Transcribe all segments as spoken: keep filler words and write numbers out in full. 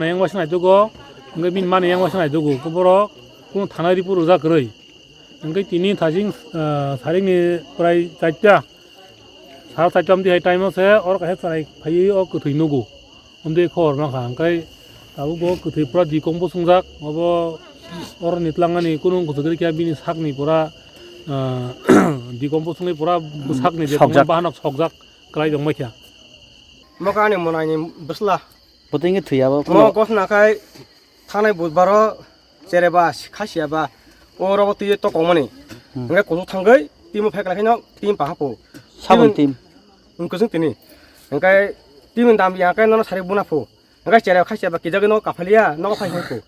Yang waisa naitukgo, hwnkhe bini mani yang waisa naitukgo, hwnkhe borok kunu thana report rwjak kwrwi. Hwnkhe tini thaching, ah, saringni prai charta, sal charta wngwi hai time o se oro kaisa chwrai phaiwi o kwthwi nugo. Wngwi khobor mankha, hwnkhe tabukbo kwthwi pura decompose wngjak, obo oroni twlangmani kunu wngkuk kwrwi khe bini sakni pura, ah, decompose wngwi pura bwsakni je Sokjak. Tongma bahanok sokjak kwlai tongbaikha. Moka ani mwnaini bwsla. Bo tei wngkhe thwi abo Mo phano. Gosna khai thanai budbaro chereba khasiaba o rogo twi to kongmani. Hmm. Hwnkhe kuchuk thangwi timo phai kwlai khaino tim pahapo. Saboni tim. Wngkhe chwng tini. Hwnkhe tim dam ya khe nono sari buna pho. Hwnkhe chereba khasiaba kijagwi no kaphaliya nogo phai hwnkhe.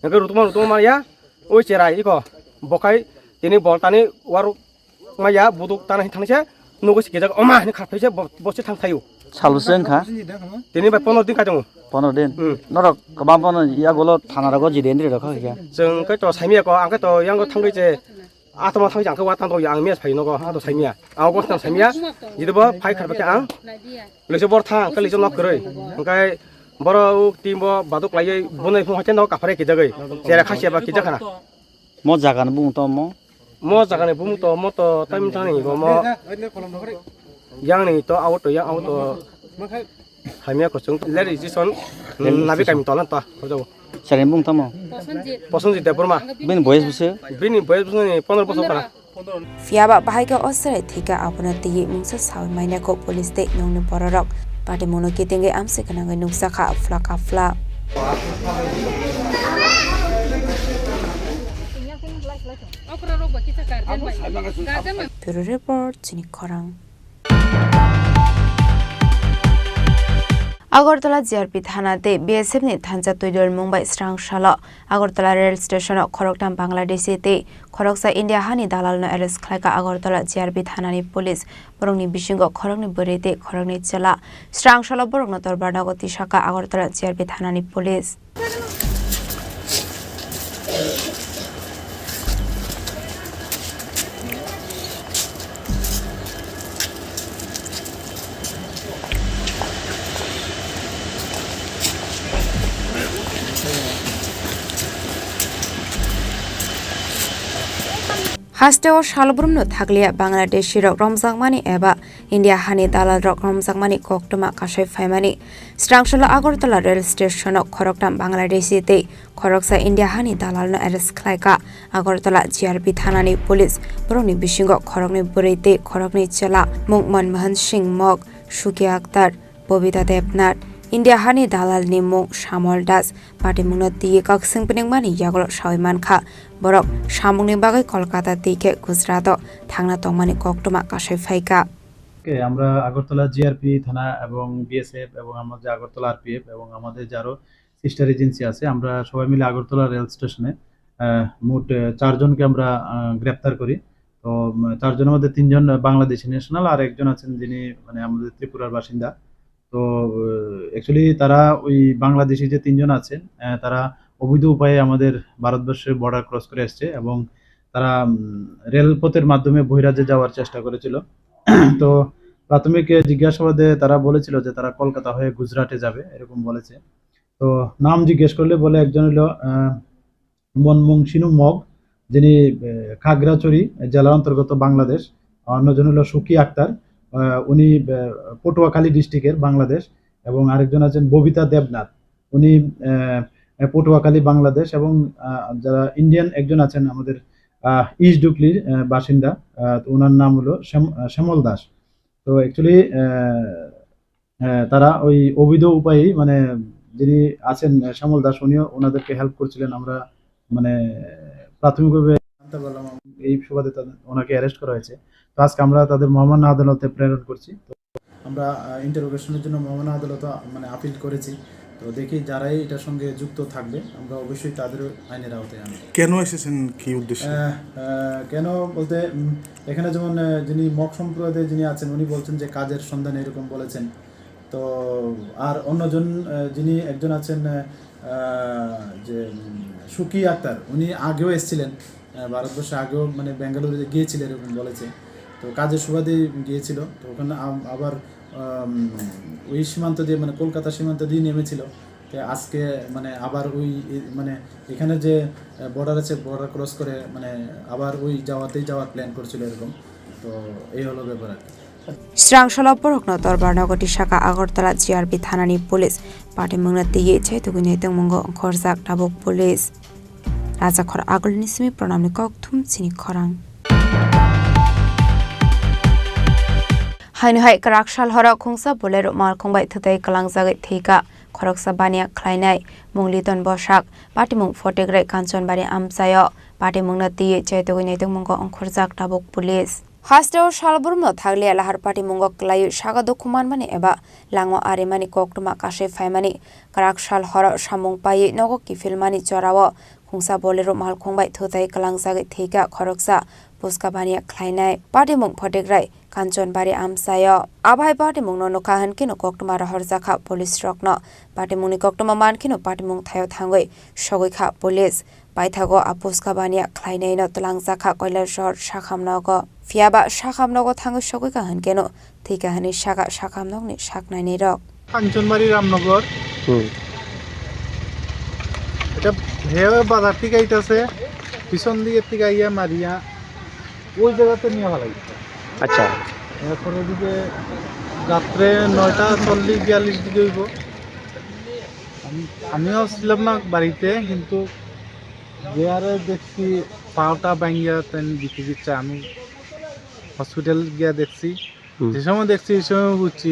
Hwnkhe rutuma rutuma manya o cherai iko bokhai tini bol tani waru Maya buduk tana hin thangse nugo si kijak oma hin kharphaise bo, bo se thang thaio. Salbose wngkha? Tini bai pondro din kaitongo. Pondro din? Hmm. Norok kwbang bono yagulo thana rogo jide ndri rokha kha. Chwng khe to saimia ko, ang khe to yango thangwi je atoma thangwi ang khe wa tang ya ang mes phai nogo, ang to saimia. Ang gos tang saimia. Jide bo phai kharpa khe ang. Lese bor thang, khe lese nok kwrwi. Hwnkhe boro team bo baduk laiwi bunai phung hoite no kaphare kijagwi. Chera khasia ba kijak khana. Mo jaga ni bumung to mo? Mo jaga ni bumung to mo to time tang ni bo mo. Yang ni to auto yang auto. Hamya ko chung ler isi son. Nabi kami to lan to. Sari bumung to mo? Posonjit Debbarma. Bini boyes bwse? Bini boyes bwse ni pondro bosor kana. Phiya ba bahai khe o chwrai thwikha, abono twiwi mungsa saui manya kho police tei nokni bororok. Patimungno kitingwi amswk gwnangwi nukjakha, phlak aphla. Bureau Report, Chini Khorang. Agartala G R P thana tei B S F ni thansa twidulmung bai srang salo Agartala rail station o khoroktham Bangladeshi tei khoroksa India hani dalalno arrest khlaikha Agartala G R P thanani police. Borokni bisingo khoroknwi bwrwi tei khoroknwi chwla. Srang salo borokno torbar nogo tisakha Agartala G R P thanani police. Hasteo salbrumno thakliya Bangladeshi rok romjakmani eba India hani dalal rok romjakmani koktwma kasai phaimani. Srangsalo Agartala rail station o khoroktham Bangladeshi tei khoroksa India hani dalalno arrest khlaikha Agartala G R P thanani police. Borokni bisingo khoroknwi bwrwi tei khoroknwi chwla, mung Manmohan Singh Mok, Suki Akhtar, Bobita Debnath. India hani dalalni mung Shamol Das. Patimungno twiwi kakswng pwnwngmani yagulo saui mankha. Borok samungni bagwi Kolkata twi khe Gujarat o thangna tongmani koktwma kasai phaikha. ওকে, আমরা আগরতলা জিআরপি থানা এবং বিএসএফ এবং আমাদের আগরতলা আরপিএফ এবং আমাদের যে আরও sister agency আছে, আমরা সবাই মিলে আগরতলা রেল স্টেশনে, আহ, মোট, আহ, চারজনকে আমরা, আহ, গ্রেপ্তার করি। তো, উম, চারজনের মধ্যে তিনজন বাংলাদেশি ন্যাশনাল আর একজন আছেন যিনি, মানে, আমাদের ত্রিপুরার বাসিন্দা। তো, আহ, অ্যাকচুয়ালি তারা ওই বাংলাদেশি যে তিনজন আছেন, আহ, তারা অবৈধ উপায়ে আমাদের ভারতবর্ষের বর্ডার ক্রস করে এসছে এবং তারা, উম, রেলপথের মাধ্যমে বহিরাজ্যে যাওয়ার চেষ্টা করেছিল। তো প্রাথমিক, আহ, জিজ্ঞাসাবাদে তারা বলেছিল যে তারা কলকাতা হয়ে গুজরাটে যাবে, এরকম বলেছে। তো নাম জিজ্ঞেস করলে বলে একজন হলো, আহ, মনমোহন সিনু মগ, যিনি, আহ, খাগড়াছড়ি জেলার অন্তর্গত বাংলাদেশ। অন্যজন হলো সুকি আক্তার, আহ, উনি, আহ, পটুয়াখালী ডিস্ট্রিক্টের বাংলাদেশ। এবং আরেকজন আছেন ববিতা দেবনাথ, উনি, আহ, পটুয়াখালী বাংলাদেশ। এবং, আহ, যারা ইন্ডিয়ান একজন আছেন আমাদের, আহ, ইস্ট ডুকলির, আহ, বাসিন্দা, আহ, তো ওনার নাম হলো শ্যাম-, আহ, শ্যামল দাস। তো অ্যাকচুয়ালি, আহ, আহ, তারা ওই অবৈধ উপায়েই, মানে, যিনি আছেন, আহ, শ্যামল দাস, উনিও ওনাদেরকে হেল্প করছিলেন। আমরা, মানে, প্রাথমিকভাবে জানতে পারলাম এই সুবাদে তাদের, ওনাকে অ্যারেস্ট করা হয়েছে। তো আজকে আমরা তাদের মহামান্য আদালতে প্রেরণ করছি। তো আমরা, আহ, ইন্টারোগেশনের জন্য মহামান্য আদালতে, আহ, মানে, আপিল করেছি। তো দেখি যারাই এটার সঙ্গে যুক্ত থাকবে, আমরা অবশ্যই তাদেরও আইনের আওতায় আনবো। কেন এসেছেন, কি উদ্দেশ্যে? আহ, আহ, কেন বলতে, উম, এখানে যেমন, আহ, যিনি মগ সম্প্রদায়ে যিনি আছেন, উনি বলছেন যে কাজের সন্ধানে এরকম বলেছেন। তো আর অন্যজন, আহ, যিনি একজন আছেন, আহ, আহ, যে, উম, সুকি আক্তার, উনি আগেও এসেছিলেন, আহ, ভারতবর্ষে আগেও, মানে, বেঙ্গালুরু গিয়েছিল এরকম বলেছে। তো কাজের সুবাদে গিয়েছিল, তো ওখানে আম-, আবার, আম, ওই সীমান্ত দিয়ে, মানে, কলকাতা সীমান্ত দিয়ে নেমেছিল। তে আজকে মানে আবার ওই এ-, মানে এখানে যে বর্ডার আছে, বর্ডার ক্রস করে মানে আবার ওই যাওয়াতেই যাওয়ার প্ল্যান করছিল এরকম। তো এই হলো ব্যাপার আর কি। Srangsola borokno torbar nogo tisaka Agartala G R P thanani police. Patimungno twiwi chaitugwini tongmungo ongkhorjak tabuk police. Rajakhor Agulni simi Pranamni kokthum chini khorang. Haino hai kwrak sal horo khungsa Bolero malkhung bai thutai kwlangjagwi thwika khoroksa baniya khlainai Mungliton Bosak, patimung Photigrai Kanchanbari amchaio. Patimungno twiwi chaitugwi naitongmungo ongkhorjak tabuk police. Hasteo salbrumno thakliya lahar patimungo kwlaiwi saka dukhu manmani eba langma arimani koktwma kasui phaimani kwrak sal horo samung paiwi nogo kiphilmani jorao khungsa Bolero malkhung bai thutai kwlangjagwi thwika khoroksa puska baniya khlainai patimung Photigrai Kanchanbari amchaio. Abo hai patimungno nukha hwnkhe no koktwma rohorjakha police rokno. Patimungni koktwma mankheno patimung thaio thangwi sogwi kha police. Paithago a puska baniya khlainaino twlangjakha Kailasahar sakhamnogo. Phiyaba sakhamnogo thangwi sogwi kha hwnkhe no thwika hwnwi saka sakhamnokni saknainirok. Kanchanbari রামনগর। হুম। এটা হে বাজার থেকে আইতাছে, পিছন দিকের থেকে আইয়া মারিয়া ওই জায়গাতে নিয়ে ফেলাইছে। আচ্ছা। এরপর ওদিকে রাত্রে নয়টা চল্লিশ বিয়াল্লিশ দিকে হইব। আমি, আমিও ছিলাম না বাড়িতে, কিন্তু যে আরে দেখছি পাওটা ভাঙ্গিয়া তাই দিতে দিচ্ছে। আমি হসপিটাল গিয়া দেখছি, হুম। যে সময় দেখছি, এই সময় বুঝছি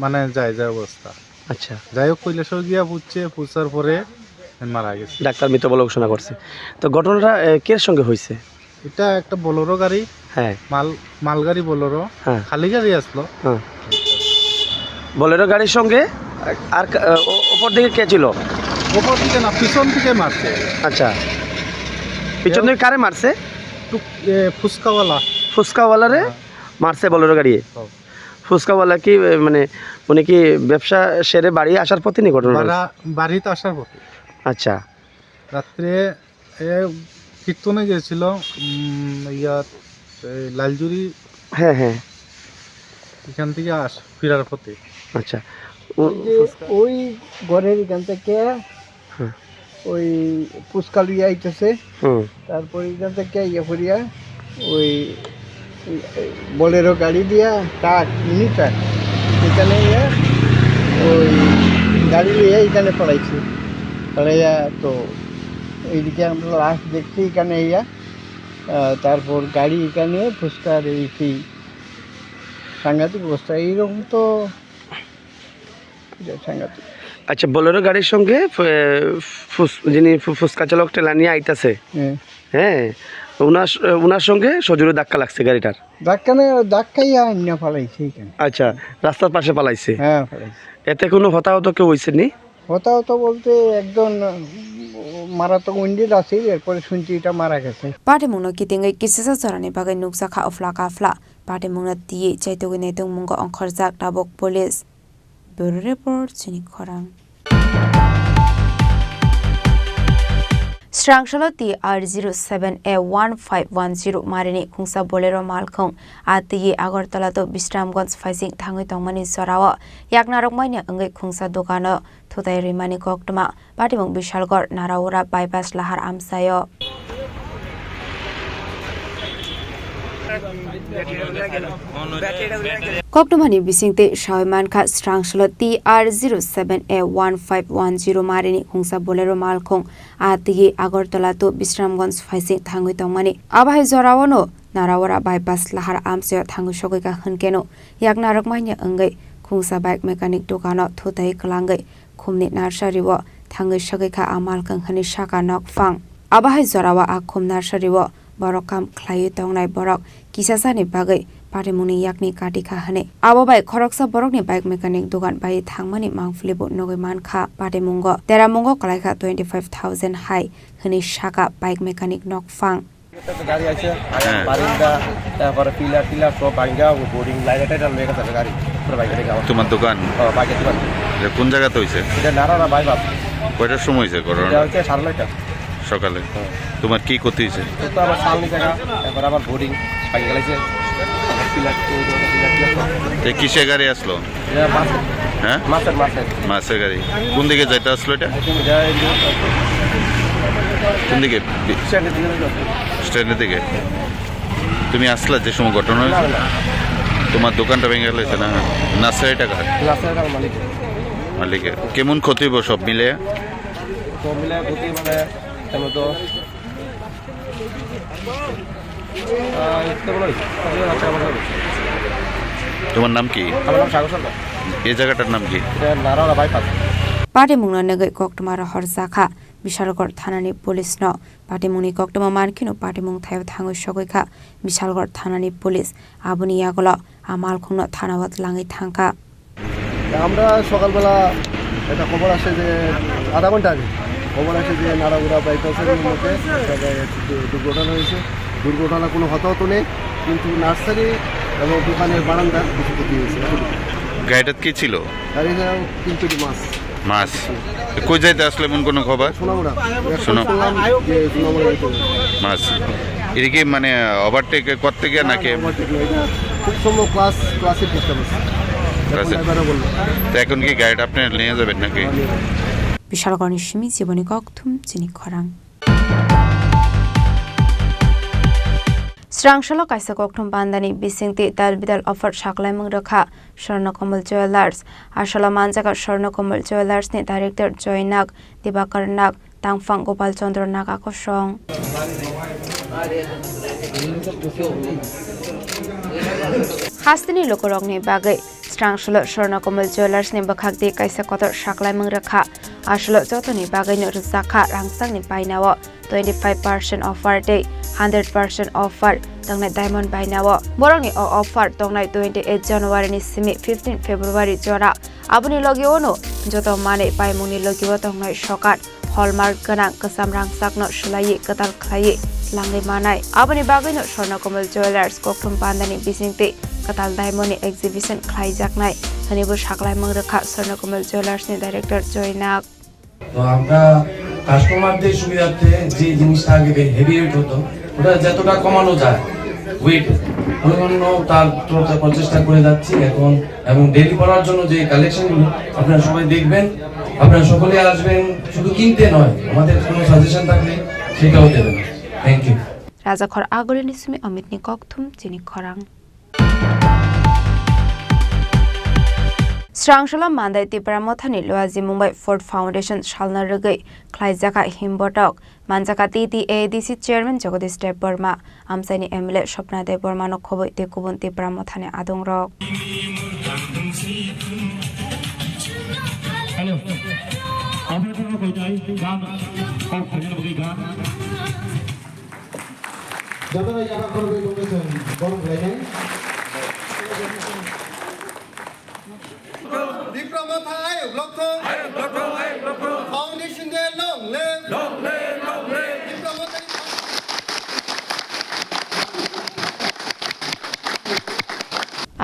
মানে যায় যায় অবস্থা। আচ্ছা। যাই হোক, কৈলাসহর গিয়া পড়ছে, পড়ার পরে মারা গেছে। ডাক্তার মৃত বলে ঘোষণা করছে। তো ঘটনাটা, এ, কে সঙ্গে হয়েছে? এটা একটা বোলেরো গাড়ি, হ্যাঁ। মাল, মালগাড়ি বোলেরো, হ্যাঁ। খালি গাড়ি আসলো। হ্যাঁ। বোলেরো গাড়ির সঙ্গে আর কা-, ও-, ওপর দিকে কে ছিল? ওপর দিকে না, পিছন দিকে মারছে। আচ্ছা। পিছন দিকে কারে মারছে? টুক-, এ, ফুচকাওয়ালা। ফুচকাওয়ালারে হ্যাঁ। মারছে বোলেরো গাড়ি? হ্যাঁ। ফুচকাওয়ালা কি, এ, মানে, উনি কি ব্যবসা সেরে বাড়ি আসার পথে নি ঘটনা ঘটেছে? বারা-, বাড়িতে আসার পথে। আচ্ছা। রাত্রে এ কীর্তনে গেছিল, উম, ইয়াত, এই লালজুরি। হ্যাঁ, হ্যাঁ। এখান থেকে আস-, ফেরার পথে। আচ্ছা। ও-, ওই যে ফুচকা। ওই ঘরের এখান থেকে হ্যাঁ। ওই ফুচকা লইয়া আইতেছে। হুম। তারপর এখান থেকে ইয়ে করিয়া ওই বোলেরো গাড়ি দিয়া ট্রাক, মিনি ট্রাক, এখানে ইয়ে ওই গাড়ি লইয়া এখানে পড়াইছে। পড়াইয়া তো এইদিকে আমরা লাশ দেখছি এখানে ইয়া, আহ, তারপর গাড়ি এখানে ফুচকা এই সেই সাংঘাতিক অবস্থা। এইরকম তো এটা সাংঘাতিক। আচ্ছা, বোলেরো গাড়ির সঙ্গে, এ, ফুস-, যিনি ফু-, ফুচকা চালক ঠেলা নিয়ে আইতাছে, হ্যাঁ। হ্যাঁ, ওনার স-, ওনার সঙ্গে সজোরে ধাক্কা লাগছে গাড়িটার। ধাক্কা না, ধাক্কাই আইনা ফালাইছে এখানে। আচ্ছা, রাস্তার পাশে ফালাইছে। হ্যাঁ, ফালাইছে। এতে কোনো হতাহত কেউ হইছে নি? হতাহত বলতে একজন, উম, মারাত্মক ইঞ্জিন আছে, এরপরে শুনছি এটা মারা গেছে। Patimungno kitingwi kisisa jorani bagwi nukjakha ofla kafla. Patimungno twiwi chaitugwi naitongmungo ongkhorjak tabuk police. Bureau Report, chini khorang. Srangsola T R zero seven A one five one zero marini khungsa Bolero malkhung a twiwi Agartala to Bisramganj phaising thangwi tongmani jorao yaknarok manya wngwi khungsa dukano thutai rwimani koktwma. Patimung Bishalgarh Naraura bypass lahar amchaio. Koktwmani bisingtwi sawi mankha, Srangsola T R zero seven A one five one zero marini khungsa Bolero malkhung a twiwi Agartala to Bisramganj phaising thangwi tongmani. Abo hai jorao no Naraura bypass lahar amchaio thangwi sogwi kha hwnkhe no yaknarok manya wngwi khungsa bike mechanic dukano thutai kwlangwi khumni nursery-o thangwi sogwi kha a malkhung hwnwi saka nokphang. Abo hai jorao a khum nursery-o borok kam khlaiwi tongnai borok kisasani bagwi patimungni yakni kati kha hwnwi. Abo bai khoroksa borokni bike mechanic dogan bai thangmani mangpili bo nugwi mankha. Patimungo teramungo kwlaikha twenty five thousand hai hwnwi saka bike mechanic nokphang. গাড়ি আছে, হ্যাঁ। বারিন্দা, তারপরে pillar tiller সব ভাঙ্গা, ও boarding line এটা, এটা লয়ে গেছে গাড়ি, পুরো ভাঙ্গা রেখে আমার। তোমার দোকান? ও, ভাঙ্গা দোকান। এটা কোন জায়গাতে হইছে? এটা নারারা বাইপাস। কয়টার সময় হইছে ঘটনা? এটা হচ্ছে সাড়ে নয়টা। সকালে? হ্যাঁ। তোমার কি ক্ষতি হইছে? তো, তো আমার সামনে জায়গা, তারপর আমার বোর্ডিং ভাঙ্গা গেছে। এ কিসে গাড়ি আসলো? এটা বাস। হ্যাঁ? মাছের, মাছের। মাছের গাড়ি। কোন দিকে যাইতে আসলো এটা? এটা এই যে কোন দিকে? স্ট্যান্ডের দিকে যাইতে আসলো। স্ট্যান্ডের দিকে? তুমি আসলা যে সময় ঘটনা হয়েছে? না, না। তোমার দোকানটা ভেঙে গেল, এটা না? নার্সারিটা কার? নার্সারিটা আমার মালিক। মালিকের। কেমন ক্ষতি হইব সব মিলে? সব মিলে ক্ষতি মানে, তেমন তো আহ, তেমন নয়। তোমার নাম কি? আমার নাম সাগর সরকার। এই জায়গাটার নাম কি? এটা নারাওরা bypass. Patimungno nugwi koktwma rohor jakha Bishalgarh thanani police no. Patimungni koktwma mankheno patimung thaio thangwi sogwi kha Bishalgarh thanani police. Aboni yagulo a malkhungno thanao twlangwi thangkha. আমরা সকালবেলা একটা খবর আসে যে আধা ঘন্টা আগে খবর আসে যে নারাগুড়া বাইপাসের মধ্যে একটা গাড়ি একটু দুর্ঘটনা হয়েছে। দুর্ঘটনা কোনো হতাহত নেই, কিন্তু নার্সারি এবং দোকানের বারান্দার কিছু ক্ষতি হয়েছে। গাড়িটাত কি ছিল? গাড়িটা তিন কেজি মাছ। মাছ। কই যাইতে আসলে এমন কোনো খবর? সোনামুড়া। এখন সোনা- শুনলাম যে সোনামুড়া যেতে হবে। মাছ। এটা কি মানে ওভারটেক করতে গিয়ে নাকি? আমার ঠিক নয়, এটা খুব সম্ভব ক্লাস, ক্লাসে ডিস্টার্ব আছে। এখন ক্লাসে। ড্রাইভারও বললো। তো এখন কি গাড়িটা আপনি নিয়ে যাবেন নাকি? আমি Bishalgarhni simi Jiboni Kokthum chini khorang. Srangsalok kaisa kokthum bandani bisingtwi tal bidal offer saklaimung rwkha Swarnakomal Jewellers. Asalo manjaka Swarnakomal Jewellers ni director Joy Nag, Dibakar Nag, tangphang Gopal Chandra Naga kosong. Hasteni lukurokni bagwi Srangsalok Swarnakomal Jewellers ni bwkhak di kaisa kotor saklaimung rwkha. Asalo jotoni bagwino rwjakha rangchakni bainao twenty five percent offer tei hundred percent offer tongnai diamond bainao. Borokni o offer tongnai twenty eight January ni simi fifteen February jora. Aboni logio no joto manwi paimungni logio tongnai sokat, hallmark gwnang kwcham rangchakno swlaiwi kwtal khlaiwi langwi manai. Aboni bagwino Swarnakomal Jewellers kokthum bandani bisingtwi kwtal diamond ni exhibition khlaijaknai hwnwibo saklaimung rwkha Swarnakomal Jewellers ni director Joy Nag. তো আমরা কাস্টমারদের সুবিধার্থে যে জিনিসটা আগে heavy weight হতো, ওটা যতটা কমানো যায় ওয়েট, ওই জন্য তার তরফে প্রচেষ্টা করে যাচ্ছি এখন। এবং ডেলি পরার জন্য যে কালেকশনগুলো আপনারা সবাই দেখবেন, আপনারা সকলে আসবেন, শুধু কিনতে নয়, আমাদের কোনো সাজেশন থাকলে সেটাও দেবেন। Thank you. Rajakhor Agulini simi Amit ni kokthum chini khorang. Srangsalok Mandai Tipra Mothani Luaji Mumbai Ford Foundation salna rwgwi khlaijakha himbotok, manjakha T T A D C Chairman Jagadish Debbarma, amchaini M L A Swapna Debbarmano khobwi tei kubun Tipra Mothani adongrok. Hello. Operator no koi tai, gan, kok khajana bagwi gan. Jotono yapha khoroknwi tongwi chwng borok khlainai. Tipra Motha ayuk lokthong. Ayuk lokthong, ayuk lokthong. Foundation Day long live. Long live, long live. Tipra Motha ni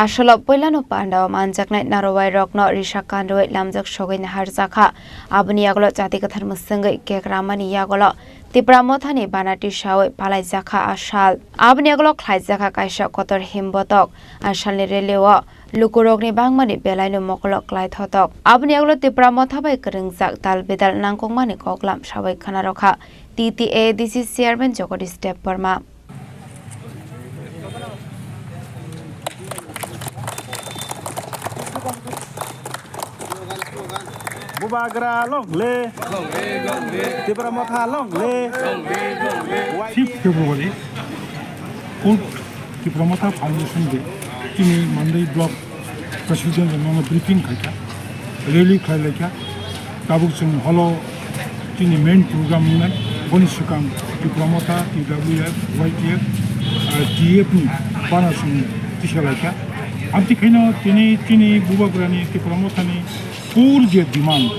Asolo puilano pandao manjaknai narwai rokno risa kanrwi lamjak sogwi naharjakha. Aboni yagulo chati kwthar mwswngwi kek ramani yagulo Tipra Mothani bana tisawi palaijakha a sal. Aboni yagulo khlaijakha kaisa kotor himbotok. A salni rally-o lukurokni bangmani belaino mokolo klaithotok. Aboni yagulo Tipra Motha bai kwrwngjak tal bidal nangkukmani koklam sawi khwnarokha T T A D C chairman Jagadish Debbarma. Bubagra long live. Tipra Motha long live. Fifth February, Fourth Tipra Motha Foundation Day, chini Mandai Block President rokno briefing khaikha, rally khlailaikha. Tabuk chwng holo chini main program wngnai, boni swkang Tipra Motha, T W F, Y T F, ah, T F ni bana chwng tisalaikha. Amtwi khaino tini chini Bubagrani Tipra Mothani four je demand,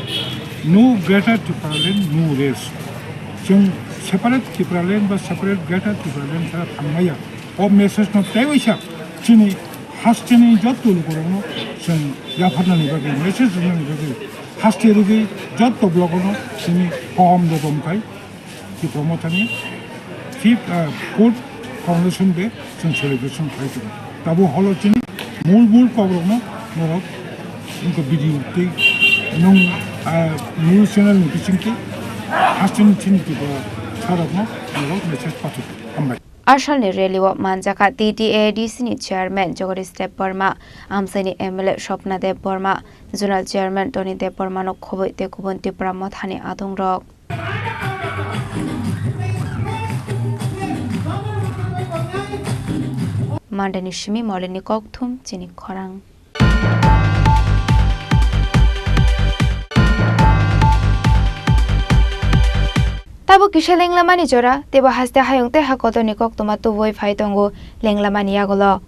no Greater Tipraland, no rest. Chwng separate Tipraland ba separate Greater Tipraland sara thangmaya. O message no tei waisa chini hasteni jotto lukurokno chwng yapharnani bagwi, message rwnani bagwi, haste rwgwi jotto block-ono chini kaham dodom khai Tipra Mothani fifth, ah, fourth Foundation Day chwng celebration khlai tongo. Tabuk holo chini mul mul kokrokno norok wngkha video tei nwng, ah, news channel ni bisingtwi hasteni chini Tripura sarokno norok message pathok. Hambai. Asalni rally o manjakha T T A D C ni chairman Jagadish Debbarma, Amsaini M L A Swapna Debbarma, Zonal Chairman Tony Debbarma no khobwi tei kubun Tipra Mothani adongrok. Mandani simi Molini kokthum chini khorang. Tabuk kisa lenglamani jora, teibo haste hayung tei ha kotorni koktwma tubui phai tongo lenglamani yagulo.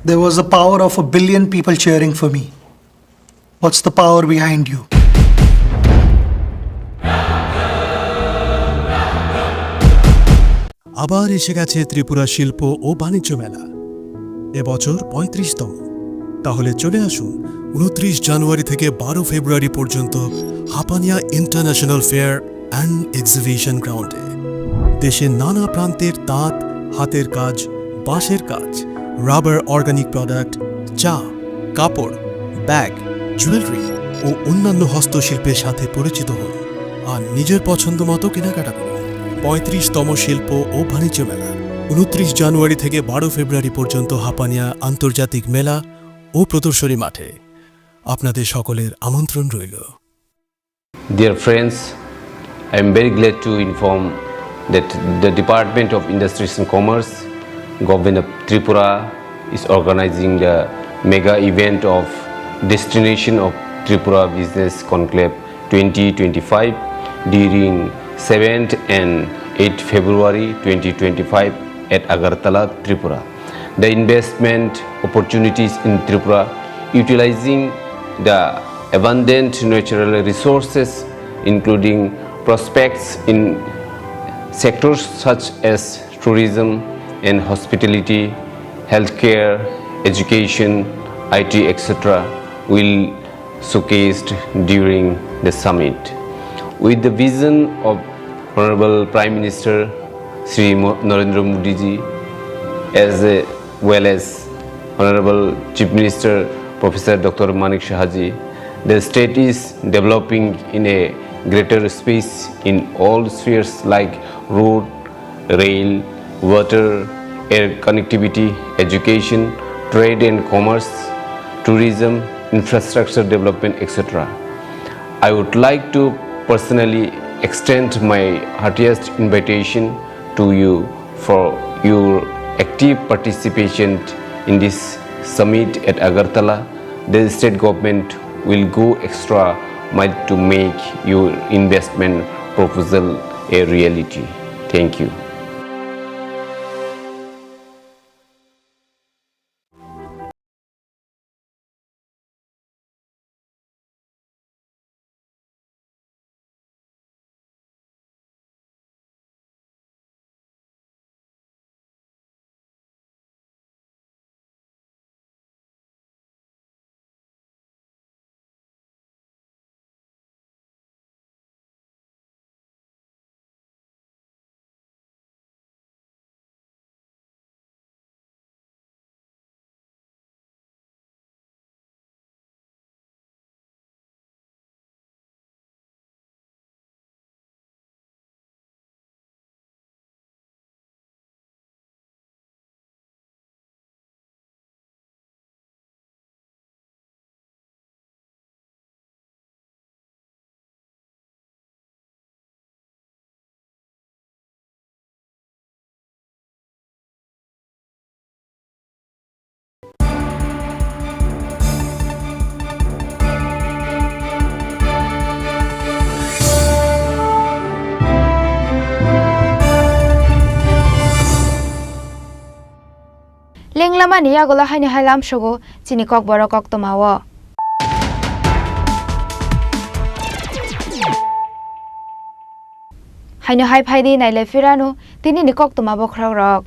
There was a power of a billion people cheering for me. What's the power behind you? আবার এসে গেছে ত্রিপুরা শিল্প ও বাণিজ্য মেলা, এবছর পঁয়ত্রিশতম। তাহলে চলে আসুন উনত্রিশ জানুয়ারি থেকে বারো ফেব্রুয়ারি পর্যন্ত Hapania international fair and exhibition গ্রাউন্ডে। দেশের নানা প্রান্তের তাঁত, হাতের কাজ, বাঁশের কাজ, রাবার, অর্গানিক প্রোডাক্ট, চা, কাপড়, ব্যাগ, জুয়েলারি ও অন্যান্য হস্তশিল্পের সাথে পরিচিত হন আর নিজের পছন্দ মতো কেনাকাটা করুন। পঁয়ত্রিশতম শিল্প ও বাণিজ্য মেলা, উনত্রিশ জানুয়ারি থেকে বারো ফেব্রুয়ারি পর্যন্ত হাপানিয়া আন্তর্জাতিক মেলা ও প্রদর্শনী মাঠে। আপনাদের সকলের আমন্ত্রণ রইল। Dear friends, I am very glad to inform that the Department of Industries and Commerce, Government of Tripura, is organizing the mega event of Destination of Tripura Business Conclave twenty twenty-five during seventh and eighth February twenty twenty-five at Agartala, Tripura. The investment opportunities in Tripura, utilizing the abundant natural resources, including prospects in sectors such as tourism and hospitality, healthcare, education, I T, et cetera, will showcased during the summit. With the vision of Honorable Prime Minister Shri Mo-, Narendra Modi ji, as a well as Honorable Chief Minister Professor Doctor Manik Saha ji, the state is developing in a greater space in all spheres like road, rail, water, air connectivity, education, trade and commerce, tourism, infrastructure development, et cetera. I would like to personally extend my heartiest invitation to you for your active participation in this summit at Agartala. The state government will go extra mile to make your investment proposal a reality. Thank you. Tenglamani yagulo haino hai lamsogo chini kokborok koktwmao. Haino hai phaidi nailai phirano tinini koktwma bokhorokrok.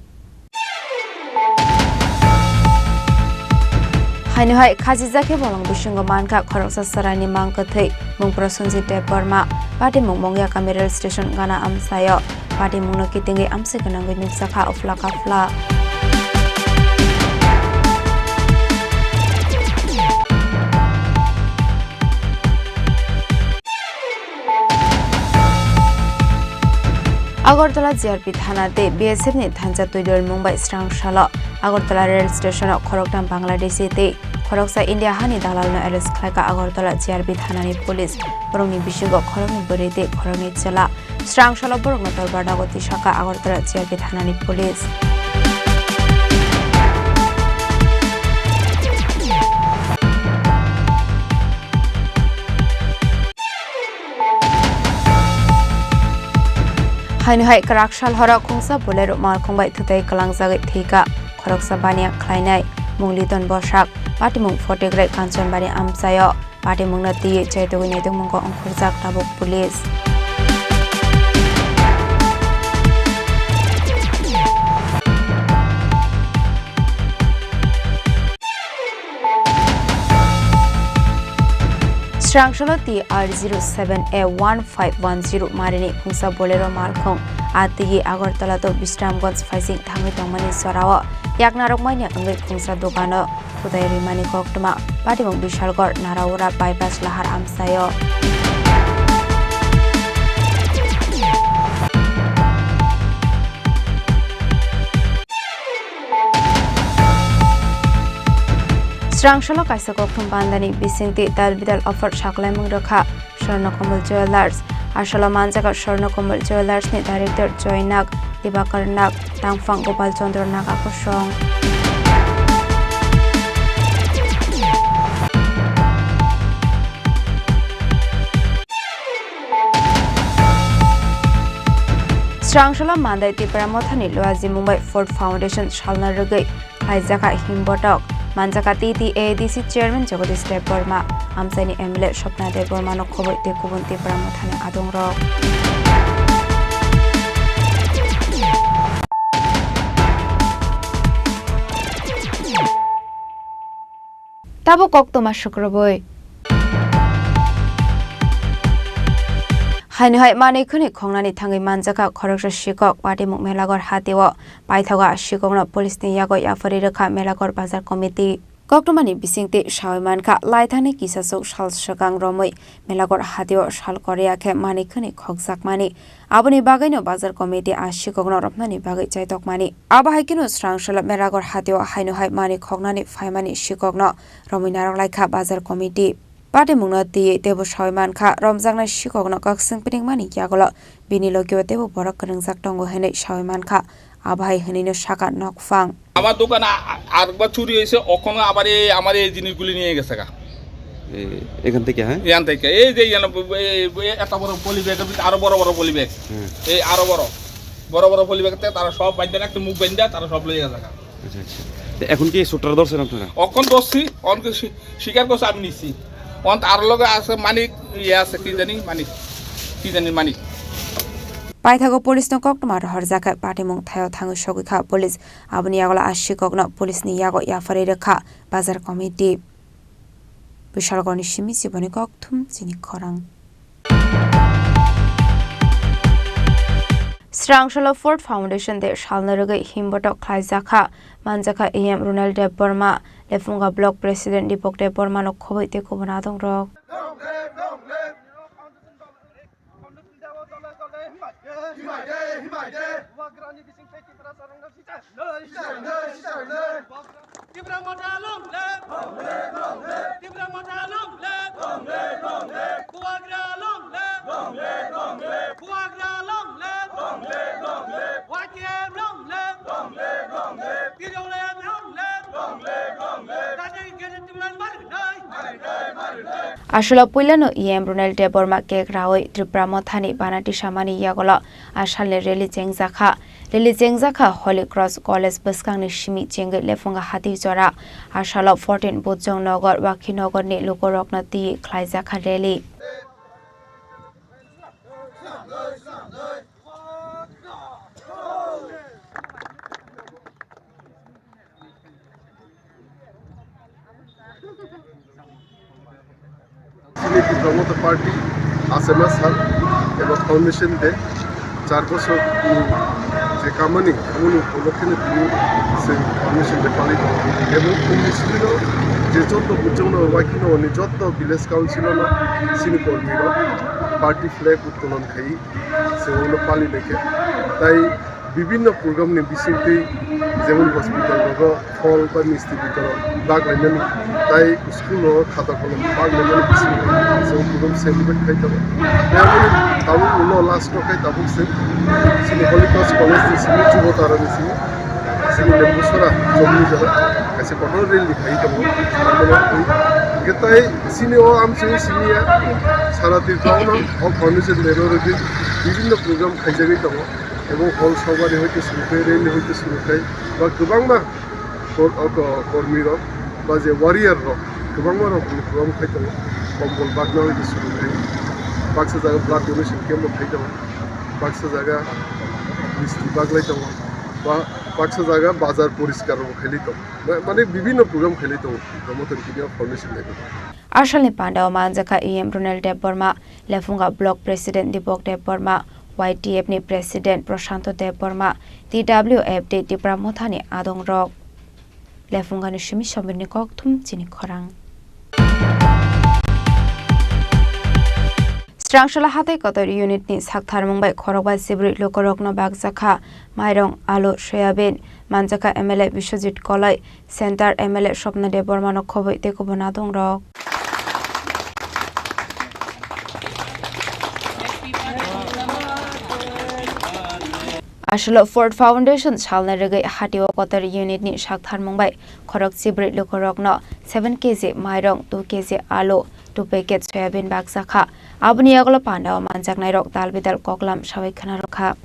Haino hai khajijak khe bolong bisingo mankha khoroksa chwraini mang kwthwi mung Prosenjit Debbarma, patimung Mongyakami rail station gana amchaio. Patimungno kitingwi amchai gwnangwi nukjakha uphla kaphla. Agartala G R P thana tei B S F ni thansa twi dol mung bai srang salo Agartala rail station o khoroktham Bangladeshi tei khoroksa India hani dalalno arrest khlaikha Agartala G R P thanani police. Borokni bisingo khoroknwi bwrwi tei khoroknwi chwla. Srang salo borokno torbar nago tisakha Agartala G R P thanani police. Haino hai kwrak sal horo khungsa Bolero malkhung bai thutai kwlangjagwi thwikha khoroksa baniya khlainai mung Liton Bosak, patimung Photigrai Kanchanbari amchaio. Patimungno twiwi chaitugwi naitugmungo ongkhorjak tabuk police. Srangsono T R zero seven A one five one zero marini khungsa Bolero malkhung a twiwi Agartala to Bisramganj phaising thangwi tongmani jorao yaknarok manya wngwi khungsa dogano Khudai rimani koktwma, patimung Bishalgarh Naraura bypass lahar amchaio. Srangsono kaisa koktwma bandani bisingtwi tal bidal offer saklaimung rwkha. Swarnakomol Jewellers. Asolo manjago Swarnakomol Jewellers ni director Joy Nag, Dibakar Nag, tangphang Gopal Chandra Nag akosong. Srangsola Mandai Tipra Mothani Luaji Mumbai Ford Foundation salna rwgwi khlaijakha himbotok, manjakha T T A D C chairman Jagadish Debbarma, amchaini M L A Swapna Debbarmano khoboi tei kubun Tipra Mothani adongrok. Tabuk koktwma sukrubui. Haino hai manwi khwnwi khongnani thangwi manjakha khoroksa sikok, patimung Melaghor hatio paithago a sikokno police ni yago yapharwi rwkha Melaghor bazar committee. Koktwmani bisingtwi sawi mankha, laithangni kisasuk sal swkang romwi Melaghor hatio sal Korea khe manwi khwnwi khokjakmani. Aboni bagwino bazar committee a sikokno romnani bagwi chaitokmani. Abo hai kheno srang salo Melaghor hatio haino hai manwi khoknani phaimani sikokno romwi narwk laikha bazar committee. Patimungno twiwi teibo sawi mankha, romjaknai sikokno kakswng piningmani yagulo bini logio teibo borok kwrwngjak tongo hwnwi sawi mankha. Abo hai hwnwino sakha nokphang. Ama dogan a-, a-, arekbar churi hoyse, okhon abar ei amar ei jinisguli niye gese ga. এ, এখান থেকে, হ্যাঁ? Iyan theke, ei je iyan, ei, ei, ei, eto boro poly bag, er bhidire aro boro boro poly bag. হুম। Ei aro boro, boro boro poly bag te tara sob banda, ekta muk banda, tara sob loi gese ga. আচ্ছা, আচ্ছা। তো এখন কি শ্যুটার ধরছেন আপনারা? Okhon dhorsi, okhon ki si-, sikar korse ami nisi. Okhon aro loge ase manik, iye ase ki jani manik, ki jani manik. Paithago police no koktwma rohorjakha, patimung thaio thangwi sogwikha police. Aboni yagulo a sikokno police ni yago yapharwi rwkha bazar committee. Bishalgarhni simi Jiboni Kokthum chini khorang. Srang salo Ford Foundation de salna rwgwi himbotok khlaijakha, manjakha E M Runal Debbarma, Lephunga Block President Deepak Debbarmano khoboi tei kubun adongrok. Tipra Motha long live! Tipra Motha long live! Bubagra long live! Bubagra long live! Y T F long live! Tipraland long live! Aswla puilano E M Runal Debbarma cake rawi Tipra Mothani banati samani yagulo a salni rally chengjakha. Rally chengjakha Holy Cross College bwskangni simi chengwi Lefunga Hati jora. Asalo fourteen Bujong Nagar, Wakhi Nagarni lukurokno twi khlaijakha rally. Chini Tipra Motha Party Asema Sal eba Foundation Day char bosor ni je kamani, amoni upolokhe no tini se Foundation Day palai tongo. Ebong phungni simi no je joto Bujong no, Wakhi no, ni joto village council no, chini kormi rok party flag uttolon khai se uno pali lekhe. Tai bibinno program ni bisingtwi, jemon hospital rogo phol ba misti bitorok bag lainani, tai school rogo khata kolom bag lainani bisingtwi se program celebrate khai tongo. Tei aboni tabuk ulo last o khai tabuk se chini Holy Cross College ni simi Jubotara ni simi chini Lembusora chowk ni jora kaisa kotor rally khai tongo. Hingke tai chini o amchoi simi ya sara Tripura o no o foundation day no rwgwi bibinno program khaijagwi tongo. Ebo hol sobari hoite suru khe, rally hoite suru khe, ba kwbangma kor-, o ko-, kormi rok, ba je warrior rok, kwbangma rok ni program khai tongo. Kombol bagna hoite suru khe, baksa jaga blood donation camp bo khai tongo, baksa jaga misti baglai tongo, ba baksa jaga bazar poriskar bo khailai tongo. Ma-, mane bibinno program khailai tongo, Promoter Kidney Foundation level. Asalni pandao manjakha E M Ronel Debbarma, Lefunga Block President Dipok Debbarma, Y T F ni President Prashanto Debbarma, T W F tei Tipra Mothani adongrok. Lefungani simi sombirni kokthum chini khorang. Srangsala hatai kotor unit ni saktharmung bai khorokba sibri lukurokno bakjakha mairong, alu, soyabin, manjakha M L A Biswajit Koloi, Center M L A Swapna Debbarmano khobwi tei kubun adongrok. Aswlo Ford Foundation salna rwgwi hatio kotor unit ni saktharmung bai khorok chibrwi lukurokno seven K G mairong, two K G alu, two packet soyabin bakjakha. Aboni yagulo pandao manjaknairok tal bidal koklam sawi khna rwkha.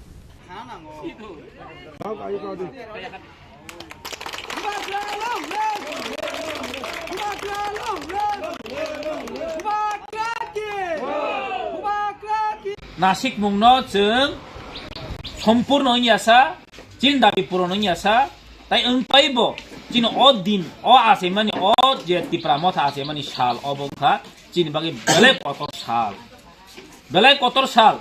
Nasikmungno chwng sompurno wngya sa, chini dabi puron wngya sa, tai wngpai bo chini o din, o achaimani, o je Tipra Motha achaimani sal, obo wngkha chini bagwi belai kotor sal. Belai kotor sal.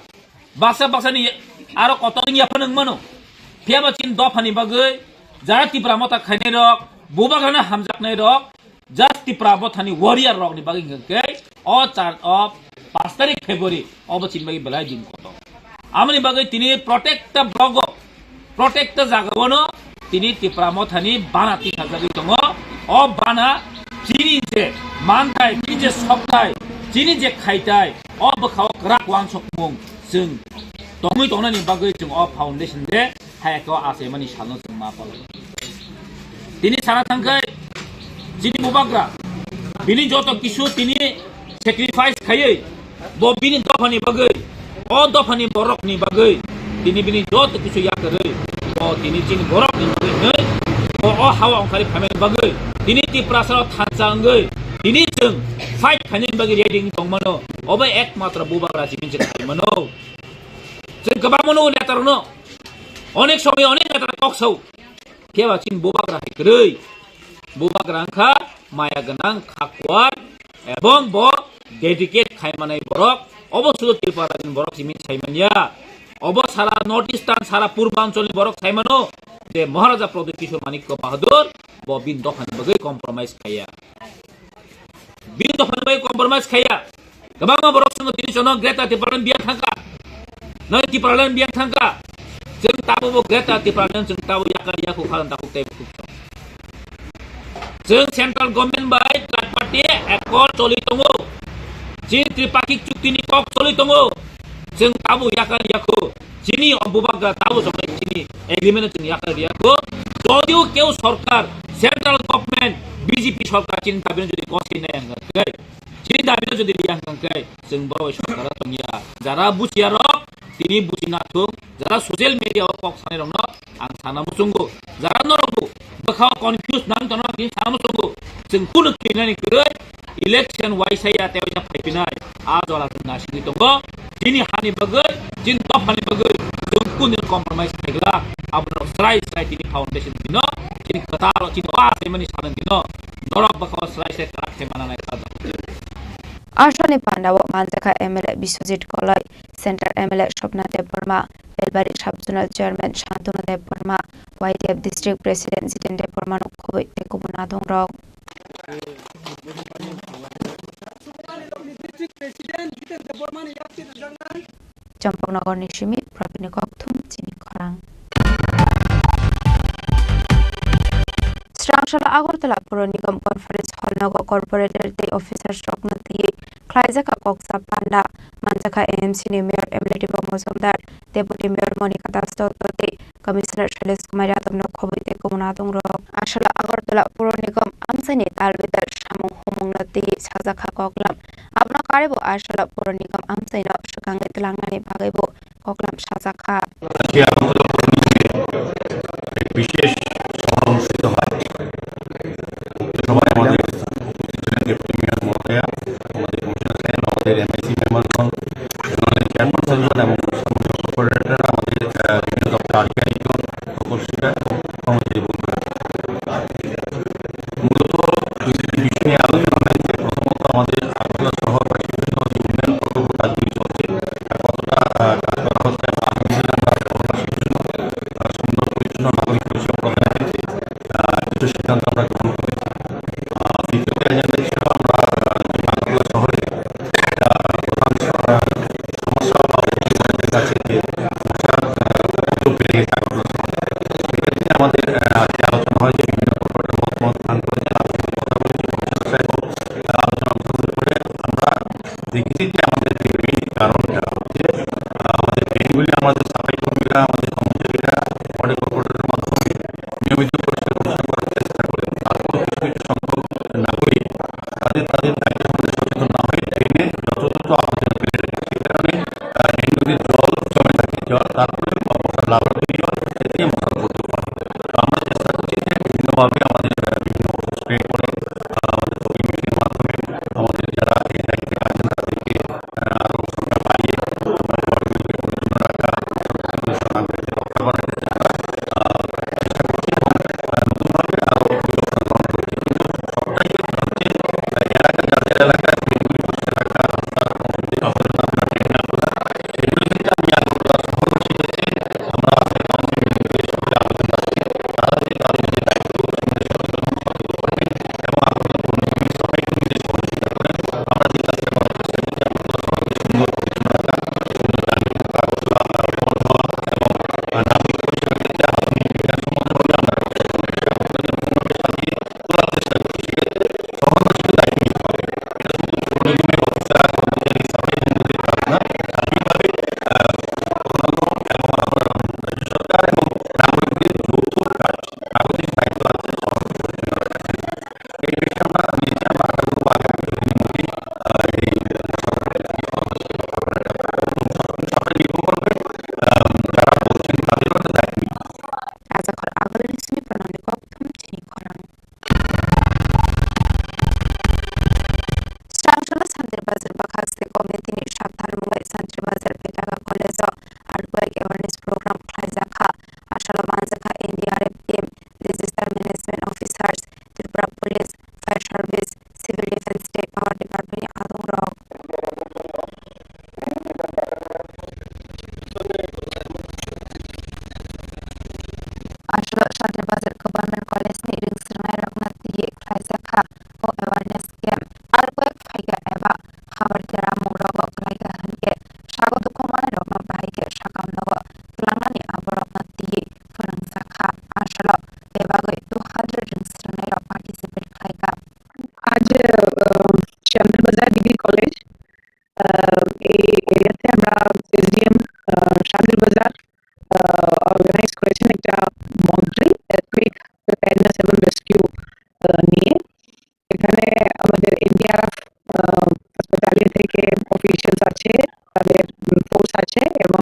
Baksa baksani aro kotor wngya phano wngmano. Phiyaba chini dophani bagwi jara Tipra Motha khainairok, bubagrano hamjaknairok, just Tipra Mothani warrior rokni bagwi hwnkhe o char-, o pash tarik February obo chini bagwi belai din kotor. Amoni bagwi tini protecta blogo, protecta jagao no tini Tipra Mothani bana tisajagwi tongo. O bana chini je mantai, chini je soktai, chini je khaitai, o bwkhao kwrak wansukmung chwng tongwi tongnani bagwi chwng o foundation de hayaka o achaimani salno chwng ma palo. Tini sana thangkhai chini bubagra bini joto kisu tini sacrifice khaiwi bo bini dophani bagwi, o dophani borokni bagwi tini bini joto kisu yakarwi, bo tini chini borokni bagwi hwnwi bo o hawa ongkhari phaimani bagwi tini Tiprasarok thansa wngwi tini chwng fight khainani bagwi ready wngwi tongmano. Obo ekmatro bubagra chini chwng khaimano. Chwng kwbangmano netarokno onek somoi onek netarok kok sao. Phiya ba chini bubagra hai kwrwi. Bubagra wngkha maya gwnang, kha kuar, ebong bo dedicate khai manai borok. Obo sudu Tripura ni borok simi sai manya. Obo sara North Eastern, sara Purbanchal ni borok sai mano je Maharaja Pradyut Kishore Manikya Bahadur bo bini dophani bagwi compromise khaiya. Bini dophani bagwi compromise khaiya. Kwbangma borok chwngno tini chwngno Greater Tipraland biyang thangkha. Noi Tipraland biyang thangkha. Chwng tabukbo Greater Tipraland chwng tabuk yakar yakho khalan tabuk tei bukuk. Chwng central government bai tripartite accord choli tongo. Chini tripartite chukti ni kok choli tongo. Chwng tabuk yakar yakho. Chini o bubagra tabuk chongnai chini agreement chwng yakar yakho. Jodio keu sorkar, central government, B J P sorkar chini dabi no jodi gosai nai ang khe, chini dabi no jodi riyang ang khe, chwng borok bai sorkar o tongya. Jara buchiya rok, tini buji nathung, jara social media o kok sanai rokno ang sana muchungo, jara norokbo bwkhao confuse nang tongna tini sana muchungo, chwng kunu thinani kwrwi election waisa ya tei waisa phaipinai a jora chwng naisingwi tongo. Chini hani bagwi, chini dophani bagwi chwng kunu compromise khaigwla, abono srai srai tini foundation dino, chini kwtal chini o achaimani sanang dino norok bwkhao srai srai kwrak khe mananai kha. Aswkni pandao manjakha M L A Biswajit Koloi, Central M L A Swapna Debbarma, Belbari Sub-Zonal Chairman Shantanu Debbarma, Y D F District President Jiten Debbarmano khobwi tei kubun adongrok. Champaknagarni simi Prabini Kokthum chini khorang. Srangsala Agartala Puro Nigam Conference Hall nogo corporator tei officers rokno twiwi khlaijak kha koksa panda. Manjakha A M C ni Mayor M L A Debang Mojumdar, Deputy Mayor Monika Das Dotto tei Commissioner Shailesh Kumar Yadav no khobwi tei kubun adongrok. Aswkla Agartala Puro Nigam amchaini tal bedal samung humung no twiwi sajak kha koklam. Abono karwi bo Aswkla Puro Nigam amchaino swkangwi twlangnani bagwi bo koklam sajak kha. আজকে আগরতলা পৌর নিগমে এক বিশেষ সভা অনুষ্ঠিত হয়। উক্ত সভায় আমাদের উপস্থিত ছিলেন ডেপুটি মেয়র মহোদয়া, আমাদের কমিশনার সাহেব, আমাদের এমআইসি মেম্বারগণ, জেনারেল চেয়ারপারসনগণ এবং সমস্ত কর্পোরেটর, আমাদের, আহ, বিভিন্ন দপ্তর আধিকারিকগণ, প্রকৌশলীরা এবং কর্মচারী বন্ধুরা। মূলত দুটি বিষয় নিয়ে আলোচনা হয়েছে। প্রথমত আমাদের আগরতলা শহরবাসীর জন্য যে উন্নয়ন প্রকল্প কাজগুলি চলছে, তা কতটা, আহ, কাজ করা হচ্ছে এবং আগামী দিনে আমরা শহরবাসীর জন্য, আহ, সুন্দর পরিচ্ছন্ন নাগরিক পরিষেবা প্রদানের ক্ষেত্রে, আহ, কিছু সিদ্ধান্ত আমরা গ্রহণ করেছি। আহ, দ্বিতীয়ত এজেন্ডা হিসেবে আমরা, আহ, আগরতলা শহরে একটা প্রধান স-, আহ, সমস্যা বা অভিযোগ আমাদের কাছে যে মশার, আহ, উপদ্রব বেড়ে গেছে আগরতলা শহরে। সেক্ষেত্রে আমাদের, আহ, আজকে আলোচনা হয়েছে, বিভিন্ন কর্পোরেটর মতামত প্রদান করেছে, তাদের সাথে কথা বলেছি, কমিশনার সাহেব, আহ, আলোচনা অংশগ্রহণ করে আমরা দেখেছি যে আমাদের ড্রেনের কারণটা হচ্ছে, আহ, আমাদের ড্রেনগুলি আমাদের সাফাই কর্মীরা, আমাদের কর্মচারীরা ওয়ার্ডে কর্পোরেটরের মাধ্যমে নিয়মিত পরিষ্কার পরিচ্ছন্ন করার চেষ্টা করে। তারপরেও কিছু কিছু সংখ্যক নাগরিক তাদের, তাদের দায়িত্ব সম্বন্ধে সচেতন না হয়ে ড্রেনে যত্রতত্র আবর্জনা ফেলে রাখে। সে কারণে, আহ, ড্রেনগুলির জল জমে থাকে। জল, তারপরে মশার লার্ভা তৈরি হয়, এতে মশার উপদ্রব হয়। তো আমরা চেষ্টা করছি যে বিভিন্নভাবে আমাদের, আহ, বিভিন্ন ওষুধ স্প্রে করে, আহ, আমাদের ফগিং মেশিনের মাধ্যমে আমাদের যারা এই দায়িত্বে আছেন তাদেরকে, আহ, আরো সংখ্যা বাড়িয়ে আমরা ওয়ার্ডগুলিকে পরিচ্ছন্ন রাখা, পরিষ্কার পরিচ্ছন্ন রাখা, রক্ষা করার ক্ষেত্রে আমরা, আহ, চেষ্টা করছি এবং, আহ, নতুনভাবে আরো পরিকল্পনা গ্রহণ করছি। কিন্তু সবটাই হচ্ছে, আহ, এলাকা, যাদের এলাকায় ড্রেনগুলি পরিষ্কার রাখা, রাস্তার অসুবিধা হয় না, আমরা ড্রেন না করি। সেগুলো কিন্তু আমি আগরতলা শহরবাসী হয়েছে, আমরা আজকে কাউন্সিল মিটিং করে সকলে আলোচনা আসছি। তারা যদি তাদের যে দায়িত্ব, সেগুলো সচেতন সচেতন করবেন এবং আগরতলা পৌর নিগমের সবাইকে নিজে সহযোগিতা করেন। আমরা যে কাজটা করার চেষ্টা করছি, আগরতলা শহরকে সুন্দর পরিচ্ছন্ন রাখা, সুন্দর জার্নি, আগরতলা, আহ, বন্ধ হওয়া এবং, আহ, নাগরিক পরিষেবা ক্ষেত্রে আধুনিক বিজ্ঞানসম্মতভাবে আমরা কাজটা করছি। আগরতলাকে সুন্দরভাবে সাজিয়ে তোলার চেষ্টা করছি। সেক্ষেত্রে শহরবাসীকে দায়িত্ব নিতে হবে। এটা শুধু পৌর নিগমের অফিসার, কর্মচারী, সাফাই কর্মীদের কাজ না। সার্বিকভাবে, আহ, প্রধান এবং আমার রাজ্য সরকার এবং নাগরিকদের যৌথ কাজ, নাগরিক দায়িত্ব আছে শহরকে পরিচ্ছন্ন রাখার। এই বিষয়ে আমরা নিয়েছি, আমরা আশা করবো আগামী কয়েকদিনের মধ্যেই, আহ, এই শহরবাসী নির্ভর করবে, আহ, যারা বলছেন তাদেরও একটা দায়িত্ব নিতে হবে। Rajakhor Agartala ni simi Pranamni Kokthum chini khorang. Srangsala Santir Bazar bwkhak se committee ni sakthar mungwi Santir Bazar Petaka College o earthquake awareness program khlaijak kha. Asalo manjakha N D R F team, disaster management officers, Tripura Police, Fire Service, Civil Defence tei Power Department ni adongrok. Aswk Santir Bazar Government College ni ringsirnai rokno twi khlaijak kha o awareness camp. Earthquake phaikha eba hamar deramung rogo kwlaikha hwnkhe sago dukhu manai rokno bahai khe sakam nogo twlangnani aborokno twi phwrwngjak kha. Aswk tei bagwi two hundred ringsirnai rok participate khlaikha. आज, अ, শ্যামনগর বাজার degree college, আহ, এই এরিয়াতে আমরা এসডিএম, আহ, শান্তির বাজার, আহ, অর্গানাইজ করেছেন একটা mock drill, quick preparedness এবং রেস্কিউ, আহ, নিয়ে। এখানে আমাদের এনডিআরএফ, আহ, ব্যাটালিয়ন থেকে অফিসিয়ালস আছে, তাদের, উম, ফোর্স আছে এবং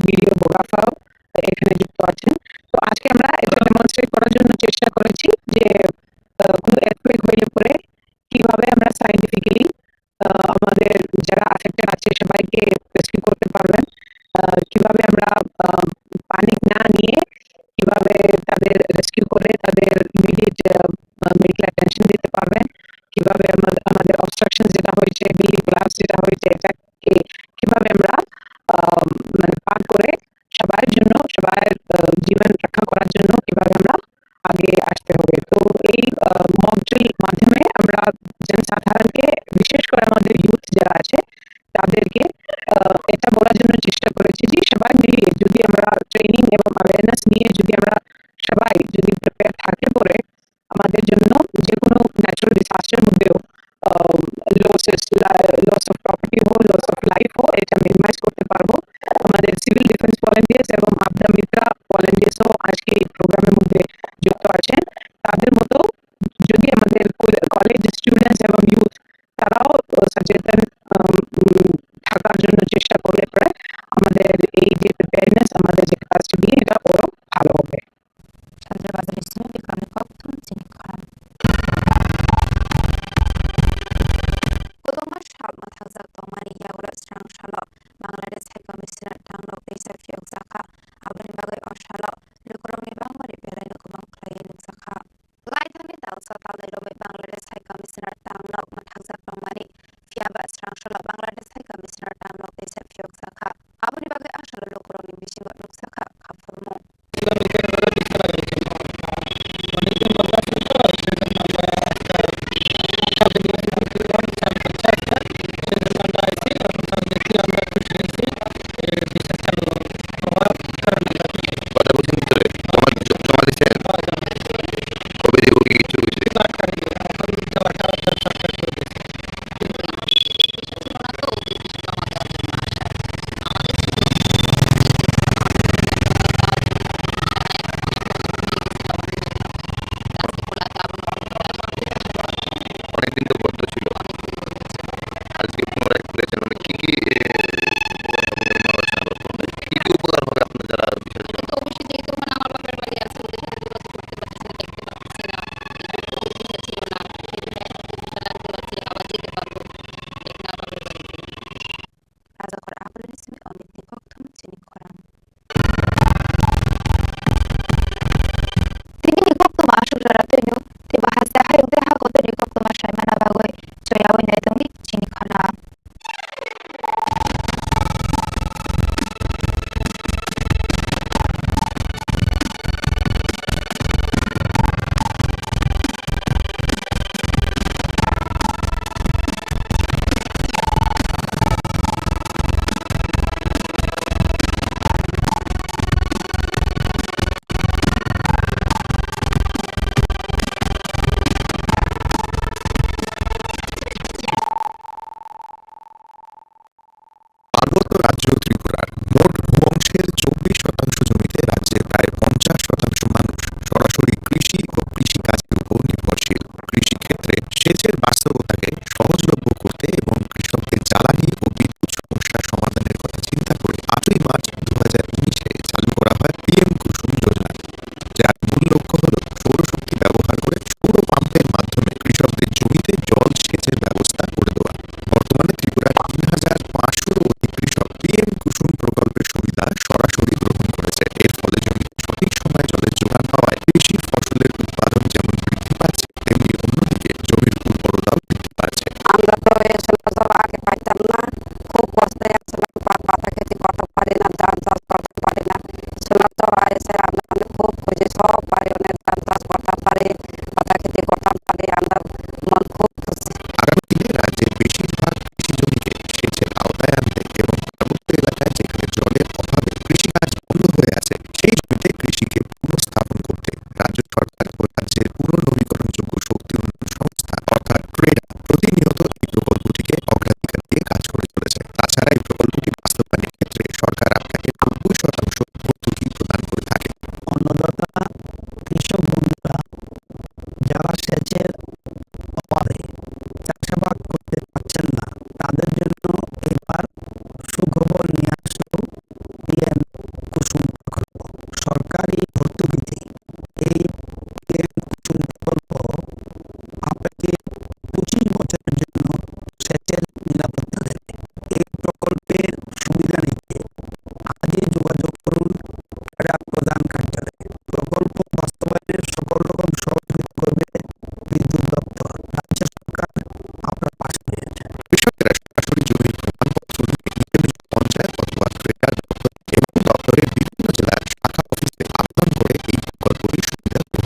বিডিও বোগাফাও এখানে যুক্ত আছেন। তো আজকে আমরা এটা ডেমনস্ট্রেট করার জন্য চেষ্টা করেছি যে, আহ, কোনো আর্থকোয়েক হইলে পরে কিভাবে আমরা সায়েন্টিফিক্যালি, আহ, আমাদের যারা অ্যাফেক্টেড আছে সবাইকে রেস্কিউ করতে পারবেন, আহ, কিভাবে আমরা, আহ, পানিক না নিয়ে কিভাবে তাদের রেস্কিউ করে তাদের ইমিডিয়েট, আহ, আহ, মেডিকেল অ্যাটেনশন দিতে পারবেন, কিভাবে আমা-, আমাদের অবস্ট্রাকশন যেটা হয়েছে, বিল্ডিং কোলাপস যেটা হয়েছে, এটাকে কিভাবে আমরা, আহ, মানে, পার করে সবার জন্য, সবার, আহ, জীবন রক্ষা করার জন্য কিভাবে আমরা আগে আসতে হবে। তো এই, আহ, মক ড্রিল মাধ্যমে আমরা জনসাধারণকে, বিশেষ করে আমাদের ইউথ যারা আছে, তাদেরকে, আহ, এটা বলার জন্য চেষ্টা করেছি যে সবাই মিলিয়ে যদি আমরা ট্রেনিং এবং অ্যাওয়ারনেস নিয়ে যদি আমরা সবাই যদি প্রিপেয়ার থাকলে পরে আমাদের জন্য যে কোনো ন্যাচারাল ডিজাস্টার মধ্যেও, আহ, লসেস, লা-, লস অফ প্রপার্টি হোক, লস অফ লাইফ হোক, এটা মিনিমাইজ করতে পারবো। আমাদের সিভিল ডিফেন্স ভলান্টিয়ার্স এবং আপদা মিত্রা ভলান্টিয়ার্সও আজকে এই প্রোগ্রামের মধ্যে যুক্ত আছেন। তাদের মতো যদি আমাদের কল-, কলেজ স্টুডেন্টস এবং ইউথ তারাও, আহ, সচেতন, আম, উম, থাকার জন্য চেষ্টা করলে পরে আমাদের এই যে প্রিপেয়ারনেস, আমাদের যে ক্যাপাসিটি, এটা আরো ভালো হবে। Chandra Bazar Islam Bikram ni kok thum chini khorang. Kwbangma sal mwthangjak tongmani yagulo srang salo Bangladesh High Commissioner tangnok teisa phiyokjakha. Aboni bagwi o salo lukurokni bangmani belaino kwbang khlaiwi nukjakha. Laithani talsa talnwi romwi Bangladesh High Commissioner tangnok mwthangjak tongmani, phiyaba srang salo Bangladesh High Commissioner tangnok teisa phiyokjakha. Aboni bagwi asalo lukurokni bisingo nukjakha khaphurmung. কথা বলছেন ভিতরে? জমা, জমা দিছেন? কবে দিব কি কিছু হয়েছে? অনেকদিন তো বন্ধ ছিল, আজকে পুনরায় খুলেছেন, মানে কি কি, এ, উপকার হবে বলে মনে হচ্ছে আপনার? কি কি উপকার হবে আপনার যারা বিশেষ করে? তো অবশ্যই, যেহেতু এখন আমার বাপের বাড়ি আছে, ওদের সাথে যোগাযোগ করতে পারতেছি না, দেখতে পারতেছি না, এই যে কোনো অসুবিধা ছিল না, সেদিন দেখা করতে পারছি, আবার যেতে পারবো, দেখতে না পারবো বাড়িতে। Rajakhor Akulni simi Omitni kokthum chini khorang. Tini ni koktwma aswk jora twino, teibo haste hayung tei hakotwini koktwma saimana bagwi choyaui naitongdi chini khorang. পার্বত্য রাজ্য ত্রিপুরার মোট ভূ অংশের চব্বিশ শতাংশ জমিতে রাজ্যের প্রায় পঞ্চাশ শতাংশ মানুষ সরাসরি কৃষি ও কৃষিকাজের উপর নির্ভরশীল। কৃষিক্ষেত্রে সেচের বাস্তবতাকে সহজলভ্য করতে এবং কৃষকদের জ্বালানি ও বিদ্যুৎ সমস্যা সমাধানের কথা চিন্তা করে আটই মার্চ দু হাজার উনিশে চালু করা হয় পিএম কুসুম যোজনা, যার মূল লক্ষ্য হল সৌরশক্তি ব্যবহার করে সৌর পাম্পের মাধ্যমে কৃষকদের জমিতে জল সেচের ব্যবস্থা করে দেওয়া। বর্তমানে ত্রিপুরার তিন হাজার পাঁচশোরও অধিক কৃষক পিএম কুসুম প্রকল্পের সুবিধা সরাসরি গ্রহণ করেছে। এর ফলে জমিতে সঠিক সময়ে জলের যোগান পাওয়ায় কৃষি ফসলের উৎপাদন যেমন বৃদ্ধি পাচ্ছে, তেমনি অন্যদিকে জমির উর্বরতাও বৃদ্ধি পাচ্ছে। আমরা তো এই সোলার জল আগে পাইতাম না, খুব কষ্টে আসলে পা-, পাতা খেতে করতে পারি না, ধান চাষ করতে পারি না। সোলার জল এসে আমরা, আমরা খুব খুশি, সব বাড়ি অনেক ধান চাষ করতে পারি, পাতা খেতে করতে পারি, আমরা মন খুব খুশি। আগামী দিনে রাজ্যের বেশিরভাগ কৃষি জমিকে সেচের আওতায় আনতে এবং পার্বত্য এলাকায় যেখানে জলের অভাবে কৃষিকাজ বন্ধ হয়ে আছে, সেই জমিতে কৃষিকে পুনঃস্থাপন করতে রাজ্য সরকার ও রাজ্যের পুনর্নবীকরণযোগ্য শক্তি উন্নয়ন সংস্থা অর্থাৎ ট্রেডা প্রতিনিয়ত এই প্রকল্পটিকে অগ্রাধিকার দিয়ে কাজ করে চলেছে। তাছাড়া এই প্রকল্পটি বাস্তবায়নের ক্ষেত্রে সরকার আপনাকে নব্বই শতাংশ ভর্তুকি প্রদান করে থাকে। অন্নদাতা কৃষক বন্ধুরা যারা সেচের অভাবে চাষাবাদ করতে পারছেন না, তাদের জন্য এবার সুখবর নিয়ে আসলো পিএম এই পিএম কুসুম প্রকল্প আপনাকে পঁচিশ বছরের জন্য সেচের নিরাপত্তা দেবে। এই প্রকল্পের সুবিধা নিতে আজই যোগাযোগ করুন ক্রীড়া প্রধান কার্যালয়ে। প্রকল্প বাস্তবায়নে সকল রকম সহযোগিতা করবে বিদ্যুৎ দপ্তর। রাজ্য সরকার আপনার পাশে রয়েছে। কৃষকেরা সরাসরি জমির প্রমাণপত্র নিয়ে নিজ নিজ পঞ্চায়েত অথবা ক্রীড়া দপ্তর এবং দপ্তরের বিভিন্ন জেলার শাখা অফিসে আবেদন করে এই প্রকল্পটির সুবিধা গ্রহণ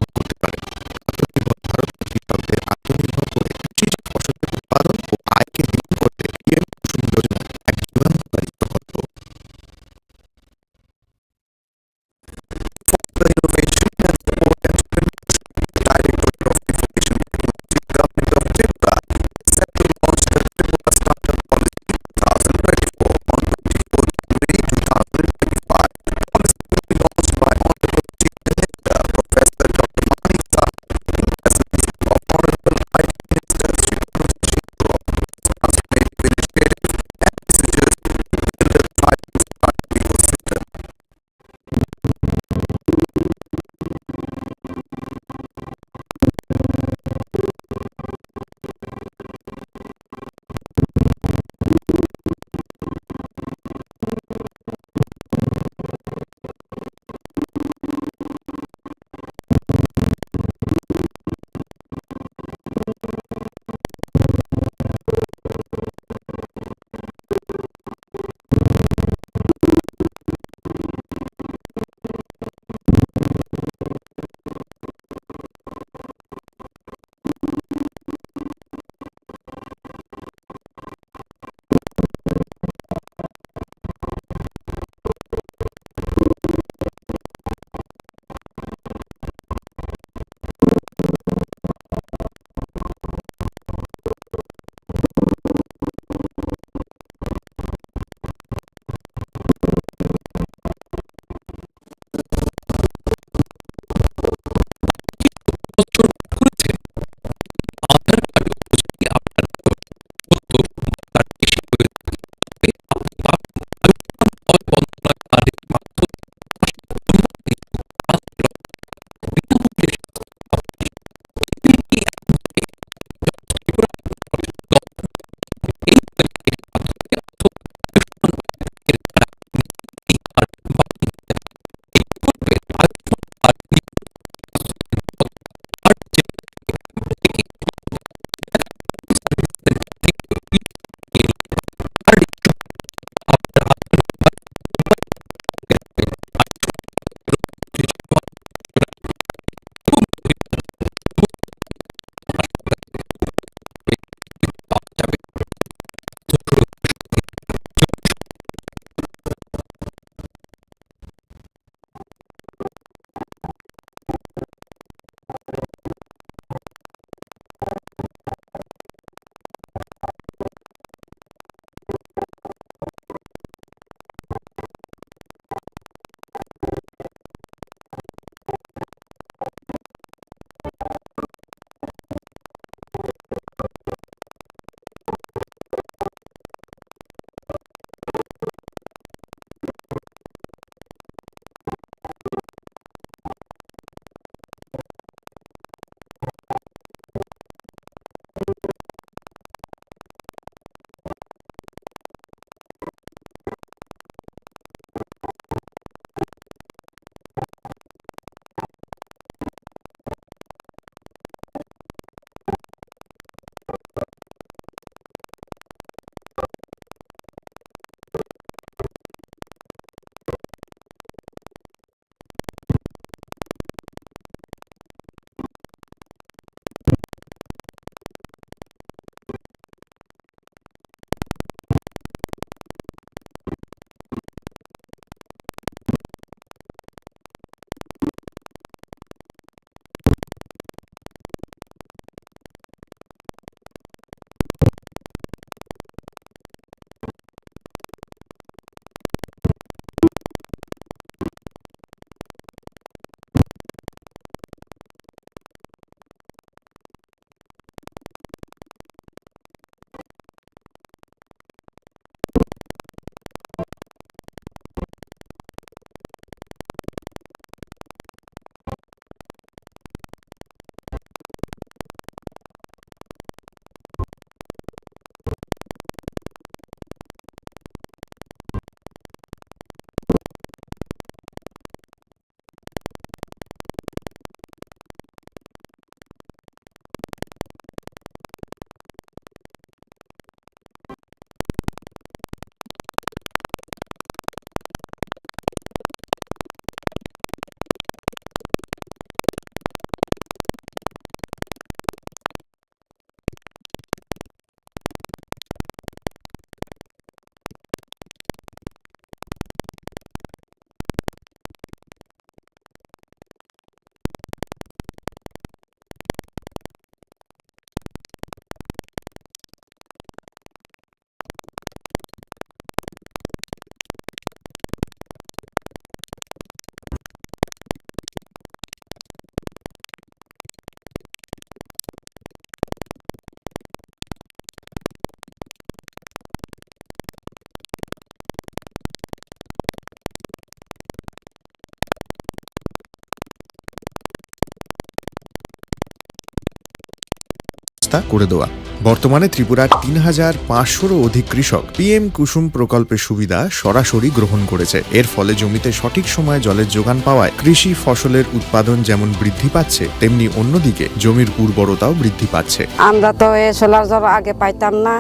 ব্যবস্থা করে দেওয়া। বর্তমানে ত্রিপুরার তিন হাজার পাঁচশোরও অধিক কৃষক পিএম কুসুম প্রকল্পের সুবিধা সরাসরি গ্রহণ করেছে। এর ফলে জমিতে সঠিক সময়ে জলের যোগান পাওয়ায় কৃষি ফসলের উৎপাদন যেমন বৃদ্ধি পাচ্ছে, তেমনি অন্যদিকে জমির উর্বরতাও বৃদ্ধি পাচ্ছে। আমরা তো এই সোলার জল আগে পাইতাম না,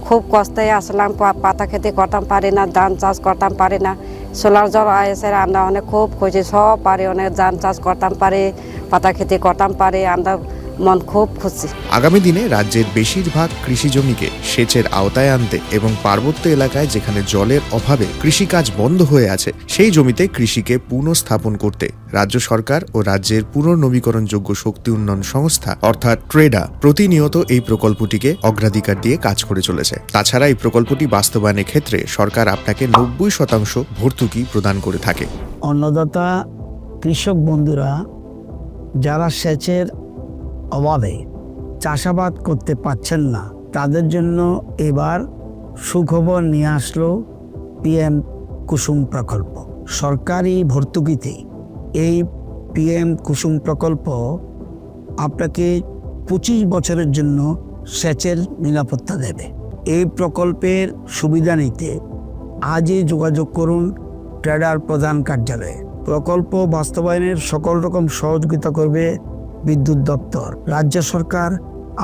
খুব কষ্টে আসলাম, পা-, পাতা খেতে করতাম পারি না, ধান চাষ করতাম পারি না। সোলার জল এসে আমরা অনেক খুব খুশি, সব পারি, অনেক ধান চাষ করতাম পারি, পাতা খেতে করতাম পারি, আমরা মন খুব খুশি। আগামী দিনে রাজ্যের বেশিরভাগ কৃষি জমিকে সেচের আওতায় আনতে এবং পার্বত্য এলাকায় যেখানে জলের অভাবে কৃষিকাজ বন্ধ হয়ে আছে, সেই জমিতে কৃষিকে পুনঃস্থাপন করতে রাজ্য সরকার ও রাজ্যের পুনর্নবীকরণযোগ্য শক্তি উন্নয়ন সংস্থা অর্থাৎ ট্রেডা প্রতিনিয়ত এই প্রকল্পটিকে অগ্রাধিকার দিয়ে কাজ করে চলেছে। তাছাড়া এই প্রকল্পটি বাস্তবায়নের ক্ষেত্রে সরকার আপনাকে নব্বই শতাংশ ভর্তুকি প্রদান করে থাকে। অন্নদাতা কৃষক বন্ধুরা যারা সেচের অভাবে চাষাবাদ করতে পারছেন না, তাদের জন্য এবার সুখবর নিয়ে আসলো পিএম কুসুম প্রকল্প। সরকারি ভর্তুকিতে এই পিএম কুসুম প্রকল্প আপনাকে পঁচিশ বছরের জন্য সেচের নিরাপত্তা দেবে। এই প্রকল্পের সুবিধা নিতে আজই যোগাযোগ করুন ট্রেডার প্রধান কার্যালয়ে। প্রকল্প বাস্তবায়নের সকল রকম সহযোগিতা করবে বিদ্যুৎ দপ্তর। রাজ্য সরকার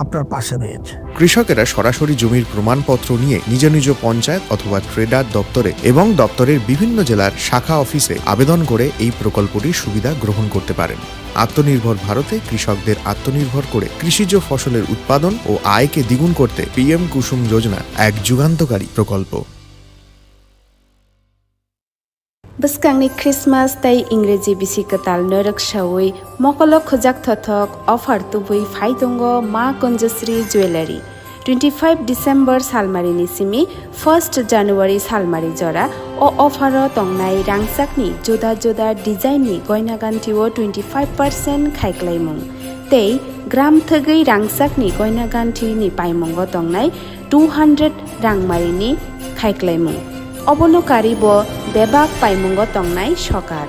আপনার পাশে রয়েছে। কৃষকেরা সরাসরি জমির প্রমাণপত্র নিয়ে নিজ নিজ পঞ্চায়েত অথবা ট্রেডার দপ্তরে এবং দপ্তরের বিভিন্ন জেলার শাখা অফিসে আবেদন করে এই প্রকল্পটির সুবিধা গ্রহণ করতে পারেন। আত্মনির্ভর ভারতে কৃষকদের আত্মনির্ভর করে কৃষিজ ফসলের উৎপাদন ও আয়কে দ্বিগুণ করতে পিএম কুসুম যোজনা এক যুগান্তকারী প্রকল্প। Bwskangni Christmas tei Ingreji bisi kwtalno rwksaui mokolo khujak thothok offer tubui phai tongo Ma Kanjasri Jewellery. Twenty five December salmarini simi first January salmari jora o offer o tongnai rangchakni juda juda design ni goina ganthi o twenty five percent khaiklaimung tei gram thwgwi rangchakni goina ganthi ni paimungo tongnai two hundred rangmarini khaiklaimung. Obono kari bo bebak paimungo tongnai sokar.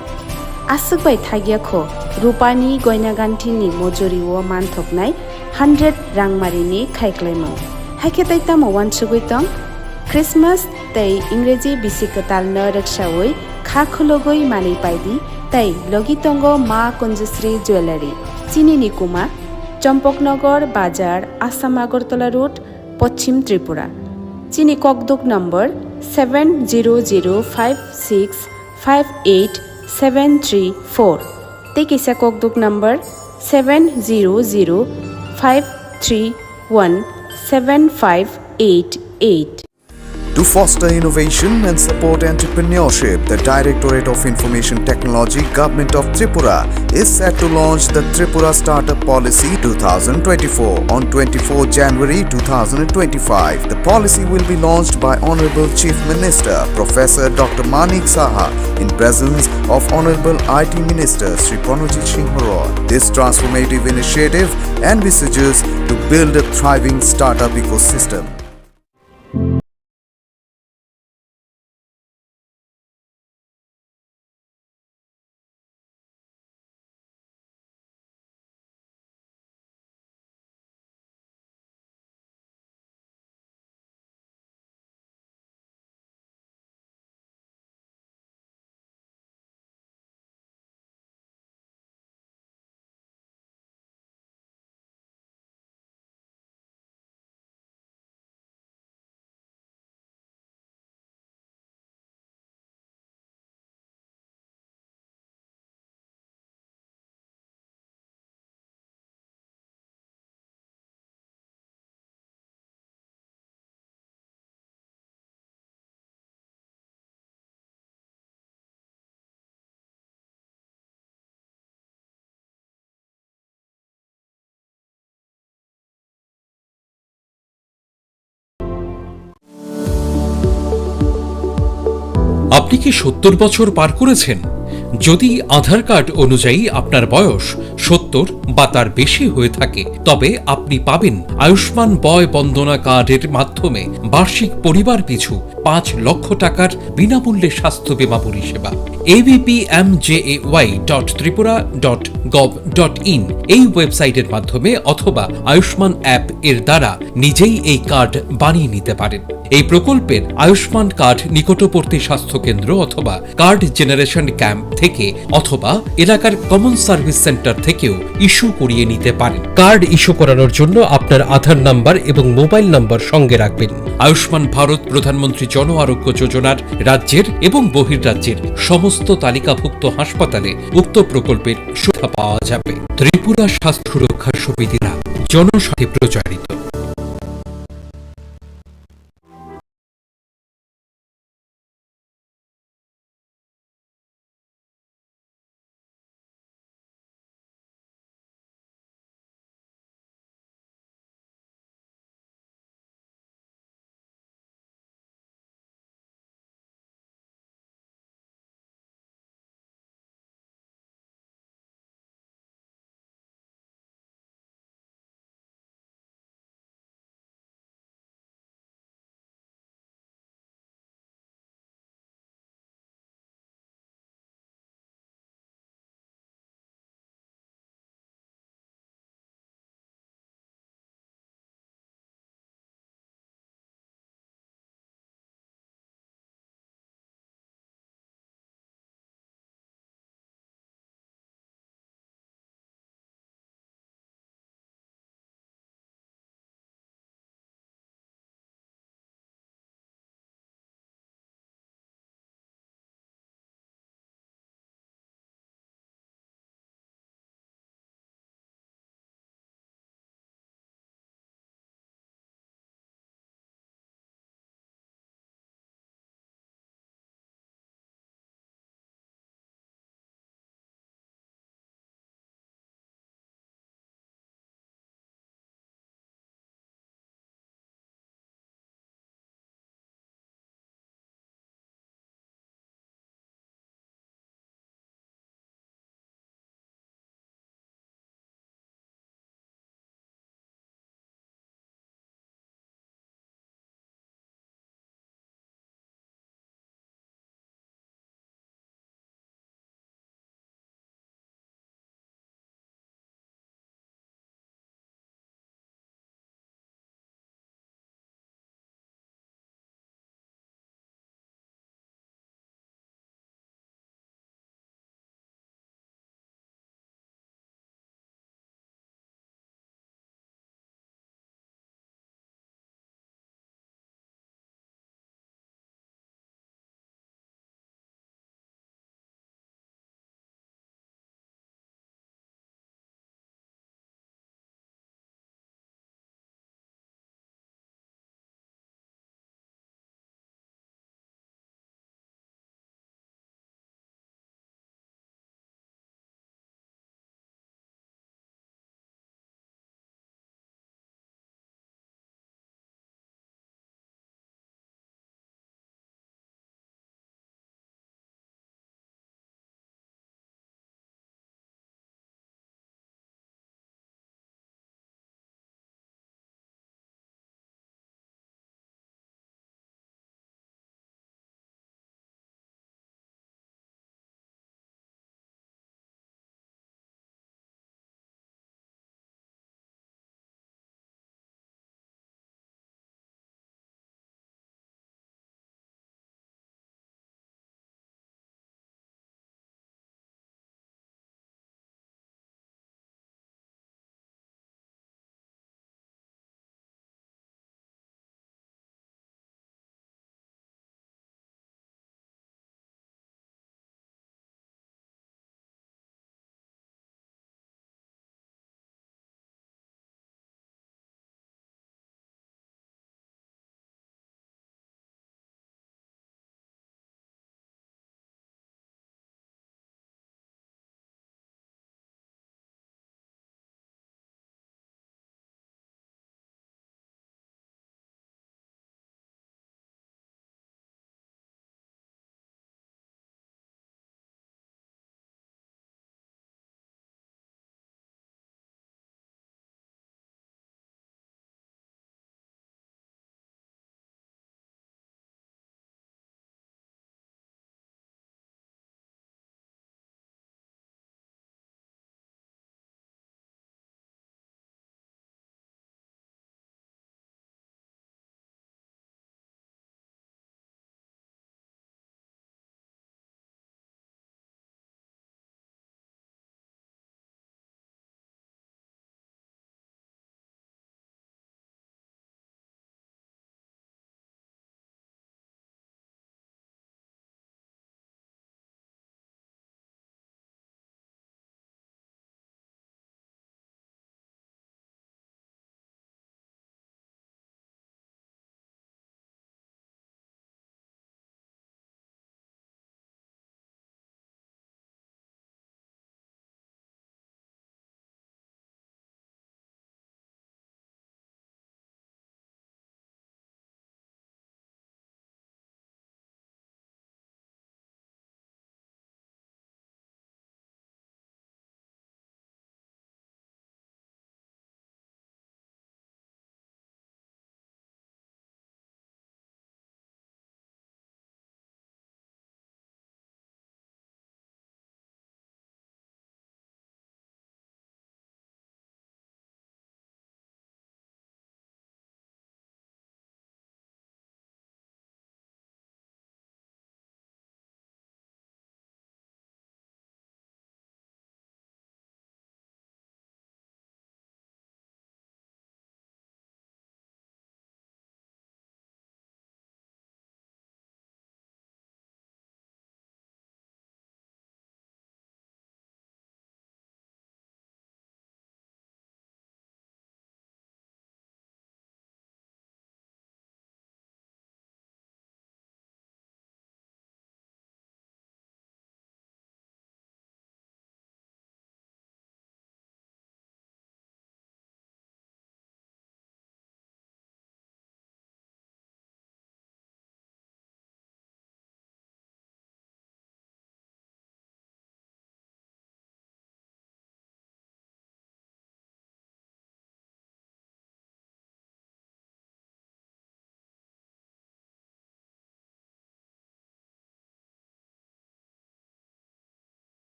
Aswk bai thagya kho rupani goina ganthini mojori o manthoknai hundred rangmarini khaiklaimung. Haikhe tai tamo uansugwi tong? Christmas tei Ingreji bisi kwtalno rwksaui kha khulugwi manwi paidi tei logi tongo Ma Kanjasri Jewellery. Chini ni kuma Champaknagar Bazar, Assam Agartala Road, Poschim Tripura. Chini kokduk number seven zero zero five six five eight seven three four. Tei kisa kokduk number seven zero zero five three one seven five eight eight. To foster innovation and support entrepreneurship, the Directorate of Information Technology, Government of Tripura, is set to launch the Tripura Startup Policy two thousand twenty-four on twenty-fourth January two thousand twenty-five. The policy will be launched by Honorable Chief Minister Professor Doctor Manik Saha in presence of Honorable I T Minister Shri Pranojit Singh Roy. This transformative initiative envisages to build a thriving startup ecosystem. আপনি কি সত্তর বছর পার করেছেন? যদি আধার কার্ড অনুযায়ী আপনার বয়স সত্তর বা তার বেশি হয়ে থাকে, তবে আপনি পাবেন আয়ুষ্মান বয় বন্দনা কার্ডের মাধ্যমে বার্ষিক পরিবার পিছু পাঁচ লক্ষ টাকার বিনামূল্যে স্বাস্থ্য বীমা পরিষেবা। ABPMJAY dot Tripura dot gov dot in এই ওয়েবসাইটের মাধ্যমে অথবা আয়ুষ্মান অ্যাপ এর দ্বারা নিজেই এই কার্ড বানিয়ে নিতে পারেন। এই প্রকল্পের আয়ুষ্মান কার্ড নিকটবর্তী স্বাস্থ্যকেন্দ্র অথবা কার্ড জেনারেশন ক্যাম্প থেকে অথবা এলাকার কমন সার্ভিস সেন্টার থেকেও ইস্যু করিয়ে নিতে পারেন। কার্ড ইস্যু করানোর জন্য আপনার আধার নাম্বার এবং মোবাইল নাম্বার সঙ্গে রাখবেন। আয়ুষ্মান ভারত প্রধানমন্ত্রী জন আরোগ্য যোজনার রাজ্যের এবং বহির্রাজ্যের সমস্ত তালিকাভুক্ত হাসপাতালে উক্ত প্রকল্পের সুবিধা পাওয়া যাবে। ত্রিপুরা স্বাস্থ্য সুরক্ষা সমিতিরা জনস্বার্থে প্রচারিত।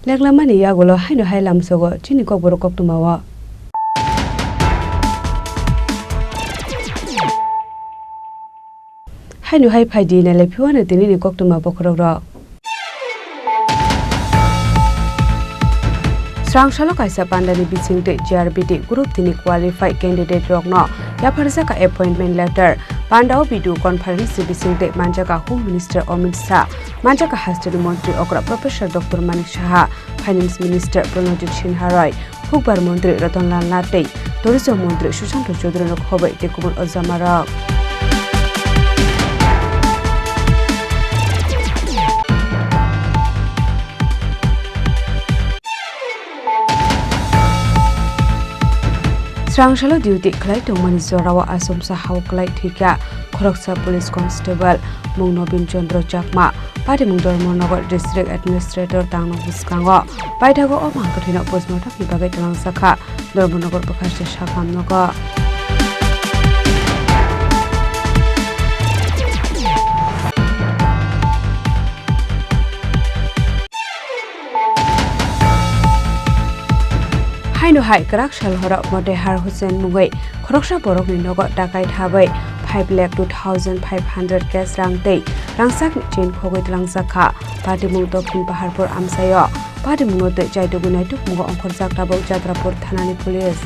Leklamani yagulo haino hai lamsogo chini kokborok koktwmao. Haino hai phaidi nailai phiwano tinini koktwma bokhorokrok. Srangsalo kaisa pandani bisingtwi G R B T group tini qualified candidate rokno yapharjaka appointment letter. Pandao video conference ni bisingtwi manjaka Home Minister Amit Shah, manjaka hasteni montri okra Professor Doctor Manik Saha, Finance Minister Pranojit Sinha Roy, Hukbar Montri Ratan Lal Nath tei Tourism Montri Sushanta Chowdhury no khobai tei kubun ojamarok. Srangsalo duty khlai tongmani jorao achomsa hao klai thwikha khoroksa police constable, mung Nobin Chandra Chakma, patimung Dharmanagar District Administrator tangno bwskango. Paithago o mangkwthwino postmortemni bagwi twlangjakha Dharmanagar bwkhaste sakamnogo. Haino hai kwrak sal horo Motehar Hussain mungwi khoroksa borokni nogo dakai thabai five lakh two thousand five hundred cash rang tei rangchakni chain khogwi twlangjak kha. Patimung Dokhin Paharpur amchaio. Patimungno twi chaitugwi naitukmungo ongkhorjak tabuk Jatrapur thanani police.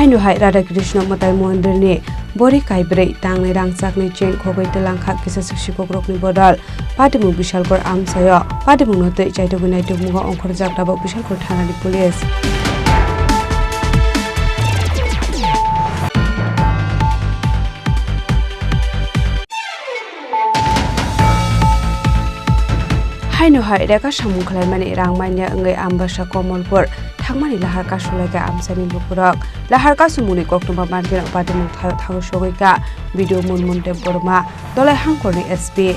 Haino hai Radha Krishna Mwtai Mondirni bori kaibrwi tangnai rangchakni chain khogwi twlang kha kisa swk sikokrokni bodol. Patimung Bishalgarh amchaio. Patimungno twi chaitugwi naitukmungo ongkhorjak tabuk Bishalgarh thanani police. Haino hai reka samung khlaimani rang manya wngwi Ambasa Komolpur thangmani lahar kasulaikha amchaini lukurok. Lahar kasumungni koktwma mankheno patimung thaio thago sogwikha B D O Munmun Debbarma, Dolai Hangkorni S P.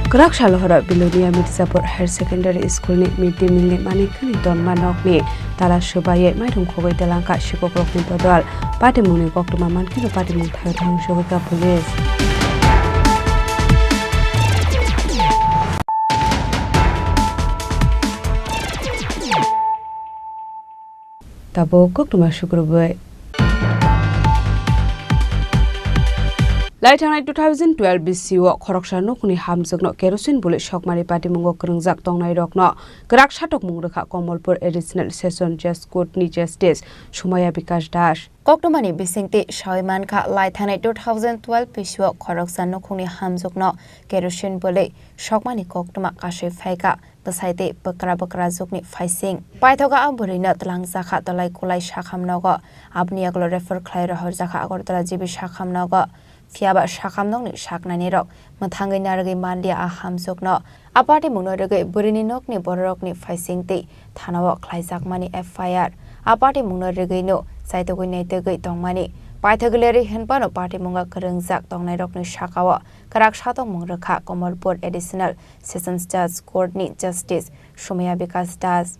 Kwrak salo horo Bilonia Mirzapur Higher Secondary School ni mid day meal ni manikhani tonma nokni tala swbaiwi mairung khogwi twlangkha sikokrokni bodol. Patimungni koktwma mankheno patimung thaio thago sogwikha police. Tabuk koktwma sukrubwi. Laithangnai two thousand twelve B C o khoroksa nukhungni hamjwkno kerosene bwlwi sokmani patimungo kwrwngjak tongnairokno kwrak satokmung rwkha Komolpur Additional Session Judge Court ni Justice Sumaya Bikash Das. Koktwmani bisingtwi sawi mankha, laithangnai two thousand twelve B C o khoroksa nukhungni hamjwkno kerosene bwlwi sokmani koktwma kasui phaikha. Bwsai tei bwkra bwkra jukni phaising. Paithago a bwrwino twlangjakha Dolai Kulai sakham nogo. Aboni yagulo refer khlai rohorjakha Agartala G B sakham nogo. Phiyaba sakham nokni saknainirok mwthangwi narwgwi manliya a hamjwkno. A patimungno rwgwi bwrwini nokni bororokni phaising tei thanao khlaijakmani F I R. A patimungno rwgwino chaitugwi naitugwi tongmani. Paithagwi lerwi hwnphano patimungo kwrwngjak tongnairokni sakao kwrak satokmung rwkha Komolpur Additional Sessions Judge Court ni Justice Sumaya Bikash Das.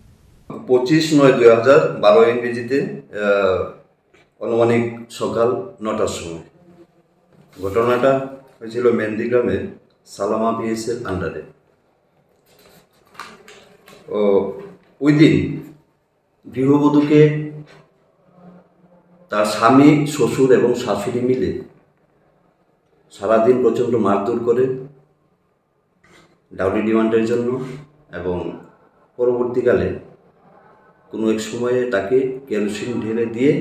পঁচিশ নয় দুই হাজার বারো ইংরেজিতে, আহ, আনুমানিক সকাল নটার সময়। ঘটনাটা হয়েছিল মেন্দিগ্রামে সালামা পিএস এর আন্ডারে। ও, ওই দিন গৃহবধূকে তার স্বামী, শ্বশুর এবং শাশুড়ি মিলে সারাদিন প্রচণ্ড মারধর করে ডাউরি ডিমান্ডের জন্য এবং পরবর্তীকালে কোনো এক সময়ে তাকে কেরোসিন ঢেলে দিয়ে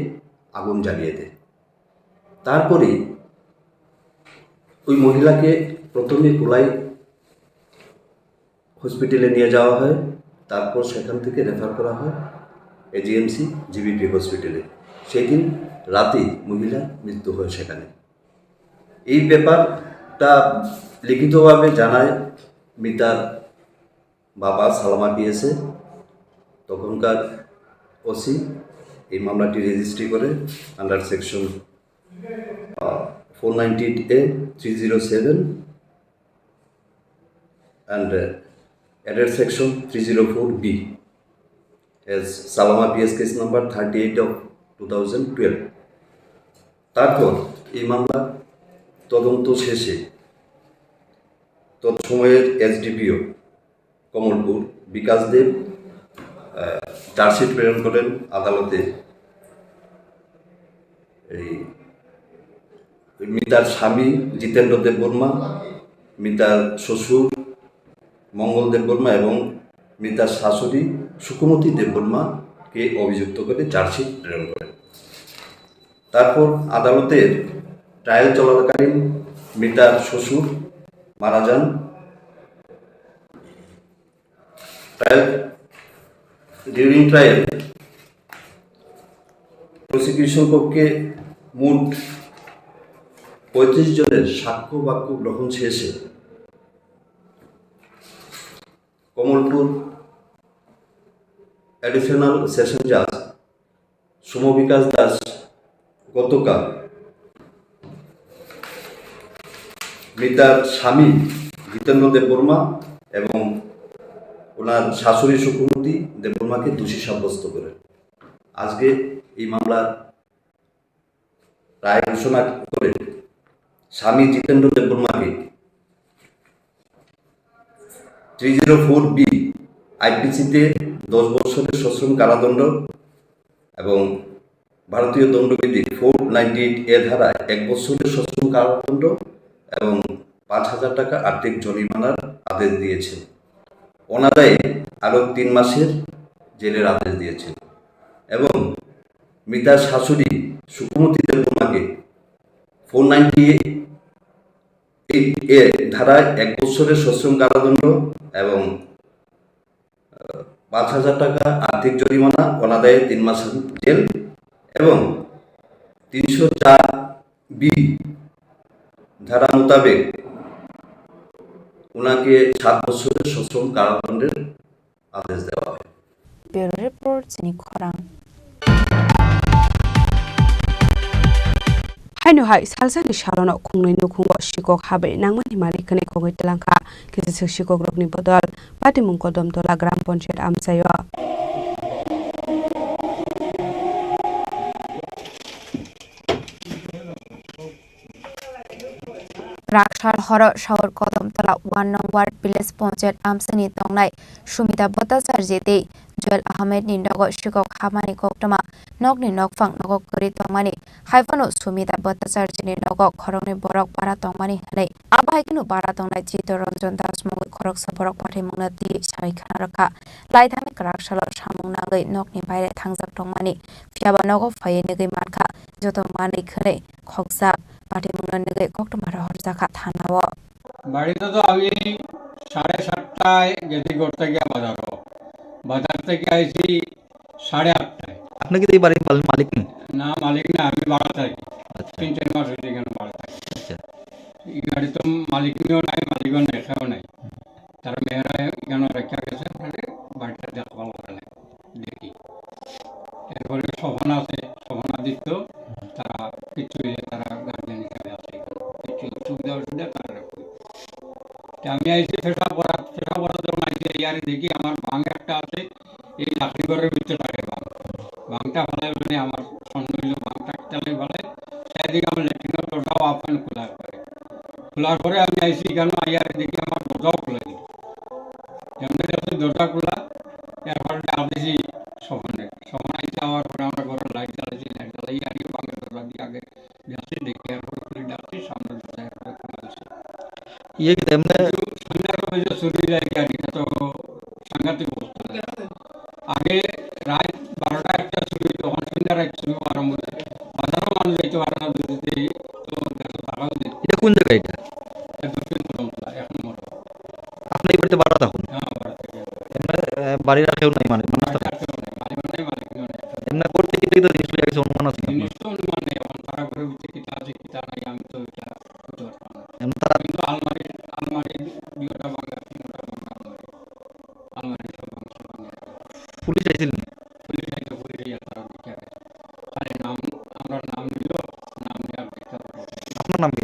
আগুন জ্বালিয়ে দেয়। তারপরে ওই মহিলাকে প্রথমে কোলাই হসপিটালে নিয়ে যাওয়া হয়, তারপর সেখান থেকে রেফার করা হয় এজিএমসি জিবিপি হসপিটালে। সেই দিন রাতেই মহিলার মৃত্যু হয় সেখানে। এই ব্যাপারটা লিখিতভাবে জানায় মিতার বাবা সালামা পিএসএ, তখনকার ওসি এই মামলাটি রেজিস্ট্রি করে under section, ah, four ninety-eight A three zero seven and uh, added section three zero four B as Salama P S case number thirty-eight of two thousand twelve. তারপর এই মামলা তদন্ত শেষে তৎসময়ের এসডিপিও কমলপুর বিকাশ দেব, আহ, চার্জশিট প্রেরণ করেন আদালতে। এই মিতার স্বামী জিতেন্দ্র দেববর্মা, মিতার শ্বশুর মঙ্গল দেববর্মা এবং মিতার শাশুড়ি সুকুমতি দেববর্মাকে অভিযুক্ত করে চার্জশিট প্রেরণ করেন। তারপর আদালতের ট্রায়াল চলাকালীন মিতার শ্বশুর মারা যান। ট্রায়াল, ডিউরিং ট্রায়াল প্রসিকিউশন পক্ষে মোট পঁয়ত্রিশ জনের সাক্ষ্য বাক্য গ্রহণ শেষে কমলপুর অ্যাডিশনাল সেশন জাজ সৌম্য বিকাশ দাস গতকাল মিতার স্বামী জিতেন্দ্র দেববর্মা এবং ওনার শাশুড়ি সুকুমতি দেববর্মাকে দোষী সাব্যস্ত করেন। আজকে এই মামলার রায় ঘোষণা করে স্বামী জিতেন্দ্র দেববর্মাকে থ্রি জিরো ফোর বি আইপিসিতে দশ বছরের সশ্রম কারাদণ্ড এবং ভারতীয় দণ্ডবিধি ফোর নাইনটি এইট এ ধারায় এক বছরের সশ্রম কারাদণ্ড এবং পাঁচ হাজার টাকা আর্থিক জরিমানার আদেশ দিয়েছেন। অনাদায়ে আরও তিন মাসের জেলের আদেশ দিয়েছেন এবং মিতার শাশুড়ি সুকুমতি দেববর্মাকে ফোর নাইনটি এইট এ ধারায় এক বছরের সশ্রম কারাদণ্ড এবং পাঁচ হাজার টাকা আর্থিক জরিমানা, অনাদায়ে তিন মাস জেল এবং তিনশো চার বি ধারা মোতাবেক ওনাকে সাত বছরের সশ্রম কারাদণ্ডের আদেশ দেওয়া হয়। Bureau Report, chini khorang. Haino hai salsani salono khungnwi nukhungo sikok habai nangmani malik hwnwi kogwi twlangkha. Kisa swk sikokrokni bodol Patimung Kodom Tola Gram Panchayat amchaio. Raksal horo Saur Kodom Tola one nong ward village panchayat amchaini tongnai Sumita Bhattacharya tei Joel Ahmed ni nogo sikok hamani koktwma nokni nokphang nogo kwrwi tongmani. Haiphano Sumita Bhattacharya ni nogo khoroknwi borok bara tongmani hwnwi. Abo hai kheno bara tongnai Chitta Ranjan Das mungwi khoroksa borok pathimungno twiwi sawi khna rwkha. Laithani kwrak salo samung nangwi nokni baire thangjak tongmani. Phiyaba nogo phaiwi nugwi mankha joto manwi khwnwi khokjak. Pathimungno nugwi koktwma rohorjakha thanao. বাড়িতে তো আমি সাড়ে সাতটায় গেছি ঘর থেকে বাজারও। বাজার থেকে আইছি সাড়ে আটটায়। আপনি কি এই বাড়ির মাল-, মালিক নেই? না, মালিক না, আমি ভাড়া থাকি। আচ্ছা। তিন চার মাস হয়েছে এখানে ভাড়া থাকি। আচ্ছা। এই বাড়ি তো মালিক নিয়েও নাই, মালিকও নাই, কেউ নাই। তারা মেয়েরা এখানে রেখে গেছে, মানে বাড়িটা দেখভাল করে নাই। দেখি। এরপরে স্বপন আছে, স্বপন আদিত্য, তারা কিছু হইলে তারা গার্জিয়ান হিসাবে আছে এখানে। কিছু সুবিধা অসুবিধা তারা রাখবে। তে আমি আইছি পেশাব করাত, পেশাব করাত যখন আইছি, ইয়ারে দেখি আমার ভাং একটা আছে, এই লাকড়ি ঘরের ভিতরে থাকে ভাং। ভাংটা ফালাই মানে আমার সন্দেহ হইলো ভাংটা কিতালাই ফালাই, চারিদিকে আমার ল্যাট্রিনের দরজাও আফগান খোলা করে। খোলার পরে আমি আইছি এখানে, আইয়ারে দেখি আমার দরজাও খুলে দিল। এমনি দেখছি দরজা খোলা, এরপরে ডাক দিছি স্বপনে। স্বপন আইছে, আওয়ার পরে আমরা ঘরের লাইট জ্বালাইছি, লাইট জ্বালাই আর কি ভাঙে দরজা দিয়ে আগে দেখছি, দেখি এরপরে খুলে ডাকছি, সামনে দরজা এরপরে খোলা হয়েছে। ইয়ে কি এমনি কিন্তু সন্ধ্যার সময় যে চুরি যায় কি আর কি, এটা তো সাংঘাতিক অবস্থা। আগে রাত বারোটা একটা চুরি হইতো, এখন সন্ধ্যা রাত চুরি আরম্ভ হয়েছে। বাজারও মানুষ যাইতে পারে না, যদি এই তো দেড়শো টাকাও দিত। এটা কোন জায়গা এটা? এটা দক্ষিণ কদমতলা, এক নম্বর। আপনি এই বাড়িতে ভাড়া থাকুন? হ্যাঁ, ভাড়া থাকি। এমনি, আহ, বাড়ির আর কেউ নাই মানে, মানুষ থাকে? বাড়ির আর কেউ নাই, মালিক নাই, মালিক নাই। এমনি করতে কি দেখতে জিনিস লইয়া গেছে অনুমান আছে কি আপনার? জিনিস তো অনুমান নেই, এখন তারা ঘরে ভিতরে কিতা আছে, কিতা নাই, আমি তো এটা করতে পারতাম না। এমনি তারা কিন্তু আলমারি, আলমারি দুইটা ভাঙা, তিনটা ভাঙা আলমারি। আলমারি সব ভাঙা, সব ভাঙা। পুলিশ আইছিল নি? পুলিশ আইতো, পুলিশ আইয়া তারা দেখে গেছে। খালি নাম, আমরা নাম নিল, নাম নিয়ে আর দেখতে পারবো না। আপনার নাম কি?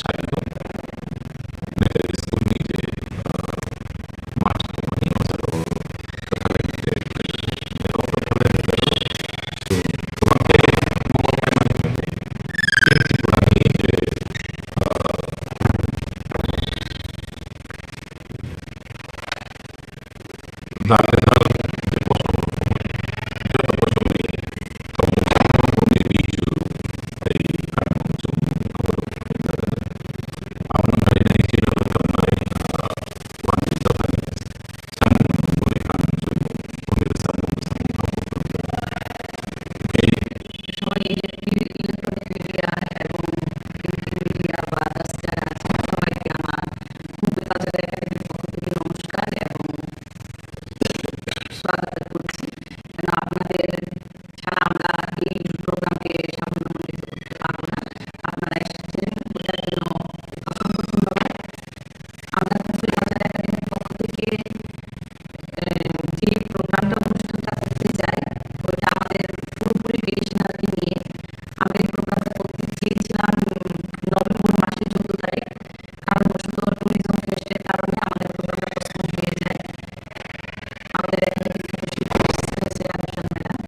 sari tong. Nai school ni je, ah, master ni o jaga o Sony electronic media এবং print media বা others যারা আছেন সবাইকে আমার মুম্বাই কালচারাল একাডেমির পক্ষ থেকে নমস্কার এবং স্বাগত করছি। কেন আপনাদের ছাড়া আমরা এই প্রোগ্রামকে সাফল্যমণ্ডিত করতে পারবো না। আপনারা এসেছেন, ওটার জন্য অসংখ্য ধন্যবাদ। আমরা মুম্বাই কালচারাল একাডেমির পক্ষ থেকে, আহ, যে প্রোগ্রামটা, অনুষ্ঠানটা করতে চাই, ওইটা আমাদের পুরোপুরি ট্রেডিশনালকে নিয়ে। আমরা এই প্রোগ্রামটা করতে চেয়েছিলাম, উম, নভেম্বর মাসের চোদ্দ তারিখ। কারণবশত ট্যুরিজম ফেস্টের কারণে আমাদের প্রোগ্রামটা পোস্টপোন হয়ে যায়। আমাদের এখানে বিখ্যাত শিল্পী এসেছে, রাজস্থান ম্যাডাম।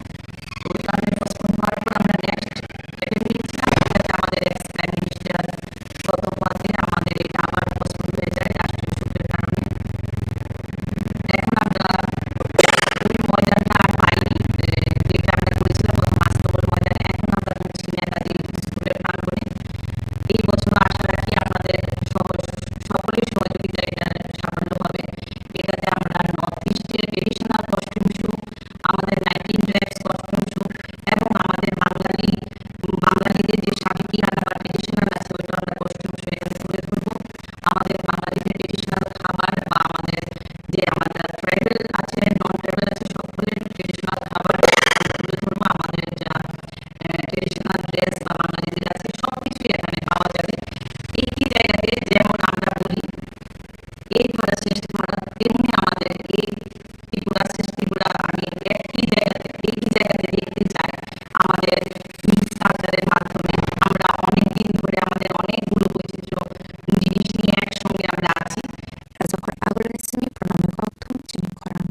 তো ওই কারণে পোস্টপোন হওয়ার পর আমরা নেক্সট অ্যাটেন্ড নিয়েছিলাম, ঠিক আছে, আমাদের এক্স প্রাইম মিনিস্টার গত ওয়াজে আমাদের এটা আবার পোস্টপোন হয়ে যায় রাষ্ট্রীয় শোকের কারণে। এখন আমরা ওই ময়দানটা আর পাইনি, এ, যেটা আমরা করেছিলাম গত মাস তো ওই ময়দানে। এখন আমরা করছি নেতাজি স্কুলের প্রাঙ্গণে। এই বছর আশা রাখি আপনাদের সকল, সকলের সহযোগিতা এটা সাফল্য হবে। এটাতে আমরা নর্থ ইস্টের ট্রেডিশনাল কস্টিউম শো, আমাদের নাইনটিন ট্রাইবস কস্টিউম শো এবং আমাদের বাঙালি, বাঙালিদের যে সাবেকি গান বা ট্রেডিশনাল আছে, ওইটা আমরা কস্টিউম শো এখানে তুলে ধরবো। আমাদের বাঙালিদের ট্রেডিশনাল খাবার বা আমাদের যে আমাদের ট্রাইবাল আছে, নন ট্রাইবাল আছে, সকলের ট্রেডিশনাল খাবার তুলে ধরবো। আমাদের যা, আহ, ট্রেডিশনাল ড্রেস বা বাঙালিদের আছে, সবকিছুই এখানে পাওয়া যাবে। একই জায়গাতে, যেমন আমরা বলি, "এক ভারত শ্রেষ্ঠ ভারত", তেমনি আমাদের এই ত্রিপুরা শ্রেষ্ঠ ত্রিপুরা, আমি একই জায়গাতে, একই জায়গাতে দেখতে চাই। আমাদের মিক্স কালচারের মাধ্যমে আমরা অনেক দিন ধরে আমাদের অনেকগুলো বৈচিত্র্য জিনিস নিয়ে একসঙ্গে আমরা আছি। Rajakhor Agulni simi Pranamni kokthum chini khorang.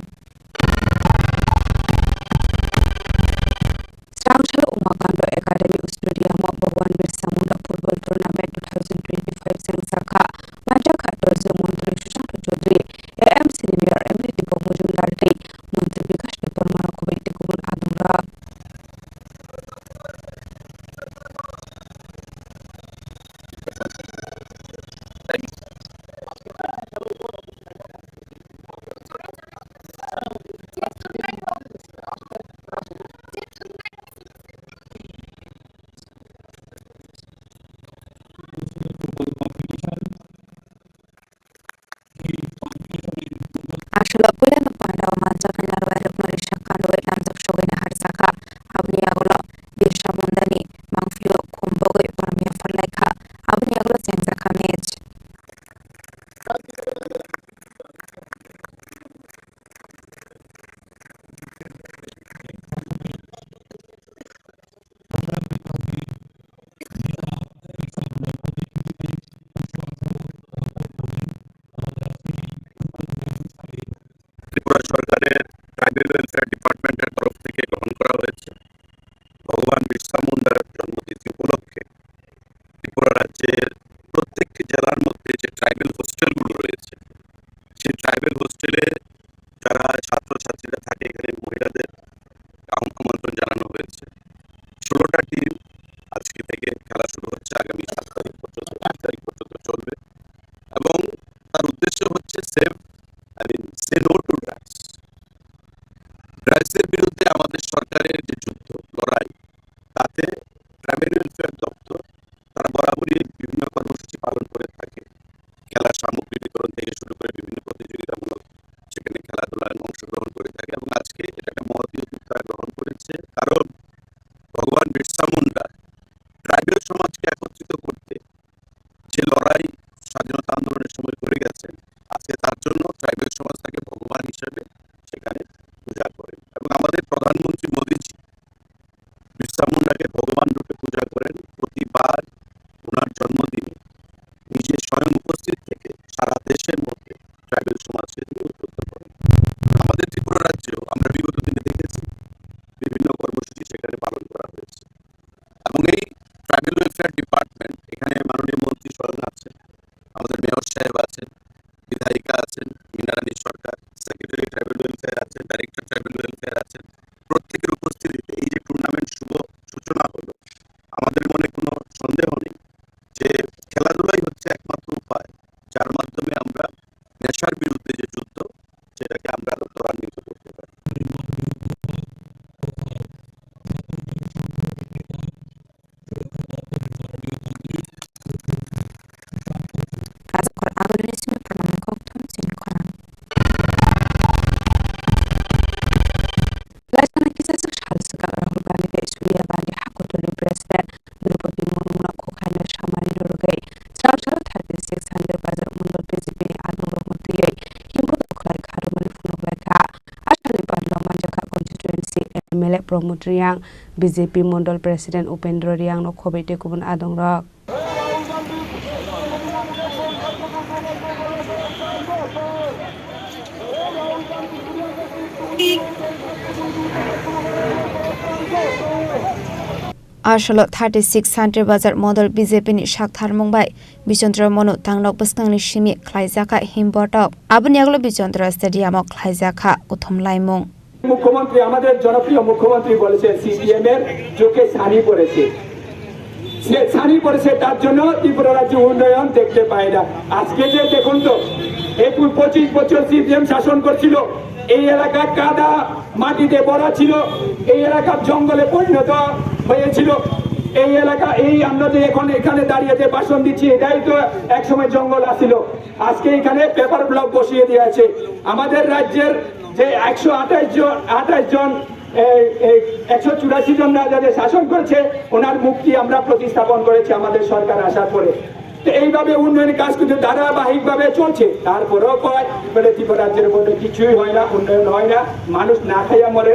Srang salo Umakando Academy Australia mo Bhagwan Birsa Munda Football Tournament two thousand twenty-five seng sakha. Manjakha Dorje Montri Sushant Chaudhary, A M C ni Mayor M L A Deepak Majumdar tei Montri Bikash Debbarma rok bai tei kubun adongrok. হোস্টেলে যারা ছাত্রছাত্রীরা থাকে, এখানে মহিলাদের আম-, আমন্ত্রণ জানানো হয়েছে। ষোলোটা টিম আজকে থেকে খেলা শুরু হচ্ছে, আগামী সাত তারিখ পর্যন্ত, আট তারিখ পর্যন্ত চলবে। এবং তার উদ্দেশ্য হচ্ছে save, I mean, say no to drugs. ড্রাগসের বিরুদ্ধে আমাদের সরকারের যে যুদ্ধ, লড়াই, তাতে ট্রাইবাল ওয়েলফেয়ার দপ্তর তারা বরাবরই বিভিন্ন কর্মসূচি পালন করে থাকে। খেলার সামগ্রী বিতরণ থেকে শুরু করে বিভিন্ন প্রতিযোগিতামূলক সেখানে খেলাধুলায় অংশগ্রহণ করে থাকে এবং আজকে এটা একটা মহতী উদ্যোগ তারা গ্রহণ করেছে। কারণ ভগবান বিরসা মুন্ডা ট্রাইবাল সমাজকে একত্রিত করতে যে লড়াই স্বাধীনতা আন্দোলনের সময় করে গেছেন, আজকে তার জন্য ট্রাইবাল সমাজ তাকে ভগবান হিসেবে সেখানে পূজা করেন। এবং আমাদের প্রধানমন্ত্রী মোদীজি বিরসা মুন্ডাকে ভগবান রূপে পূজা করেন। প্রতিবার ওনার জন্মদিনে নিজে স্বয়ং উপস্থিত থেকে সারা দেশের মধ্যে ট্রাইবাল সমাজকে তিনি উদ্বুদ্ধ করেন। আমাদের ত্রিপুরা রাজ্যেও আমরা বিগত দিনে দেখেছি বিভিন্ন কর্মসূচি সেখানে পালন করা হয়েছে। এবং এই ট্রাইবাল ওয়েলফেয়ার ডিপার্টমেন্ট, এখানে মাননীয় মন্ত্রী স্বয়ং আছেন, আমাদের মেয়র সাহেব আছেন, বিধায়িকা আছেন মীনা রানী সরকার, সেক্রেটারি ট্রাইবাল ওয়েলফেয়ার আছেন, ডাইরেক্টর ট্রাইবাল ওয়েলফেয়ার আছেন, প্রত্যেকের উপস্থিতিতে এই যে টুর্নামেন্ট শুভ সূচনা হলো, আমাদের মনে কোনো সন্দেহ নেই যে খেলাধুলাই হচ্ছে একমাত্র উপায়, যার মাধ্যমে আমরা নেশার বিরুদ্ধে যে যুদ্ধ, সেটাকে আমরা আরো ত্বরান্বিত করতে পারি। Kajakhor agorni simi pranamni kokthum chini khorang. Laisana kisachak sal swkang Rahul Gandhi tei Sonia Gandhi hakotulni president Droupadi Murmuno khokhaino samani rwrwgwi Chawcharo thirty six Sandir Bazar Mondol B J P ni adongrokno twiwi himkhoro khlai kha rwmani phunuk lai kha. A salni bandao Manjakha constituency M L A Pramod Reang, B J P Mondol President Upendra Reang no khobwi tei kubun adongrok. Asolo thirty six Santir Bazar Mondol B J P ni saktharmung bai Bichondra Monu tangnok bwskangni simi khlaijakha himbotok. Aboni yagulo Bichondra Stadium o khlaijakha kuthum laimung. মুখ্যমন্ত্রী, আমাদের জনপ্রিয় মুখ্যমন্ত্রী বলেছেন, সিপিএম এর চোখে ছানি পড়েছে। সে ছানি পড়েছে, তার জন্য ত্রিপুরা রাজ্য উন্নয়ন দেখতে পায় না। আজকে যে দেখুন তো, এই পু-, পঁচিশ বছর সিপিএম শাসন করছিল, এই এলাকা কাদা মাটিতে ভরা ছিল, এই এলাকা জঙ্গলে পরিণত হয়েছিল। এই এলাকা, এই আমরা যে এখন এখানে দাঁড়িয়ে যে ভাষণ দিচ্ছি, এটাই তো একসময় জঙ্গল আছিল। আজকে এখানে পেপার ব্লক বসিয়ে দিয়ে আছে। আমাদের রাজ্যের যে একশো আঠাশ জন, আঠাশ জন, এই, এই একশো চুরাশি জন রাজা যে শাসন করছে, ওনার মূর্তি আমরা প্রতিস্থাপন করেছি আমাদের সরকার আসার পরে। তো এইভাবে উন্নয়ন কাজ কিন্তু ধারাবাহিকভাবে চলছে। তারপরেও কয় বলে ত্রিপুরা রাজ্যের মধ্যে কিছুই হয় না, উন্নয়ন হয় না, মানুষ না খাইয়া মরে।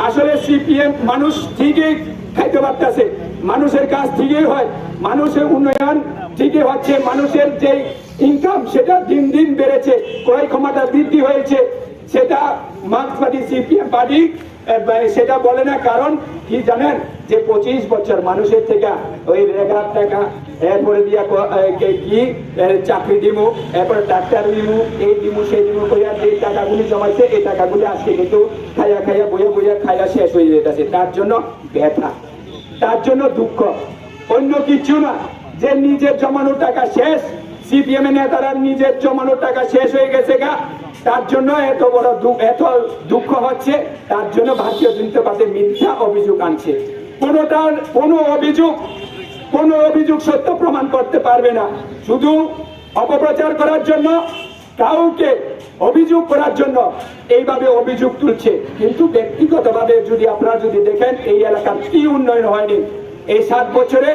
আসলে সিপিএম মানুষ ঠিকই খাইতে পারতেছে, মানুষের কাজ ঠিকই হয়, মানুষের উন্নয়ন ঠিকই হচ্ছে, মানুষের যেই ইনকাম সেটা দিন দিন বেড়েছে, ক্রয় ক্ষমতা বৃদ্ধি হয়েছে, সেটা মার্ক্সবাদী সিপিএম পার্টি, এ, বা-, সেটা বলে না। কারণ কি জানেন, যে পঁচিশ বছর মানুষের থেকে ওই রেগার টাকা, এরপরে দিয়া ক-, এ, কে-, কি, এ, চাকরি দিমু, এরপরে ডাক্তার দিমু, এই দিমু, সেই দিমু কইয়া যে টাকাগুলি জমাইছে, এই টাকাগুলি আজকে কিন্তু খাইয়া খাইয়া, বইয়া বইয়া খাইয়া শেষ হয়ে যেতেছে। তার জন্য ব্যথা, তার জন্য দুঃখ, অন্য কিছু না। যে নিজের জমানো টাকা শেষ, সিপিএম এর নেতারা নিজের জমানো টাকা শেষ হয়ে গেছে গা, তার জন্য এত বড় দু-, এত দুঃখ হচ্ছে, তার জন্য ভারতীয় জনতা পার্টি মিথ্যা অভিযোগ আনছে। কোনোটার কোনো অভিযোগ, কোনো অভিযোগ সত্য প্রমাণ করতে পারবে না, শুধু অপপ্রচার করার জন্য, কাউকে অভিযোগ করার জন্য এইভাবে অভিযোগ তুলছে। কিন্তু ব্যক্তিগতভাবে যদি আপনারা যদি দেখেন, এই এলাকার কি উন্নয়ন হয়নি এই সাত বছরে,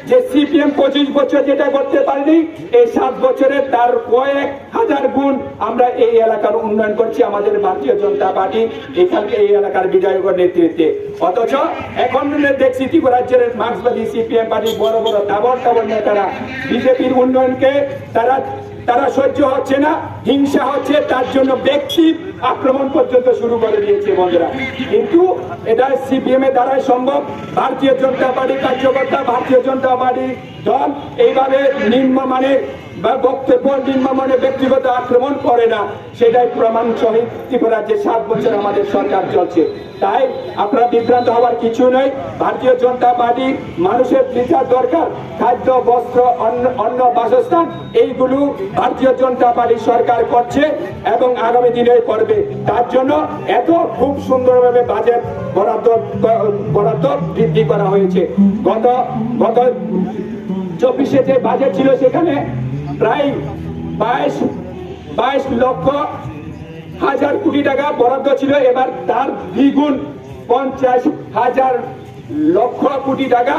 যে সিপিএম পঁচিশ বছর যেটা করতে পারেনি, এই সাত বছরে তার কয়েক হাজার গুণ আমরা এই এলাকার উন্নয়ন করছি আমাদের ভারতীয় জনতা পার্টি এখানকে এই এলাকার বিধায়কের নেতৃত্বে। অথচ এখন দেখছি ত্রিপুরা রাজ্যের মার্ক্সবাদী সিপিএম পার্টির বড় বড় তাবড় তাবড় নেতারা বিজেপির উন্নয়নকে তারা, তারা সহ্য হচ্ছে না, হিংসা হচ্ছে, তার জন্য ব্যক্তি আক্রমণ পর্যন্ত শুরু করে দিয়েছে বন্ধুরা। কিন্তু এটা সিপিএম এর দ্বারাই সম্ভব। ভারতীয় জনতা পার্টি কার্যকর্তা, ভারতীয় জনতা পার্টি দল এইভাবে নিম্ন মানে বা বক্তব্য নিম্ন মানে ব্যক্তিগত আক্রমণ করে না। সেটাই প্রমাণ সহিত ত্রিপুরার যে সাত বছর আমাদের সরকার চলছে। তাই আপনারা বিভ্রান্ত হওয়ার কিছু নেই। ভারতীয় জনতা পার্টি মানুষের বিচার দরকার, খাদ্য, বস্ত্র, অন্ন, অন্ন, বাসস্থান, এইগুলো ভারতীয় জনতা পার্টি সরকার করছে এবং আগামী দিনে করবে। তার জন্য এত খুব সুন্দরভাবে বাজেট বরাদ্দ, বরাদ্দ বৃদ্ধি করা হয়েছে। গত, গত চব্বিশে যে বাজেট ছিল, সেখানে প্রায় বাইশ, বাইশ লক্ষ হাজার কোটি টাকা বরাদ্দ ছিল, এবার তার দ্বিগুণ, পঞ্চাশ হাজার লক্ষ কোটি টাকা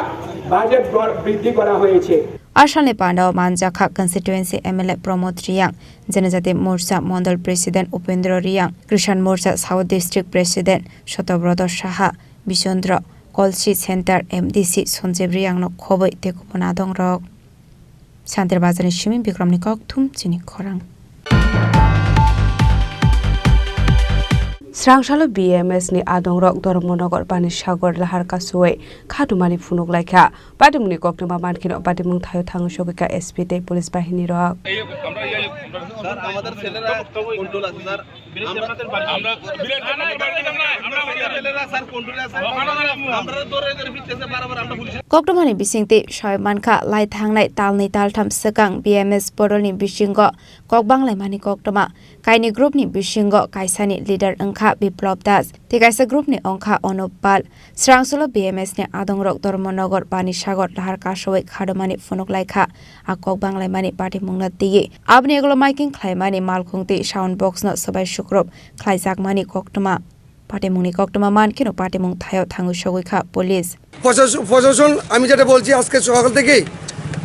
বাজেট বর-, বৃদ্ধি করা হয়েছে। Ashalni pandao manjakha constituency M L A Pramod Riyang, Janajati Morcha Mondol President Upendra Riyang, Krishan Morcha South District President Sotobroto Saha, Bisondro Kolsi Center M D C Sanjib Riyangno khoboi tei kubun adongrok. Santir Bazarni simi Bikramni kokthum chini khorang. Srangsalo B M S ni adongrok Dharmanagar Panisagar lahar kasui khatumani phunuk laikha. Patimungni koktwma mankheno patimung thaio thangwi sogwikha S P tei police bahini rok. Sir, আমাদের ছেলেরা কন্ট্রোল আছে, স্যার। আমরা, আমরা, ছেলেরা, স্যার, কন্ট্রোলে আছে। আমরা ধরে ধরে ফিরতেছে বারবার, আমরা police Koktwmani bisingtwi soi mankha, lai thangnai talnwi taltham swkang B M S bodolni bisingo kok banglaimani koktwma. Kaini groupni bisingo kaisani leader wngkha Biplop Das, tei kaisa groupni wngkha Anup Pal. Srangsolo B M S ni adongrok Dharmanagar Panisagar lahar kasowi khadomani phunuk laikha. A kok banglaimani patimungno twiwi aboni ulo miking khlaimani malkhung tei sound box no swbai sukrup khlaijakmani koktwma. Patimungni koktwma mankheno patimung thaio thangwi sogwi kha police. প্রশাস-, প্রশাসন, আমি যেটা বলছি, আজকে সকাল থেকেই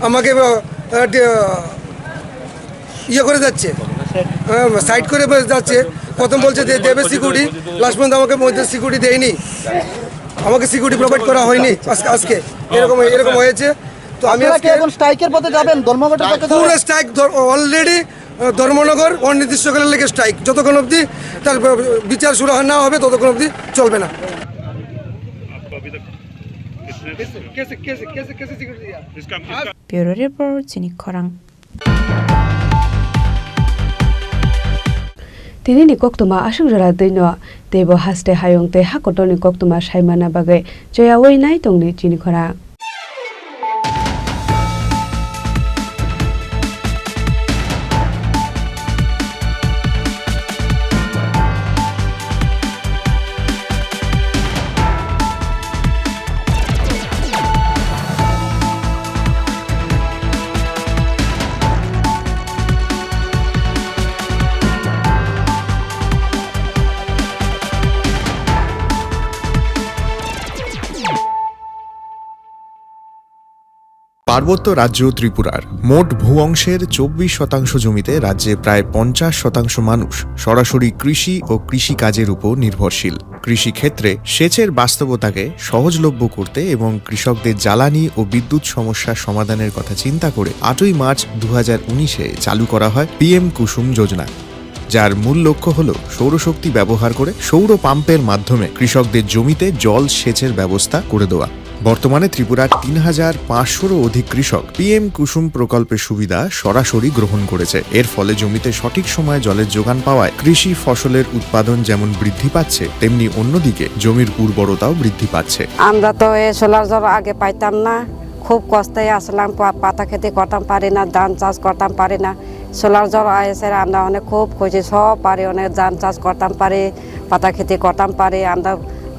আমাকে, আহ, আহ, ডে-, আহ, ইয়ে করে যাচ্ছে, আহ, সাইড করে বে-, যাচ্ছে। প্রথম বলছে যে দেবে সিকিউরিটি, লাস্ট পর্যন্ত আমাকে মধ্যে সিকিউরিটি দেয়নি, আমাকে সিকিউরিটি প্রোভাইড করা হয়নি আজকে, আজকে এরকম, এরকম হয়েছে। তো আমি আপনারা কি আজকে এখন স্ট্রাইকের পথে যাবেন? ধর্মঘটের পথে যাবেন? পুরো স্ট্রাইক ধর-, অলরেডি, আহ, ধর্মনগর অনির্দিষ্টকালের লেগে স্ট্রাইক, যতক্ষণ অবধি তার, আহ, বিচার শুরু হয় না হবে, ততক্ষণ অবধি চলবে না। Bureau Report, Chini Khorang. Tini ni koktwma aswk jora twi no teibo haste hayung tei ha kotor ni koktwma sai manna bagwi choyawi nai tongdi chini khorang. পার্বত্য রাজ্য ত্রিপুরার মোট ভূ অংশের চব্বিশ শতাংশ জমিতে রাজ্যে প্রায় পঞ্চাশ শতাংশ মানুষ সরাসরি কৃষি ও কৃষিকাজের উপর নির্ভরশীল। কৃষিক্ষেত্রে সেচের বাস্তবতাকে সহজলভ্য করতে এবং কৃষকদের জ্বালানি ও বিদ্যুৎ সমস্যা সমাধানের কথা চিন্তা করে আটই মার্চ দু হাজার উনিশে চালু করা হয় পিএম কুসুম যোজনা, যার মূল লক্ষ্য হল সৌরশক্তি ব্যবহার করে সৌর পাম্পের মাধ্যমে কৃষকদের জমিতে জল সেচের ব্যবস্থা করে দেওয়া। বর্তমানে ত্রিপুরার তিন হাজার পাঁচশোরও অধিক কৃষক পিএম কুসুম প্রকল্পের সুবিধা সরাসরি গ্রহণ করেছে। এর ফলে জমিতে সঠিক সময়ে জলের যোগান পাওয়ায় কৃষি ফসলের উৎপাদন যেমন বৃদ্ধি পাচ্ছে, তেমনি অন্যদিকে জমির উর্বরতাও বৃদ্ধি পাচ্ছে। আমরা তো এই সোলার জল আগে পাইতাম না, খুব কষ্টে আসলাম, পা-, পাতা খেতে করতাম পারি না, ধান চাষ করতাম পারি না। সোলার জল এসে আমরা অনেক খুব খুশি, সব পারি, অনেক ধান চাষ করতাম পারি, পাতা খেতে করতাম পারি, আমরা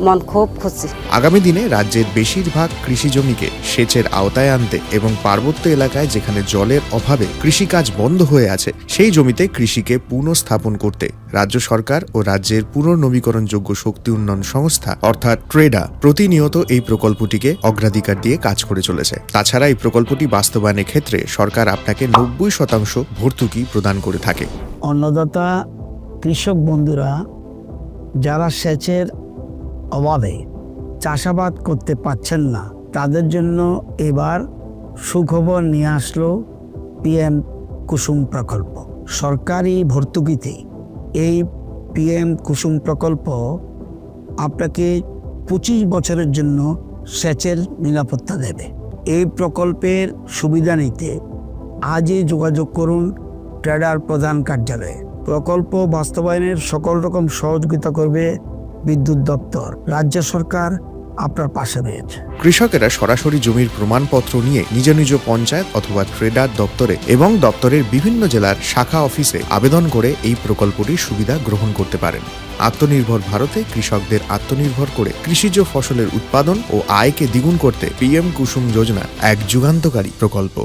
মন খুব খুশি। আগামী দিনে রাজ্যের বেশিরভাগ কৃষি জমিকে সেচের আওতায় আনতে এবং পার্বত্য এলাকায় যেখানে জলের অভাবে কৃষিকাজ বন্ধ হয়ে আছে, সেই জমিতে কৃষিকে পুনঃস্থাপন করতে রাজ্য সরকার ও রাজ্যের পুনর্নবীকরণযোগ্য শক্তি উন্নয়ন সংস্থা অর্থাৎ ট্রেডা প্রতিনিয়ত এই প্রকল্পটিকে অগ্রাধিকার দিয়ে কাজ করে চলেছে। তাছাড়া এই প্রকল্পটি বাস্তবায়নের ক্ষেত্রে সরকার আপনাকে নব্বই শতাংশ ভর্তুকি প্রদান করে থাকে। অন্নদাতা কৃষক বন্ধুরা যারা সেচের অভাবে চাষাবাদ করতে পারছেন না, তাদের জন্য এবার সুখবর নিয়ে আসলো পিএম কুসুম প্রকল্প। সরকারি ভর্তুকিতে এই পিএম কুসুম প্রকল্প আপনাকে পঁচিশ বছরের জন্য সেচের নিরাপত্তা দেবে। এই প্রকল্পের সুবিধা নিতে আজই যোগাযোগ করুন ট্রেডার প্রধান কার্যালয়ে। প্রকল্প বাস্তবায়নের সকল রকম সহযোগিতা করবে বিদ্যুৎ দপ্তর। রাজ্য সরকার আপনার পাশে রয়েছে। কৃষকেরা সরাসরি জমির প্রমাণপত্র নিয়ে নিজ নিজ পঞ্চায়েত অথবা ট্রেডার দপ্তরে এবং দপ্তরের বিভিন্ন জেলার শাখা অফিসে আবেদন করে এই প্রকল্পটির সুবিধা গ্রহণ করতে পারেন। আত্মনির্ভর ভারতে কৃষকদের আত্মনির্ভর করে কৃষিজ ফসলের উৎপাদন ও আয়কে দ্বিগুণ করতে পিএম কুসুম যোজনা এক যুগান্তকারী প্রকল্প।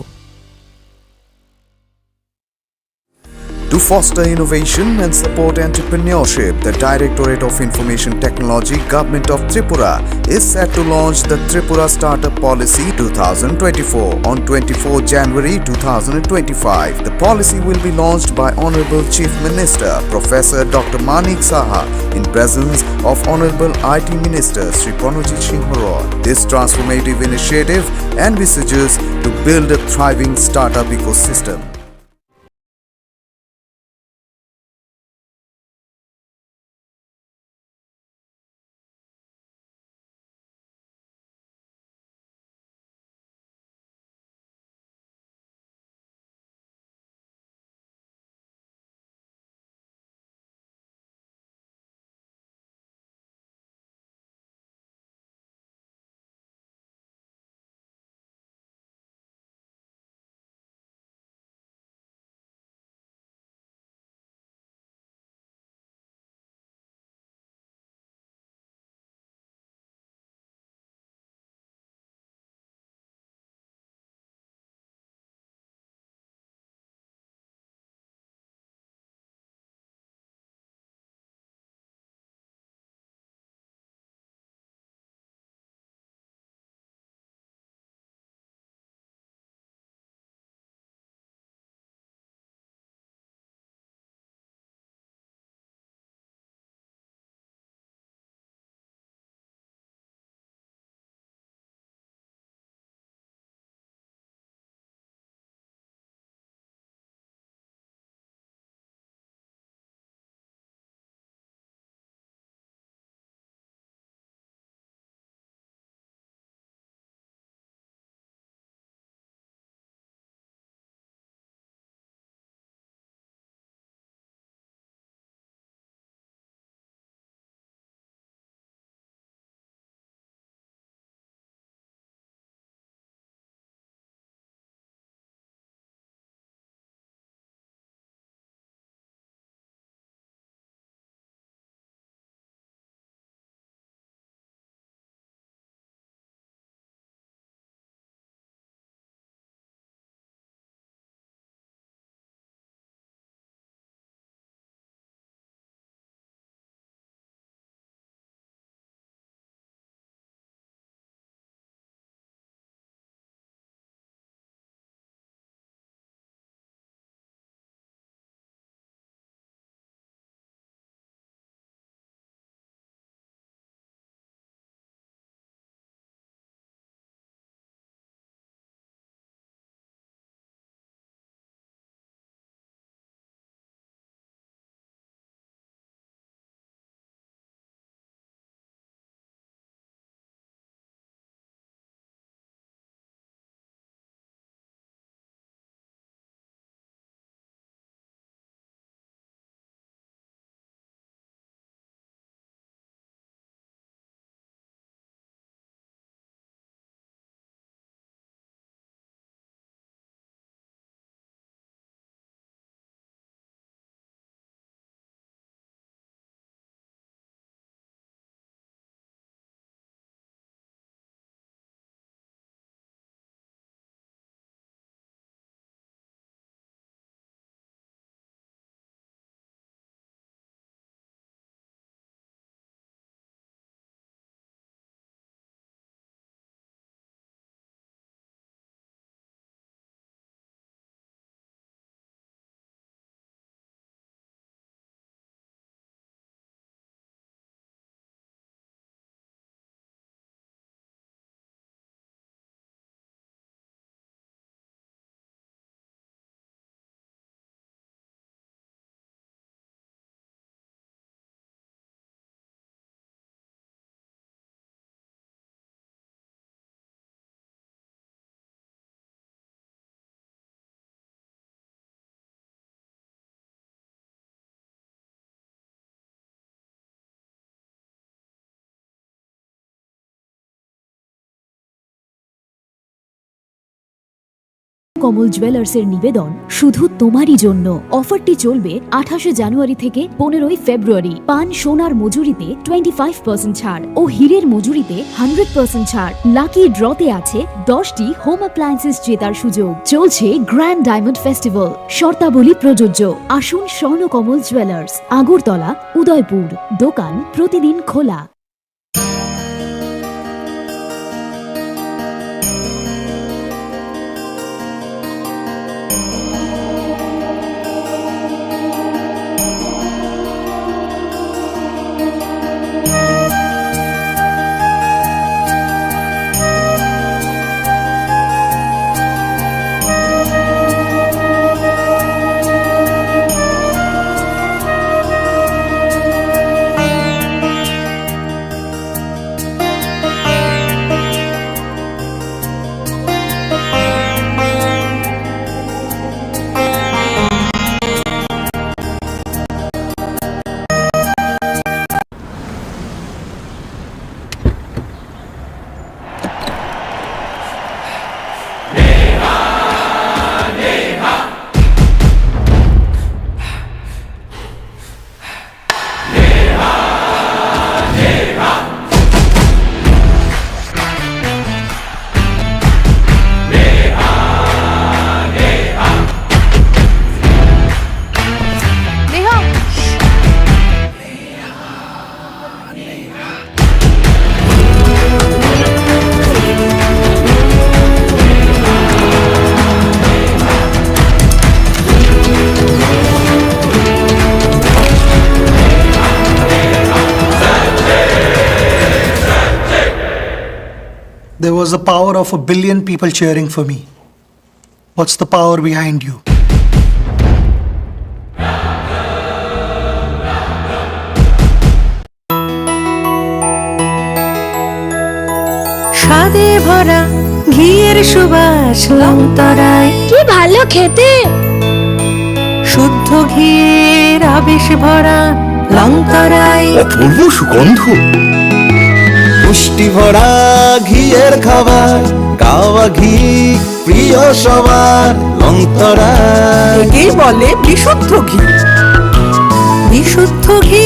To foster innovation and support entrepreneurship, the Directorate of Information Technology, Government of Tripura, is set to launch the Tripura Startup Policy two thousand twenty-four on twenty-fourth January two thousand twenty-five. The policy will be launched by Honorable Chief Minister Professor Doctor Manik Saha in presence of Honorable I T Minister Shri Pranojit Singh Roy. This transformative initiative envisages to build a thriving startup ecosystem. কমল জুয়েলার্সের নিবেদন শুধু তোমারই জন্য। অফারটি চলবে আঠাশে জানুয়ারি থেকে পনেরোই ফেব্রুয়ারি। পান সোনার মজুরিতে টোয়েন্টি ফাইভ পার্সেন্ট ছাড় ও হীরের মজুরিতে হান্ড্রেড পার্সেন্ট ছাড়। লাকি ড্রতে আছে দশটি হোম অ্যাপ্লায়েন্সেস জেতার সুযোগ। চলছে গ্র্যান্ড ডায়মন্ড ফেস্টিভ্যাল, শর্তাবলী প্রযোজ্য। আসুন স্বর্ণকমল জুয়েলার্স, আগরতলা, উদয়পুর। দোকান প্রতিদিন খোলা। There was the power of a billion people cheering for me. What's the power behind you? স্বাদে ভরা ঘিয়ের সুবাস লংতরায়। কি ভালো খেতে! শুদ্ধ ঘিয়ের আবেশ ভরা লংতরায়। অপূর্ব সুগন্ধ। পুষ্টি ভরা ঘিয়ের খাবার, গাওয়া ঘি প্রিয় সবার, লংতরায়। একেই বলে বিশুদ্ধ ঘি। বিশুদ্ধ ঘি,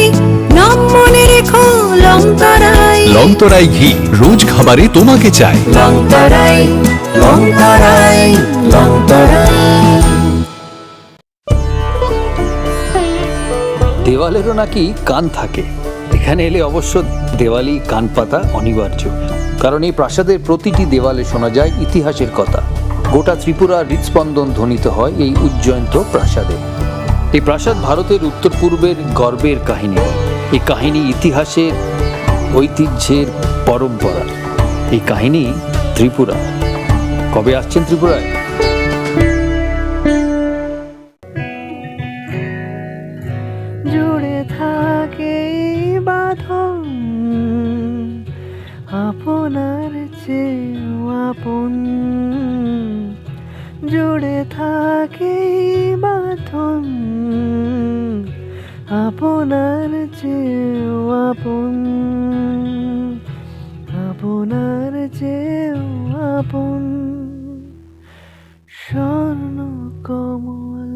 নাম মনে রেখো, লংতরায়। লংতরায় ঘি, রোজ খাবারে তোমাকে চাই। লংতরায়, লংতরায়, লংতরায়। দেওয়ালেরও নাকি কান থাকে। এখানে এলে অবশ্য দেওয়ালি কান পাতা অনিবার্য, কারণ এই প্রাসাদের প্রতিটি দেওয়ালে শোনা যায় ইতিহাসের কথা। গোটা ত্রিপুরার হৃৎস্পন্দন ধ্বনিত হয় এই উজ্জয়ন্ত প্রাসাদে। এই প্রাসাদ ভারতের উত্তর পূর্বের গর্বের কাহিনী। এই কাহিনী ইতিহাসের, ঐতিহ্যের পরম্পরা। এই কাহিনী ত্রিপুরা। কবে আসছেন ত্রিপুরায়? জুড়ে থাকে এই বাঁধন আপনার চেয়েও আপন। জুড়ে থাকে এই বাঁধন আপনার চেয়েও আপন, আপনার চেয়েও আপন। স্বর্ণ কমল।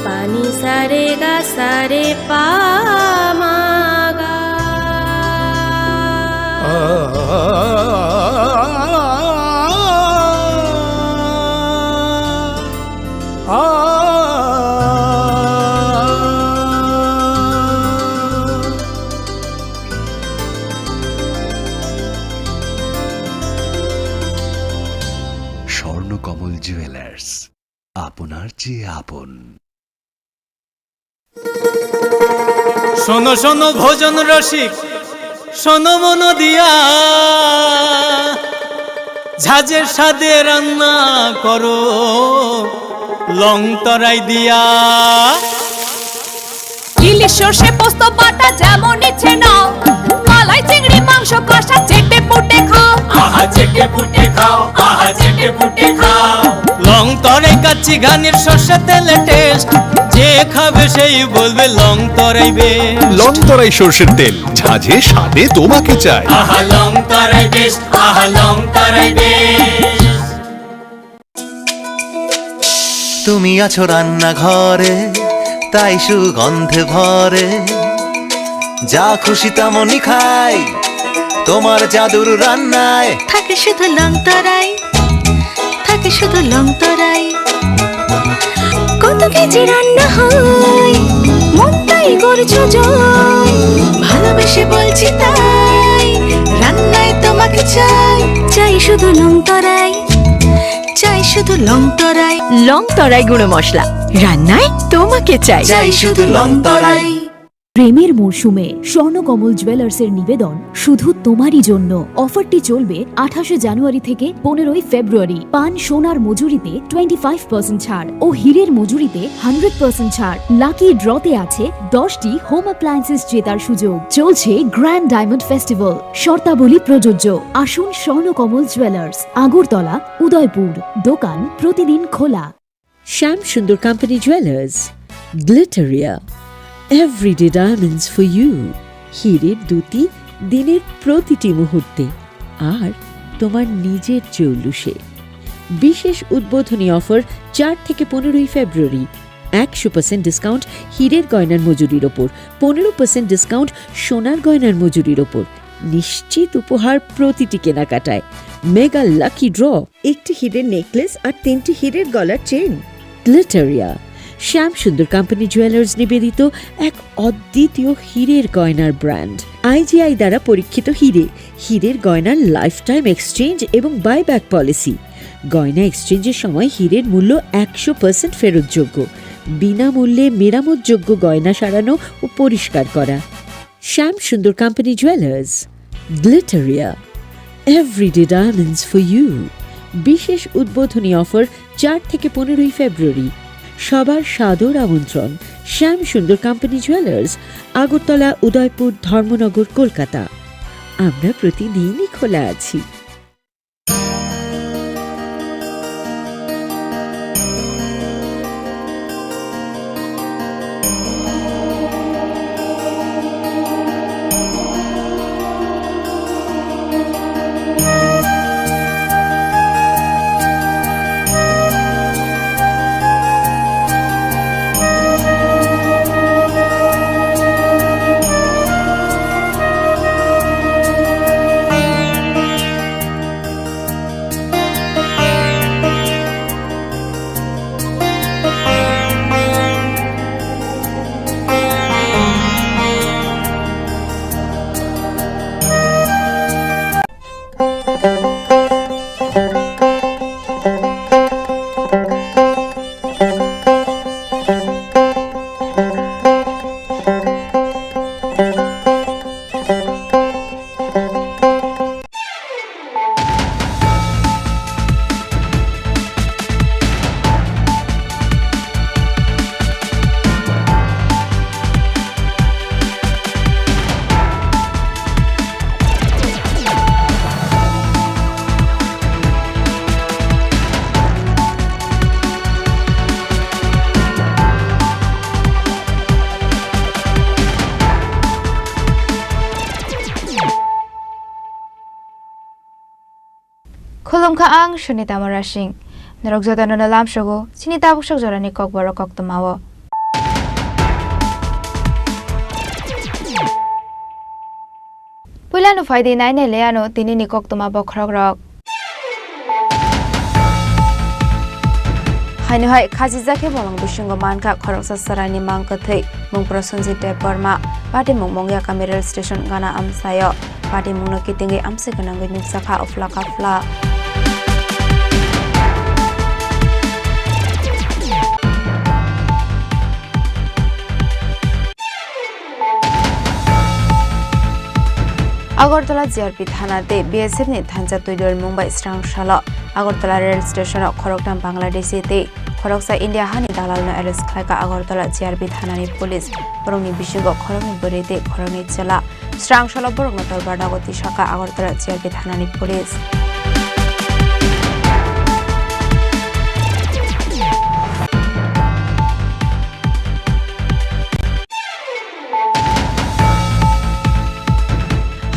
পানি সারে গা সারে পা মা গা। স্বর্ণকমল জুয়েলার্স, আপনার চেয়ে আপন। শোনো শোনো ভোজন রসিক, শোনো মন দিয়া, ঝাঁঝের স্বাদে রান্না করো লং তরাই দিয়া। ইলিশ সর্ষে পোস্ত বাটা যেমন ইচ্ছে নাও, মালাই চিংড়ি মাংস কষা চেটে পুটে খাও। আহা চেটে পুটে খাও, আহা চেটে পুটে খাও। লং তরাই কা চিগানির সর্ষে তেলে টেস্ট, যে খাবে সেই বলবে লং তরাই বেশ। লং তরাই সর্ষের তেল, ঝাঁঝে স্বাদে তোমাকে চাই। আহা, লং তরাই বেশ, আহা, লং তরাই বেশ। তুমি আছো রান্নাঘরে, তাই সুগন্ধে ভরে। যা খুশি তেমনই খাই, তোমার জাদুর রান্নায়। থাকে শুধু লং তরাই, থাকে শুধু লং তরাই। কত কেজি রান্না হয়, মনটাই করছো জয়। ভালোবেসে বলছি তাই, রান্নায় তোমাকে চাই। চাই শুধু লং তরাই, চাই শুধু লং তরাই। লং তরাই গুঁড়ো মশলা, রান্নায় তোমাকে চাই। চাই শুধু লং তরাই। প্রেমের মরশুমে স্বর্ণকমল জুয়েলার্সের নিবেদন শুধু তোমারই জন্য। অফারটি চলবে আঠাশে জানুয়ারি থেকে পনেরোই ফেব্রুয়ারি। পান সোনার মজুরিতে টোয়েন্টি ফাইভ পার্সেন্ট ছাড় ও হীরের মজুরিতে হান্ড্রেড পার্সেন্ট ছাড়। লাকি ড্রতে আছে দশটি হোম অ্যাপ্লায়েন্সেস জেতার সুযোগ। চলছে গ্র্যান্ড ডায়মন্ড ফেস্টিভ্যাল, শর্তাবলী প্রযোজ্য। আসুন স্বর্ণকমল জুয়েলার্স, আগরতলা, উদয়পুর। দোকান প্রতিদিন খোলা। Shyam Sundar company jewellers, Glitteria, everyday diamonds for you. হীরের দ্যুতি দিনের প্রতিটি মুহূর্তে, আর তোমার নিজের জৌলুসে। বিশেষ উদ্বোধনী অফার চার থেকে পনেরোই ফেব্রুয়ারি। একশো পার্সেন্ট ডিসকাউন্ট হীরের গয়নার মজুরির ওপর, পনেরো পার্সেন্ট ডিসকাউন্ট সোনার গয়নার মজুরির ওপর। নিশ্চিত উপহার প্রতিটি কেনাকাটায়। মেগা লাকি ড্র, একটি হীরের নেকলেস আর তিনটি হীরের গলার চেইন। গ্লিটারিয়া, শ্যাম সুন্দর কোম্পানি জুয়েলার্স নিবেদিত এক অদ্বিতীয় হীরের গয়নার ব্র্যান্ড। আইজিআই দ্বারা পরীক্ষিত হীরে, হীরের গয়নার লাইফ টাইম এক্সচেঞ্জ এবং বাইব্যাক পলিসি। গয়না এক্সচেঞ্জের সময় হীরের মূল্য একশো পার্সেন্ট ফেরতযোগ্য। বিনামূল্যে মেরামতযোগ্য গয়না সারানো ও পরিষ্কার করা। Shyam Sundar company jewellers, Glitteria, everyday diamonds for you. বিশেষ উদ্বোধনী অফার চার থেকে পনেরোই ফেব্রুয়ারি। সবার সাদর আমন্ত্রণ। শ্যাম সুন্দর কোম্পানি জুয়েলার্স, আগরতলা, উদয়পুর, ধর্মনগর, কলকাতা। আমরা প্রতিদিনই খোলা আছি। Khulumkha ang Sunita Murasing. Norok jotono no lamsogo chini tabuk sok jorani kokborok koktwmao. Puila no phaidi nainai le ano tinini koktwma bokhorokrok. Haino hai khachijak khe bolong bisingo mankha khoroksa chwraini mang kwthwi mung Prosenjit Debbarma, patimung Mongyakami rail station gana amchaio. Patimungno kitingwi amchai gwnangwi nukjakha uphla kaphla. Agartala G R P thana tei B S F ni thansa twi dorimung bai srang salo Agartala rail station o khoroktham Bangladeshi tei khoroksa India hani dalalno arrest khlaikha Agartala G R P thanani police. Borokni bisingo khoroknwi bwrwi tei khoroknwi chwla. Srang salo borokno torbar dago tisakha Agartala G R P thanani police.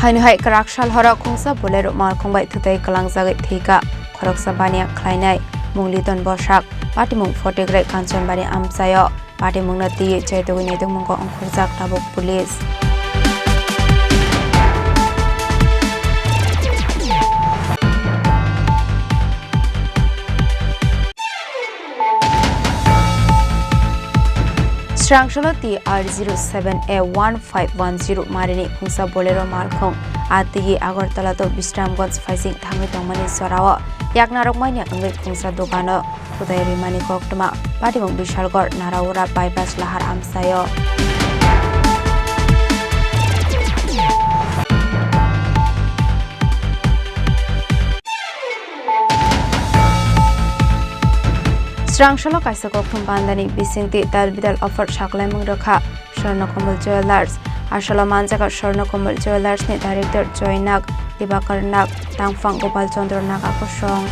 Ani hai kwrak sal horo khungsa Bolero malkhung bai thutai kwlangjagwi thwikha. Khoroksa baniya khlainai mung Liton Bosak, patimung Photigrai Kanchanbari amchaio. Patimungno twiwi chaitugwi naitokmungo ongkhorjak tabuk police. Srangsalo T R zero seven A one five one zero marini khungsa Bolero malkhung a twiwi Agartala to Bisramganj phaising thangwi tongmani jorao yaknarok manya wngwi khungsa dogano thutai rimani koktwma. Patimung Bishalgarh Naraura bypass lahar amchaio. Srangsalo kaisa koktwma bandani bisingtwi tal bidal offer saklaimung rwkha Swarnakomal Jewellers. Asalo manjaga Swarnakomal Jewellers ni director Joy Nag, Dibakar Nag, tangphang Gopal Chandra Naga kosong.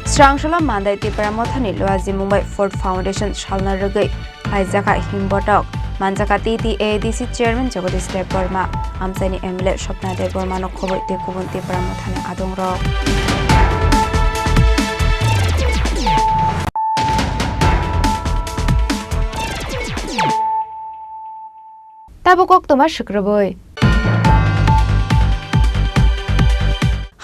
Srangsalo Mandai Tipra Mothani Luaji Mumbai Ford Foundation salna rwgwi khlaijakha himbotok, manjakha T T A D C chairman Jagadish Debbarma, amchaini M L A Swpna Debbarmano khobwi tei kubun Tipra Mothani adongrok. Tabuk koktwma swkrwbwi.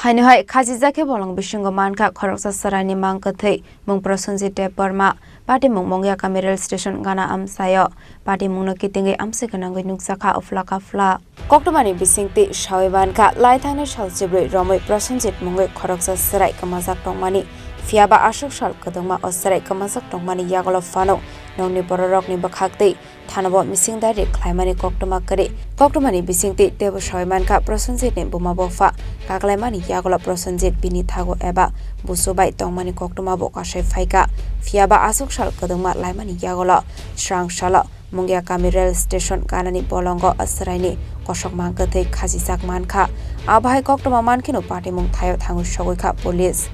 Haino hai khachijak khe bolong bisingo mankha khoroksa chwraini mang kwthwi mung Prosenjit Debbarma, patimung Mongyakami rail station gana amchaio. Patimungno kitingwi amswk gwnangwi nukjakha uphla kaphla. Koktwmani bisingtwi sawi mankha, lai thangnai sal chibrwi romwi Prosenjit mungwi khoroksa chwrai kwmajak tongmani, phiyaba aswk sal kwdwngma o chwrai kwmajak tongmani yagulo phano nokni bororokni bwkhaktwi thanabo mising direct khlaimani koktwma kwrwi. Koktwmani bisingtwi teibo sawi mankha, Prosenjitni buma bupha kaklaimani yagulo Prosenjit bini thago eba busu bai tongmani koktwmabo kasai phaikha. Phiyaba aswk sal kwdwngma laimani yagulo Srangsalo Mongyakami rail station ganani bolongo chwraini kosokma kwthwi khachijak mankha. Abo hai koktwma mankheno patimung thaio thangwi sogwikha police.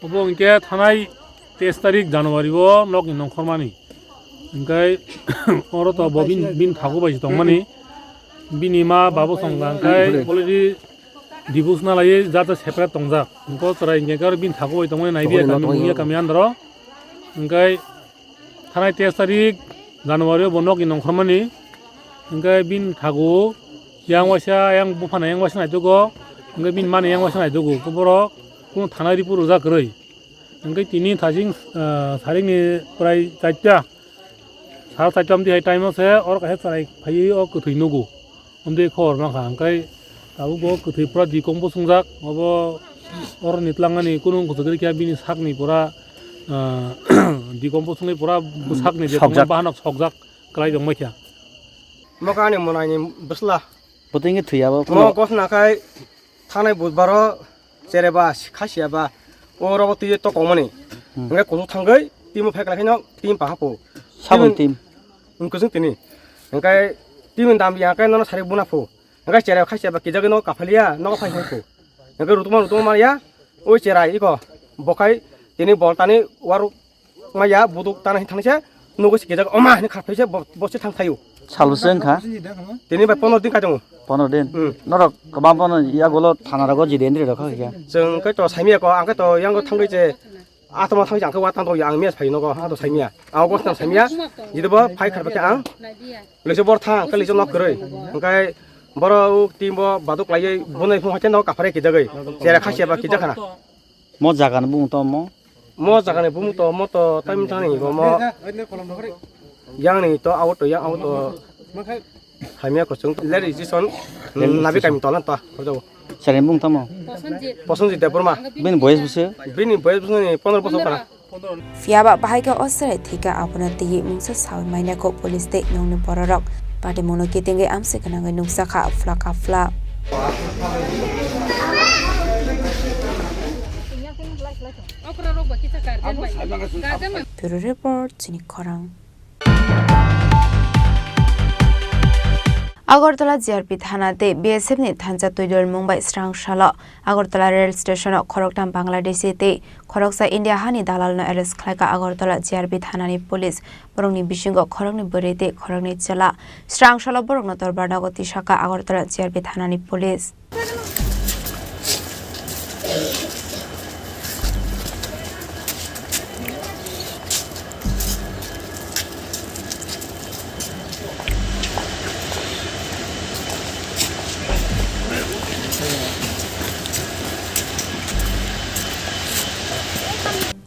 Obo hwnkhe thanai teis tarik January o nokni nongkhormani. Hwnkhe oro to bo bini, bini thago bai se tongmani. Bini ma babo songkha hwnkhe already divorce na laiwi jata separate tongjak. Hwnkhe chwrai hwnkhe aro bini thago bai tongmani naibi kami mungya kami andro. Hwnkhe thanai teis tarik January o bo nokni nongkhormani. Hwnkhe bini thago yang waisa, yang buphano yang waisa naitugwi, hwnkhe bini mani yang waisa naitugwi. Borok kunu thanai report rwjak kwrwi. Hwnkhe tini thasing, ah, sarikni prai charta, sal charta wngdi hai time o se oro kaisa chwrai phaiwi o kwthwi nugo. Wngtwi khobor mankha, hwnkhe tabuk bo kwthwi pura decompose wngjak, obo oroni twlangmani kunu wngkha kwrwi khe bini sakni pura, ah, decompose wngwi pura bwsakni je tongmani bahanok sokjak kwlai tongmani kha. Mo kha ani mwnaini bwsla. Bo twi wngkhe thwi abo. Mo gosna khai thanai budbaro chereba khasiya ba o rogo twi to kongmani. Hmm. Hwnkhe kuchuk thangwi timo phai kwlai khe no tim paha po. Sabon tim. Wngkhe chwng tini. Hwnkhe timi dam ya khe nono sari buna phu. Hwnkhe cherai khaisa ba kijagwi no kaphaliya, nogo phai phai phu. Hwnkhe rutuma rutuma manya, o cherai iko. Bokhai tini bol tani waruk maya, buduk tana hin thangse, nugo se kijak oma hin khaphai se bo, bo se thang thaio. Salo se wngkha? Tini bai pondro din kai tongo. Pondro din? Hmm. Norok kwbang bono yagulo thana rogo jide ndri rokha khe? Chwng khe to saimiya ko, ang khe to yango thangwi je Atoma thangwi ang khe wa tang tong ya, ang mes phai nogo, ato saimiya. Ang bo thang saimiya, jide bo phai kharba khe ang. Lese bor thang, khe lese nok kwrwi. Hwnkhe boro o team bo baduk laiwi bunai phung haikhe no kaphare kijagwi. Chera khasia ba kijak khana. Mo jaga ni bumung to mo? Mo jaga ni bumung to mo to time thani bo mo. Yang ni to out to yang out to. Hamya kuchung, late registration, nabi kami tolan to, hojago. Sari bung tamo? Prosenjit Debbarma. Bini boyes bwswk? Bini boyes bwswk ni pondro bosor kana. Phiyaba bahai khe o chwrai thwikha, abono twiwi mungsa sawi manya kho police tei nokni bororok. Patimungno kitingwi amswk gwnangwi nukjakha aphla kaphla. Okra rok ba kisa guardian bai. Guardian bai. Bureau Report, chini khorang. Agartala G R P thana tei B S F ni thansa twidulmung bai srang salo Agartala rail station o khoroktham Bangladeshi tei khoroksa India hani dalal no arrest khlaika Agartala G R P thanani police. Borokni bisingo khoroknwi bwrwi tei khoroknwi chwla. Srang salo borokno Dorbar nogo tisaka Agartala G R P thanani police.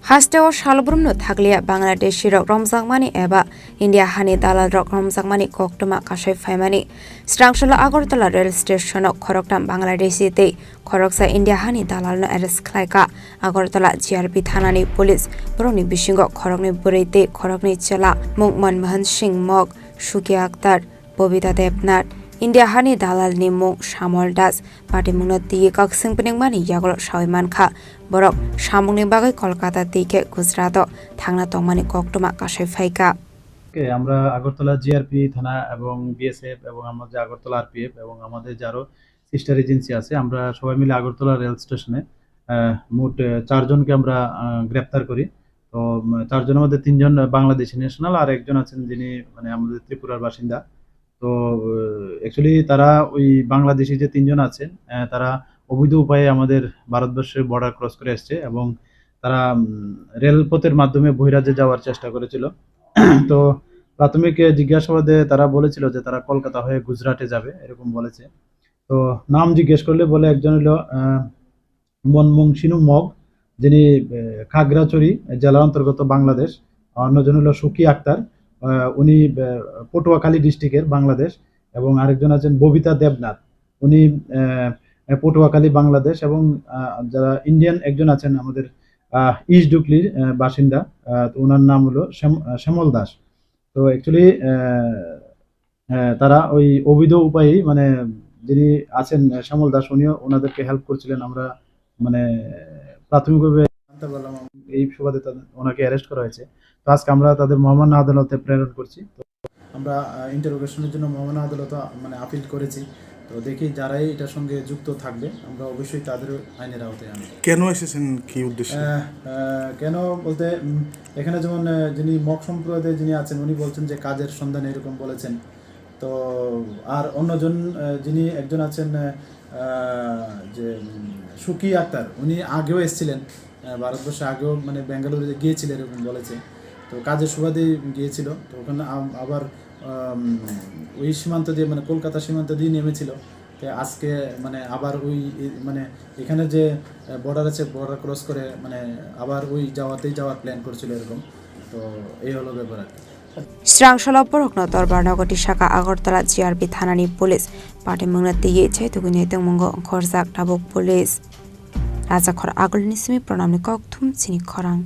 Hasteo salbrumno thakliya Bangladeshi rok romjakmani eba India hani dalal rok romjakmani koktwma kasai phaimani. Srangsalo Agartala rail station o khoroktham Bangladeshi tei khoroksa India hani dalal no arrest khlaika. Agartala G R P thanani police borokni bisingo khoroknwi bwrwi tei khoroknwi chwla mung Manmohan Singh Mok, Suki Akhtar, Bobita Debnath, India hani dalalni mung Shamol Das, patimungno twiwi kakswng pwnwngmani yagulo sawi mankha. Borok samungni bagwi Kolkata tei khe Gujarat o thangna tongmani koktwma kasai phaika. ওকে, আমরা আগরতলা জিআরপি থানা এবং বিএসএফ এবং আমাদের আগরতলা আরপিএফ এবং আমাদের যে আরো sister agency আছে, আমরা সবাই মিলে আগরতলা রেল স্টেশনে, আহ, মোট, আহ, চারজনকে আমরা, আহ, গ্রেপ্তার করি। তো, উম, চারজনের মধ্যে তিনজন বাংলাদেশি ন্যাশনাল, আর একজন আছেন যিনি, মানে, আমাদের ত্রিপুরার বাসিন্দা। তো, আহ, অ্যাকচুয়ালি তারা ওই বাংলাদেশি যে তিনজন আছেন, আহ, তারা অবৈধ উপায়ে আমাদের ভারতবর্ষের বর্ডার ক্রস করে এসছে এবং তারা, উম, রেলপথের মাধ্যমে বহিরাজ্যে যাওয়ার চেষ্টা করেছিল। তো প্রাথমিক, আহ, জিজ্ঞাসাবাদে তারা বলেছিল যে তারা কলকাতা হয়ে গুজরাটে যাবে, এরকম বলেছে। তো নাম জিজ্ঞেস করলে বলে একজন হলো, আহ, মনমোহন সিনু মগ, যিনি, আহ, খাগড়াছড়ি জেলার অন্তর্গত বাংলাদেশ। অন্যজন হলো সুকি আক্তার, আহ, উনি, আহ, পটুয়াখালী ডিস্ট্রিক্টের বাংলাদেশ। এবং আরেকজন আছেন ববিতা দেবনাথ, উনি, আহ, পটুয়াখালী বাংলাদেশ। এবং, আহ, যারা ইন্ডিয়ান একজন আছেন আমাদের, আহ, ইস্ট ডুকলির, আহ, বাসিন্দা, আহ, তো ওনার নাম হলো শ্যাম-, আহ, শ্যামল দাস। তো অ্যাকচুয়ালি, আহ, আহ, তারা ওই অবৈধ উপায়ে, মানে, যিনি আছেন, আহ, শ্যামল দাস, উনিও ওনাদেরকে হেল্প করছিলেন। আমরা, মানে, প্রাথমিকভাবে জানতে পারলাম এই সুবাদে তাদের, ওনাকে অ্যারেস্ট করা হয়েছে। তো আজকে আমরা তাদের মহামান্য আদালতে প্রেরণ করছি। তো আমরা, আহ, ইন্টারোগেশনের জন্য মহামান্য আদালতে, আহ, মানে, আপিল করেছি। তো দেখি, যারাই এটার সঙ্গে যুক্ত থাকবে, আমরা অবশ্যই তাদেরও আইনের আওতায় আনবো। কেন এসেছেন, কি উদ্দেশ্যে? আহ, আহ, কেন বলতে, উম, এখানে যেমন, আহ, যিনি মগ সম্প্রদায়ে যিনি আছেন, উনি বলছেন যে কাজের সন্ধানে এরকম বলেছেন। তো আর অন্যজন, আহ, যিনি একজন আছেন, আহ, আহ, যে, উম, সুকি আক্তার, উনি আগেও এসেছিলেন, আহ, ভারতবর্ষে আগেও, মানে, বেঙ্গালুরু গিয়েছিল এরকম বলেছে। তো কাজের সুবাদেই গিয়েছিল। তো ওখানে আম-, আবার, আম, ওই সীমান্ত দিয়ে, মানে, কলকাতা সীমান্ত দিয়ে নেমেছিল। তো আজকে, মানে, আবার ওই, এ-, মানে, এখানে যে, আহ, বর্ডার আছে, বর্ডার ক্রস করে, মানে, আবার ওই যাওয়াতেই যাওয়ার প্ল্যান করছিল এরকম। তো এই হলো ব্যাপার আর কি। Srangsalo borokno Dorbar nogo tisaka Agartala G R P thanani police patimungno twiwi chaitugwi nai tongmungo ongkhorjak tabuk police. Rajakhor agulni simi pranamni kokthum chini khorang.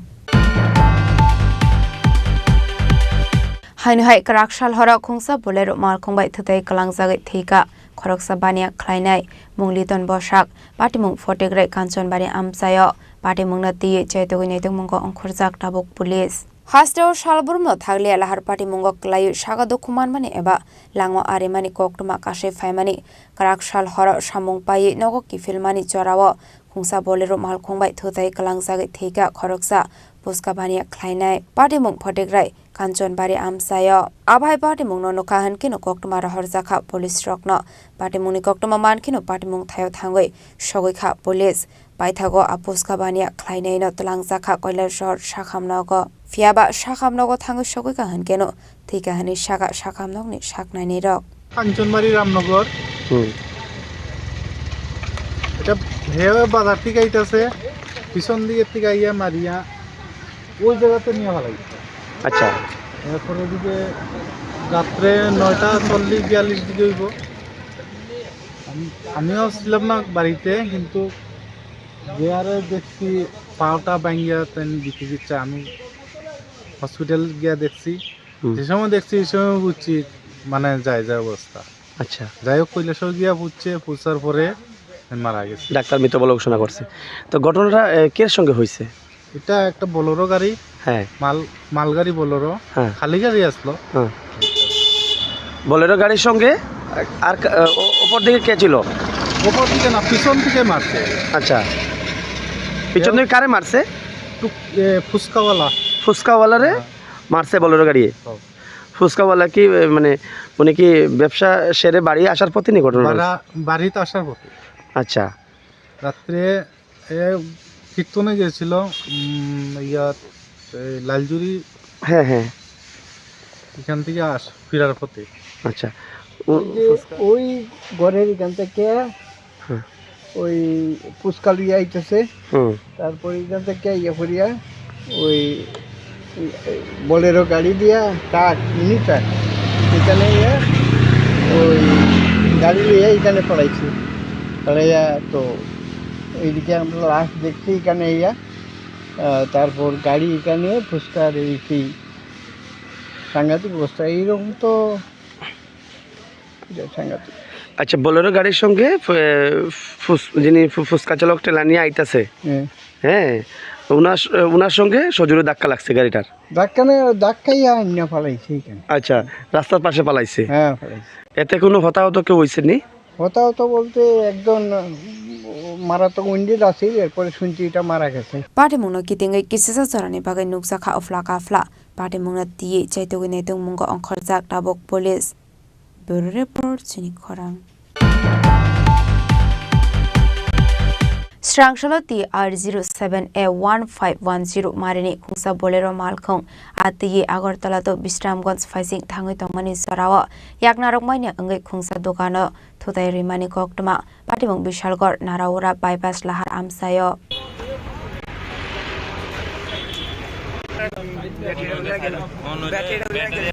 Haino hai kwrak sal horo khungsa Bolero malkhung bai thwtai kwlangjagwi thwika khoroksa baniya khlainai mung Liton Bosak, patimung Photigrai Kanchanbari amchaio, patimungno twiwi chaitugwi nai tongmungo ongkhorjak tabuk police. Hasteo salbrumno thakliya lahar patimungo kwlaiwi saka dukhu manmani eba lango arimani koktwma kasui phaimani kwrak sal horo samung paiwi nogo kiphilmani jorao khungsa Bolero malkhung bai thwtai kwlangjagwi thwika khoroksa puska baniya khlainai patimung Photigrai Kanchanbari amchaio. Abai patimungno nukha hwnkhe no koktwma rohorjakha police rokno. Patimungni koktwma mankheno patimung thaio thangwi sogwikha police. Paithago a puska baniya khlainaino twlangjakha Kailasahar sakham nogo. Phiyaba sakham nogo thangwi sogwikha hwnkeno thwikha hwnwi saka sakham nokni saknainirok. Kanchanbari রামনগর। হুম। এটা ভেবে বাজার থেকে আইতাছে, পিছন দিকে থেকে আইয়া মারিয়া ওই জায়গাতে নিয়ে ফেলাইছে। আচ্ছা। এরপরে ওদিকে রাত্রে নয়টা চল্লিশ বিয়াল্লিশ দিকে হইব। আমি, আমিও ছিলাম না বাড়িতে, কিন্তু যে আরে দেখছি পাওটা ভাঙ্গিয়া তেন দিতে দিচ্ছে। আমি হসপিটাল গিয়া দেখছি, হুম। যে সময় দেখছি, এই সময় বুঝছি মানে যায় যায় অবস্থা। আচ্ছা। যাই হোক, কৈলাসহর গিয়া বুঝছে, পৌঁছার পরে মারা গেছে। ডাক্তার মৃত বলে ঘোষণা করছে। তো ঘটনাটা, এ, কে সঙ্গে হয়েছে? এটা একটা বোলেরো গাড়ি। হ্যাঁ। মাল, মালগাড়ি বোলেরো। হ্যাঁ। খালি গাড়ি আসলো। হ্যাঁ। বোলেরো গাড়ির সঙ্গে আর কা-, ও-, ওপর দিকে কে ছিল? ওপর দিকে না, পিছন দিকে মারছে। আচ্ছা। পিছন দিকে কারে মারছে? টুক-, এ, ফুচকাওয়ালা। ফুচকাওয়ালারে হ্যাঁ। মারছে বোলেরো গাড়ি। হ্যাঁ। ফুচকাওয়ালা কি, এ, মানে, উনি কি ব্যবসা সেরে বাড়ি আসার পথে নি ঘটনা ঘটেছে? বাড়া-, বাড়িতে আসার পথে। আচ্ছা। রাত্রে এ কীর্তনে গেছিল, উম, ইয়াত, এই লালজুরি। হ্যাঁ, হ্যাঁ। এখান থেকে আস-, ফেরার পথে। আচ্ছা। ও-, ওই যে ফুচকা- ওই ঘরের এখান থেকে হ্যাঁ। ওই ফুচকা লইয়া আইতেছে। হুম। তারপরে এখান থেকে ইয়ে করিয়া ওই বোলেরো গাড়ি দিয়া ট্রাক, মিনি ট্রাক, এখানে ইয়ে ওই গাড়ি লইয়া এখানে পড়াইছে। পড়াইয়া তো এইদিকে আমরা লাশ দেখছি এখানে ইয়া, আহ, তারপর গাড়ি এখানে ফুচকা দিয়েছি। সাংঘাতিক অবস্থা। এইরকম তো এটা সাংঘাতিক। আচ্ছা, বোলেরো গাড়ির সঙ্গে ফু-, ফুস-, যিনি ফু-, ফুচকা চালক ঠেলা নিয়ে আইতাছে, হ্যাঁ। হ্যাঁ, ওনার স-, ওনার সঙ্গে সজোরে ধাক্কা লাগছে গাড়িটার। ধাক্কা না, ধাক্কাই আর না ফালাইছে এখানে। আচ্ছা, রাস্তার পাশে ফালাইছে। হ্যাঁ, ফালাইছে। এতে কোনো হতাহত কেউ হইছে নি? হতাহত বলতে একজন, উম, মারাত্মক wounded আছে, এরপরে শুনছি এটা মারা গেছে। Patimungno kitingwi kisisa jorani bagwi nukjakha ofla kafla. Patimungno twiwi chaitugwi naitung mungo ongkhorjak tabuk police. Bureau Report, chini khorang. Srangsalo T R zero seven A one five one zero marini khungsa Bolero malkhung a twiwi Agartala to Bisramganj phaising thangwi tongmani jorao yaknarok manya wngwi khungsa dukano thutai rwimani koktwma. Patimung Bishalgarh Naraura bypass lahar amchaio.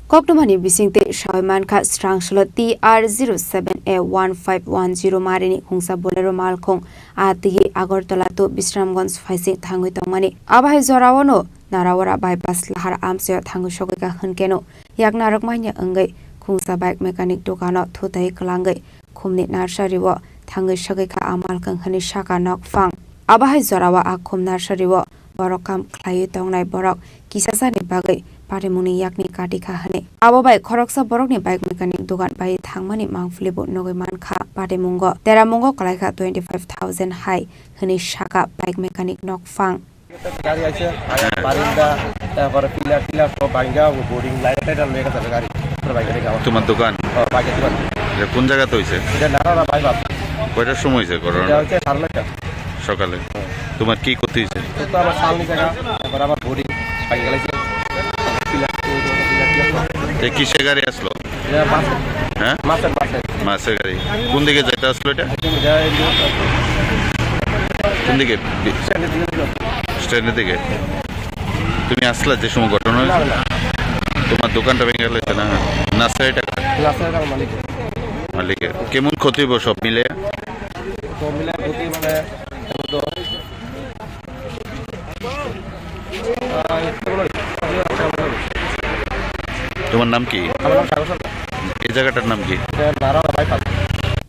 Koktwmani bisingtwi sawi mankha, Srangsalo T R zero seven A one five one zero marini khungsa Bolero malkhung a twiwi Agartala to Bisramganj phaising thangwi tongmani. Abo hai joraono Naraura bypass lahar amchaio thangwi sogwikha hwnkeno yaknarok manya wngwi khungsa bike mechanic dukano thutai kwlangwi khumni nursery-o thangwi sogwikha a malkhung hwnwi sakha nokphang. Abo hai jorao a khum nursery-o borok kam khlaiwi tongnai borok kisajani bagwi patimungni yakni katikha hwnwi. Abo bai khoroksa borokni bike mechanic dugan bai thangmani mangpili bo nugwi mankha. Patimungo teramungo kwlaikha twenty five thousand hai hwnwi sakha bike mechanic nokphang. গাড়ি আছে, বারিন্দা, তারপরে pillar tiller সব ভাঙ্গা, ও boarding light tight লয়ে গেছে গাড়ি, পুরো ভাঙ্গা রেখে আমার। তোমার দোকান? ও, ভাঙ্গা দোকান। এটা কোন জায়গাতে হয়েছে? এটা নারারা বাইপাস। কয়টার সময় হয়েছে ঘটনা? এটা হচ্ছে সাড়ে নয়টা। সকালে? হ্যাঁ। তোমার কি ক্ষতি হয়েছে? তো আমার সামনে জায়গা, তারপরে আমার বোর্ডিং ভাঙ্গা গেছে। Pillar, pillar, pillar, pillar. এ কিসে গাড়ি আসলো? এটা বাসে। হ্যাঁ? বাসে, বাসে। বাসের গাড়ি। কোন দিকে যাইতে আসলো এটা? এটা, এটা, কোন দিকে? বি- স্ট্যান্ডের দিকে ছিল। স্ট্যান্ডের দিকে? তুমি আসলা যে সময় ঘটনা হয়েছে? না, না। তোমার দোকানটা ভেঙে গেল না? নার্সারিটা কার? নার্সারিটা আমার মালিক। মালিকের। কেমন ক্ষতি হইব সব মিলে? সব মিলে ক্ষতি মানে, তো তোমার নাম কি? আমার নাম সাগর সরকার। এই জায়গাটার নাম কি? এটা Narayan bypass.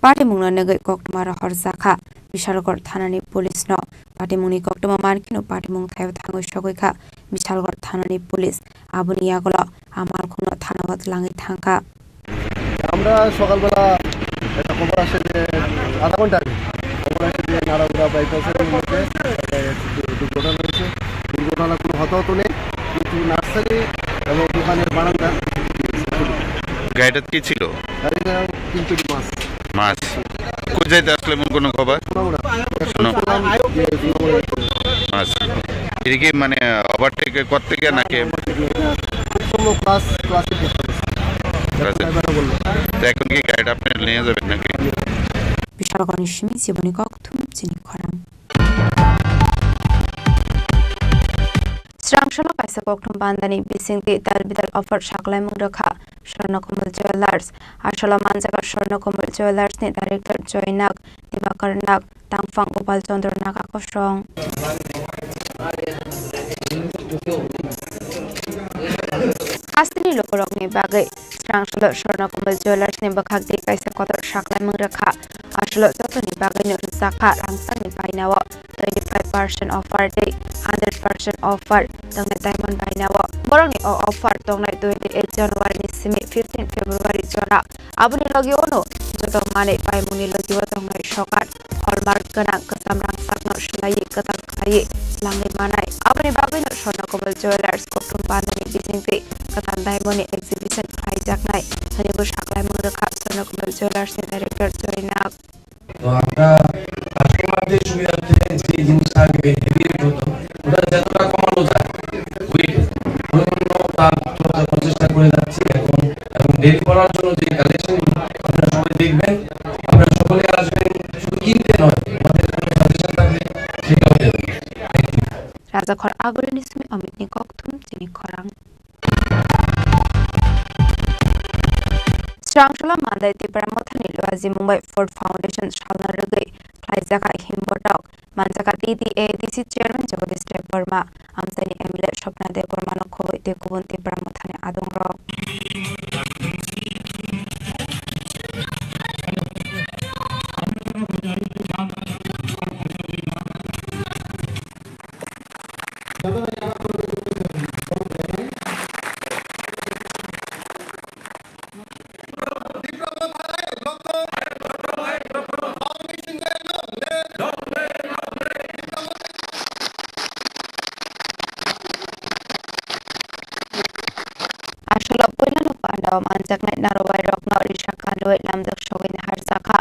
Patimungno nugwi koktwma rohorjakha Bishalgarh thanani police no. Patimungni koktwma mankheno patimung thaio thangwi sogwikha Bishalgarh thanani police. Aboni yagulo a malkhungno thanao twlangwi thangkha. আমরা সকালবেলা একটা খবর আসে যে আধা ঘন্টা আগে খবর আসে যে নারাউরা বাইপাসের মধ্যে একটা দু-, দুর্ঘটনা হয়েছে। দুর্ঘটনা কোনো হতাহত নেই, কিন্তু নার্সারি এবং দোকানের বারান্দা। গাড়িটাত কি ছিল? গাড়িটা তিন কেজি মাছ। মাছ। কই যাইতে আসলে এমন কোনো খবর? সোনামুড়া। শোনো। শুনলাম যে সোনামুড়া যাইতে। মাছ। এটা কি মানে ওভারটেক করতে গিয়ে নাকি? সম্ভব ক্লাস, ক্লাসে পড়তে হবে। ক্লাসে। ড্রাইভাররা বললো। তো এখন কি গাড়িটা আপনি নিয়ে যাবেন নাকি? Bishalgarhni simi jiboni kokthum chini khorang. Srangsalo kaisa koktwma bandani bisingtwi tal bidal offer saklaimung rwkha Swarnakomal Jewellers. Asolo manjaga Swarnakomal Jewellers ni director Joynak Dibakar Nag, tangphang Gopal Chandra Naga kosong. Hasteni lukurokni bagwi Srangsalo Swarnakomal Jewellers ni bwkhak di kaisa kotor saklaimung rwkha. Aswk jotoni bagwino rwchapkha rangchakni bainao twenty five percent offer tei hundred percent offer tongnai diamond bainao. Borokni o offer tongnai twenty eight January ni simi fifteen February jora. Aboni logi ono joto manwi paimungni logio tongnai sokat hallmark gwnang kwcham rangchakno swlaiwi kwtal khlaiwi langwi manai. Aboni bagwino Swarnakumar Jewellers kothom bandani bisingtwi kwtal diamond ni exhibition khlaijaknai hwnwi bo saklaimung rwkha Swarnakumar Jewellers ni director Joy Nag. তো আমরা কাস্টমারদের সুবিধার্থে যে জিনিসটা আগে বেরিয়ে হতো, ওটা যতটা কমানো যায়, ওয়েট, ওই জন্য তা প্রচেষ্টা করে যাচ্ছি এখন। এবং ডেলি করার জন্য যে কালেকশনগুলো আপনারা সবাই দেখবেন, আপনারা সকলে আসবেন, শুধু কিনতে নয়, আমাদের কোনো সাজেশন থাকলে সেটাও দেবেন। Rajakhor Agorani simi Amit ni kokthum chini khorang. Srangsola Mandai Tipra Mothani Luaji Mumbai Food Foundation salna rwgwi khlaijakha himbotok manjakha T T A D C Chairman Jagadish Debbarma, amchaini M L A Swapna Debbarma no khobwi tei kubun Tipra Mothani adongrok. Aswk puilano pandao manjaknai narwai rokno risa kanwi lamjak sogwi naharjakha.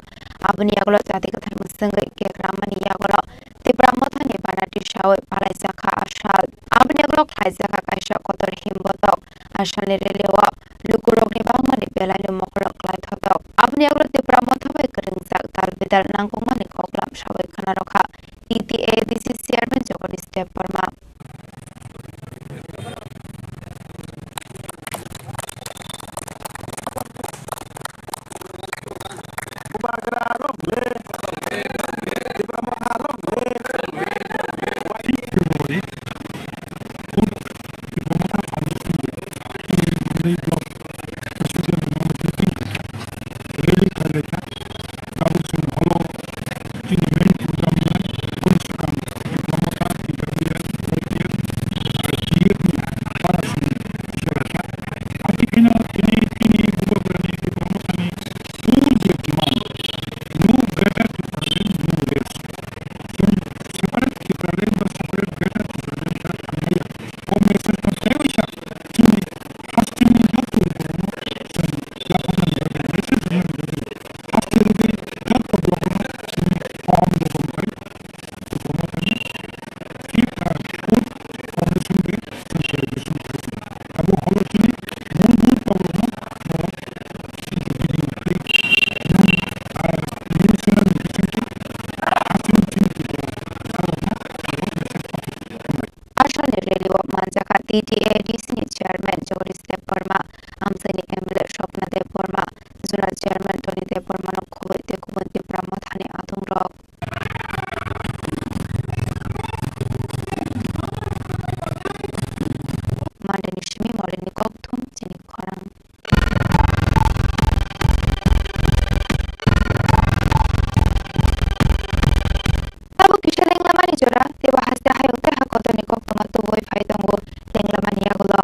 Aboni yagulo jati kwthar mwswngwi kek ramani yagulo Tipra Mothani banati sawi palaijakha asal. Aboni yagulo khlaijakha kaisa kotor himbotok. Asalni rally o lukurokni bangmani belaino mokolo klaithotok. Aboni yagulo Tipra Motha bai kwrwngjak tal bidal nangkukmani koklam sawi khwnarokha T T A D C Chairman Jagadish Debbarma. Fifth February, Food Diploma Foundation Day, Mandai Block President Mohammed Yasin rally khlailaikha. Tabuk chwng holo chini main program no boni swkang Tipra Motha, T W F, L P F, R P F ni para chwng khlaikha. Abo kheno tini chini Bubagrani Tipra Mothani four je demand, no greater Tipraland, no rest. Chwng separate Tipraland ba separate greater Tipraland ta thanglaiya. O message no teibo sa chini hasteni joto borokno chwng yapharnani bagwi message rwna bagwi haste rwgwi joto borokno chwng kaham logon bai Tipra Motha ni Fifth Food Foundation Day chwng celebration khlai tongo. Abo holo chini mul mul borokno norok video tei mung, ah, news channel ni bisingtwi aswk chini video borokno norok message pathai tongo. Asalni rally o manjakha T T A D C ni chairman Jagadish Debbarma, amchaini M L A Swapna Debbarma, zonal chairman Tony Debbarma no khobwi tei kubun Tipra Mothani adongrok. Mandai ni simi Morini kokthum chini khorang. Tabuk kisa lenglamani jora, teibo haste hayung tei ha kotorni koktwma tubui phai tongo lenglamani yagulo.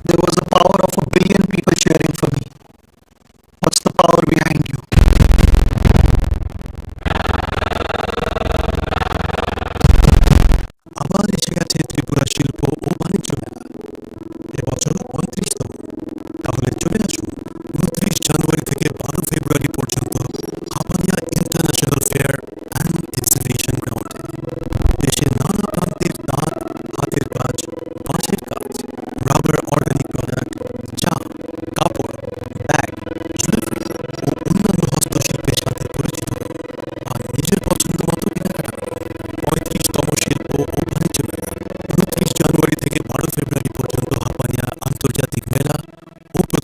There was a power of a billion people cheering for me. What's the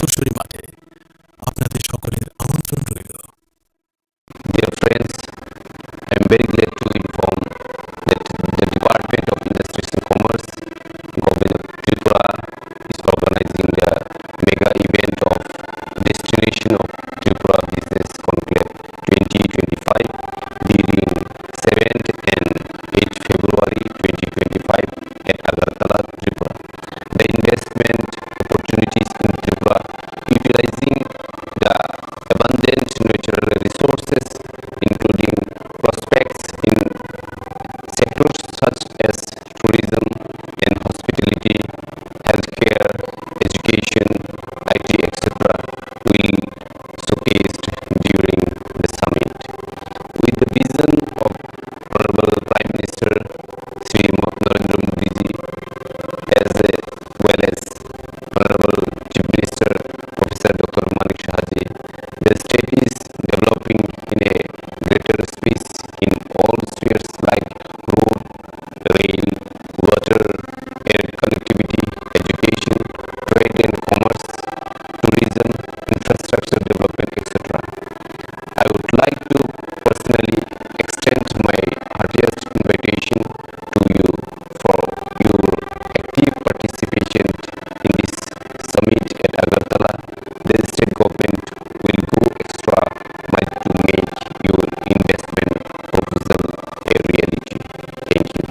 উত্তরসূরি মাঠে আপনাদের সকলের আমন্ত্রণ রইল। Dear friends, I am very glad to inform that the Department of Industries and Commerce, Government of Tripura, is organizing the mega event of Destination of Tripura Business Conclave twenty twenty-five during seventh and eighth February twenty twenty-five at Agartala, Tripura. The investment opportunities in Tripura, utilizing the abundant natural resources, including prospects in sectors such as tourism and hospitality, healthcare, education, I T, et cetera, will showcased during the summit. With the vision of Honorable Prime Minister Shri Mo-, Narendra Modi ji, as well as Honorable Chief Minister Professor Doctor Manik Saha ji, the state is developing in a greater space in all spheres like road, rail, water, air connectivity, education, trade and commerce, tourism, infrastructure development, et cetera. I would like to personally extend my heartiest invitation to you for your active participation in this summit at Agartala. The state government will go extra mile to make your investment proposal a reality. Thank you.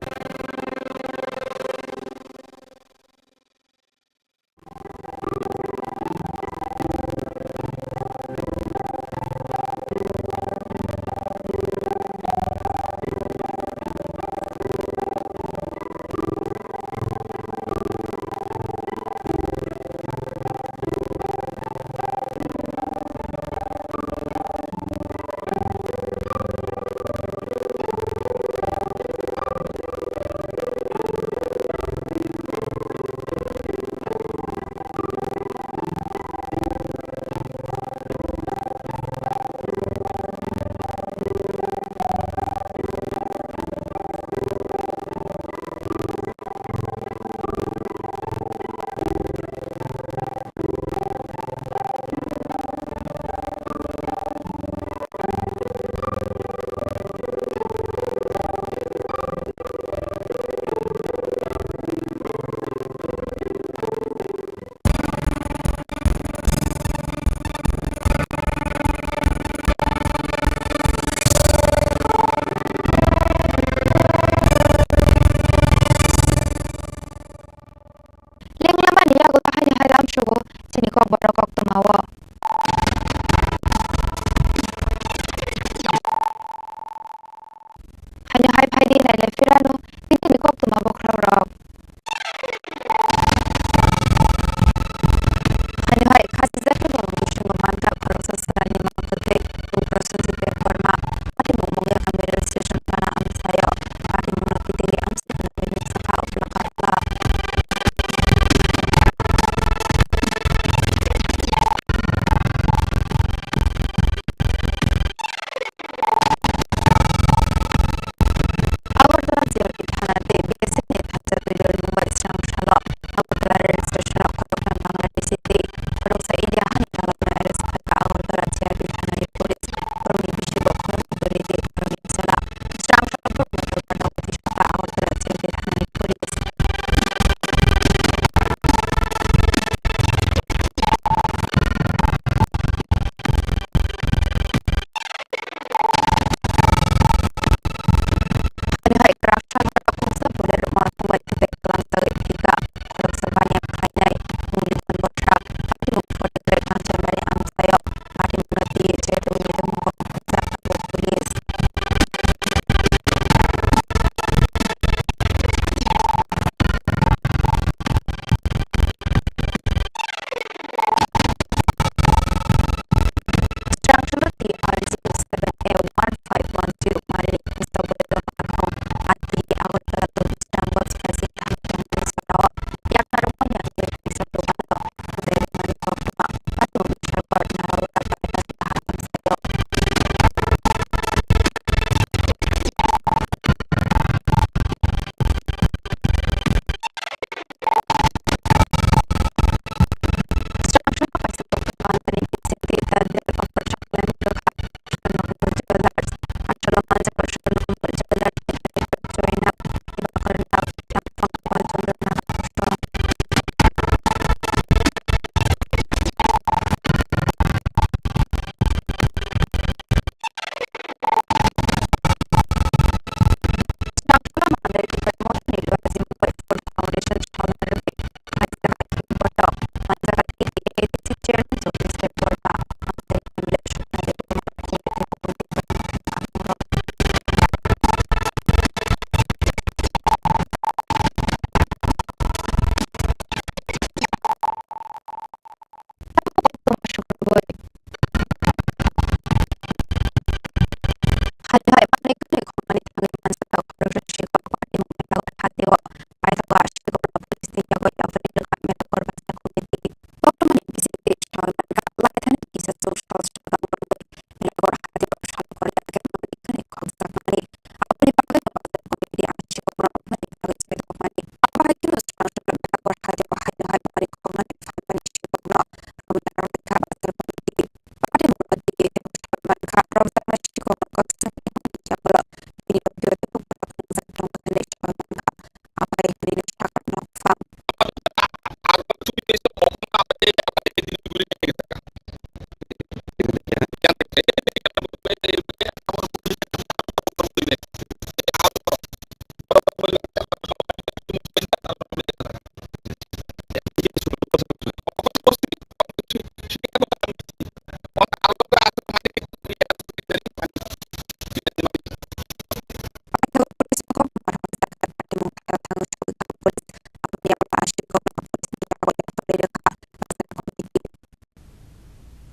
Lenglamani yago tahaini hai lamsogo chini kokborok koktwmao. Haino hai phaidi nailai phirano tini koktwma bokhorok. Haino hai khachijak khe borok bisingo manthak khoroksa salani mangtwtwi Ugrasajit Debbarma, Patimung Mungyakam railway station thana amchaio. Patimungno kitini amchaini saka uplokha. Agartala G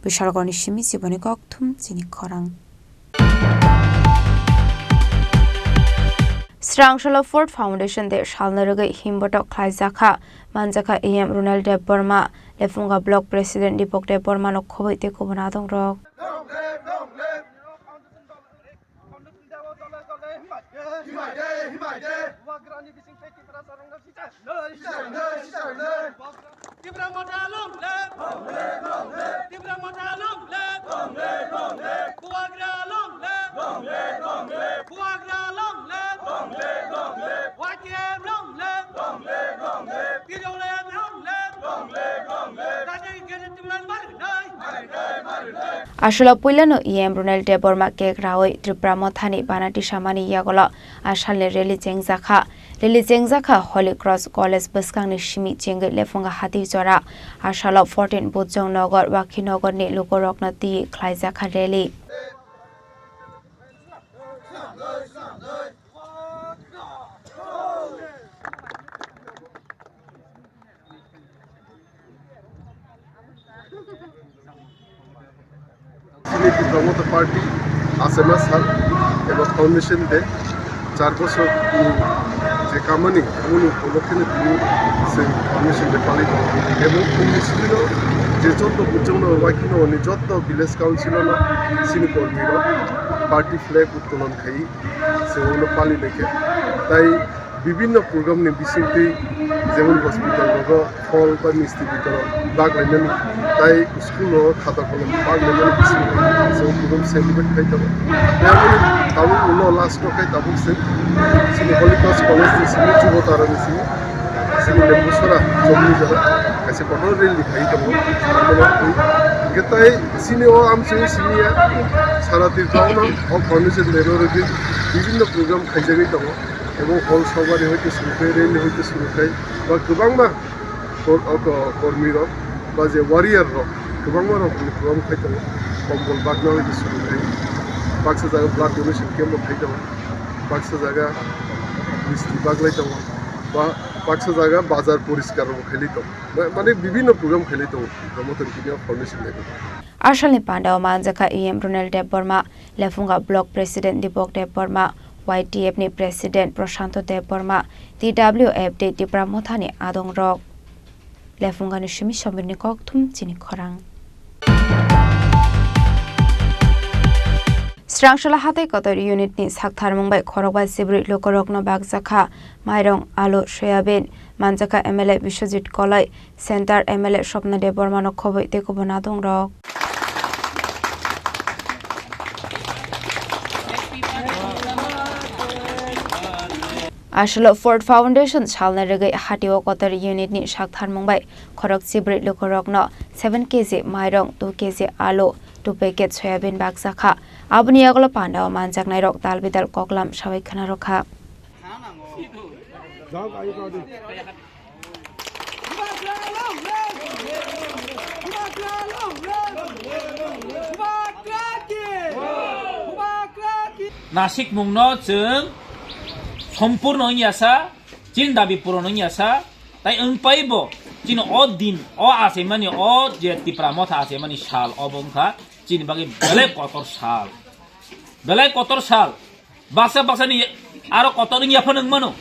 Bishalgorni simi chiboni kokthum chini khorang. Srangsola Ford Foundation Day salna rwgwi himbotok khlaijakha, manjakha E M Runal Debbarma, Lefunga Block President Dipok Debbarmano khobwi tei kubun adongrok. Tipra Motha long live! Tipra Motha long live! Bubagra long live! Bubagra long live! Y T F long live! Tijola long live! Aswla puilano E M Runal Debbarma cake raui Tripura Mothani bana tisamani yagulo a salni rally chengjakha. Rally chengjakha Holy Cross College bwskangni simi chengwi Lefunga Hati jora. A salo fourteen Bujong Nagar, Wakhi Nagarni lukurokno twi khlaijakha rally. Chini Tipra Motha Party Asema Sal eba Foundation Day char bosor ni je kamani amoni upolokhe no tini chwng Foundation Day palai tongo. Ebong phungni simi no je joto Bujong Nagar, Wakhi Nagarni joto village council no chini kormi rok party flag uttolon khai chwng uno pali laikha. Tai bibinno program ni bisingtwi jemon hospital rogo phol ba misti bitono bag lainani, tai school rogo khata kolom bag lainani bisingtwi chwng program celebrate khai tongo. Tei aboni tabuk ulo last o khai tabuk se chini Holy Cross College ni simi Jubotara ni simi chini Lembusora chowk ni jora kaisa kotor rally khai tongo. Hingke tai chini o amchai simi ya sara Tripura o no o foundation day no rwgwi bibinno program khaijagwi tongo. Ebo hol sobari hoite suru khai, rally hoite suru khai, ba kwbangma kor-, o ko-, kormi rok, ba je warrior rok, kwbangma rok ni program khai tongo. Kombol bagna hoite suru khai, baksa jaga blood donation camp bo khai tongo, baksa jaga misti baglai tongo, ba baksa jaga bazar poriskar bo khailai tongo. Ma-, mane bibinno program khailai tongo, Promoter Kenya Foundation level. Asalni pandao manjakha E M Runal Debbarma, Lefunga Block President Dipok Debbarma, Y T F ni President Prashanto Debbarma, T W F tei Tipra Mothani adongrok. Lefungani simi sombirni kokthum chini khorang. Srangsola Hatai Kotor Unit ni saktharmung bai khorokba chibrwi lukurokno bakjakha mairong, alu, soyabin, manjakha M L A Biswajit Koloi, Center M L A Swapna Debbarmano khobwi tei kubun adongrok. Aswlo Ford Foundation salna rwgwi Hatio Kotor Unit ni saktharmung bai khorok chibrwi lukurokno seven K G mairong, two K G alu, two packet soyabin bakjakha. Aboni yagulo pandao manjaknairok tal bidal koklam sawi khwnarokha. Nasikmungno chwng sompurno wngya sa, chini dabi puron wngya sa, tai wngpaibo chini o din, o achaimani, o je Tipra Motha achaimani sal, obo wngkha chini bagwi belai kotor sal. Belai kotor sal. Baksa baksani aro kotor wngya phano wngmano.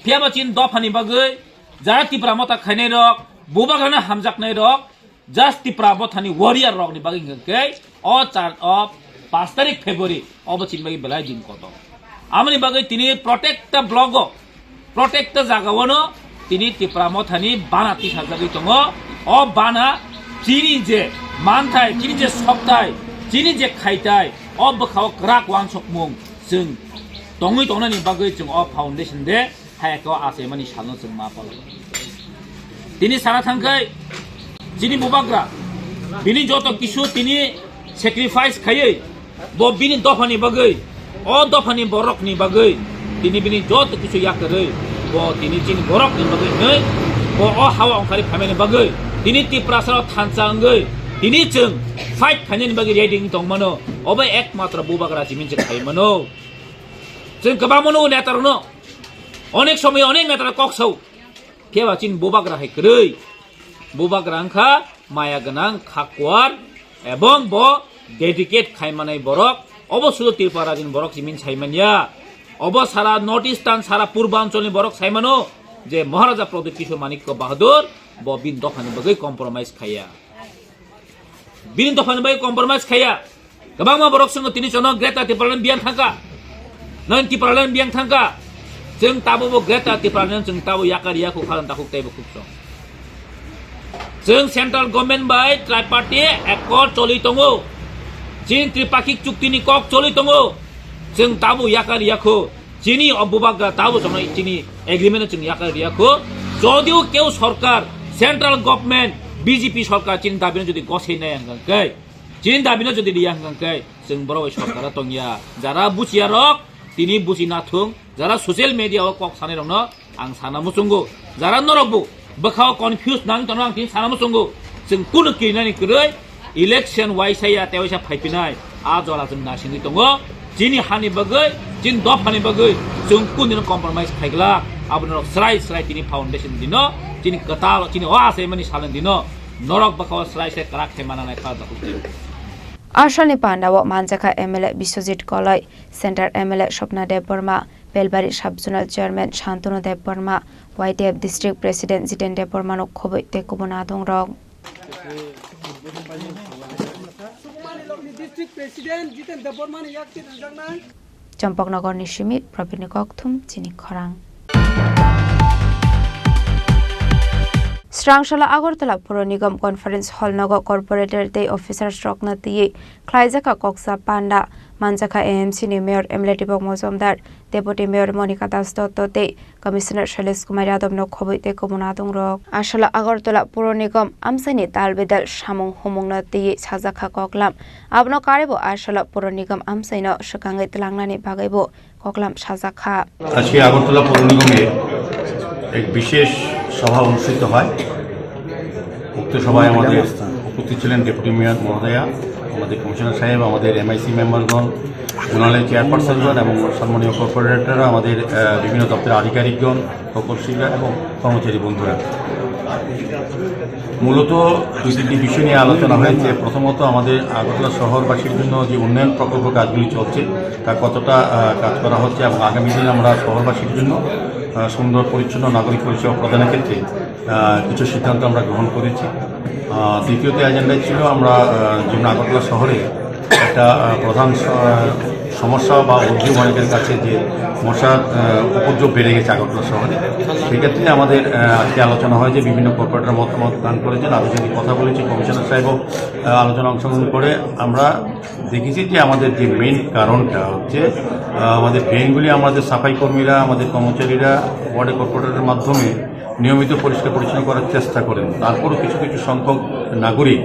Phiyaba chini dophani bagwi jara Tipra Motha khainairok, bubagrano hamjaknairok, just Tipra Mothani warrior rokni bagwi hwnkhe o char-, o pash tarik February obo chini bagwi belai din kotor. Aboni bagwi tini protecta blogo, protecta jagao no tini Tipra Mothani bana tisajagwi tongo. O bana chini je manthai, chini je sokthai, chini je khaitai, o bwkhao kwrak uansukmung chwng tongwi tongnani bagwi chwng o foundation de hai khe o achaimani salno chwng ma palo. Tini sana thangkhai chini bubagra bini joto kisu tini sacrifice khaiwi bo bini dophani bagwi, o dophani borokni bagwi tini bini joto kisu yakarwi bo tini chini borokni bagwi hinwi bo o hawa ongkhari phaimani bagwi tini Tiprasarok thansa wngwi tini chwng fight khainani bagwi ready wngwi tongmano. Obo ekmatro bubagra chiming se khaimano. Chwng kwbangma nugo netarokno, onek somoy onek netarok kok sao. Phiyaba chini bubagra hai kwrwi. Bubagra wngkha maya gwnang, khakuar, Ebong bo dedicate khaimanai borok, obo sudu Tripura rajini borok simin saimanya. Obo sara North Eastern, sara Purbanchal ni borok saimano je Maharaja Pradyut Kishore Manikya Bahadur bo bini dophani bagwi compromise khaiya. Bini dophani bagwi compromise khaiya. Kwbangma borok swngo tini chwngno Greater Tipraland biyang thangkha. Nang Tipraland biyang thangkha. Chwng tabukbo Greater Tipraland chwng tabuk yakar yakho khalan takhuk teibo khuk chwng. Chwng central government bai tripartite accord choli tongo. Chini tripakhik chukti ni kok choli tongo. Chwng tabuk yakar yakho. Chini o bubagra tabuk chwngno chini agreement chwng yakar yakho. Jodio keu sorkar, central government, B J P sorkar chini dabi no jodi gosei nai hwnkhe, chini dabi no jodi riya hwnkhe, chwng borok bai sorkar o tongya. Jara buchiya rok tini buchi nathung, jara social media o kok sanai rokno ang sana muchungo. Jara norok bo bwkha o confuse nang tono ang tini sana muchungo. Chwng kunu kirinani kwrwi election waisa ya tei waisa phaipinai a jora chwng nasingwi tongo. Chini hani bagwi, chini dophani bagwi chwng kunu compromise khaigla. Abo norok srai srai tini foundation dino, chini kwtal, chini o achaimani salni dino norok bwkha o srai srai kwrak khe mananai kha. Asalni pandao manjakha M L A Biswajit Koloi, Center M L A Swapna Debbarma, Belbari Sub-Zonal Chairman Shantanu Debbarma, Y T F District President Jiten Debbarmano khobwi tei kubun adongrok. Sukumanilokni District President Jiten Debbarmani yakti rwjaknai. Champaknagarni simi Prabirni kokthum chini khorang. Srangsala Agartala Puro Nigam Conference Hall nogo corporator tei officers rokno twiwi khlaijakha koksa panda, manjakha A M C ni Mayor M L A Dipok Mojumdar, Deputy Mayor Monika Das Dotto tei Commissioner Shailesh Kumar Yadav no khobwi tei kubun adongrok. Asala Agartala Puro Nigam amchaini dal bedal samung humungno twiwi sajakha koklam. Abono karwibo Asala Puro Nigam amchaino swkangwi twlangnani bagwibo koklam sajakha. আজকে আগরতলা পৌর নিগমে এক বিশেষ সভা অনুষ্ঠিত হয়। উক্ত সভায় আমাদের উপস্থিত ছিলেন ডেপুটি মেয়র মহোদয়া, আমাদের কমিশনার সাহেব, আমাদের এমআইসি মেম্বারগণ, জোনালের চেয়ারপারসনগণ এবং সম্মানীয় কর্পোরেটররা, আমাদের, আহ, বিভিন্ন দপ্তরের আধিকারিকগণ, প্রকৌশলীরা এবং কর্মচারী বন্ধুরা। মূলত দুই তিনটি বিষয় নিয়ে আলোচনা হয়েছে। প্রথমত, আমাদের আগরতলা শহরবাসীর জন্য যে উন্নয়ন প্রকল্প কাজগুলি চলছে, তা কতটা, আহ, কাজ করা হচ্ছে এবং আগামী দিনে আমরা শহরবাসীর জন্য, আহ, সুন্দর পরিচ্ছন্ন নাগরিক পরিষেবা প্রদানের ক্ষেত্রে, আহ, কিছু সিদ্ধান্ত আমরা গ্রহণ করেছি। আহ, দ্বিতীয়ত এজেন্ডায় ছিল আমরা, আহ, যেমন আগরতলা শহরে একটা, আহ, প্রধান স-, আহ, সমস্যা বা অভিযোগ অনেকের কাছে যে মশার, আহ, উপদ্রব বেড়ে গেছে আগরতলা শহরে। সেক্ষেত্রে আমাদের, আহ, আজকে আলোচনা হয় যে বিভিন্ন কর্পোরেটর মতামত দান করেছেন, আলোচনায় কথা বলেছি, কমিশনার সাহেবও, আহ, আলোচনা অংশগ্রহণ করে। আমরা দেখেছি যে আমাদের যে মেইন কারণটা হচ্ছে, আহ, আমাদের ড্রেনগুলি আমাদের সাফাই কর্মীরা, আমাদের কর্মচারীরা ওয়ার্ডে কর্পোরেটরের মাধ্যমে নিয়মিত পরিষ্কার পরিচ্ছন্ন করার চেষ্টা করেন। তারপরও কিছু কিছু সংখ্যক নাগরিক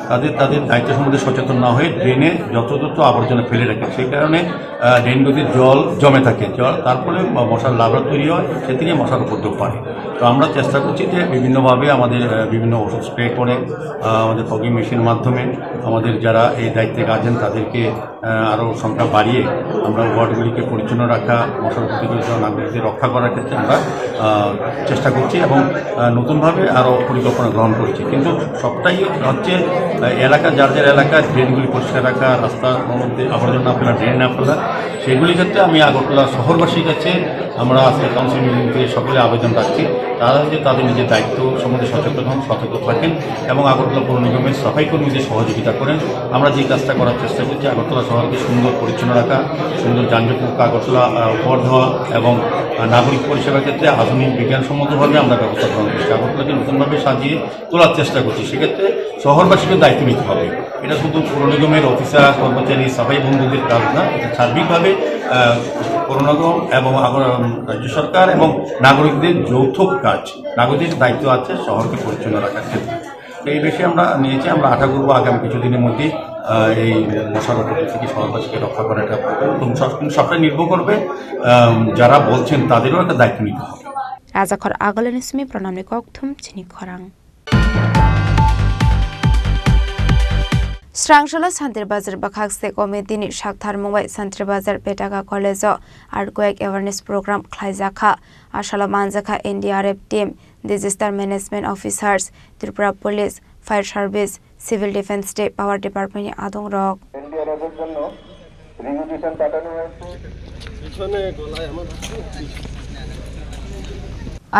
তাদের, তাদের দায়িত্ব সম্বন্ধে সচেতন না হয়ে ড্রেনে যত্রতত্র আবর্জনা ফেলে রাখেন। সেই কারণে, আহ, ড্রেনগুলিতে জল জমে থাকে, জল, তার ফলে ম-, মশার লার্ভা তৈরি হয়, সে থেকে মশার উপদ্রব বাড়ে। তো আমরা চেষ্টা করছি যে বিভিন্নভাবে আমাদের, আহ, বিভিন্ন ওষুধ স্প্রে করে, আহ, আমাদের ফগিং মেশিনের মাধ্যমে আমাদের যারা এই দায়িত্বে আছেন তাদেরকে আহ, আরও সংখ্যা বাড়িয়ে আমরা ওয়ার্ডগুলিকে পরিচ্ছন্ন রাখা, মশার উপদ্রব থেকে নাগরিকদের রক্ষা করার ক্ষেত্রে আমরা, আহ, চেষ্টা করছি এবং, আহ, নতুনভাবে আরও পরিকল্পনা গ্রহণ করছি। কিন্তু সবটাই হচ্ছে, আহ, এলাকা, যার যার এলাকার ড্রেনগুলি পরিষ্কার রাখা, রাস্তার মধ্যে আবর্জনা না ফেলা, ড্রেন না ফেলা, সেগুলির ক্ষেত্রে আমি আগরতলা শহরবাসীর কাছে আমরা আজকে কাউন্সিল মিটিং থেকে সকলে আবেদন রাখছি, তারা যে তাদের নিজের দায়িত্ব সম্বন্ধে সচেতন হন, সতর্ক থাকেন এবং আগরতলা পৌর নিগমের সাফাই কর্মীদের সহযোগিতা করেন। আমরা যে কাজটা করার চেষ্টা করছি, আগরতলা শহরকে সুন্দর পরিচ্ছন্ন রাখা, সুন্দর যানজট মুক্ত আগরতলা, আহ, উপহার দেওয়া এবং, আহ, নাগরিক পরিষেবার ক্ষেত্রে আধুনিক বিজ্ঞানসম্মতভাবে আমরা ব্যবস্থা গ্রহণ করছি। আগরতলাকে নতুনভাবে সাজিয়ে তোলার চেষ্টা করছি। সেক্ষেত্রে শহরবাসীকে দায়িত্ব নিতে হবে। এটা শুধু পৌর নিগমের অফিসার, কর্মচারী, সাফাই বন্ধুদের কাজ না, এটা সার্বিকভাবে, আহ, পৌর নিগম এবং আগর-, রাজ্য সরকার এবং নাগরিকদের যৌথ কাজ। নাগরিকদের দায়িত্ব আছে শহরকে পরিচ্ছন্ন রাখার ক্ষেত্রে। এই বিষয়ে আমরা নিয়েছি, আমরা আশা করবো আগামী কিছুদিনের মধ্যেই, আহ, এই মশার উপদ্রব থেকে শহরবাসীকে রক্ষা করা এটা এবং সব-, সবটাই নির্ভর করবে, আহ, যারা বলছেন তাদেরও একটা দায়িত্ব নিতে হবে। Rajakhor Agolani simi pranamni kokthum chini khorang. Srangsala Santir Bazar bwkhak se committee ni saktharmung bai Santir Bazar Petaka College o earthquake awareness program khlaijakha. Asalo manjakha N D R F team, disaster management officers, Tripura Police, fire service, Civil Defence tei Power Department ni adongrok. India রাজার জন্য রিকুইজিশন পাঠানো হয়েছে।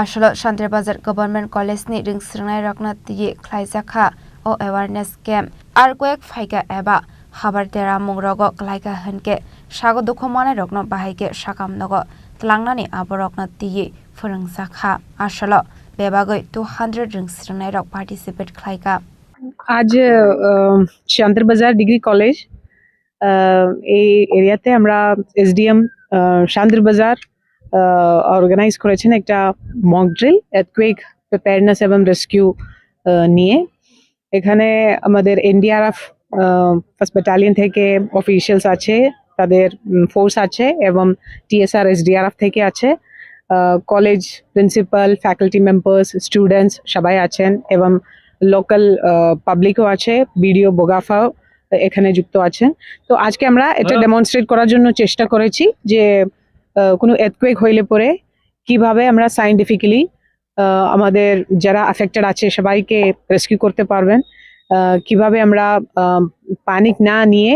Asolo Shantir Bazar Government College ni rwngswrwngnairokno twiwi khlaijakha o awareness camp. Earthquake phaikha eba habar deramung rogo klaikha hinkhe sago dukhu manairokno bahai khe sakam nogo tlangnani aborokno twiwi phwrwngjakha. Asolo bebagwi two hundred rwngswrwngnairok participate khlaikha. আজ আহ, শান্তির বাজার degree college, আহ, এই এরিয়াতে আমরা এসডিএম শান্তির বাজার অর্গানাইজ করেছেন একটা মক ড্রিল, আর্থকোয়েক প্রিপেয়ারনেস এবং রেস্কিউ নিয়ে। এখানে আমাদের এনডিআরএফ ফার্স্ট ব্যাটালিয়ন থেকে অফিসিয়ালস আছে, তাদের ফোর্স আছে এবং টিএসআর এসডিআরএফ থেকে আছে। College principal, faculty members, students সবাই আছেন এবং লোকাল পাবলিকও আছে, বিডিও বোগাফাও এখানে যুক্ত আছেন। তো আজকে আমরা এটা হ্যাঁ। ডেমনস্ট্রেট করার জন্য চেষ্টা করেছি যে আহ, কোনো আর্থকোয়েক হইলে পরে কিভাবে আমরা সায়েন্টিফিক্যালি আমাদের যারা অ্যাফেক্টেড আছে সবাইকে রেস্কিউ করতে পারবেন, আহ, কিভাবে আমরা প্যানিক না নিয়ে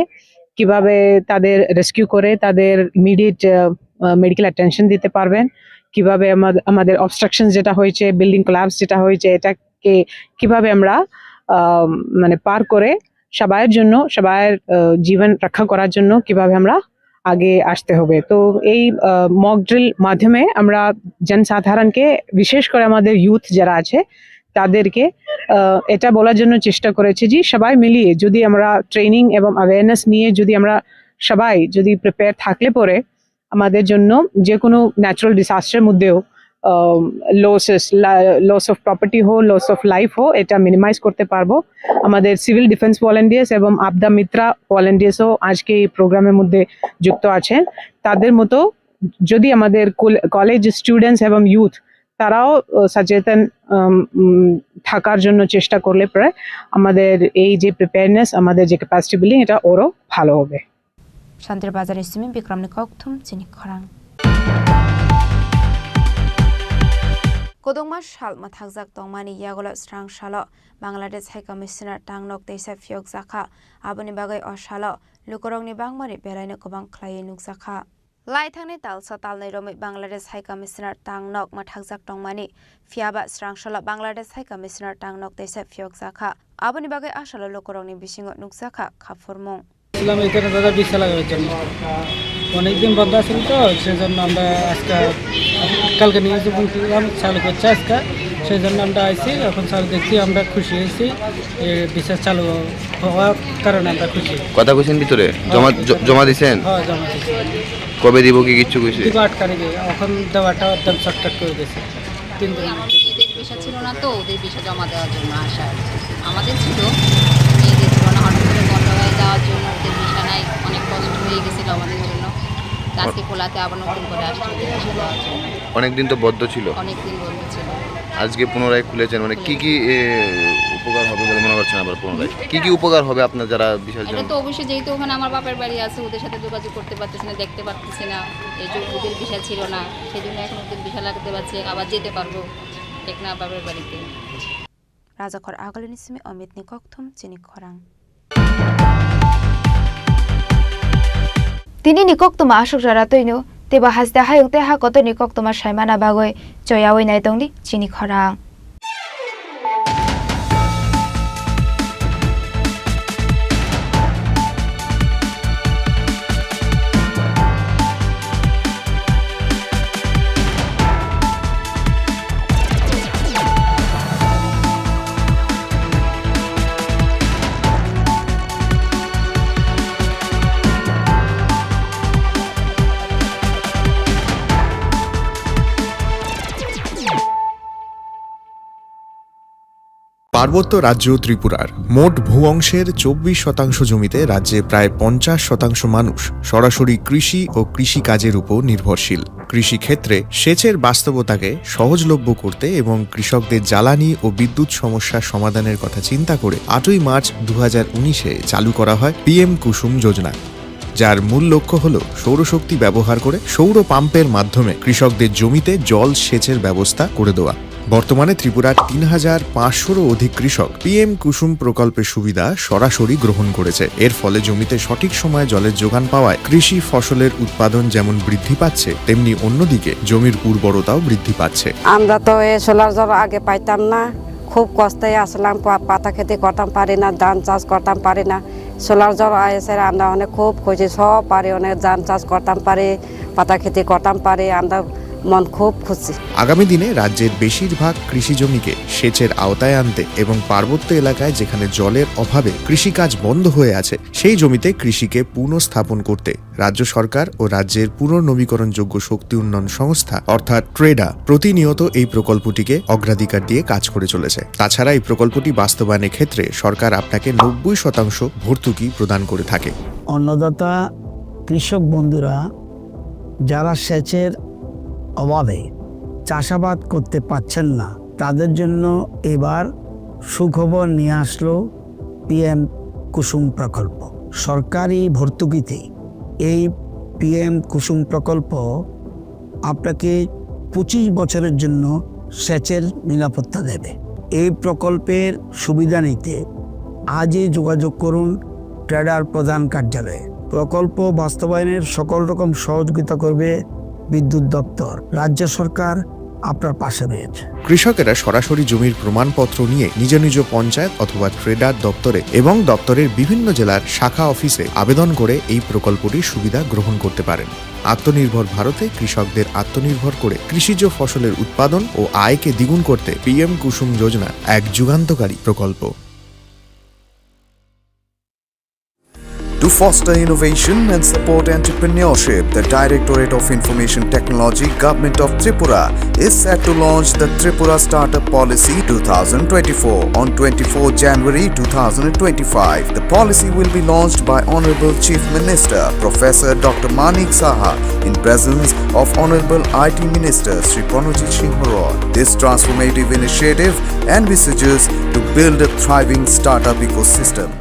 কিভাবে তাদের রেস্কিউ করে তাদের ইমিডিয়েট মেডিকেল অ্যাটেনশন দিতে পারবেন, কিভাবে আমাদের আমাদের অবস্ট্রাকশন যেটা হয়েছে, বিল্ডিং কোলাপস যেটা হয়েছে, এটাকে কিভাবে আমরা আহ, মানে পার করে সবাইয়ের জন্য, সবাইয়ের আহ, জীবন রক্ষা করার জন্য কিভাবে আমরা আগে আসতে হবে। তো এই মক ড্রিল মাধ্যমে আমরা জনসাধারণকে, বিশেষ করে আমাদের ইউথ যারা আছে, তাদেরকে আহ, এটা বলার জন্য চেষ্টা করেছি যে সবাই মিলিয়ে যদি আমরা ট্রেনিং এবং অ্যাওয়ারনেস নিয়ে যদি আমরা সবাই যদি প্রিপেয়ার থাকলে পরে আমাদের জন্য যে কোনো ন্যাচারাল ডিজাস্টার মধ্যেও লসেস, লস অফ প্রপার্টি হো, লস অফ লাইফ হো, এটা মিনিমাইজ করতে পারবো। আমাদের সিভিল ডিফেন্স ভলেন্টিয়ার্স এবং আপদা মিত্রা ভলেন্টিয়ার্সও আজকে এই প্রোগ্রামের মধ্যে যুক্ত আছেন। তাদের মতো যদি আমাদের কল- কলেজ স্টুডেন্টস এবং ইউথ তারাও আহ, সচেতন আম, উম, থাকার জন্য চেষ্টা করলে পরে আমাদের এই যে প্রিপেয়ারনেস, আমাদের যে ক্যাপাসিটি বিল্ডিং, এটা আরও ভালো হবে। Shantir Bazar ni simi Bikram ni kokthum chini khorang. Kodongma sal mwthakjak tongmani yagulo srang salo Bangladesh High Commissioner tangnok teisa phiyokjakha. Aboni bagwi o salo lukurokni bangmani belaino kwbang khlaiwi nukjakha. Laithangni talsa talnwi romwi Bangladesh High Commissioner tangnok mwthakjak tongmani, phiyaba srang salo Bangladesh High Commissioner tangnok teisa phiyokjakha. Aboni bagwi asalo lukurokni bisingo nukjakha khaphurmung. এসেছিলাম এখানে দাদা ভিসা লাগানোর জন্য। অনেকদিন বন্ধ আছিল তো, সেজন্য আমরা আজকে, কালকে নিউজে বলছিলাম চালু করছে আজকে, সেই জন্য আমরা আইছি। এখন চালু দেখছি, আমরা খুশি হয়েছি যে ভিসা চালু হওয়ার কারণে আমরা খুশি। কথা কইছেন ভিতরে? জমা, হ্যাঁ, জ-, ভিতরে। জমা দিছেন? হ্যাঁ, জমা দিছি। কবে দিব কি কিচ্ছু কইছে? দিব আট তারিখে, এখন দেওয়াটা একদম শর্টকাট করে দিয়েছে। তিন দিন। আমার মেয়েদের ভিসা ছিল না তো, ওদের ভিসা জমা দেওয়ার জন্য আসা আর কি। আমাদের ছিল, মেয়েদের ছিল না, হঠাৎ করে বন্ধ হয়ে যাওয়ার জন্য ওদের ভিসা নাই, অনেক কষ্ট হয়ে গেছিল আমাদের জন্য। তো আজকে খোলাতে আবার নতুন করে আসছে ওদের ভিসা দেওয়ার জন্য। অনেকদিন তো বন্ধ ছিল। অনেকদিন বন্ধ ছিল। আজকে পুনরায় খুলেছেন, মানে কি কি, এ, উপকার হবে বলে মনে করছেন আবার পুনরায়? কি কি উপকার হবে আপনার যারা ভিসার এটা জন্য? তো অবশ্যই, যেহেতু ওখানে আমার বাপের বাড়ি আছে, ওদের সাথে যোগাযোগ করতে পারতেছি না, দেখতে পারতেছি না, এই যে ওদের ভিসা ছিল না, সেই জন্য এখন ওদের ভিসা লাগতে পারছে, আবার যেতে পারবো টেকনাফ বাপের বাড়িতে। Rajakhor Agalini simi Amit ni kokthum chini khorang. Tini ni koktuma aswk jora twino, teibo haste hayung tei ha kotor ni koktuma saimana bagwi choyawi nai tongdi chini khorang. পার্বত্য রাজ্য ত্রিপুরার মোট ভূ অংশের চব্বিশ শতাংশ জমিতে রাজ্যে প্রায় পঞ্চাশ শতাংশ মানুষ সরাসরি কৃষি ও কৃষিকাজের উপর নির্ভরশীল। কৃষিক্ষেত্রে সেচের বাস্তবতাকে সহজলভ্য করতে এবং কৃষকদের জ্বালানি ও বিদ্যুৎ সমস্যা সমাধানের কথা চিন্তা করে আটই মার্চ দু হাজার উনিশে চালু করা হয় পিএম কুসুম যোজনা, যার মূল লক্ষ্য হল সৌরশক্তি ব্যবহার করে সৌর পাম্পের মাধ্যমে কৃষকদের জমিতে জল সেচের ব্যবস্থা করে দেওয়া। বর্তমানে ত্রিপুরার তিন হাজার পাঁচশোরও অধিক কৃষক পিএম কুসুম প্রকল্পের সুবিধা সরাসরি গ্রহণ করেছে। এর ফলে জমিতে সঠিক সময়ে জলের যোগান পাওয়ায় কৃষি ফসলের উৎপাদন যেমন বৃদ্ধি পাচ্ছে, তেমনি অন্যদিকে জমির উর্বরতাও বৃদ্ধি পাচ্ছে। আমরা তো এই সোলার জল আগে পাইতাম না, খুব কষ্টে আসলাম, পা-, পাতা খেতে করতাম পারি না, ধান চাষ করতাম পারি না। সোলার জল আইসে আমরা অনেক খুব খুশি, সব পারি, অনেক ধান চাষ করতাম পারি, পাতা খেতে করতাম পারি, আমরা মন খুব খুশি। আগামী দিনে রাজ্যের বেশিরভাগ কৃষি জমিকে সেচের আওতায় আনতে এবং পার্বত্য এলাকায় যেখানে জলের অভাবে কৃষিকাজ বন্ধ হয়ে আছে, সেই জমিতে কৃষিকে পুনঃস্থাপন করতে রাজ্য সরকার ও রাজ্যের পুনর্নবীকরণযোগ্য শক্তি উন্নয়ন সংস্থা অর্থাৎ ট্রেডা প্রতিনিয়ত এই প্রকল্পটিকে অগ্রাধিকার দিয়ে কাজ করে চলেছে। তাছাড়া এই প্রকল্পটি বাস্তবায়নের ক্ষেত্রে সরকার আপনাকে নব্বই শতাংশ ভর্তুকি প্রদান করে থাকে। অন্নদাতা কৃষক বন্ধুরা যারা সেচের অভাবে চাষাবাদ করতে পারছেন না, তাদের জন্য এবার সুখবর নিয়ে আসলো পিএম কুসুম প্রকল্প। সরকারি ভর্তুকিতে এই পিএম কুসুম প্রকল্প আপনাকে পঁচিশ বছরের জন্য সেচের নিরাপত্তা দেবে। এই প্রকল্পের সুবিধা নিতে আজই যোগাযোগ করুন ট্রেডার প্রধান কার্যালয়ে। প্রকল্প বাস্তবায়নের সকল রকম সহযোগিতা করবে বিদ্যুৎ দপ্তর। রাজ্য সরকার আপনার পাশে রয়েছে। কৃষকেরা সরাসরি জমির প্রমাণপত্র নিয়ে নিজ নিজ পঞ্চায়েত অথবা ট্রেডার দপ্তরে এবং দপ্তরের বিভিন্ন জেলার শাখা অফিসে আবেদন করে এই প্রকল্পটির সুবিধা গ্রহণ করতে পারেন। আত্মনির্ভর ভারতে কৃষকদের আত্মনির্ভর করে কৃষিজ ফসলের উৎপাদন ও আয়কে দ্বিগুণ করতে পিএম কুসুম যোজনা এক যুগান্তকারী প্রকল্প। To foster innovation and support entrepreneurship, the Directorate of Information Technology, Government of Tripura, is set to launch the Tripura Startup Policy two thousand twenty-four on twenty-fourth January two thousand twenty-five. The policy will be launched by Honorable Chief Minister Professor Doctor Manik Saha in presence of Honorable I T Minister Shri Pranojit Singh Roy. This transformative initiative envisages to build a thriving startup ecosystem.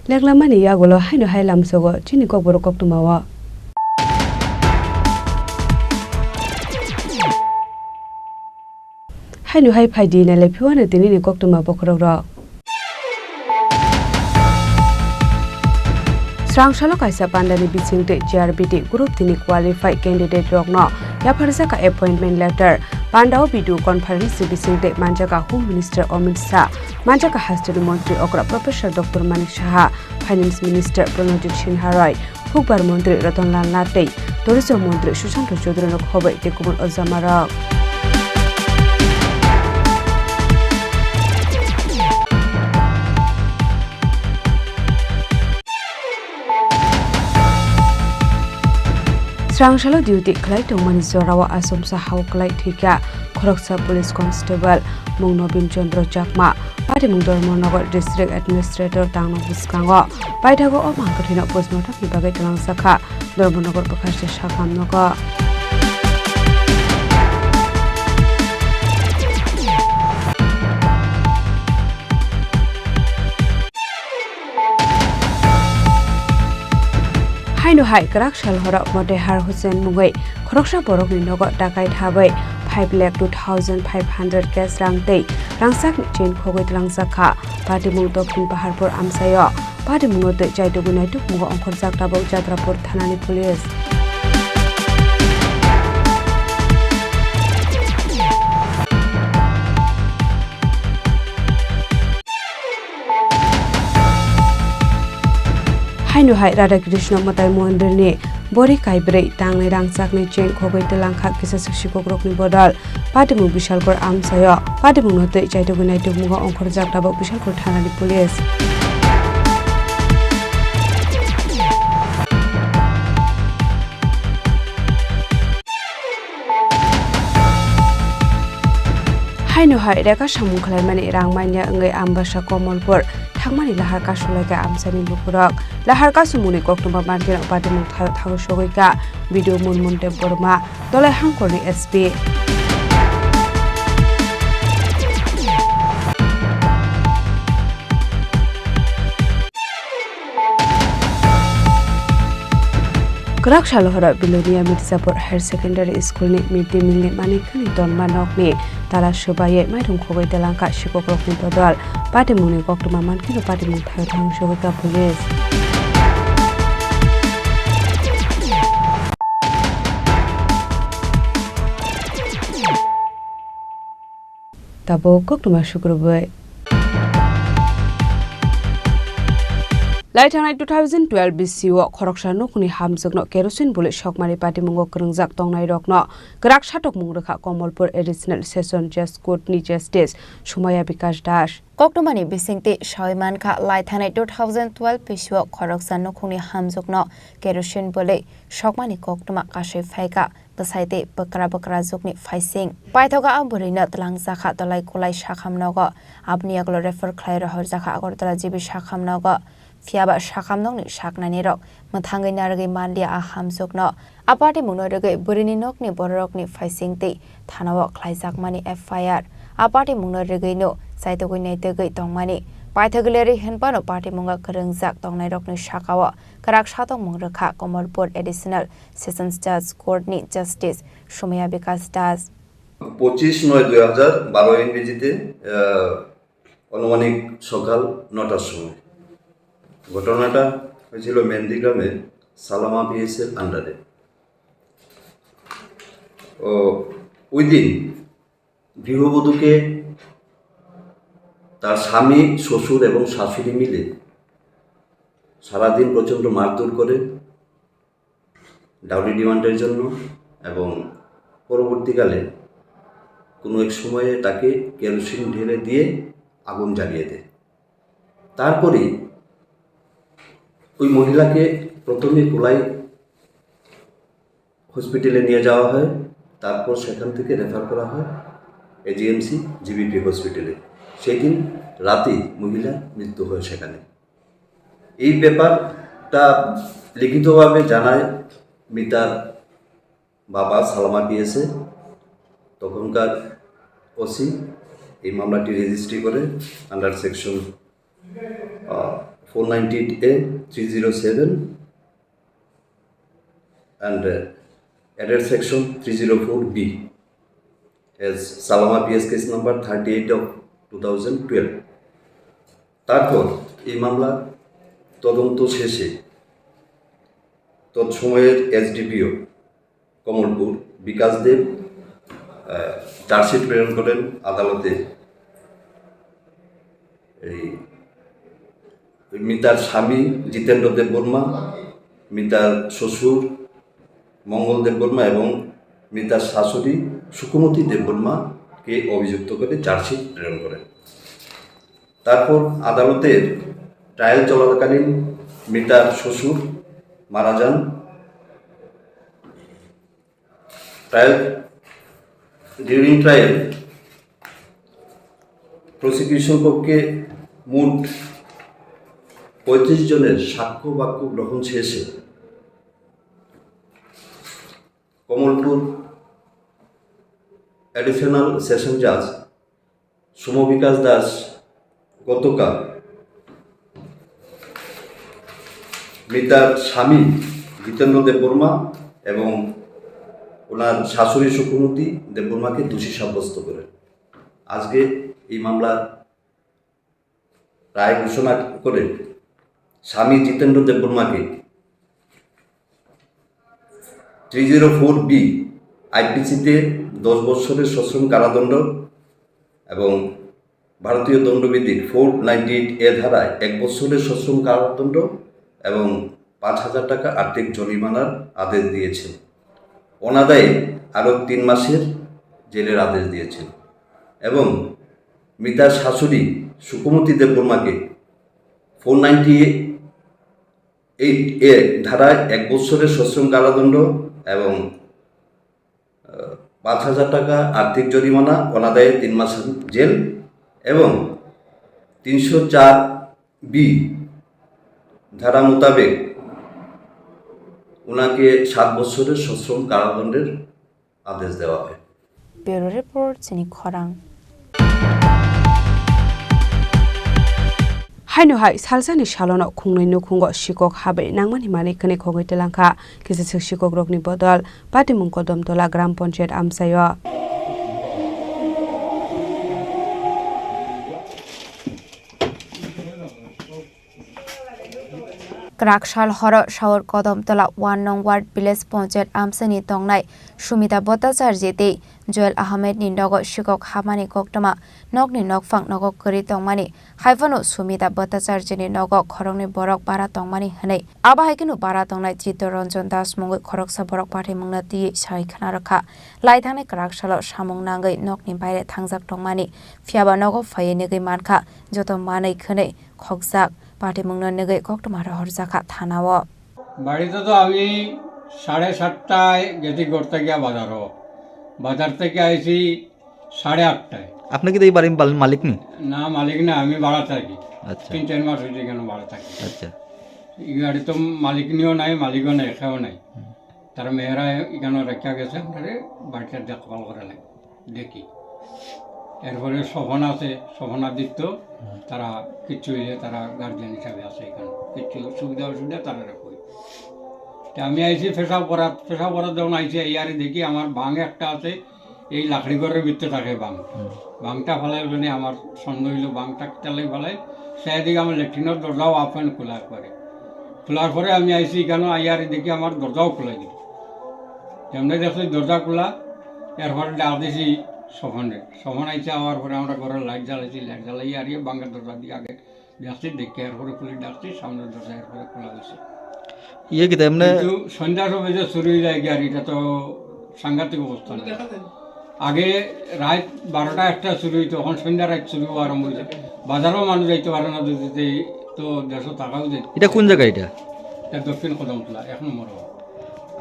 Leklamani yagulo haino hai lamsogo chini kokborok koktwmao. Haino hai phaidi nailai phiwano tinini koktwma bokhorokrok. Srangsalo kaisa pandani bisingtwi G R B T group tini qualified candidate rokno yapharjaka appointment letter. Pandao video conference ni bisingtwi manjaka Home Minister Amit Shah, manjaka hasteni montri okra Professor Doctor Manik Saha, Finance Minister Pranojit Sinha Roy, Hukbar Montri Ratan Lal Nath tei Tourism Montri Sushanta Chowdhury no khobai tei kubun ojamarok. Srangsalo duty khlai tongmani jorao achomsa hao klai thwikha khoroksa police constable, mung Nobin Chandra Chakma, patimung Dharmanagar District Administrator tangno bwskango. Paithago o mangkwthwino postmortemni bagwi twlangjakha Dharmanagar bwkhaste sakamnogo. Haino hai kwrak sal horo Motehar Hussain mungwi khoroksa borokni nogo dakai thabai five lakh two thousand five hundred cash rang tei rangchakni chain khogwi twlangjak kha. Patimung Dokhin Paharpur amchaio. Patimungno twi chaitugwi naitukmungo ongkhorjak tabuk Jatrapur thanani police. Haino hai Radha Krishna Mwtai Mondirni bori kaibrwi tangnai rangchakni chain khogwi twlang kha kisa swk sikokrokni bodol. Patimung Bishalkor amchaio. Patimungno twi chaitugwi naitukmungo ongkhorjak tabuk Bishalkor thanani police. Haino hai reka samung khlaimani rang manya wngwi Ambasa Komolpur thangmani lahar kasulaikha amchaini lukurok. Lahar kasumungni koktwma mankhe patimung thaio thago sogwikha B D O Munmun Debbarma, Dolai Hangkorni S P. Kwrak salo horo Bilonia Mirzapur Higher Secondary School ni mid day meal ni manikhani tonma nokni tala swbaiwi mairung khogwi twlangkha sikokrokni bodol. Patimungni koktwma mankheno patimung thaio thangsogwi ka police. Tabuk koktwma sukrubwi. Laithangnai two thousand twelve B C o khoroksa nukhungni hamjwkno kerosene bwlwi sokmani patimungo kwrwngjak tongnairokno kwrak satokmung rwkha Komolpur Additional Session Judge Court ni Justice Sumaya Bikash Das. Koktwmani bisingtwi sawi mankha, laithangnai two thousand twelve B C o khoroksa nukhungni hamjwkno kerosene bwlwi sokmani koktwma kasui phaikha. Bwsai tei bwkra bwkra jukni phaising. Paithago a bwrwino twlangjakha Dolai Kulai sakham nogo. Aboni yagulo refer khlai rohorjakha Agartala G B sakham nogo. Phiyaba sakham nokni saknainirok mwthangwi narwgwi manliya a hamjwkno. A patimungno rwgwi bwrwini nokni bororokni phaising tei thanao khlaijakmani F I R. A patimungno rwgwino chaitugwi naitugwi tongmani. Paithagwi lerwi hinphano patimungo kwrwngjak tongnairokni sakao kwrak satokmung rwkha Komolpur Additional Sessions Judge Court ni Justice Sumaya Bikash Das. পঁচিশ নয় দুই হাজার বারো ইংরেজিতে, আহ, আনুমানিক সকাল নটার সময়। ঘটনাটা হয়েছিল মেন্দিগ্রামে সালামা পিএস এর আন্ডারে। ও, ওই দিন গৃহবধূকে তার স্বামী, শ্বশুর এবং শাশুড়ি মিলে সারাদিন প্রচণ্ড মারধর করে ডাউরি ডিমান্ডের জন্য, এবং পরবর্তীকালে কোনো এক সময়ে তাকে কেরোসিন ঢেলে দিয়ে আগুন জ্বালিয়ে দেয়। তারপরে ওই মহিলাকে প্রথমে কোলাই হসপিটালে নিয়ে যাওয়া হয়, তারপর সেখান থেকে রেফার করা হয় এজিএমসি জিবিপি হসপিটালে। সেই দিন রাতেই মহিলার মৃত্যু হয় সেখানে। এই ব্যাপারটা লিখিতভাবে জানায় মিতার বাবা সালামা পিএসএ, তখনকার ওসি এই মামলাটি রেজিস্ট্রি করে under section, ah, four ninety-eight A, three zero seven and uh, added section three zero four B as Salama P S case number thirty-eight of two thousand twelve. তারপর এই মামলা তদন্ত শেষে তৎসময়ের এসডিপিও কমলপুর বিকাশ দেব, আহ, চার্জশিট প্রেরণ করেন আদালতে। এই মিতার স্বামী জিতেন্দ্র দেববর্মা, মিতার শ্বশুর মঙ্গল দেববর্মা এবং মিতার শাশুড়ি সুকুমতি দেববর্মাকে অভিযুক্ত করে চার্জশিট প্রেরণ করেন। তারপর আদালতের ট্রায়াল চলাকালীন মিতার শ্বশুর মারা যান। ট্রায়াল, ডিউরিং ট্রায়াল প্রসিকিউশন পক্ষে মোট পঁয়ত্রিশ জনের সাক্ষ্য বাক্য গ্রহণ শেষে কমলপুর অ্যাডিশনাল সেশন জাজ সৌম্য বিকাশ দাস গতকাল মিতার স্বামী জিতেন্দ্র দেববর্মা এবং ওনার শাশুড়ি সুকুমতি দেববর্মাকে দোষী সাব্যস্ত করেন। আজকে এই মামলার রায় ঘোষণা করে স্বামী জিতেন্দ্র দেববর্মাকে থ্রি জিরো ফোর বি আইপিসিতে দশ বছরের সশ্রম কারাদণ্ড এবং ভারতীয় দণ্ডবিধির ফোর নাইনটি এইট এ ধারায় এক বছরের সশ্রম কারাদণ্ড এবং পাঁচ হাজার টাকা আর্থিক জরিমানার আদেশ দিয়েছেন। অনাদায়ে আরও তিন মাসের জেলের আদেশ দিয়েছেন এবং মিতার শাশুড়ি সুকুমতি দেববর্মাকে ফোর নাইনটি এইট এ ধারায় এক বছরের সশ্রম কারাদণ্ড এবং আহ, পাঁচ হাজার টাকা আর্থিক জরিমানা, অনাদায়ে তিন মাস জেল এবং তিনশো চার বি ধারা মোতাবেক ওনাকে সাত বছরের সশ্রম কারাদণ্ডের আদেশ দেওয়া হয়। Bureau Report, chini khorang. Haino hai salsani salono khungnwi nukhungo sikok habai nangmani manwi khwnwi khogwi twlangkha. Kisa swk sikokrokni bodol Patimung Kodom Tola Gram Panchayat amchaio. Kwrak sal horo Saur Kodom Tola one nong ward village panchayat amchaini tongnai Sumita Bhattacharya tei Joel Ahmed ni nogo sikok hamani koktwma nokni nokphang nogo kwrwi tongmani. Haiphano Sumita Bhattacharya ni nogo khoroknwi borok bara tongmani hwnwi. Abo hai kheno bara tongnai Chittaranjan Das mungwi khoroksa borok pathimungno twiwi sai khna rwkha. Lai thangnai kwrak salo samung nangwi nokni baire thangjak tongmani. Phiyaba nogo phaiwi nugwi mankha joto manwi khwnwi khokjak. Pathimungno nugwi koktwma rohorjakha thanao. বাড়িতে তো আমি সাড়ে সাতটায় গেছি ঘর থেকে বাজারও। বাজার থেকে আইছি সাড়ে আটটায়। আপনি কি এই বাড়ির মাল-, মালিক নি? না, মালিক না, আমি ভাড়া থাকি। আচ্ছা। তিন চার মাস হয়েছে এখানে ভাড়া থাকি। আচ্ছা। এই বাড়ি তো মালিক নিও নাই, মালিকও নাই, কেউ নাই। হুম। তারা মেয়েরা এখানে রেখে গেছে, আমরা বাড়িটা দেখভাল করে লাগে, দেখি। এরপরে স্বপন আছে, স্বপন আদিত্য, হুম। তারা কিচ্ছু হইলে তারা গার্জিয়ান হিসাবে আছে এখানে, কিচ্ছু সুবিধা অসুবিধা তারা রাখবে। তে আমি আইছি পেশাব করাত, পেশাব করাত যখন আইছি, এই আরে দেখি আমার বাং একটা আছে, এই লাকড়ি ঘরের ভিতরে থাকে বাং। হুম। বাংটা ফালাই মানে আমার সন্দেহ হইলো বাংটা কিতালাই ফালাই, সেই দিকে আমার ল্যাট্রিনের দরজাও ওপেন খোলা একবারে। খোলার পরে আমি আইছি এখানে, আইয়ারে দেখি আমার দরজাও খোলা দিল। যেমনি দেখছি দরজা খোলা, এরপরে ডাক দিছি স্বপনরে। স্বপন আইছে, আওয়ার পরে আমরা ঘরের লাইট জ্বালাইছি, লাইট জ্বালাই আর ইয়ে বাংলার দরজা দিয়ে আগে ডাকছি, দেখে এরপরে পুলিশ ডাকছি, সামনের দরজা এরপরে খোলা হয়েছে। ইয়ে কিতা এমনি? কিন্তু সন্ধ্যার সময় যে চুরি হয়ে যায় কি আর, এটা তো সাংঘাতিক অবস্থা না। আগে রাত বারোটা একটা চুরি হইতো, এখন সন্ধ্যা রাত চুরি হওয়া আরম্ভ হয়েছে। বাজারেও মানুষ যাইতে পারে না, যদি এই তো দেশে থাকাও যায়। এটা কোন জায়গা এটা? এটা দক্ষিণ কদমতলা, এক নম্বর ওয়ার্ড।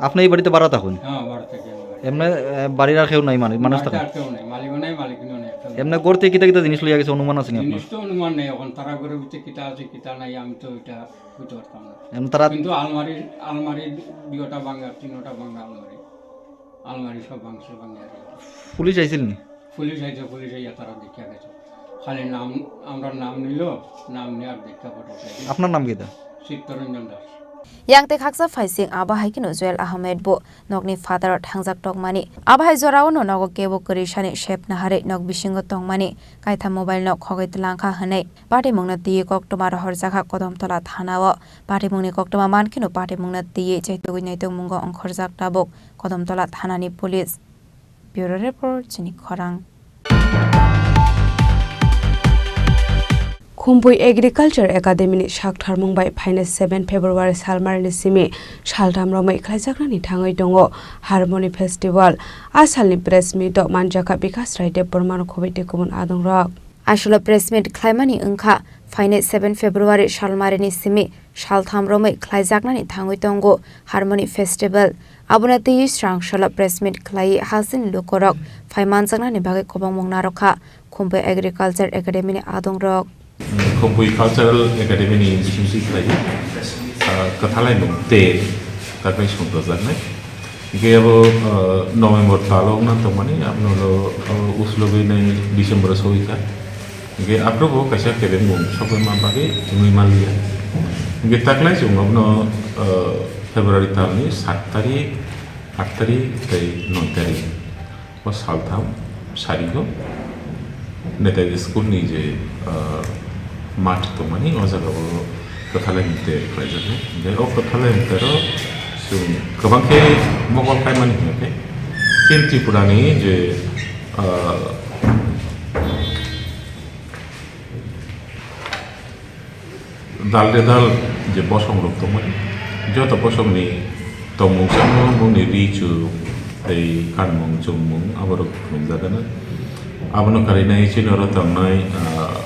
আপনি এই বাড়িতে ভাড়া থাকেন? হ্যাঁ, ভাড়া থাকি আমি বাড়িতে। এমনি, আহ, বাড়ির আর কেউ নাই, মানে, মানুষ বাড়িতে থাকেন? আর কেউ নাই, মালিকও নাই, মালিকও নাই, কেউ নাই। এমনি ঘর থেকে কিতা কিতা জিনিস লইয়া গেছে, অনুমান আছে নি আপনার? জিনিস তো অনুমান নেই, এখন তারা ঘরের ভিতরে কিতা আছে, কিতা নাই, আমি তো এটা বুঝতে পারতাম না। এমনি তারা কিন্তু আলমারি, আলমারি দুইটা ভাঙা, তিনটা ভাঙা আলমারি। আলমারি সব ভাঙছে, ভাঙে আর কি। পুলিশ আইছিল নি? পুলিশ আইছে, পুলিশ আইয়া তারা দেখিয়া গেছে। খালি নাম, আমরা নাম নিল, নাম নেওয়ার দেখা পাঠাতে। আপনার নাম কি দা? চিত্তরঞ্জন Das. Yang tei khaksa phaising abo hai kheno Joel Ahmed bo nokni phataro thangjak tongmani. Abo hai jorao no nogo kebo kwrwi sani sep naharwi nok bisingo tongmani kaitha mobile no khogwi twlangkha hwnwi patimungno twiwi koktwma rohorjakha Kodamtola thanao. Patimungni koktwma mankheno patimungno twiwi chaitugwi naitugmungo ongkhorjak tabuk Kodamtola thanani police. Bureau Report, chini khorang. Khumpui Agriculture Academy ni saktharmung bai phainai seven February salmarini simi saltham romwi khlaijaknani thangwi tongo Harmony Festival. A salni press meet o manjakha Bikash Rai Debbarma no khobwi tei kubun adongrok. Aswkno press meet khlaimani wngkha phainai seven February salmarini simi saltham romwi khlaijaknani thangwi tongo Harmony Festival. Abono twiwi srang salo press meet khlaiwi hasini lukurok phai manjaknani bagwi kwbangmung narwkha Khumpui Agriculture Academy ni adongrok. Khumpui Cultural Academy ni bisingtwi khlaiwi, ah, kwthalai mung ter kapai songdojaknai. Hingke abo, ah, November talo wngna tongmani, abono, ah, uslogwi nai December o sogwi kha. Hingke aphuru bo kaisa kerengmung sokoi ma bagwi wngwi manliya. Hingke taklai chwng abono, ah, February talni saat tarik, aat tarik tei noi tarik o saltham sarigo Netaji school ni je, ah, math tongmani o jaga o kwthalai mung ter khlaijaknai. Hingke o kwthalai mung tero chwng kwbang khe mokol kaimani hingke chini Tripura ni je, ah, dal de dal je bosong rok tongmani, joto bosong ni tongmung samung bongni ri chu tei kanmung chumung aborok phunukjagano. Abono karinai chini oro tongnai, ah,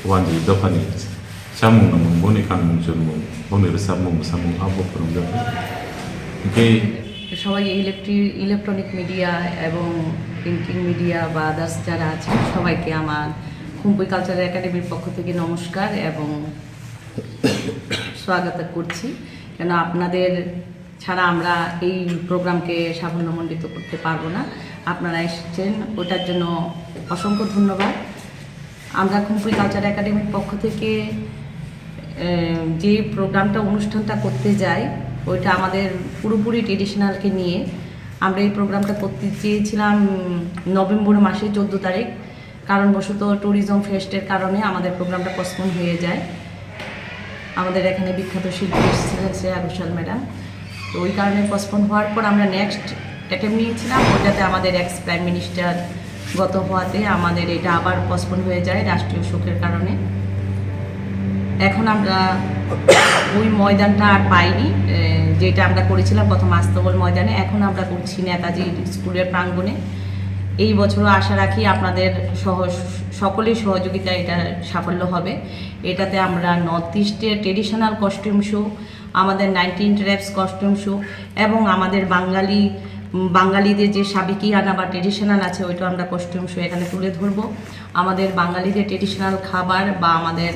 wanjwi dophani chamung nungmung, boni kanmung chunmung, boni rwchapmung bwsamung abo phunukjago. Hingke সবাই ইলেকট্রি-, electronic media এবং printing media বা আদার্স যারা আছেন সবাইকে আমার খুম্পুই কালচারাল একাডেমির পক্ষ থেকে নমস্কার এবং স্বাগত করছি। কেন আপনাদের ছাড়া আমরা এই প্রোগ্রামকে সাফল্যমণ্ডিত করতে পারবো না। আপনারা এসেছেন, ওটার জন্য অসংখ্য ধন্যবাদ। আমরা খুম্পুই কালচার একাডেমির পক্ষ থেকে, এ, যে প্রোগ্রামটা, অনুষ্ঠানটা করতে যাই, ওইটা আমাদের পুরোপুরি ট্রেডিশনালকে নিয়ে। আমরা এই প্রোগ্রামটা করতে চেয়েছিলাম, উম, নভেম্বর মাসে চোদ্দ তারিখ, কারণবশত ট্যুরিজম ফেস্টের কারণে আমাদের প্রোগ্রামটা পোস্টপোন হয়ে যায়। আমাদের এখানে বিখ্যাত শিল্পী এসেছিলেন শ্রেয়া ঘোষাল ম্যাডাম, তো ওই কারণে পোস্টপোন হওয়ার পর আমরা নেক্সট অ্যাটেম্প নিয়েছিলাম, ওটাতে আমাদের এক্স প্রাইম মিনিস্টার গত হওয়াতে আমাদের এটা আবার পোস্টপোন হয়ে যায় রাষ্ট্রীয় শোকের কারণে। এখন আমরা ওই ময়দানটা আর পাইনি, এ, যেটা আমরা করেছিলাম প্রথম আস্তবল ময়দানে, এখন আমরা করছি নেতাজি স্কুলের প্রাঙ্গণে। এই বছরও আশা রাখি আপনাদের সহ-, সকলের সহযোগিতায় এটা সাফল্য হবে। এটাতে আমরা নর্থ ইস্টের ট্রেডিশনাল কস্টিউম শো, আমাদের নাইনটিন ট্রাইবস কস্টিউম শো এবং আমাদের বাঙালি, উম, বাঙালিদের যে সাবেকিয়ানা বা ট্রেডিশনাল আছে, ওইটা আমরা কস্টিউম শো এখানে তুলে ধরবো। আমাদের বাঙালিদের ট্রেডিশনাল খাবার বা আমাদের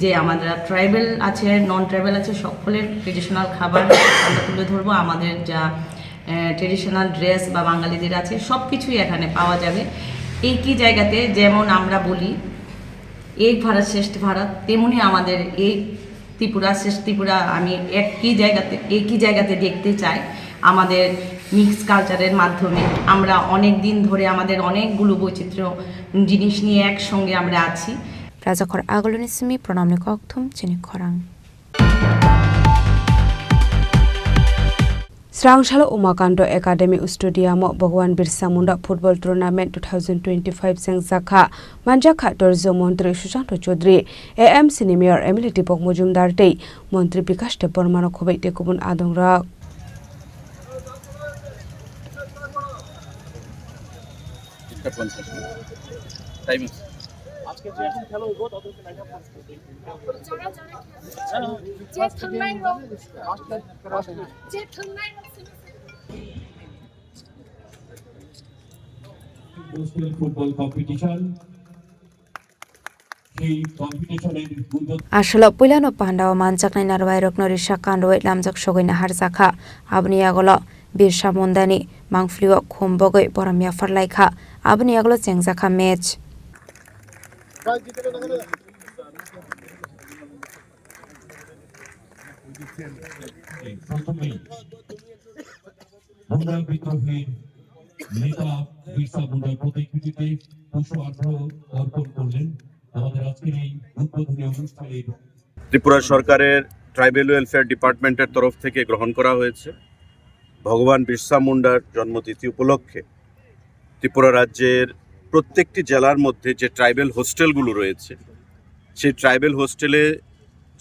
যে, আমরা ট্রাইবাল আছে, নন ট্রাইবাল আছে, সকলের ট্রেডিশনাল খাবার আমরা তুলে ধরবো। আমাদের যা, আহ, ট্রেডিশনাল ড্রেস বা বাঙালিদের আছে, সব কিছুই এখানে পাওয়া যাবে। একই জায়গাতে, যেমন আমরা বলি, এক ভারত শ্রেষ্ঠ ভারত, তেমনি আমাদের এই ত্রিপুরা, শ্রেষ্ঠ ত্রিপুরা, আমি একই জায়গাতে, একই জায়গাতে দেখতে চাই। আমাদের মিক্স কালচারের মাধ্যমে আমরা অনেক দিন ধরে আমাদের অনেকগুলো বৈচিত্র্য জিনিস নিয়ে একসঙ্গে আমরা আছি। Rajakhor Aguluni simi Pranamni kokthum chini khorang. Srangsalo Umakando Academy Stadium o Bhagwan Birsa Munda Football Tournament two thousand twenty-five chengjakha. Manjakha Tourism Montri Sushanta Chaudhary, A M C ni Mayor M L A Deepak Majumdar tei Montri Bikash Debbarma no khoboi tei kubun adongrok. Football competition. Aswlok puilano pandao manjaknai narwuirokno risa kanrwi lamjak sogwi naharjakha. Aboni yagulo Birsa Mundani mangpilio khum bogwi borom yaphar laikha. Aboni yagulo chengjakha match. প্রথমেই মুন্ডা বিদ্রোহীর নেতা বিরসা মুন্ডার প্রতিকৃতিতে পুষ্পার্ঘ্য অর্পণ করলেন আমাদের আজকের এই উদ্বোধনী অনুষ্ঠানের। ত্রিপুরা সরকারের ট্রাইবেল ওয়েলফেয়ার ডিপার্টমেন্টের তরফ থেকে গ্রহণ করা হয়েছে ভগবান বিরসা মুন্ডার জন্মতিথি উপলক্ষে ত্রিপুরা রাজ্যের প্রত্যেকটি জেলার মধ্যে যে ট্রাইবেল হোস্টেলগুলো রয়েছে, সেই ট্রাইবেল হোস্টেলে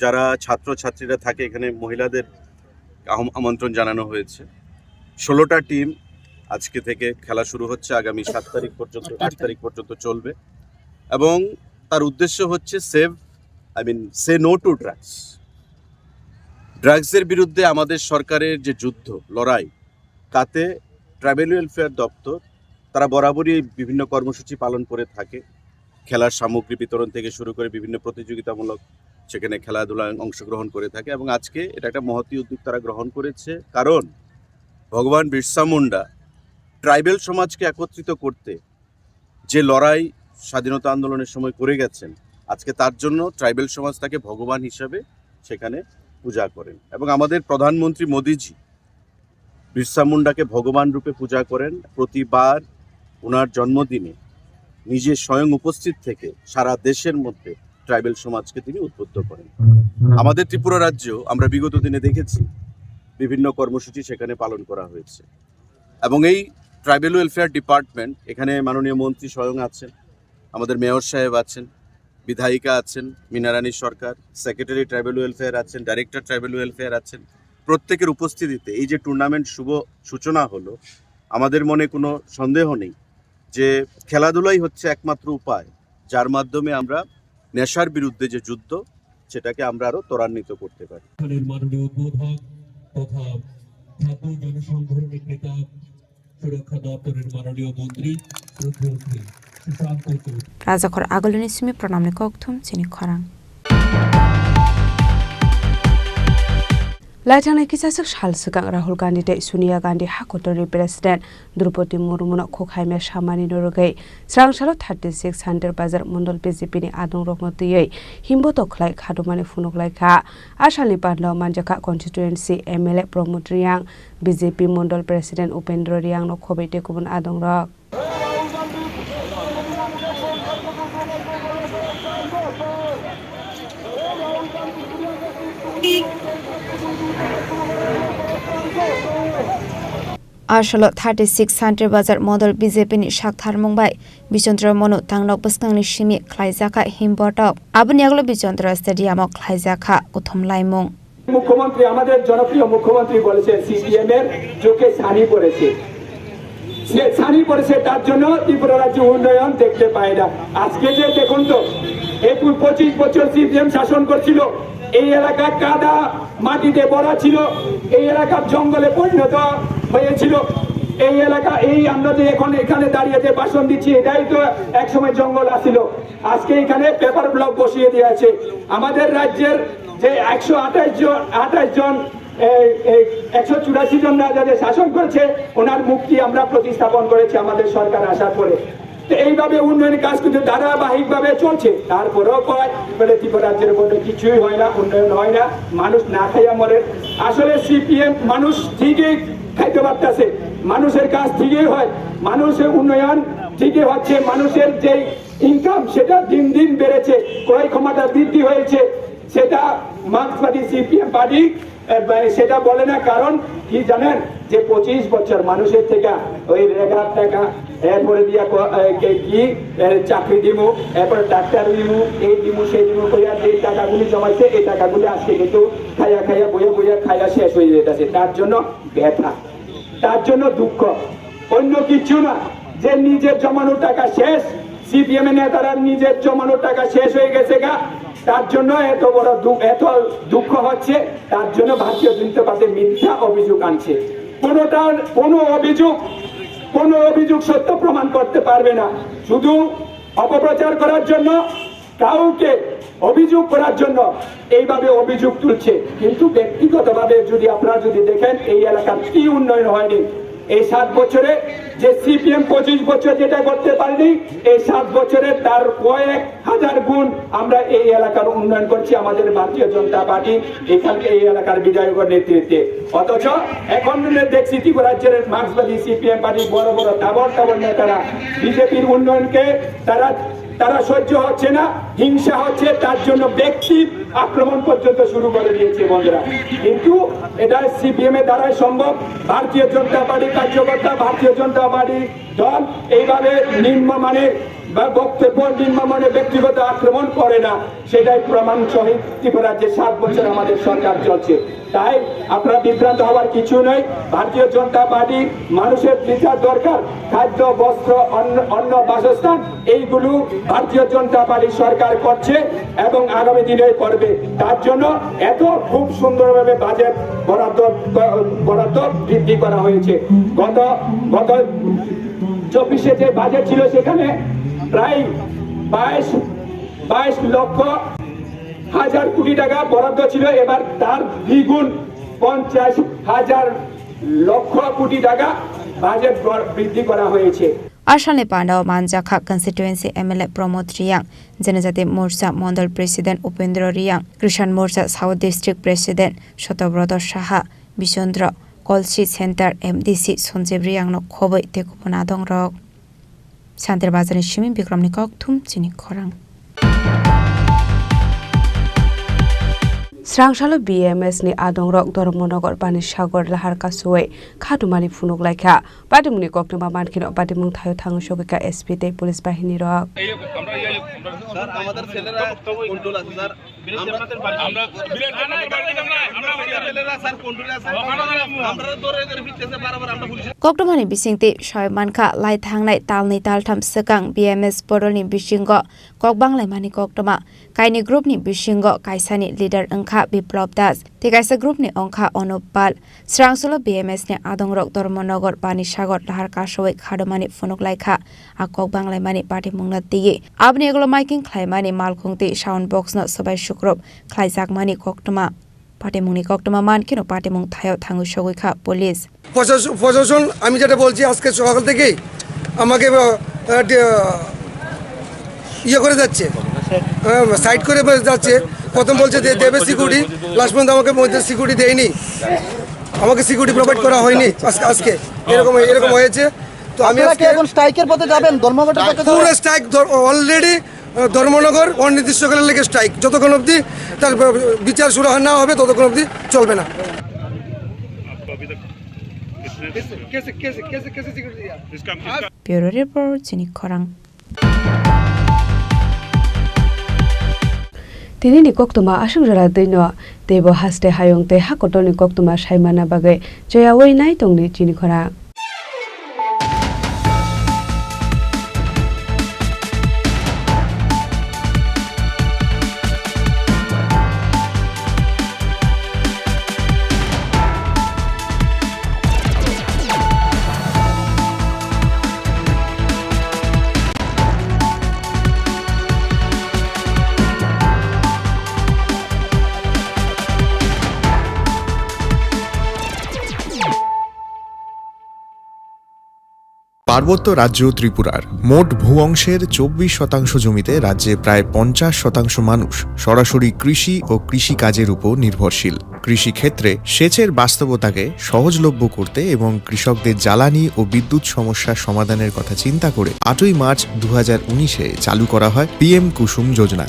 যারা ছাত্রছাত্রীরা থাকে, এখানে মহিলাদের আহম-, আমন্ত্রণ জানানো হয়েছে। ষোলোটা টিম আজকে থেকে খেলা শুরু হচ্ছে, আগামী সাত তারিখ পর্যন্ত, আট তারিখ পর্যন্ত চলবে। এবং তার উদ্দেশ্য হচ্ছে save, I mean, say no to drugs. ড্রাগসের বিরুদ্ধে আমাদের সরকারের যে যুদ্ধ, লড়াই, তাতে ট্রাইবেল ওয়েলফেয়ার দপ্তর তারা বরাবরই বিভিন্ন কর্মসূচি পালন করে থাকে। খেলার সামগ্রী বিতরণ থেকে শুরু করে বিভিন্ন প্রতিযোগিতামূলক সেখানে খেলাধুলায় অংশগ্রহণ করে থাকে এবং আজকে এটা একটা মহতী উদ্যোগ তারা গ্রহণ করেছে, কারণ ভগবান বিরসা মুন্ডা ট্রাইবেল সমাজকে একত্রিত করতে যে লড়াই স্বাধীনতা আন্দোলনের সময় করে গেছেন, আজকে তার জন্য ট্রাইবেল সমাজ তাকে ভগবান হিসাবে সেখানে পূজা করেন। এবং আমাদের প্রধানমন্ত্রী মোদিজি বিরসা মুন্ডাকে ভগবান রূপে পূজা করেন। প্রতিবার ওনার জন্মদিনে নিজে স্বয়ং উপস্থিত থেকে সারা দেশের মধ্যে ট্রাইবেল সমাজকে তিনি উদ্বুদ্ধ করেন। আমাদের ত্রিপুরা রাজ্যেও আমরা বিগত দিনে দেখেছি বিভিন্ন কর্মসূচি সেখানে পালন করা হয়েছে। এবং এই ট্রাইবেল ওয়েলফেয়ার ডিপার্টমেন্ট, এখানে মাননীয় মন্ত্রী স্বয়ং আছেন, আমাদের মেয়র সাহেব আছেন, বিধায়িকা আছেন মীনারানী সরকার, সেক্রেটারি ট্রাইবেল ওয়েলফেয়ার আছেন, ডাইরেক্টর ট্রাইবেল ওয়েলফেয়ার আছেন। প্রত্যেকের উপস্থিতিতে এই যে টুর্নামেন্ট শুভ সূচনা হলো, আমাদের মনে কোনো সন্দেহ নেই যে খেলাধুলাই হচ্ছে একমাত্র উপায়, যার মাধ্যমে আমরা নেশার বিরুদ্ধে যে যুদ্ধ, সেটাকে আমরা আরো ত্বরান্বিত করতে পারি। এখানের মাননীয় উদ্বোধক তথা খাদ্য জনসংঘর নেতা, সুরক্ষা দপ্তরের মাননীয় মন্ত্রী শ্রদ্ধেয় শ্রী সুশান্ত Chowdhury. Rajakhor agulini simi pranamni kokthum chini khorang. Laithangni kisaswk sal swkang Rahul Gandhi tei Sonia Gandhi hakotorni President Droupadi Murmuno khukhaimya samani norogwi srangsalo thirty six Santir Bazar Mondol B J P ni adongrokno twiwi himboto khlai khadumani phunuk laikha. A salni panda manjakha constituency M L A Pramod Reang, B J P Mondol President Upendra Reangno khobwi tei kubun adongrok. Asolo thirty six Santir Bazar Mondol B J P ni saktharmung bai Bichondra Monu tangnok bwskangni simi khlaijakha himbotok. Aboni yagulo Bichondra Stadium o khlaijakha kuthum laimung. মুখ্যমন্ত্রী, আমাদের জনপ্রিয় মুখ্যমন্ত্রী বলেছেন, সিপিএম এর চোখে ছানি পড়েছে। সে ছানি পড়েছে, তার জন্য ত্রিপুরা রাজ্য উন্নয়ন দেখতে পায় না। আজকে যে দেখুন তো, একুশ, পঁচিশ বছর সিপিএম শাসন করছিল, এই এলাকা কাদা মাটিতে ভরা ছিল, এই এলাকা জঙ্গলে পরিণত হয়েছিল। এই এলাকা, এই আমরা যে এখন এখানে দাঁড়িয়ে যে ভাষণ দিচ্ছি, এটাই তো একসময় জঙ্গল আছিল। আজকে এখানে পেপার ব্লক বসিয়ে দিয়ে আছে। আমাদের রাজ্যের যে একশো আঠাশ জন, আঠাশ জন, এই, এই একশো চুরাশি জন রাজা যে শাসন করছে, ওনার মুক্তি আমরা প্রতিস্থাপন করেছি আমাদের সরকার আসার পরে। তো এইভাবে উন্নয়ন কাজ কিন্তু ধারাবাহিকভাবে চলছে। তারপরেও কয় বলে ত্রিপুরা রাজ্যের মধ্যে কিছুই হয় না, উন্নয়ন হয় না, মানুষ না খাইয়া মরে। আসলে সিপিএম মানুষ ঠিকই খাইতে পারতেছে, মানুষের কাজ ঠিকই হয়, মানুষের উন্নয়ন ঠিকই হচ্ছে, মানুষের যেই ইনকাম সেটা দিন দিন বেড়েছে, ক্রয় ক্ষমতা বৃদ্ধি হয়েছে, সেটা মার্ক্সবাদী সিপিএম পার্টি এ, বা, সেটা বলে না। কারণ কি জানেন, যে পঁচিশ বছর মানুষের থেকে ওই রেগার টাকা, এরপরে দিয়া ক-, এ, কে-, কি, এ, চাকরি দিমু, এরপরে ডাক্তার দিমু, এই দিমু, সেই দিমু কইয়া যে টাকাগুলি জমাইছে, এই টাকাগুলি আজকে কিন্তু খাইয়া খাইয়া বইয়া বইয়া খাইয়া শেষ হয়ে যেতেছে। তার জন্য ব্যথা, তার জন্য দুঃখ, অন্য কিছু না। যে নিজের জমানো টাকা শেষ, সিপিএম এর নেতারা নিজের জমানো টাকা শেষ হয়ে গেছে গা, তার জন্য এত বড় দু-, এত দুঃখ হচ্ছে, তার জন্য ভারতীয় জনতা পার্টি মিথ্যা অভিযোগ আনছে। কোনোটা, কোনো অভিযোগ, কোনো অভিযোগ সত্য প্রমাণ করতে পারবে না, শুধু অপপ্রচার করার জন্য, কাউকে অভিযোগ করার জন্য এইভাবে অভিযোগ তুলছে। কিন্তু ব্যক্তিগতভাবে যদি আপনারা যদি দেখেন, এই এলাকার কি উন্নয়ন হয়নি, এই সাত বছরে যে সিপিএম পঁচিশ বছর যেটা করতে পারেনি, এই সাত বছরে তার কয়েক হাজার গুণ আমরা এই এলাকার উন্নয়ন করছি আমাদের ভারতীয় জনতা পার্টি এখান এই এলাকার বিধায়কের নেতৃত্বে। অথচ এখন দেখছি ত্রিপুরা রাজ্যের মার্ক্সবাদী সিপিএম পার্টির বড় বড় তাবর তাবর নেতারা বিজেপির উন্নয়নকে তারা, তারা সহ্য হচ্ছে না, হিংসা হচ্ছে, তার জন্য ব্যক্তি আক্রমণ পর্যন্ত শুরু করে দিয়েছে বন্ধুরা। কিন্তু এটা সিপিএম এর দ্বারাই সম্ভব। ভারতীয় জনতা পার্টি কার্যকর্তা, ভারতীয় জনতা পার্টি দল এইভাবে নিম্নমানের বা বক্তব্য নিম্নমানের ব্যক্তিগত আক্রমণ করে না, সেটাই প্রমাণ সহিত ত্রিপুরার যে সাত বছর আমাদের সরকার চলছে। তাই আপনারা বিভ্রান্ত হওয়ার কিছু নেই। ভারতীয় জনতা পার্টি মানুষের বিচার দরকার, খাদ্য, বস্ত্র, অন্ন, অন্ন, বাসস্থান, এইগুলো ভারতীয় জনতা পার্টি সরকার করছে এবং আগামী দিনে করবে। তার জন্য এত খুব সুন্দরভাবে বাজেট বরাদ্দ, বরাদ্দ বৃদ্ধি করা হয়েছে। গত, গত চব্বিশে যে বাজেট ছিল, সেখানে প্রায় বাইশ, বাইশ লক্ষ হাজার কোটি টাকা বরাদ্দ ছিল, এবার তার দ্বিগুণ, পঞ্চাশ হাজার লক্ষ কোটি টাকা বাজেট বর-, বৃদ্ধি করা হয়েছে। Asalni pandao manjakha constituency M L A Pramod Riyang, Janajati Morcha Mondol President Upendra Riyang, Krishan Morcha South District President Sotobroto Saha, Bishondro Kolsi Center M D C Sanjib Riyangno khoboi tei kubun adongrok. Santir Bazarni simi Bikramni kokthum chini khorang. Srangsalo B M S ni adongrok Dharmanagar Panisagar lahar kasui khatumani phunuk laikha. Patimungni koktwma mankhino patimung thaio thangwi sogwikha S P tei police bahinirok. Sir, আমাদের ছেলেরা কন্ট্রোল আছে, স্যার। আমরা, আমরা, ছেলেরা, স্যার, কন্ট্রোলে আছে। আমরা ধরে ধরে ফিরতেছে বারবার, আমরা police Koktwmani bisingtwi soi mankha, lai thangnai talni taltham swkang B M S bodolni bisingo kok banglaimani koktwma. Kaini groupni bisingo kaisani leader wngkha Biplab Das, tei kaisa groupni wngkha Anup Pal. Srangsalo B M S ni adongrok Dharmanagar Panisagar lahar kasui khatumani phunuk laikha. A kok banglaimani patimungno twiwi aboni ulo miking khlaimani malkhung tei sound box no swbai sukrub khlaijakmani koktwma. Patimungni koktwma mankheno patimung thaio thangwi sogwikha police. প্রশাস-, প্রশাসন, আমি যেটা বলছি, আজকে সকাল থেকেই আমাকে, আহ, আহ, ডে-, আহ, ইয়ে করে যাচ্ছে, আহ, সাইড করে যাচ্ছে। প্রথম বলছে যে দেবে সিকিউরিটি, লাস্ট পর্যন্ত আমাকে মধ্যে সিকিউরিটি দেয়নি, আমাকে সিকিউরিটি প্রোভাইড করা হয়নি আজকে, আজকে এরকম, এরকম হয়েছে। তো আমি আপনারা কি আজকে এখন স্ট্রাইকের পথে যাবেন? ধর্মঘটের পথে যাবেন? পুরো স্ট্রাইক ধর-, অলরেডি, আহ, ধর্মনগর অনির্দিষ্টকালের লেগে স্ট্রাইক, যতক্ষণ অবধি তার ব-, বিচার শুরু না হবে ততক্ষণ অবধি চলবে না। Bureau Report, chini khorang. Tini ni koktwma aswk jora twi no teibo haste hayung tei ha kotor ni koktwma sai manna bagwi choyawi nai tongdi chini khorang. পার্বত্য রাজ্য ত্রিপুরার মোট ভূ অংশের চব্বিশ শতাংশ জমিতে রাজ্যে প্রায় পঞ্চাশ শতাংশ মানুষ সরাসরি কৃষি ও কৃষিকাজের উপর নির্ভরশীল। কৃষিক্ষেত্রে সেচের বাস্তবতাকে সহজলভ্য করতে এবং কৃষকদের জ্বালানি ও বিদ্যুৎ সমস্যা সমাধানের কথা চিন্তা করে আটই মার্চ দু হাজার উনিশে চালু করা হয় পিএম কুসুম যোজনা,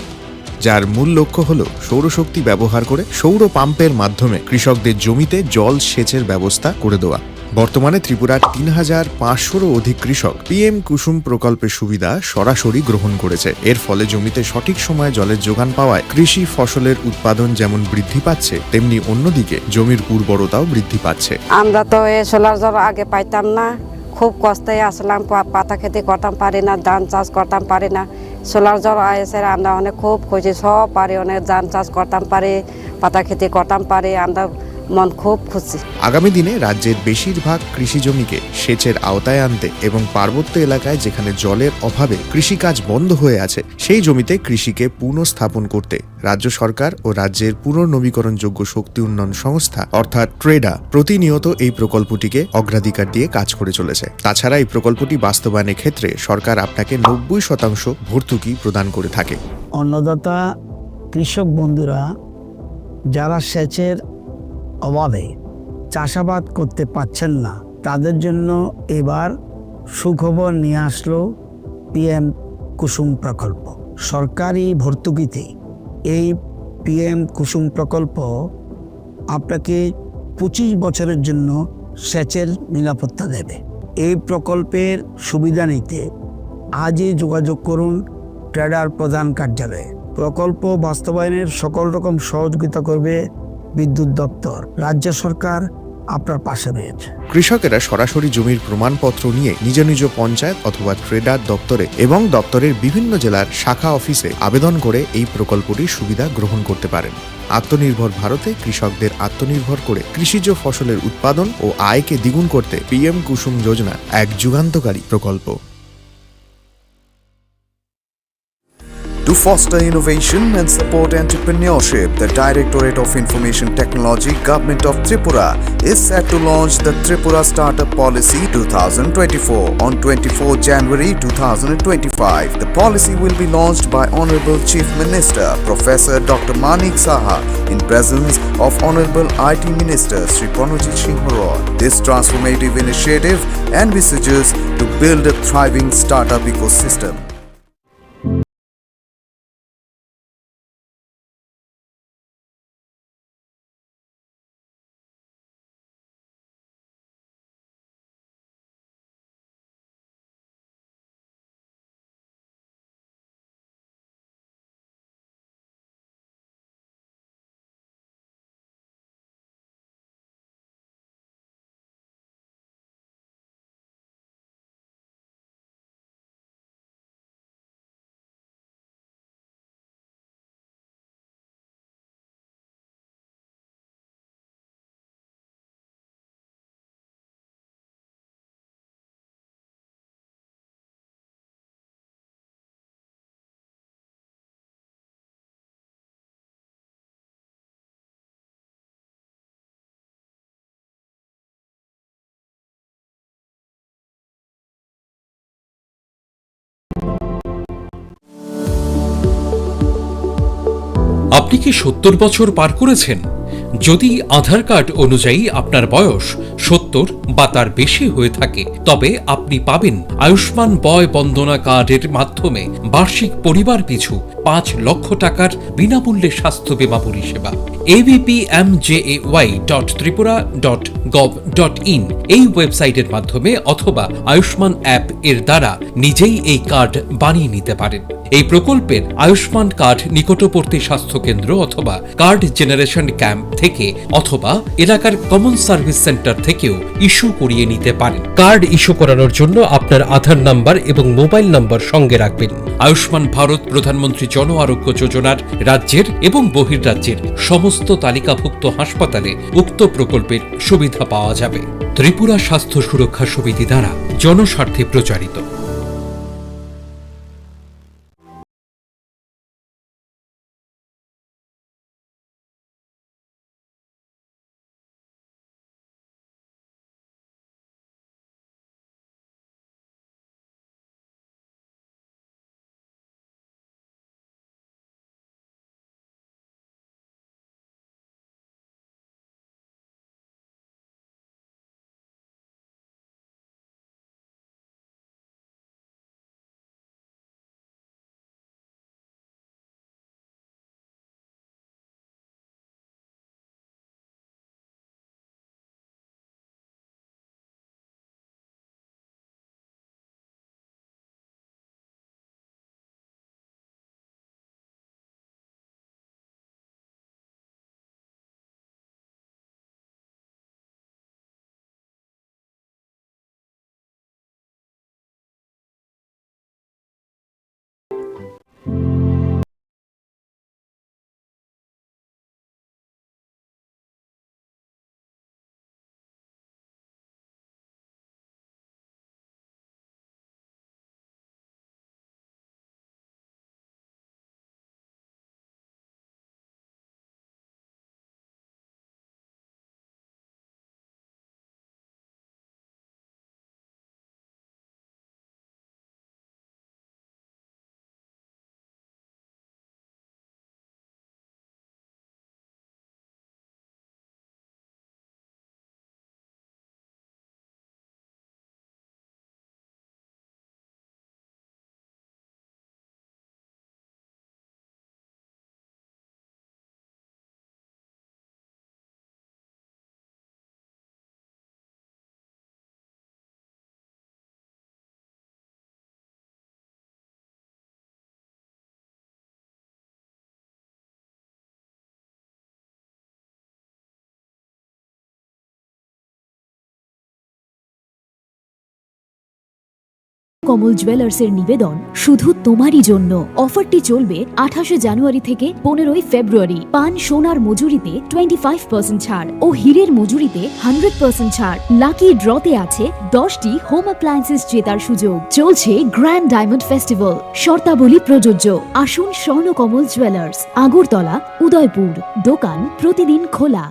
যার মূল লক্ষ্য হল সৌরশক্তি ব্যবহার করে সৌর পাম্পের মাধ্যমে কৃষকদের জমিতে জল সেচের ব্যবস্থা করে দেওয়া। বর্তমানে ত্রিপুরার তিন হাজার পাঁচশোরও অধিক কৃষক পিএম কুসুম প্রকল্পের সুবিধা সরাসরি গ্রহণ করেছে। এর ফলে জমিতে সঠিক সময়ে জলের যোগান পাওয়ায় কৃষি ফসলের উৎপাদন যেমন বৃদ্ধি পাচ্ছে, তেমনি অন্যদিকে জমির উর্বরতাও বৃদ্ধি পাচ্ছে। আমরা তো এ সোলার জল আগে পাইতাম না, খুব কষ্টে আসলাম, পা-, পাতা খেতি করতাম পারি না, ধান চাষ করতাম পারি না। সোলার জল আইসে আমরা অনেক খুব খুশি, সব পারি, অনেক ধান চাষ করতাম পারি, পাতা খেতি করতাম পারি। আমরা মন খুব খুশি। আগামী দিনে রাজ্যের বেশিরভাগ কৃষি জমিকে সেচের আওতায় আনতে এবং পার্বত্য এলাকায় যেখানে জলের অভাবে কৃষিকাজ বন্ধ হয়ে আছে, সেই জমিতে কৃষিকে পুনঃস্থাপন করতে রাজ্য সরকার ও রাজ্যের পুনর্নবীকরণযোগ্য শক্তি উন্নয়ন সংস্থা অর্থাৎ ট্রেডা প্রতিনিয়ত এই প্রকল্পটিকে অগ্রাধিকার দিয়ে কাজ করে চলেছে। তাছাড়া এই প্রকল্পটি বাস্তবায়নের ক্ষেত্রে সরকার আপনাকে নব্বই শতাংশ ভর্তুকি প্রদান করে থাকে। অন্নদাতা কৃষক বন্ধুরা যারা সেচের অভাবে চাষাবাদ করতে পারছেন না, তাদের জন্য এবার সুখবর নিয়ে আসলো পিএম কুসুম প্রকল্প। সরকারি ভর্তুকিতে এই পিএম কুসুম প্রকল্প আপনাকে পঁচিশ বছরের জন্য সেচের নিরাপত্তা দেবে। এই প্রকল্পের সুবিধা নিতে আজই যোগাযোগ করুন ট্রেডার প্রধান কার্যালয়ে। প্রকল্প বাস্তবায়নের সকল রকম সহযোগিতা করবে বিদ্যুৎ দপ্তর। রাজ্য সরকার আপনার পাশে রয়েছে। কৃষকেরা সরাসরি জমির প্রমাণপত্র নিয়ে নিজ নিজ পঞ্চায়েত অথবা ট্রেডার দপ্তরে এবং দপ্তরের বিভিন্ন জেলার শাখা অফিসে আবেদন করে এই প্রকল্পটির সুবিধা গ্রহণ করতে পারেন। আত্মনির্ভর ভারতে কৃষকদের আত্মনির্ভর করে কৃষিজ ফসলের উৎপাদন ও আয়কে দ্বিগুণ করতে পিএম কুসুম যোজনা এক যুগান্তকারী প্রকল্প। To foster innovation and support entrepreneurship, the Directorate of Information Technology, Government of Tripura, is set to launch the Tripura Startup Policy two thousand twenty-four on twenty-fourth January two thousand twenty-five. The policy will be launched by Honorable Chief Minister Professor Doctor Manik Saha in presence of Honorable I T Minister Shri Pranajit Singh Roy. This transformative initiative envisages to build a thriving startup ecosystem. আপনি কি সত্তর বছর পার করেছেন? যদি আধার কার্ড অনুযায়ী আপনার বয়স সত্তর বা তার বেশি হয়ে থাকে, তবে আপনি পাবেন আয়ুষ্মান বয় বন্দনা কার্ডের মাধ্যমে বার্ষিক পরিবার পিছু পাঁচ লক্ষ টাকার বিনামূল্যে স্বাস্থ্য বীমা পরিষেবা। ABPMJAY dot Tripura dot gov dot in এই ওয়েবসাইটের মাধ্যমে অথবা আয়ুষ্মান অ্যাপ এর দ্বারা নিজেই এই কার্ড বানিয়ে নিতে পারেন। এই প্রকল্পের আয়ুষ্মান কার্ড নিকটবর্তী স্বাস্থ্যকেন্দ্র অথবা কার্ড জেনারেশন ক্যাম্প থেকে অথবা এলাকার কমন সার্ভিস সেন্টার থেকেও ইস্যু করিয়ে নিতে পারেন। কার্ড ইস্যু করানোর জন্য আপনার আধার নাম্বার এবং মোবাইল নাম্বার সঙ্গে রাখবেন। আয়ুষ্মান ভারত প্রধানমন্ত্রী জন আরোগ্য যোজনার রাজ্যের এবং বহির্রাজ্যের সমস্ত তালিকাভুক্ত হাসপাতালে উক্ত প্রকল্পের সুবিধা পাওয়া যাবে। ত্রিপুরা স্বাস্থ্য সুরক্ষা সমিতি দ্বারা জনস্বার্থে প্রচারিত। কমল জুয়েলার্সের নিবেদন শুধু তোমারই জন্য। অফারটি চলবে আঠাশে জানুয়ারি থেকে পনেরোই ফেব্রুয়ারি। পান সোনার মজুরিতে টোয়েন্টি ফাইভ পার্সেন্ট ছাড় ও হীরের মজুরিতে হান্ড্রেড পার্সেন্ট ছাড়। লাকি ড্রতে আছে দশটি হোম অ্যাপ্লায়েন্সেস জেতার সুযোগ। চলছে গ্র্যান্ড ডায়মন্ড ফেস্টিভ্যাল, শর্তাবলী প্রযোজ্য। আসুন স্বর্ণকমল জুয়েলার্স, আগরতলা, উদয়পুর। দোকান প্রতিদিন খোলা।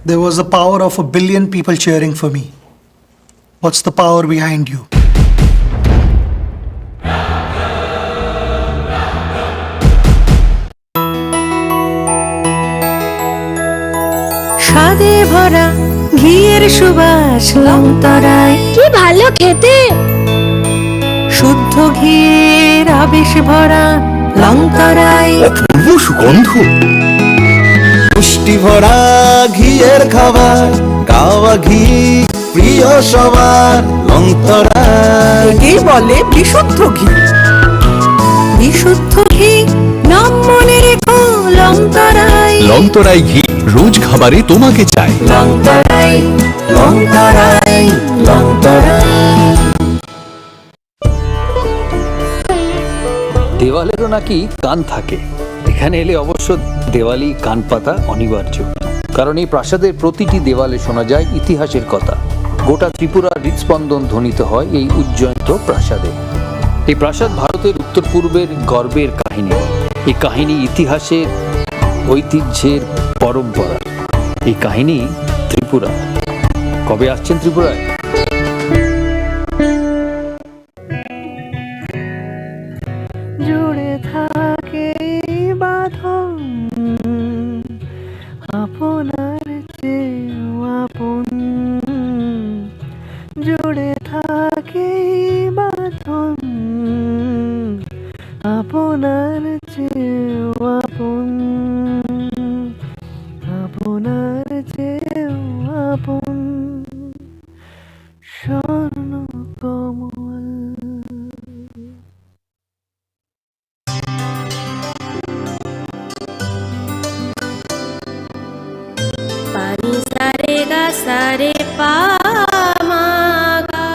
There was the power of a billion people cheering for me. What's the power behind you? স্বাদে ভরা ঘিয়ের সুবাস লংতরায়। কি ভালো খেতে! শুদ্ধ ঘিয়ের আবেশ ভরা লংতরায়। অপূর্ব সুগন্ধ। পুষ্টি ভরা ঘিয়ের খাবার, গাওয়া ঘি প্রিয় সবার, লংতরায়। একেই বলে বিশুদ্ধ ঘি। বিশুদ্ধ ঘি, নাম মনে রেখো, লংতরায়। লংতরায় ঘি, রোজ খাবারে তোমাকে চাই। লংতরায়, লংতরায়, লংতরায়। দেওয়ালেরও নাকি কান থাকে। এখানে এলে অবশ্য দেওয়ালি কান পাতা অনিবার্য, কারণ এই প্রাসাদের প্রতিটি দেওয়ালে শোনা যায় ইতিহাসের কথা। গোটা ত্রিপুরার হৃদস্পন্দন ধ্বনিত হয় এই উজ্জয়ন্ত প্রাসাদে। এই প্রাসাদ ভারতের উত্তর পূর্বের গর্বের কাহিনী। এই কাহিনী ইতিহাসের, ঐতিহ্যের, পরম্পরার। এই কাহিনী ত্রিপুরা। কবে আসছেন ত্রিপুরায়? জুড়ে থাকে এই বাঁধন, আপনার চেয়েও আপন। জুড়ে থাকে এই বাঁধন, আপনার চেয়েও আপন, আপনার চেয়েও আপন। স্বর্ণ কমল। পানি সারে গা সারে পা মা গা।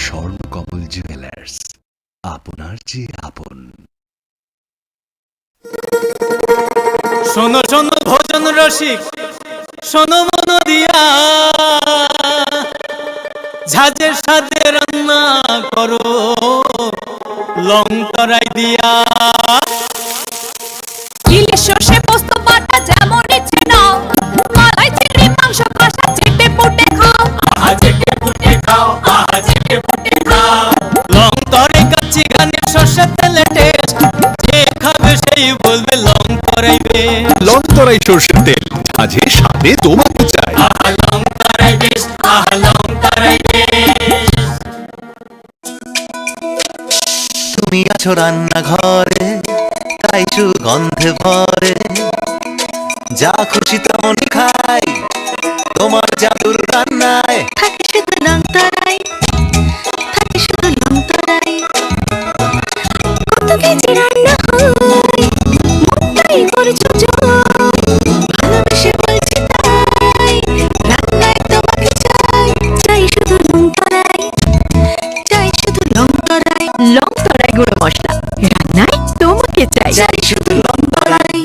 স্বর্ণকমল জুয়েলার্স, আপনার চেয়ে আপন। শোনো শোনো ভোজন রসিক, শোনো মন দিয়া, ঝাঁঝের সাথে রান্না করো লং তরাই দিয়া। ইলিশ সর্ষে পোস্ত বাটা যেমন ইচ্ছে নাও, মালাই চিংড়ি মাংস কষা চেটে পুটে খাও। আহা চেটে পুটে খাও, আহা চেটে পুটে খাও। লং তরে কাচ্চি ঘানি সর্ষে তেলে টেস্ট, যে খাবে সেই বলবে লং লং তরাই সর্ষের তেল, ঝাঁঝে স্বাদে তোমাকে চাই। তুমি আছো রান্নাঘরে, তাই সুগন্ধে ভরে। যা খুশি তেমনই খাই, তোমার জাদুর রান্নায়। থাকে শুধু লং তরাই, থাকে শুধু লং তরাই। কত কেজি রান্না হয়, মুখটাই করছো জয়। ভালোবেসে বলছি তাই, রান্নায় তোমাকে চাই, চাই শুধু লং তরাই। চাই শুধু লং তরাই। লং তরাই গুঁড়ো মশলা, রান্নায় তোমাকে চাই। চাই শুধু লং তরাই।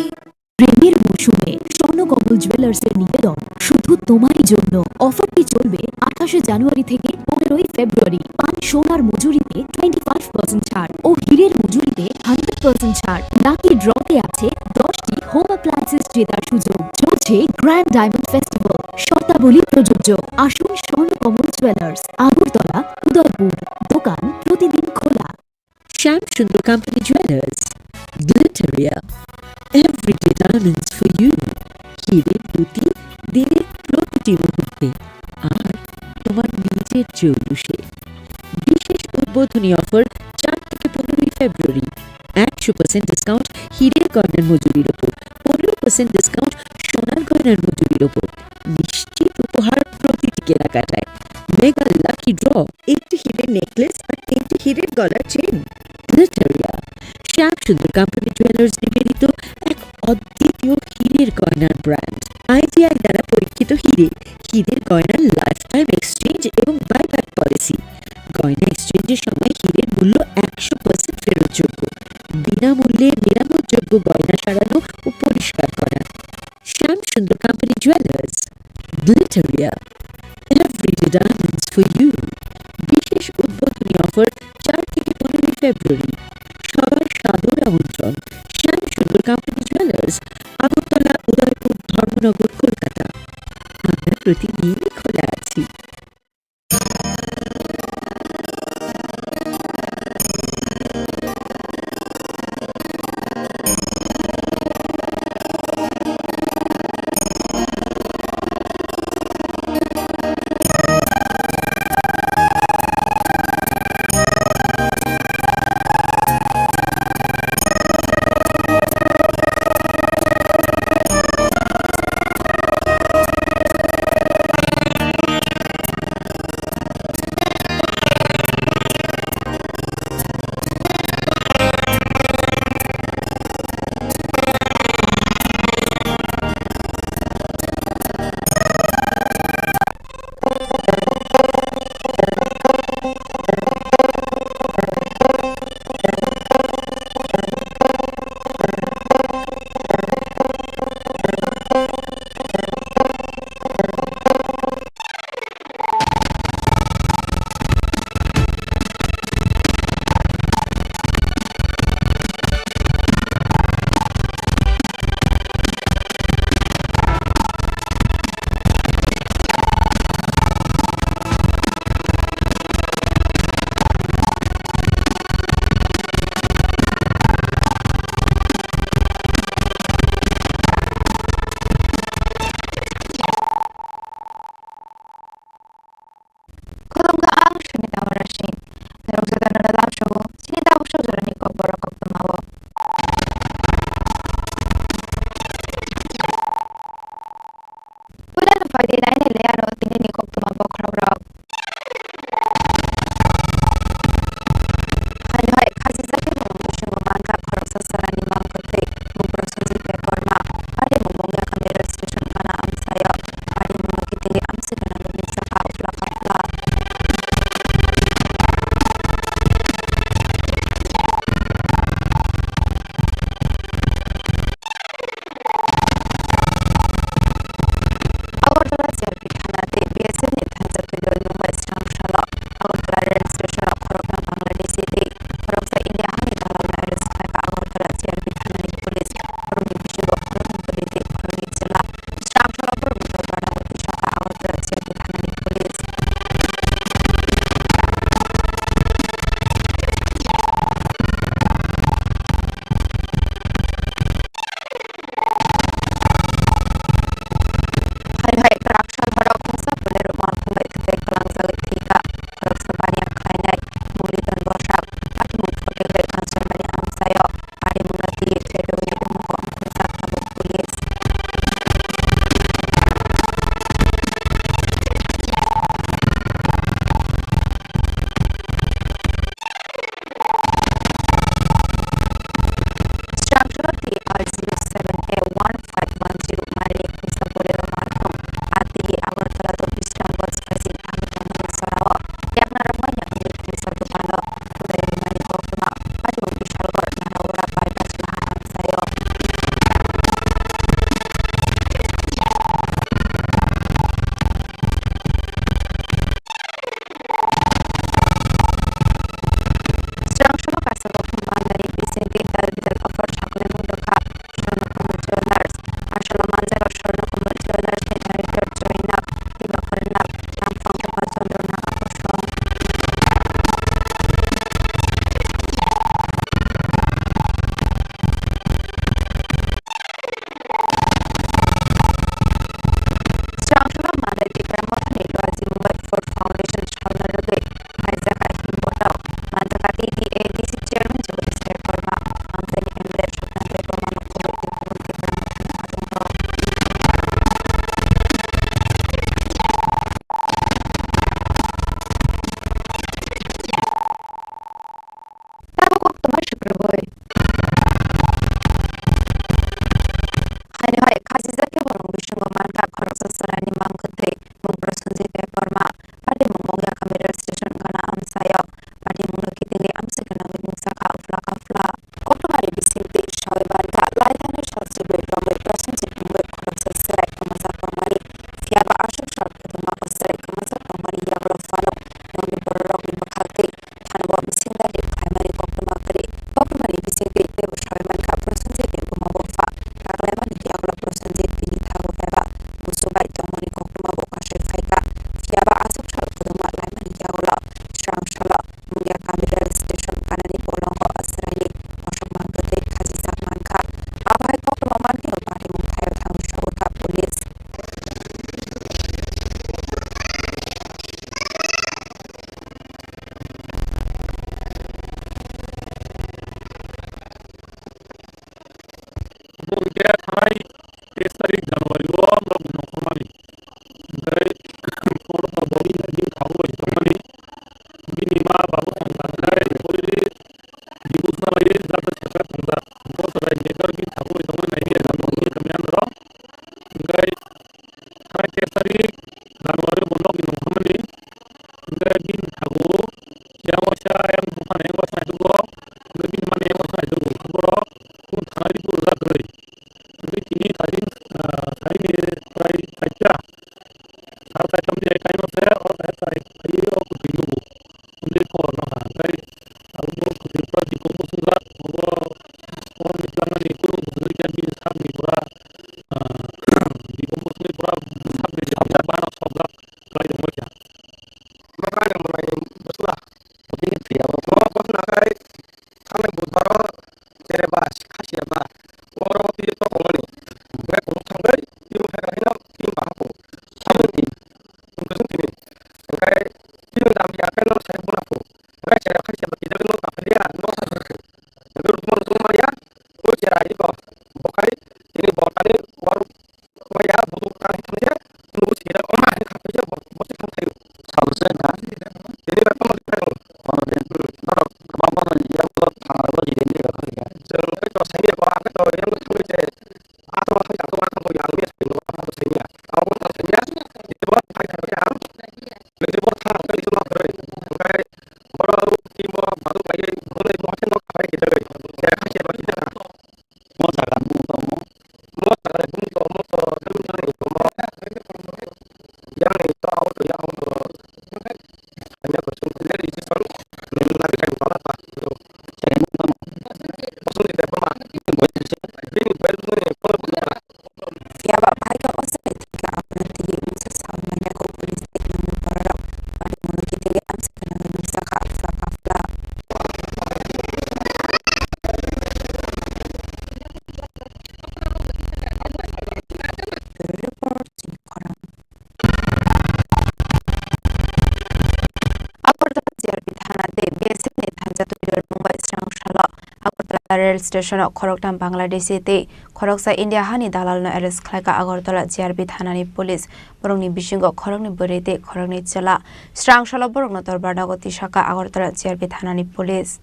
প্রেমের মৌসুমে স্বর্ণকমল জুয়েলার্সের নিবেদন শুধু তোমারই জন্য। অফারটি চলবে আঠাশে জানুয়ারি থেকে পনেরোই ফেব্রুয়ারি। পান সোনার মজুরিতে টোয়েন্টি ফাইভ পার্সেন্ট ছাড় ও হীরের মজুরিতে হান্ড্রেড পার্সেন্ট ছাড়। লাকি ড্রতে আছে দশটি হোম অ্যাপ্লায়েন্সেস জেতার সুযোগ। চলছে গ্র্যান্ড ডায়মন্ড ফেস্টিভ্যাল, শর্তাবলী প্রযোজ্য। আসুন স্বর্ণকমল জুয়েলার্স, আগরতলা, উদয়পুর। দোকান প্রতিদিন খোলা। Shyam Sundar company jewellers, Glitteria, everyday diamonds for you. হীরের দ্যুতি দিনের প্রতিটি মুহূর্তে, আর তোমার নিজের চৌরুষে। বিশেষ উদ্বোধনী অফার চার থেকে পনেরোই ফেব্রুয়ারি। একশো পার্সেন্ট ডিসকাউন্ট হীরের গয়নার মজুরির ওপর, পনেরো পার্সেন্ট ডিসকাউন্ট সোনার গয়নার মজুরির ওপর। নিশ্চিত উপহার প্রতিটি কেনাকাটায়। মেগা লাকি ড্র, একটি হীরের নেকলেস আর তিনটি হীরের গলার চেইন। গ্লিটারিয়া, শ্যাম সুন্দর কোম্পানি জুয়েলার্স নিবেদিত এক অদ্বিতীয় হীরের গয়নার ব্র্যান্ড। আইজিআই দ্বারা পরীক্ষিত হীরে, হীরের গয়নার লাইফ টাইম এক্সচেঞ্জ এবং বাইব্যাক পলিসি। গয়না এক্সচেঞ্জের সময় হীরের মূল্য একশো পার্সেন্ট ফেরতযোগ্য। বিনামূল্যে মেরামতযোগ্য গয়না সারানো ও পরিষ্কার করা। Shyam Sundar company jewellers, Glitteria, everyday diamonds for you. বিশেষ উদ্বোধনী অফার চার থেকে পনেরোই ফেব্রুয়ারি। সবার সাদর আমন্ত্রণ। শ্যাম সুন্দর কোম্পানি জুয়েলার্স, আগরতলা, উদয়পুর, ধর্মনগর, কলকাতা। আমরা প্রতিদিনই খোলা আছি। Sibui tongwi Prasenjit mungwi khoroksa chwrai kwmajak tongmani, phiyaba aswk sal kwthwngma o chwrai kwmajak tongmani yagulo phano nokni bororokni bwkhak tei thanao bisingtwi khlaimani koktwma kwrwi. Koktwmani bisingtwi teibo sawi mankha Prasenjitni buma bupha taklaimani yagulo Prasenjit bini thago phiyaba musu bai tongmani koktwmabo kasui phaikha. Phiyaba aswk sal kwthwngma laimani yagulo swrang salo Mungia kami rail station kanani bolongo chwraini mosok mangtwi khachijak mankha. Abo hai koktwma mankhe patimung thaio thangwi sogwikha police. Bo hwnkhe thanai teis tarik January o norok nongkhormani. Hwnkhe oro bo bini thago bai tongmani. Bini ma babu tongkha hwnkhe already divorce nalaiwi jata saka tongjak. Bo chwrai ni tor bini thago bai tongmani naiwi eba nongni kami anoro. Hwnkhe thanai teis tarik January o bo nokni nongkhormani. Hwnkhe bini thago yang waisa yang buphano yang waisa naitugwi. Hwnkhe bini mani yang waisa naitugwi. Borok kunu thanai report rwjak kwrwi. Hwnkhe tini tarik, ah, tarik ni prai saita, sal saitam ni time o se o tai tai phaiwi o kwthwi nugo. Hwnwi khobor no kha. Hwnkhe abo bo kwthwi pura decompose wngjak, obo borokni twlangnani kunu kwthwi khe bini sakni pura, ah, decompose wngwi pura sakni bana sopjak khlai tongbaikha. Bo kha yang malai ni bwsla. Bini phiya bo. Bo bwsla khai thangnai budbar o Chereba, Khasiaba, oro twi tokongmani. Hwnkhe kunu thangwi twi wngkha khe haino twi wngkha hapo. Saboni? Hwnkhe chwng tini. Hwnkhe twi wngkha hamya khe no sai buna pho. Hwnkhe Chereba, Khasiaba twi jagwi no ta philiya, no sa philiya. Hwnkhe rutuma rutuma manya, o Chera iko. Bo khai tini bo tani waru Waya buduk tang thangya, nugo sira oma hai khaphai bo, bo se thang thayo. Sabo se na? Tini ba kono thayo. Kono din. Norok kwbangma no ya bo thang aro di din de khaphai. Jeng kai to saiya bo, aka to yang thangwi se. Ato hai ato ato bo yang me sai bo, ato saiya. Abo to saiya. Bo hai khaphai ang. Lejebo thang kai to ma khroi. Kai boro timo baduk lai, boro mo thang khaphai ki jagai. Ya khaphai ki jagai. Mo jaga bung tongmo. Mo jaga bung tongmo to, bung tongmo. Yang ni to, auto yang auto. Hanya ko sung kene di sisol. Ni lagi kai bola pa. Jaga bung tongmo. Kosong di depan ma. Bini bai bung ni, bung ni. Phiya ba phaikha o chwrai thwikha, abono twiwi mungsa saui man yago police tei nokni bororok. Patimungno kitingwi amchai khwnangwi nukjakha phla kha phla. Bureau Report, Chini Khorang. Agartala G R P thana tei B S F ni thansa twi rwrwngmung bai srang salo Agartala rail station o khoroktham Bangladeshi tei khoroksa India hani dalalno arrest khlaikha Agartala G R P thanani police. Borokni bisingo khoroknwi bwrwi tei khoroknwi chwla. Srang salo borokno Dorbarnago tisakha Agartala G R P thanani police.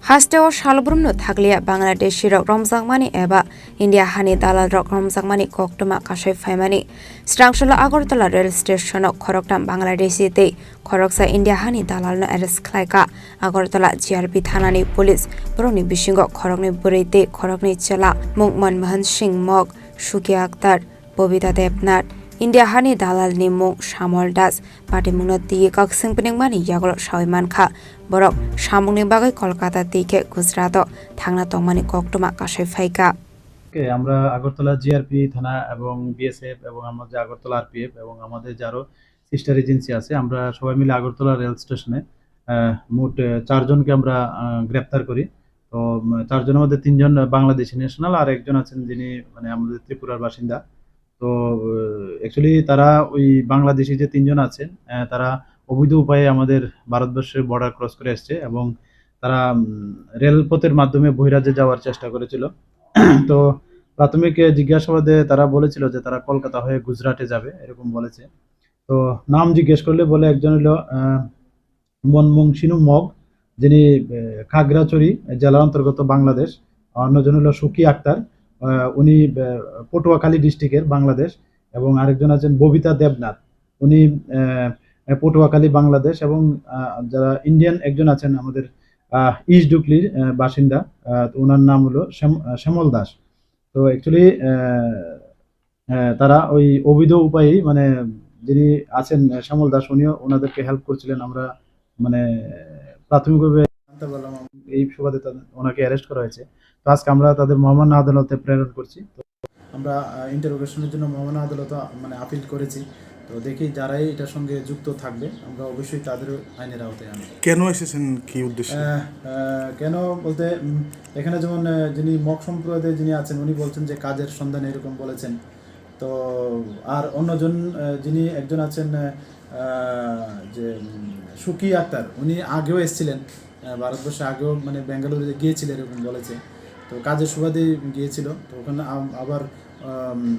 Hasteo salbrumno thakliya Bangladeshi rok romjakmani eba India hani dalal rok romjakmani koktwma kasui phaimani. Srangsalo Agartala rail station o khoroktham Bangladeshi tei khoroksa India hani dalalno arrest khlaikha. Agartala G R P thanani police borokni bisingo khoroknwi bwrwi tei khoroknwi chwla mung Manmohan Singh Mok, Suki Akhtar, Bobita Debnath, India hani dalalni mung Shamol Das, patimungno twiwi kakswng pwnwngmani yagulo saui mankha. Borok samungni bagwi Kolkata tei khe Gujarat o thangna tongmani koktwma kasui phaikha. ওকে, আমরা আগরতলা জিআরপি থানা এবং বিএসএফ এবং আমাদের আগরতলা আরপিএফ এবং আমাদের যে আরো sister agency আছে, আমরা সবাই মিলে আগরতলা রেল স্টেশনে, আহ, মোট, আহ, চারজনকে আমরা, আহ, গ্রেপ্তার করি। তো, উম, চারজনের মধ্যে তিনজন বাংলাদেশি ন্যাশনাল, আর একজন আছেন যিনি, মানে, আমাদের ত্রিপুরার বাসিন্দা। তো, আহ, অ্যাকচুয়ালি তারা ওই বাংলাদেশি যে তিনজন আছেন, আহ, তারা অবৈধ উপায়ে আমাদের ভারতবর্ষের বর্ডার ক্রস করে এসছে এবং তারা, উম, রেলপথের মাধ্যমে বহিরাজ্যে যাওয়ার চেষ্টা করেছিল। তো প্রাথমিক, আহ, জিজ্ঞাসাবাদে তারা বলেছিল যে তারা কলকাতা হয়ে গুজরাটে যাবে, এরকম বলেছে। তো নাম জিজ্ঞেস করলে বলে একজন হলো, আহ, মনমোহন সিনু মগ, যিনি, আহ, খাগড়াছড়ি জেলার অন্তর্গত বাংলাদেশ। অন্যজন হলো সুকি আক্তার, আহ, উনি, আহ, পটুয়াখালী ডিস্ট্রিক্টের বাংলাদেশ, এবং আরেকজন আছেন ববিতা দেবনাথ, উনি, আহ, পটুয়াখালী বাংলাদেশ, এবং, আহ, যারা ইন্ডিয়ান একজন আছেন আমাদের, আহ, ইস্ট ডুকলির, আহ, বাসিন্দা, আহ, তো ওনার নাম হলো শ্যাম-, আহ, শ্যামল দাস। তো অ্যাকচুয়ালি, আহ, আহ, তারা ওই অবৈধ উপায়ে, মানে, যিনি আছেন, আহ, শ্যামল দাস, উনিও ওনাদেরকে হেল্প করছিলেন। আমরা, মানে, প্রাথমিকভাবে জানতে পারলাম এই সুবাদে তাদের, ওনাকে অ্যারেস্ট করা হয়েছে। তো আজকে আমরা তাদের মহামান্য আদালতে প্রেরণ করছি। তো আমরা, আহ, ইন্টারোগেশনের জন্য মহামান্য আদালতে, আহ, মানে, আপিল করেছি। তো দেখি, যারাই এটার সঙ্গে যুক্ত থাকবে, আমরা অবশ্যই তাদেরও আইনের আওতায় আনবো। কেন এসেছেন, কি উদ্দেশ্যে? আহ, আহ, কেন বলতে, উম, এখানে যেমন, আহ, যিনি মগ সম্প্রদায়ে যিনি আছেন, উনি বলছেন যে কাজের সন্ধানে এরকম বলেছেন। তো আর অন্যজন, আহ, যিনি একজন আছেন, আহ, আহ, যে, উম, সুকি আক্তার, উনি আগেও এসেছিলেন, আহ, ভারতবর্ষে আগেও, মানে, বেঙ্গালুরু গিয়েছিল এরকম বলেছে। তো কাজের সুবাদে গিয়েছিল, তো ওখানে আম-, আবার, আম,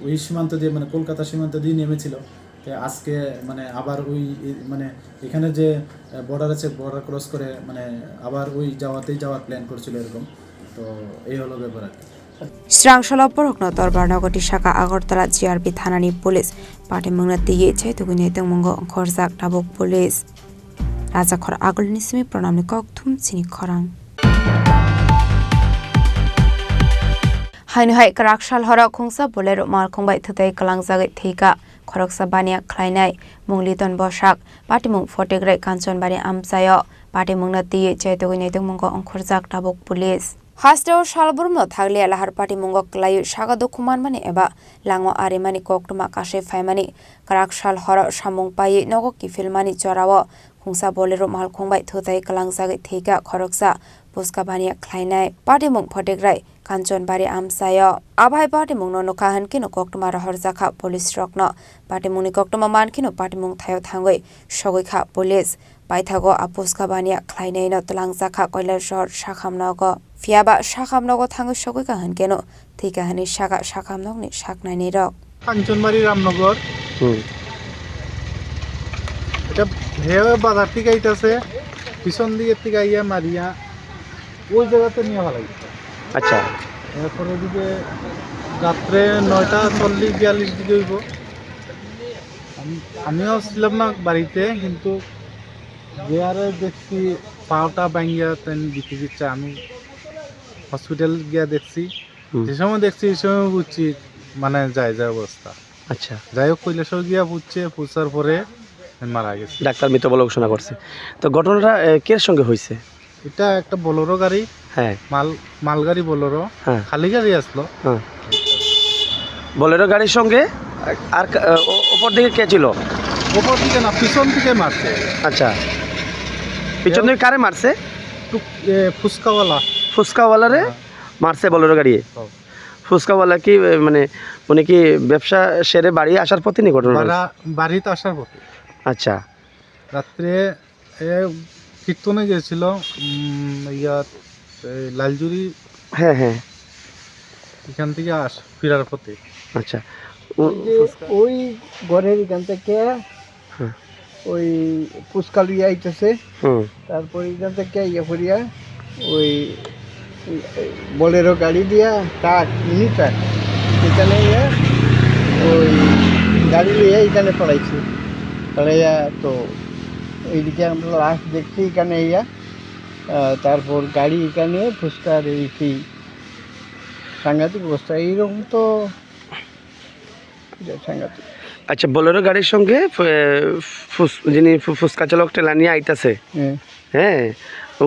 ওই সীমান্ত দিয়ে, মানে, কলকাতা সীমান্ত দিয়ে নেমেছিল। তো আজকে, মানে, আবার ওই, এ-, মানে, এখানে যে, আহ, বর্ডার আছে, বর্ডার ক্রস করে, মানে, আবার ওই যাওয়াতেই যাওয়ার প্ল্যান করছিল এরকম। তো এই হলো ব্যাপার আর কি। Srang salo borokno torbar nogo tisaka Agartala G R P thanani police. Patimungno twiwi chaitugwini tongmungo ongkhorjak tabuk police. Rajakhor Agulni simi Pranamni kokthum chini khorang. Haino hai kwrak sal horo khungsa Bolero malkhung bai thwtai kwlangjagwi thwika. Khoroksa baniya khlainai mung Liton Bosak, patimung Photigrai Kanchanbari amchaio. Patimungno twiwi chaitugwi naitongmungo ongkhorjak tabuk police. Hasteo salbrumno thakliya lahar patimungo kwlaiwi saka dukhu manmani eba lango arimani koktwma kasui phaimani kwrak sal horo samung paiwi nogo kiphilmani jorao khungsa Bolero malkhung bai thwtai kwlangjagwi thwika khoroksa puska baniya khlainai patimung Photigrai Kanchanbari amchaio. Abai patimungno nukha hwnkhe no koktwma rohorjakha police rokno. Patimungni koktwma mankheno patimung thaio thangwi sogwikha police. Paithago a puska baniya khlainaino twlangjakha Kailasahar sakham nogo. Phiyaba sakham nogo thangwi sogwikha hwnkeno thwikha hwnwi sakha sakham nokni saknainirok. Kanchanbari রামনগর। হুম। এটা হে বাজার থেকে আইতাছে, পিছন দিকের থেকে আইয়া মারিয়া ওই জায়গাতে নিয়ে ফেলাইছে। আচ্ছা। এরপরে এদিকে রাত্রে নয়টা চল্লিশ বিয়াল্লিশ দিকে হইব। আমি, আমিও ছিলাম না বাড়িতে, কিন্তু যে আরে দেখছি পাওটা ভাঙ্গিয়া তেন বিটি দিচ্ছে। আমি হসপিটাল গিয়া দেখছি, হুম। যে সময় দেখছি, এই সময় বুঝছি, মানে, যায় যায় অবস্থা। আচ্ছা। যাই হোক, কৈলাসহর গিয়া বুঝছে, পৌঁছার পরে মারা গেছে। ডাক্তার মৃত বলে ঘোষণা করছে। তো ঘটনাটা, এ, কে সঙ্গে হয়েছে? এটা একটা বোলেরো গাড়ি, হ্যাঁ। মাল, মালগাড়ি বোলেরো, হ্যাঁ। খালি গাড়ি আসলো। হ্যাঁ। বোলেরো গাড়ির সঙ্গে আর কা-, ও-, ওপর দিকে কে ছিল? ওপর দিকে না, পিছন দিকে মারছে। আচ্ছা। পিছন দিকে কারে মারছে? টুক-, এ, ফুচকাওয়ালা। ফুচকাওয়ালারে হ্যাঁ। মারছে বোলেরো গাড়ি? হ্যাঁ। ফুচকাওয়ালা কি, এ, মানে, উনি কি ব্যবসা সেরে বাড়ি আসার পথে নি ঘটনা ঘটেছে? বাড়া-, বাড়িতে আসার পথে। আচ্ছা। রাত্রে এ কীর্তনে গেছিল, উম, ইয়াত, এই লালজুরি। হ্যাঁ, হ্যাঁ। এখান থেকে আস-, ফেরার পথে। আচ্ছা। ও-, ওই যে ফুচকা। ওই ঘরের এখান থেকে হ্যাঁ। ওই ফুচকা লইয়া আইতেছে। হুম। তারপরে এখান থেকে ইয়ে করিয়া ওই বোলেরো গাড়ি দিয়া ট্রাক, মিনি ট্রাক, এখানে ইয়ে ওই গাড়ি লইয়া এখানে পড়াইছে। পড়াইয়া তো এইদিকে আমরা লাশ দেখছি এখানে ইয়া, আহ, তারপর গাড়ি এখানে ফুচকা দিয়েছি। সাংঘাতিক অবস্থা। এইরকম তো এটা সাংঘাতিক। আচ্ছা, বোলেরো গাড়ির সঙ্গে, এ, ফুস-, যিনি ফু-, ফুচকা চালক ঠেলা নিয়ে আইতাছে, হ্যাঁ। হ্যাঁ,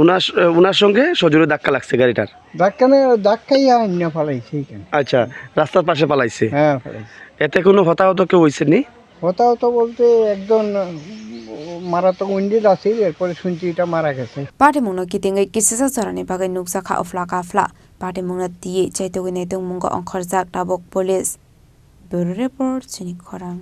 ওনার স-, ওনার সঙ্গে সজোরে ধাক্কা লাগছে গাড়িটার। ধাক্কা না, ধাক্কাই আইনা ফালাইছে এখানে। আচ্ছা, রাস্তার পাশে ফালাইছে। হ্যাঁ, ফালাইছে। এতে কোনো হতাহত কেউ হইছে নি? হতাহত বলতে একজন, উম, মারাত্মক wounded আছে, এরপরে শুনছি এটা মারা গেছে। Patimungno kitingwi kisisa jorani bagwi nukjakha ofla kafla. Patimungno twiwi chaitugwi naitongmungo ongkhorjak tabuk police. Bureau Report, chini khorang.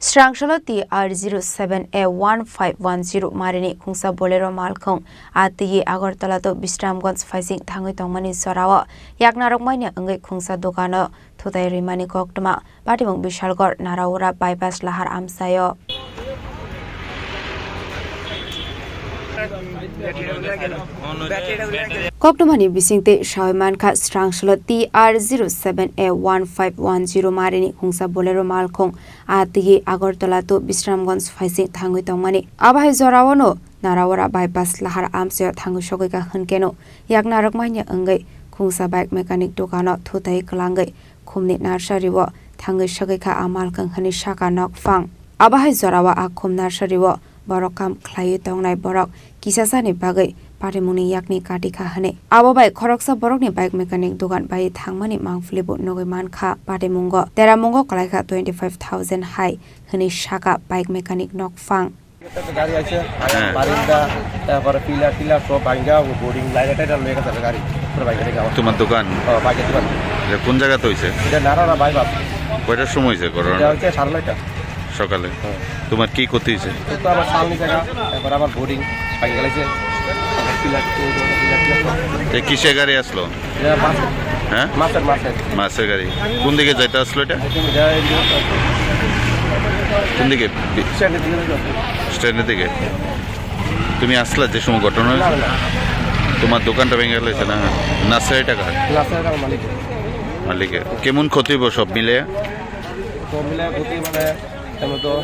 Srang salo T R zero seven A one five one zero marini khungsa Bolero malkhung a twiwi Agartala to Bisramganj phaising thangwi tongmani jorao yaknarok manya wngwi khungsa dogano thutai rwimani koktwma. Patimung Bishalgarh Naraura bypass lahar amchaio. Koktwmani bisingtwi sawi mankha, Srangsalo T R zero seven A one five one zero marini hungsa Bolero malkhung a tigi Agartala to Bisramganj phaising thangwi tongmani. Abahai jorao no Narawara bypass lahar amchaio thangwi sogwikha hwnkeno yak narwkmanya wngwi khungsa bike mechanic dukano thutai kwlangwi khumni nursery-o thangwi sogwikha a malkhung hwnwi sakha nokphang. Abahai jorao a khum nursery-o borok kam khlaiwi tongnai borok kisasani bagwi patimungni yakni katikha hwnwi. Abo bai khoroksa borokni bike mechanic dukan bai thangmani mangpili bo nugwi mankha. Patimungo teramungo kwlaikha twenty five thousand hai hwnwi sakha bike mechanic nokphang. গাড়ি আছে, হ্যাঁ। বারিন্দা, তারপরে pillar tiller সব ভাঙ্গা, ও boarding line এটা, এটা লয়ে গেছে গাড়ি, পুরো ভাঙ্গা রেখে আমার। তোমার দোকান? ও, বাইকের দোকান। এটা কোন জায়গাতে হয়েছে? এটা নারায়ণা বাইপাস। কয়টার সময় হয়েছে ঘটনাটা? এটা হচ্ছে সাড়ে নয়টা। সকালে? হ্যাঁ। তোমার কি ক্ষতি হয়েছে? তো আমার সামনে জায়গা, তারপরে আমার বোর্ডিং ভাঙ্গা গেছে। পিলার, পিলার, পিলার সব। এ কিসে গাড়ি আসলো? এটা মাছের। হ্যাঁ? মাছের, মাছের। মাছের গাড়ি। কোন দিকে যাইতে আসলো এটা? এটা এই যে কোন দিকে? বি- স্ট্যান্ডের দিকে যাইতে আসলো। স্ট্যান্ডের দিকে? তুমি আসলা যে সময় ঘটনা হয়েছে? না, না। তোমার দোকানটা ভেঙে গেল, না? নার্সারিটা কার? নার্সারিটা আমার মালিক। মালিকের। কেমন ক্ষতি হইব সব মিলে? সব মিলে ক্ষতি মানে, তেমন তো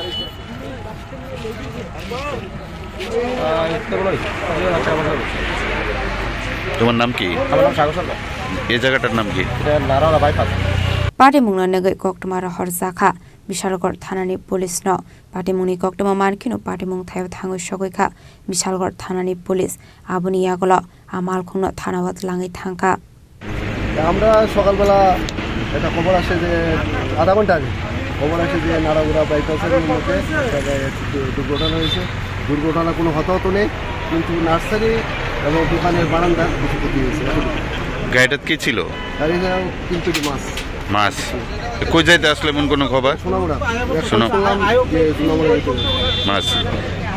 তোমার নাম কি? আমার নাম সাগর সরকার। এই জায়গাটার নাম কি? এটা Narayana bypass. Patimungno nugwi koktwma rohor jakha Bishalgarh thanani police no. Patimungni koktwma mankheno patimung thaio thangwi sogwikha Bishalgarh thanani police. Aboni yagulo a malkhungno thanao twlangwi thangkha. আমরা সকালবেলা একটা খবর আসে যে আধা ঘন্টা আগে খবর আসে যে নারাগুড়া বাইপাসের মধ্যে একটা জায়গায় দু-, দুর্ঘটনা হয়েছে। দুর্ঘটনা কোনো হতাহত নেই, কিন্তু নার্সারি এবং দোকানের বারান্দার কিছু ক্ষতি হয়েছে। গাড়িটাত কি ছিল? গাড়িটা তিন কেজি মাছ। মাছ। কই যাইতে আসলে এমন কোনো খবর? সোনামুড়া। এখন সোনা- শুনলাম যে সোনামুড়া যেতে হবে। মাছ।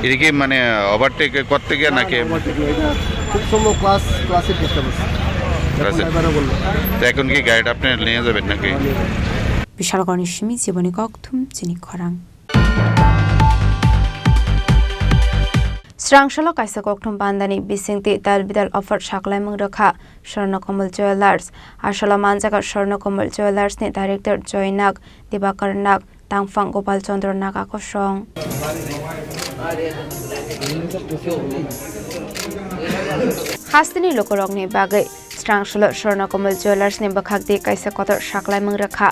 এটা কি মানে ওভারটেক করতে গিয়ে নাকি? ওভারটেক নয়, এটা খুব সম্ভব ক্লাস, ক্লাসিক ডিস্টার্বেন্স। এখন ক্লাসিক। ড্রাইভারও বললো। তো এখন কি গাড়িটা আপনি নিয়ে যাবেন নাকি? হ্যাঁ, নিয়ে যাবো। Bishalgarhni simi Jiboni Kokthum chini khorang. Srangsalo kaisa koktwma bandani bisingtwi tal bidal offer saklaimung rwkha Swarnakamul Jewellers. Asolo manjaka Swarnakamul Jewellers ni director Joy Nag, Dibakar Nag, tangphang Gopal Chandra Naga kosong. Hasteni lukurokni bagwi Srangsalo Swarnakamul Jewellers ni bwkhak di kaisa kotor saklaimung rwkha.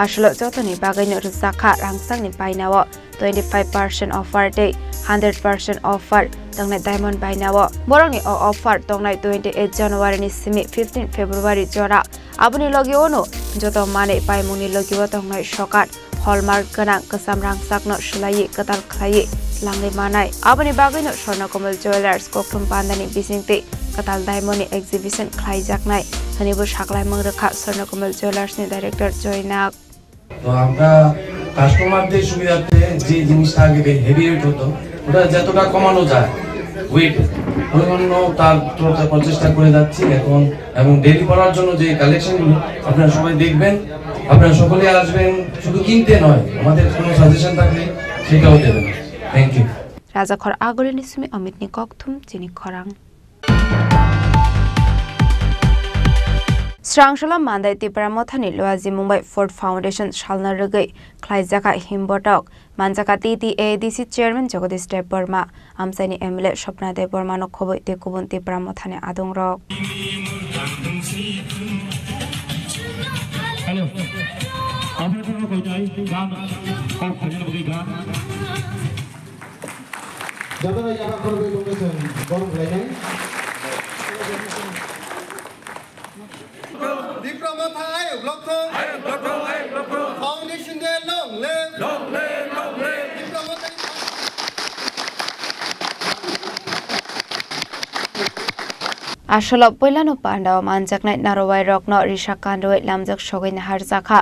Asolo jotoni bagwino rwjakha rangchakni bainao twenty five percent offer tei hundred percent offer tongnai diamond bainao. Borokni o offer tongnai twenty eight January ni simi fifteen February jora. Aboni logio no joto manwi paimungni logio tongnai sokat, hallmark gwnang kwcham rangchakno swlaiwi kwtal khlaiwi langwi manai. Aboni bagwino Swarnakamul Jewellers koktwma bandani bisingtwi kwtal diamond ni exhibition khlaijaknai hwnwibo saklaimung rwkha Swarnakamul Jewellers ni director Joy Nag. তো আমরা কাস্টমারদের সুবিধার্থে যে জিনিসটা আগে heavy weight হতো, ওটা যতটা কমানো যায় ওয়েট, ওই জন্য তার তরফে প্রচেষ্টা করে যাচ্ছি এখন। এবং ডেলি পরার জন্য যে কালেকশনগুলো আপনারা সবাই দেখবেন, আপনারা সকলে আসবেন, শুধু কিনতে নয়, আমাদের কোনো সাজেশন থাকলে সেটাও দেবেন। Thank you. Rajakhor Agulini simi Amitni Kokthum chini khorang. Srangsalo Mandai Tipra Mothani Luaji Mumbai Ford Foundation salna rwgwi khlaijakha himbotok, manjakha T T A D C Chairman Jagadish Debbarma, amchaini M L A Swapna Debbarmano khobwi tei kubun Tipra Mothani adongrok. Hello. Operator no koi jai, gan, kok khaina bagwi gan. Jotono yapha khorokwi tongwi chwng borom khlainai. Tipra Motha ayuk lokthong. Ayuk lokthong, ayuk lokthong. Foundation Day long live. Long live, long live. Tipra Motha. Asolo puilano pandao manjaknai narwai rokno risa kanrwi lamjak sogwi naharjakha.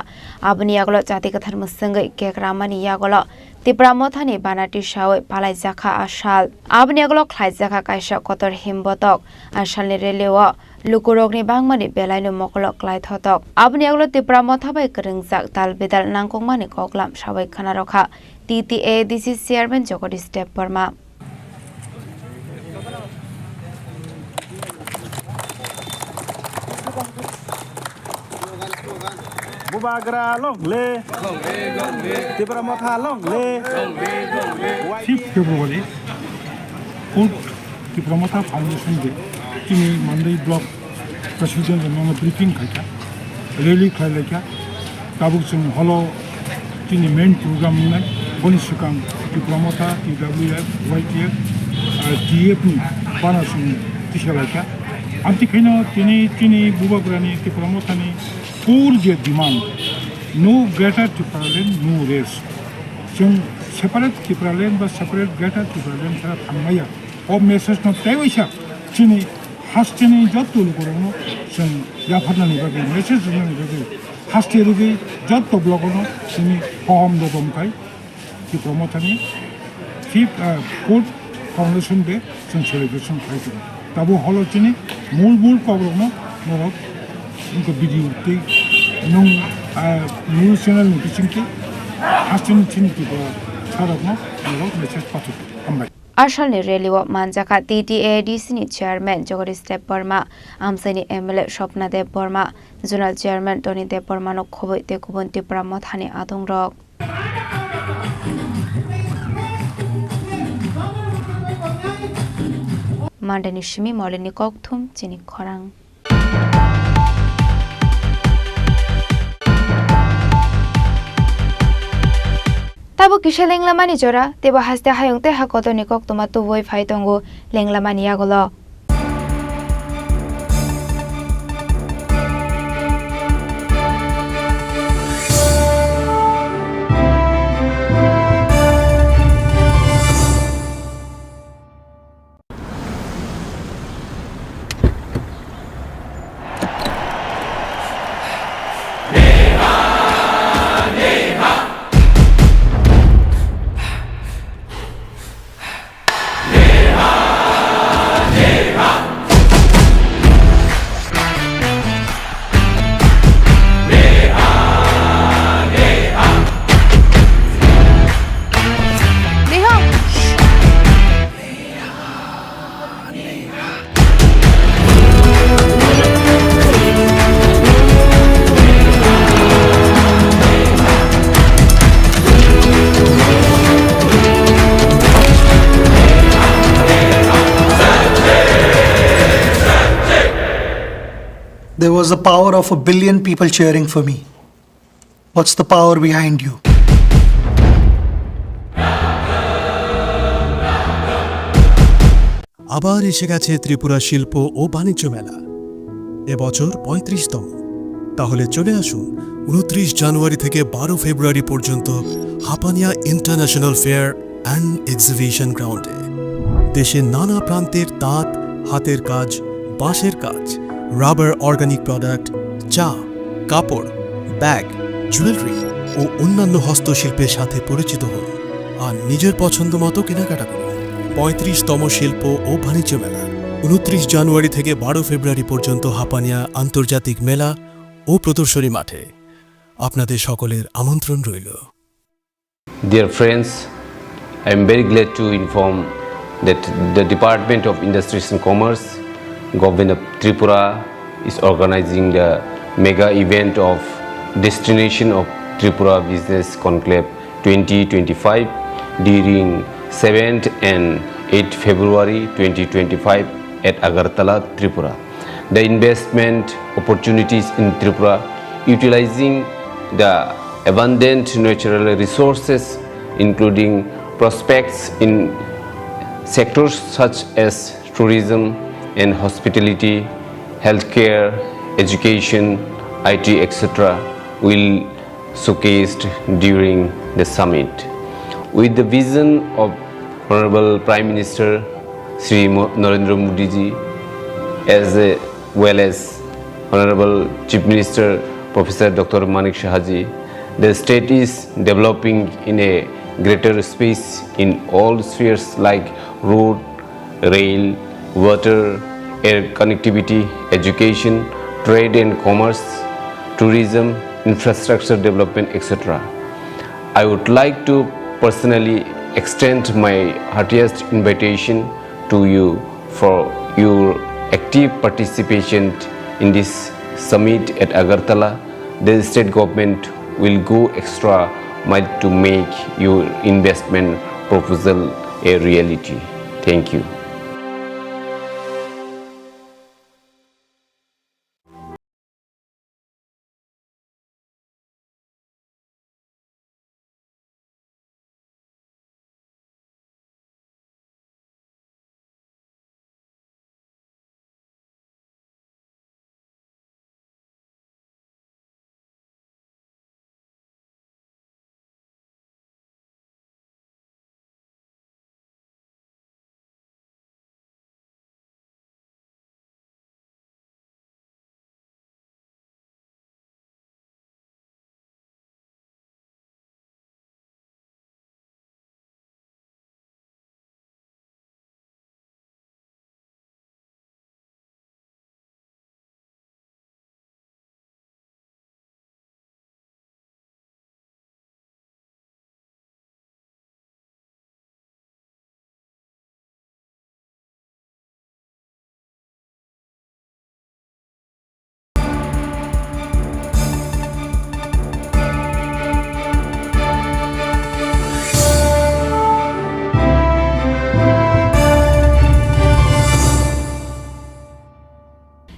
Aboni yagulo chati kwthar mwswngwi kek ramani yagulo Tipra Mothani bana tisawi palaijakha a sal. Aboni yagulo khlaijakha kaisa kotor himbotok. A salni rally-o lukurokni bangmani belaino mokolo klaithotok. Aboni yagulo Tipra Motha bai kwrwngjak tal bidal nangkukmani koklam sawi khwnarokha T T A D C Chairman Jagadish Debbarma. Bubagra long le. Tipra Motha long le. Fifth February, Fourth Tipra Motha Foundation Day, chini Mandai Block President rokno briefing khaikha, rally khlailaikha. Tabuk chwng holo chini main program wngnai, boni swkang Tipra Motha, T W F, Y T F, ah, T F ni bana chwng tisalaikha. Amtwi khaino tini chini Bubagrani Tipra Mothani core je demand, no Greater Tipraland, no rest. Chwng separate Tipraland ba separate Greater Tipraland sara thangmaya. O message no tei waisa chini hasteni jotto lukurokno chwng yapharnani bagwi, message rwnani bagwi, haste rwgwi jotto blogono chini hohom dodom khai Tipra Mothani fifth, ah, fourth Foundation Day chwng celebration khai tongo. Tabuk holo chini mul mul kokrokno norok wngkha video tei nwng, ah, news channel ni bisingtwi hasteni chini Tipra sarokno norok message pathok. Hambai. Asalni rally o manjakha T T A D C ni chairman Jagadish Debbarma, Amchaini M L A Swapna Debbarma, Zonal Chairman Tony Debbarma no khobwi tei kubun Tipra Mothani adongrok. Mandai ni simi Molini kokthum chini khorang. Tabuk kisa lenglamani jora, teibo haste hayung tei ha kotorni koktwma tubuwi phai tongo lenglamani yagulo. There was the power of a billion people cheering for me. What's the power behind you? আবার এসে গেছে ত্রিপুরা শিল্প ও বাণিজ্য মেলা, এবছর পঁয়ত্রিশতম। তাহলে চলে আসুন ঊনত্রিশ জানুয়ারি থেকে বারো ফেব্রুয়ারি পর্যন্ত Hapania international fair and exhibition গ্রাউন্ডে। দেশের নানা প্রান্তের তাঁত, হাতের কাজ, বাঁশের কাজ, রাবার, অর্গানিক প্রোডাক্ট, চা, কাপড়, ব্যাগ, জুয়েলারি ও অন্যান্য হস্তশিল্পের সাথে পরিচিত হন আর নিজের পছন্দ মতো কেনাকাটা করুন। পঁয়ত্রিশতম শিল্প ও বাণিজ্য মেলা, ঊনত্রিশ জানুয়ারি থেকে বারো ফেব্রুয়ারি পর্যন্ত হাপানিয়া আন্তর্জাতিক মেলা ও প্রদর্শনী মাঠে। আপনাদের সকলের আমন্ত্রণ রইল। Dear friends, I am very glad to inform that the Department of Industries and Commerce, Government of Tripura, is organizing the mega event of Destination of Tripura Business Conclave twenty twenty-five during seventh and eighth February twenty twenty-five at Agartala, Tripura. The investment opportunities in Tripura, utilizing the abundant natural resources, including prospects in sectors such as tourism and hospitality, healthcare, education, I T, et cetera, will showcased during the summit. With the vision of Honorable Prime Minister Shri Mo-, Narendra Modi ji, as a well as Honorable Chief Minister Professor Doctor Manik Saha ji, the state is developing in a greater space in all spheres like road, rail, water, air connectivity, education, trade and commerce, tourism, infrastructure development, et cetera. I would like to personally extend my heartiest invitation to you for your active participation in this summit at Agartala. The state government will go extra mile to make your investment proposal a reality. Thank you.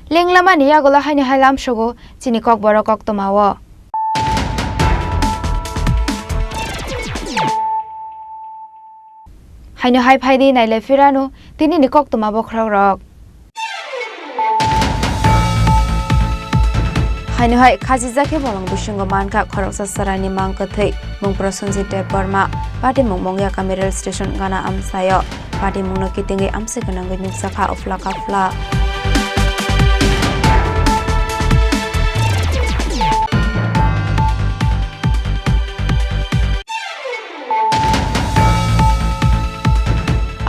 Lenglamani yagulo haino hai lamsogo chini kokborok koktwmao. Haino hai phaidi nailai phirano tinini koktwma bokhorokrok. Haino hai khajijak khe bolong bisingo mankha khoroksa chwraini mang kwthwi, mung Prosenjit Debbarma, patimung Mongyakami rail station gana amchaio. Patimungno kitingwi amchai gwnangwi nukjakha uphla kaphla.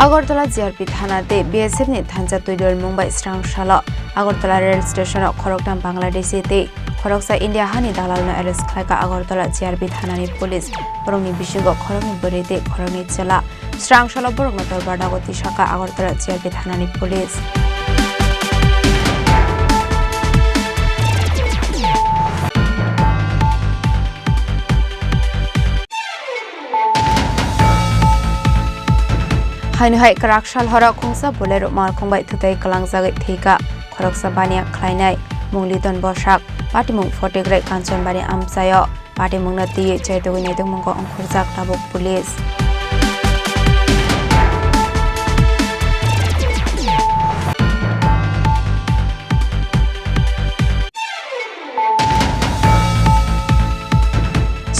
Agartala G R P thana tei B S F ni thansa twi dolmung bai srang salo Agartala rail station o khoroktham Bangladeshi tei khoroksa India hani dalalno arrest khlaikha Agartala G R P thanani police. Borokni bisingo khoroknwi bwrwi tei khoroknwi chwla. Srang salo borokno torbar dago tisakha Agartala G R P thanani police. Haino hai kwrak sal horo khungsa Bolero malkhung bai thutai kwlangjagwi thwikha. Khoroksa baniya khlainai mung Liton Bosak, patimung Photigrai Kanchanbari amchaio. Patimungno twiwi chaitugwi naitugmungo ongkhorjak tabuk police.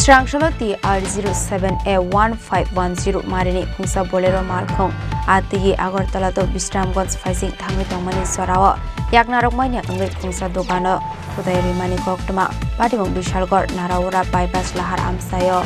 Srang salo T R zero seven A one five one zero marini khungsa Bolero malkhung a twiwi Agartala to Bisramganj phaising thangwi tongmani jorao yaknarok manya wngwi khungsa dogano Khudai rimani koktwma, patimung Bishalgarh Naraura bypass lahar amchaio.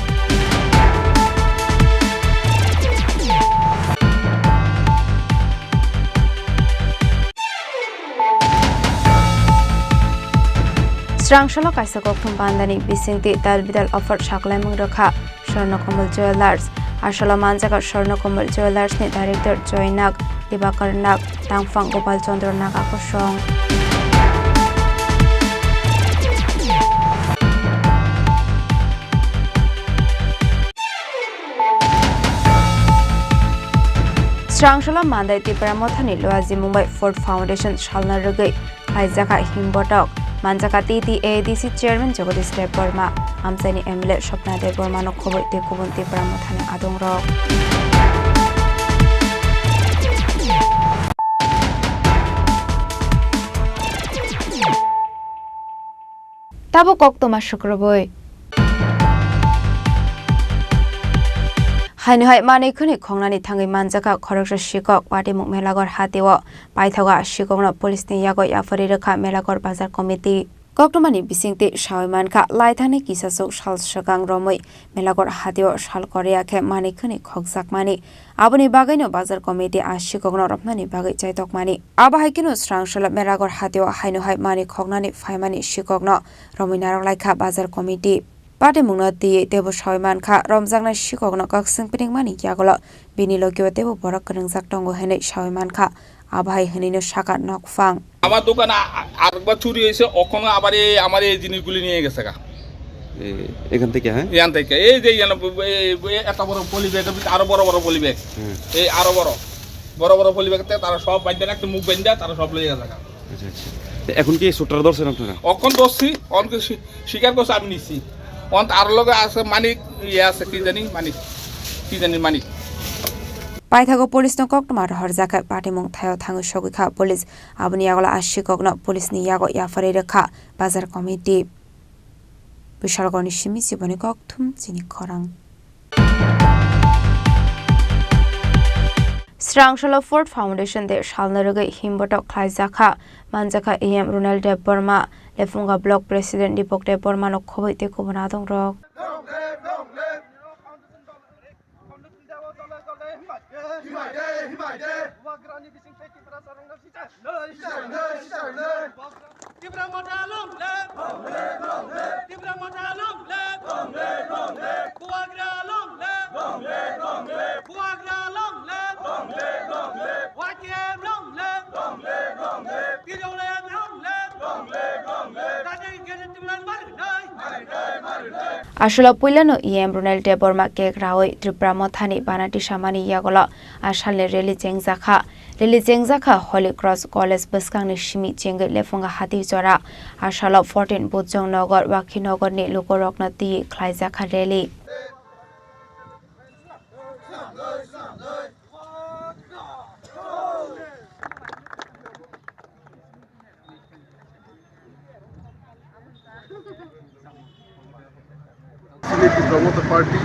Srang salo kaisa kokthum bandani bisingtwi tal bidal offer saklaimung rwkha. Swarnakomal Jewellers. Asolo manjago Swarnakomal Jewellers ni director Joy Nag, Dibakar Nag, tangphang Gopal Chandra Nag akosong. Srang salo Mandai Tipra Mothani Luaji Mumbai Ford Foundation salna rwgwi khlaijakha himbotok, manjakha T T A D C chairman Jagadish Debbarma, amchaini M L A Swapna Debbarmano khobwi tei kubun Tipra Mothani adongrok. Tabuk koktwma sukrubwi. Haino hai manwi khwnwi khongnani thangwi manjakha khoroksa sikok patimung Melaghor hatio. Paithago a sikokno police ni yago yapharwi rwkha Melaghor bazar committee. Koktwmani bisingtwi sawi mankha, laithani kisasuk sal swkang romwi Melaghor hatio sal Korea khe manwi khwnwi khokjakmani. Aboni bagwino bazar committee a sikokno romnani bagwi chaitokmani. Abo hai kheno srang salo Melaghor hatio haino hai manwi khoknani phaimani sikokno romwi narwk laikha bazar committee. Patimungno twiwi teibo sawi mankha, romjaknai sikokno kakswng piningmani yagulo bini logio teibo borok kwrwngjak tongo hwnwi sawi mankha. Abo hai hwnwino sakha nokphang. আমার দোকানে আ-, আ-, আরেকবার চুরি হয়েছে, ওখানে আবার এই আমার এই জিনিসগুলি নিয়ে গেছে গা। এ, এখান থেকে, হ্যাঁ? এখান থেকে, এই যে এখানে ব-, ব-, এই, এই এত বড় পলি ব্যাগের ভিতরে আরো বড় বড় পলি ব্যাগ। হুম। এই আরো বড়, বড় বড় পলি ব্যাগের থেকে তারা সব বাইন্ধা রাখছে, মুখ বাইন্ধা তারা সব লয়ে গেছে গা। আচ্ছা, আচ্ছা। তো এখন কি চোরটারে ধরছেন আপনারা? অখন ধরছি, অনকে স্বী-, স্বীকার করছে আমি নিছি। অন তার লগে আছে মানিক, ইয়ে আছে, কি জানি মানিক, কি জানি মানিক। Paithago police no koktwma rohorjakha patimung thaio thangwi sogwi kha police. Aboni yagulo a sikokno police ni yago yapharwi rwkha bazar committee. Bishalgorni simi chiboni kokthum chini khorang. Srangsalo Ford Foundation Day salna rwgwi himbotok khlaijakha, manjakha E M Runal Debbarma, Lefunga Block President Deepak Debbarma no khobwi tei kubun adongrok. Tipra Motha long live! Tipra Motha long live! Bubagra long live! Bubagra long live! Y T F long live! Tijola long live! Aswkno puilano E M Runal Debbarma cake raui Tipra Mothani bana tisamani yagulo a salni rally chengjakha. Rally chengjakha Holy Cross College bwskangni simi chengwi Lefunga Hati Jora. A salo fourteen Bujong Nagar, Wakhi Nagarni lukurokno twi khlaijakha rally. Chini Tipra Motha Party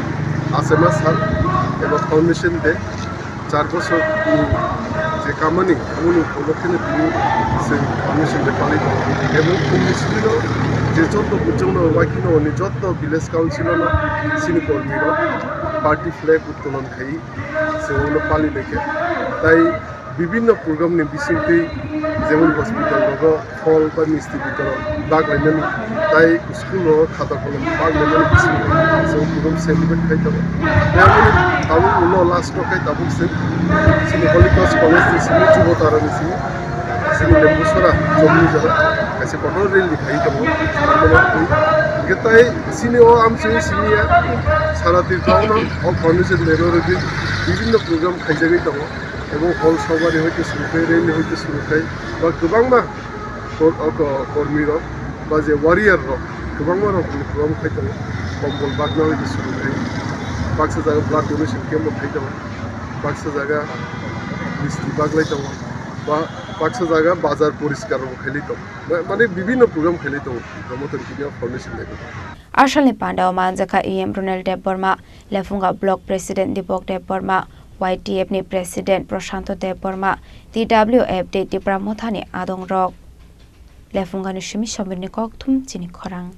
Asema Sal eba Foundation Day, char bosor ni je kamani, amoni upolokhe no tini se Foundation Day palai tongo. Ebong phungni simi no je joto Bujong no, Wakhi no, ni joto village council no, chini kormi rok, party flag uttolon khai se ulo pali lekhe. Tai bibinno program ni bisingtwi, jemon hospital rogo phol ba misti bitoron bag lainani, tai school rogo khata kolom bag lainani bisingtwi se program celebrate khai tongo. Tei aboni tabuk ulo last o khai tabuk se chini Holy Cross College ni simi Jubotara ni simi chini Lembusora chowk ni jora kaisa kotor rally khai tongo. Hingke tai chini o amchini simi ya sara tirthaono o foundation day no rwgwi bibinno program khaijagwi tongo. Ebo hol sobari hoite suru khai, rally hoite suru khai, ba kwbangma kor-, o ko-, kormi rok, ba je warrior rok, kwbangma rok ni program khai tongo. Kombol bagna hoite suru khai, baksa jaga blood donation camp bo khai tongo, baksa jaga misti baglai tongo, ba baksa jaga bazar poriskar bo khailai tongo. Ma-, mane bibinno program khailai tongo, Tipra Motha ni tini o foundation level. Asalni pandao manjakha E M Ronel Debbarma, Lefunga Block President Dipok Debbarma, Y T F ni President Prashanto Debbarma, T W F tei Tipra Mothani adongrok. Lefungani simi sombirni kokthum chini khorang.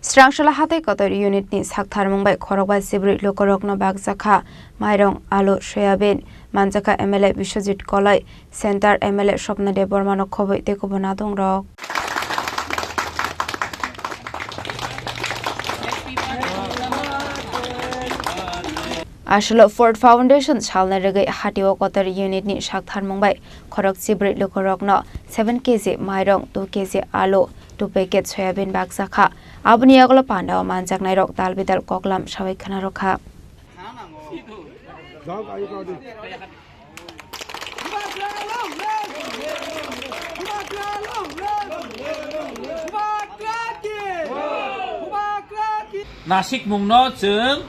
Srangsala hatai kotor unit ni saktharmung bai khorokba chibrwi lukurokno bakjakha mairong, alu, soyabin, manjakha M L A Biswajit Koloi, Center M L A Swapna Debbarmano khobwi tei kubun adongrok. Aswlo Ford Foundation salna rwgwi hatio kotor unit ni saktharmung bai khorok chibrwi lukurokno seven K G mairong, two K G alu, two packet soyabin bakjakha. Aboni yagulo pandao manjaknairok tal bidal koklam sawi khwnarokha. Nasikmungno chwng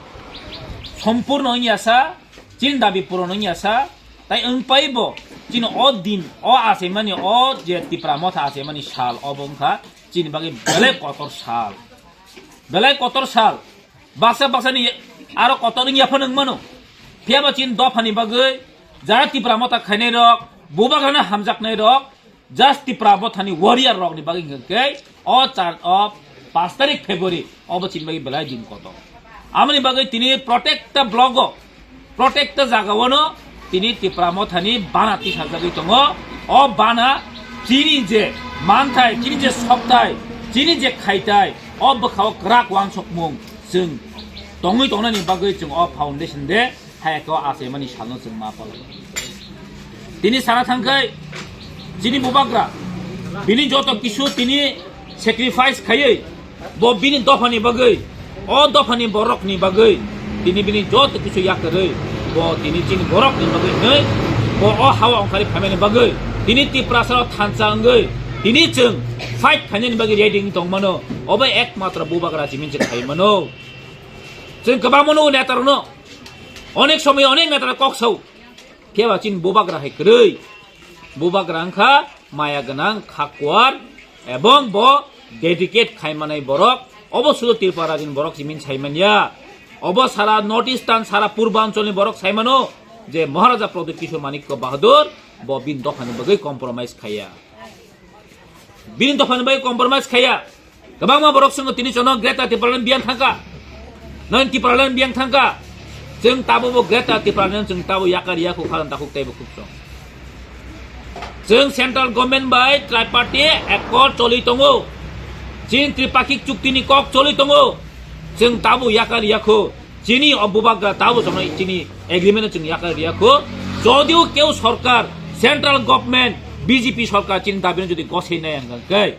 sompurno wngya sa, chini dabi puron wngya sa, tai wngpai bo chini o din, o achaimani, o je Tipra Motha achaimani sal, obo wngkha chini bagwi belai kotor sal. Belai kotor sal. Baksa baksani aro kotor wngya phano wng mano. Phiya ba chini dophani bagwi jara Tipra Motha khainairok, bubagrano hamjaknairok, just Tipra Mothani warrior rokni bagwi hwnkhe o char-, o pash tarik February obo chini bagwi belai din kotor. Aboni bagwi tini protecta blogo, protecta jagao no tini Tipra Mothani bana tisajagwi tongo. O bana chini je manthai, chini je sokthai, chini je khaitai, o bwkhao kwrak uansukmung chwng tongwi tongnani bagwi chwng o foundation de Hai ko achaimani salno chwng ma palo. Tini sana thangkhai chini bubagra bini joto kisu tini sacrifice khaiwi bo bini dophani bagwi, o dophani borokni bagwi tini bini joto kisu yakarwi bo tini chini borokni bagwi hinwi bo o hawa ongkhari phaimani bagwi tini Tiprasarok thansa wngwi tini chwng fight khainani bagwi ready wng tongmano. Obo ekmatro bubagra chiming chwng khaimano. Chwng kwbangma nugo netarokno, onek somoy onek netarok kok sao. Phiya ba chini bubagra hai kwrwi. Bubagra wngkha maya gwnang, khakuar, ebong bo dedicate khai manai borok. Obo sudu Tripura rajini borok chiming sai manya. Obo sara North Eastern, sara Purbanchal ni borok sai mano je Maharaja Pradyut Kishore Manikya Bahadur bo bini dophani bagwi compromise khaiya. Bini dophani bagwi compromise khaiya. Kwbangma borok swngo tini chwngno Greater Tipraland biyang thangkha. Nang Tipraland biyang thangkha. Chwng tabo bo Greater Tipraland chwng tabo yakar yakho khalan takhuk teibo khuk chwng. Chwng central government bai triparty accord choli tongo. Chini tripakhik chukti ni kok choli tongo. Chwng tabo yakar yakho. Chini o bubagra tabo chwngno chini agreement chwng yakar yakho. Jodio keu sorkar, central government, B J P sorkar chini dabino jodi gosei nai hwnkhe,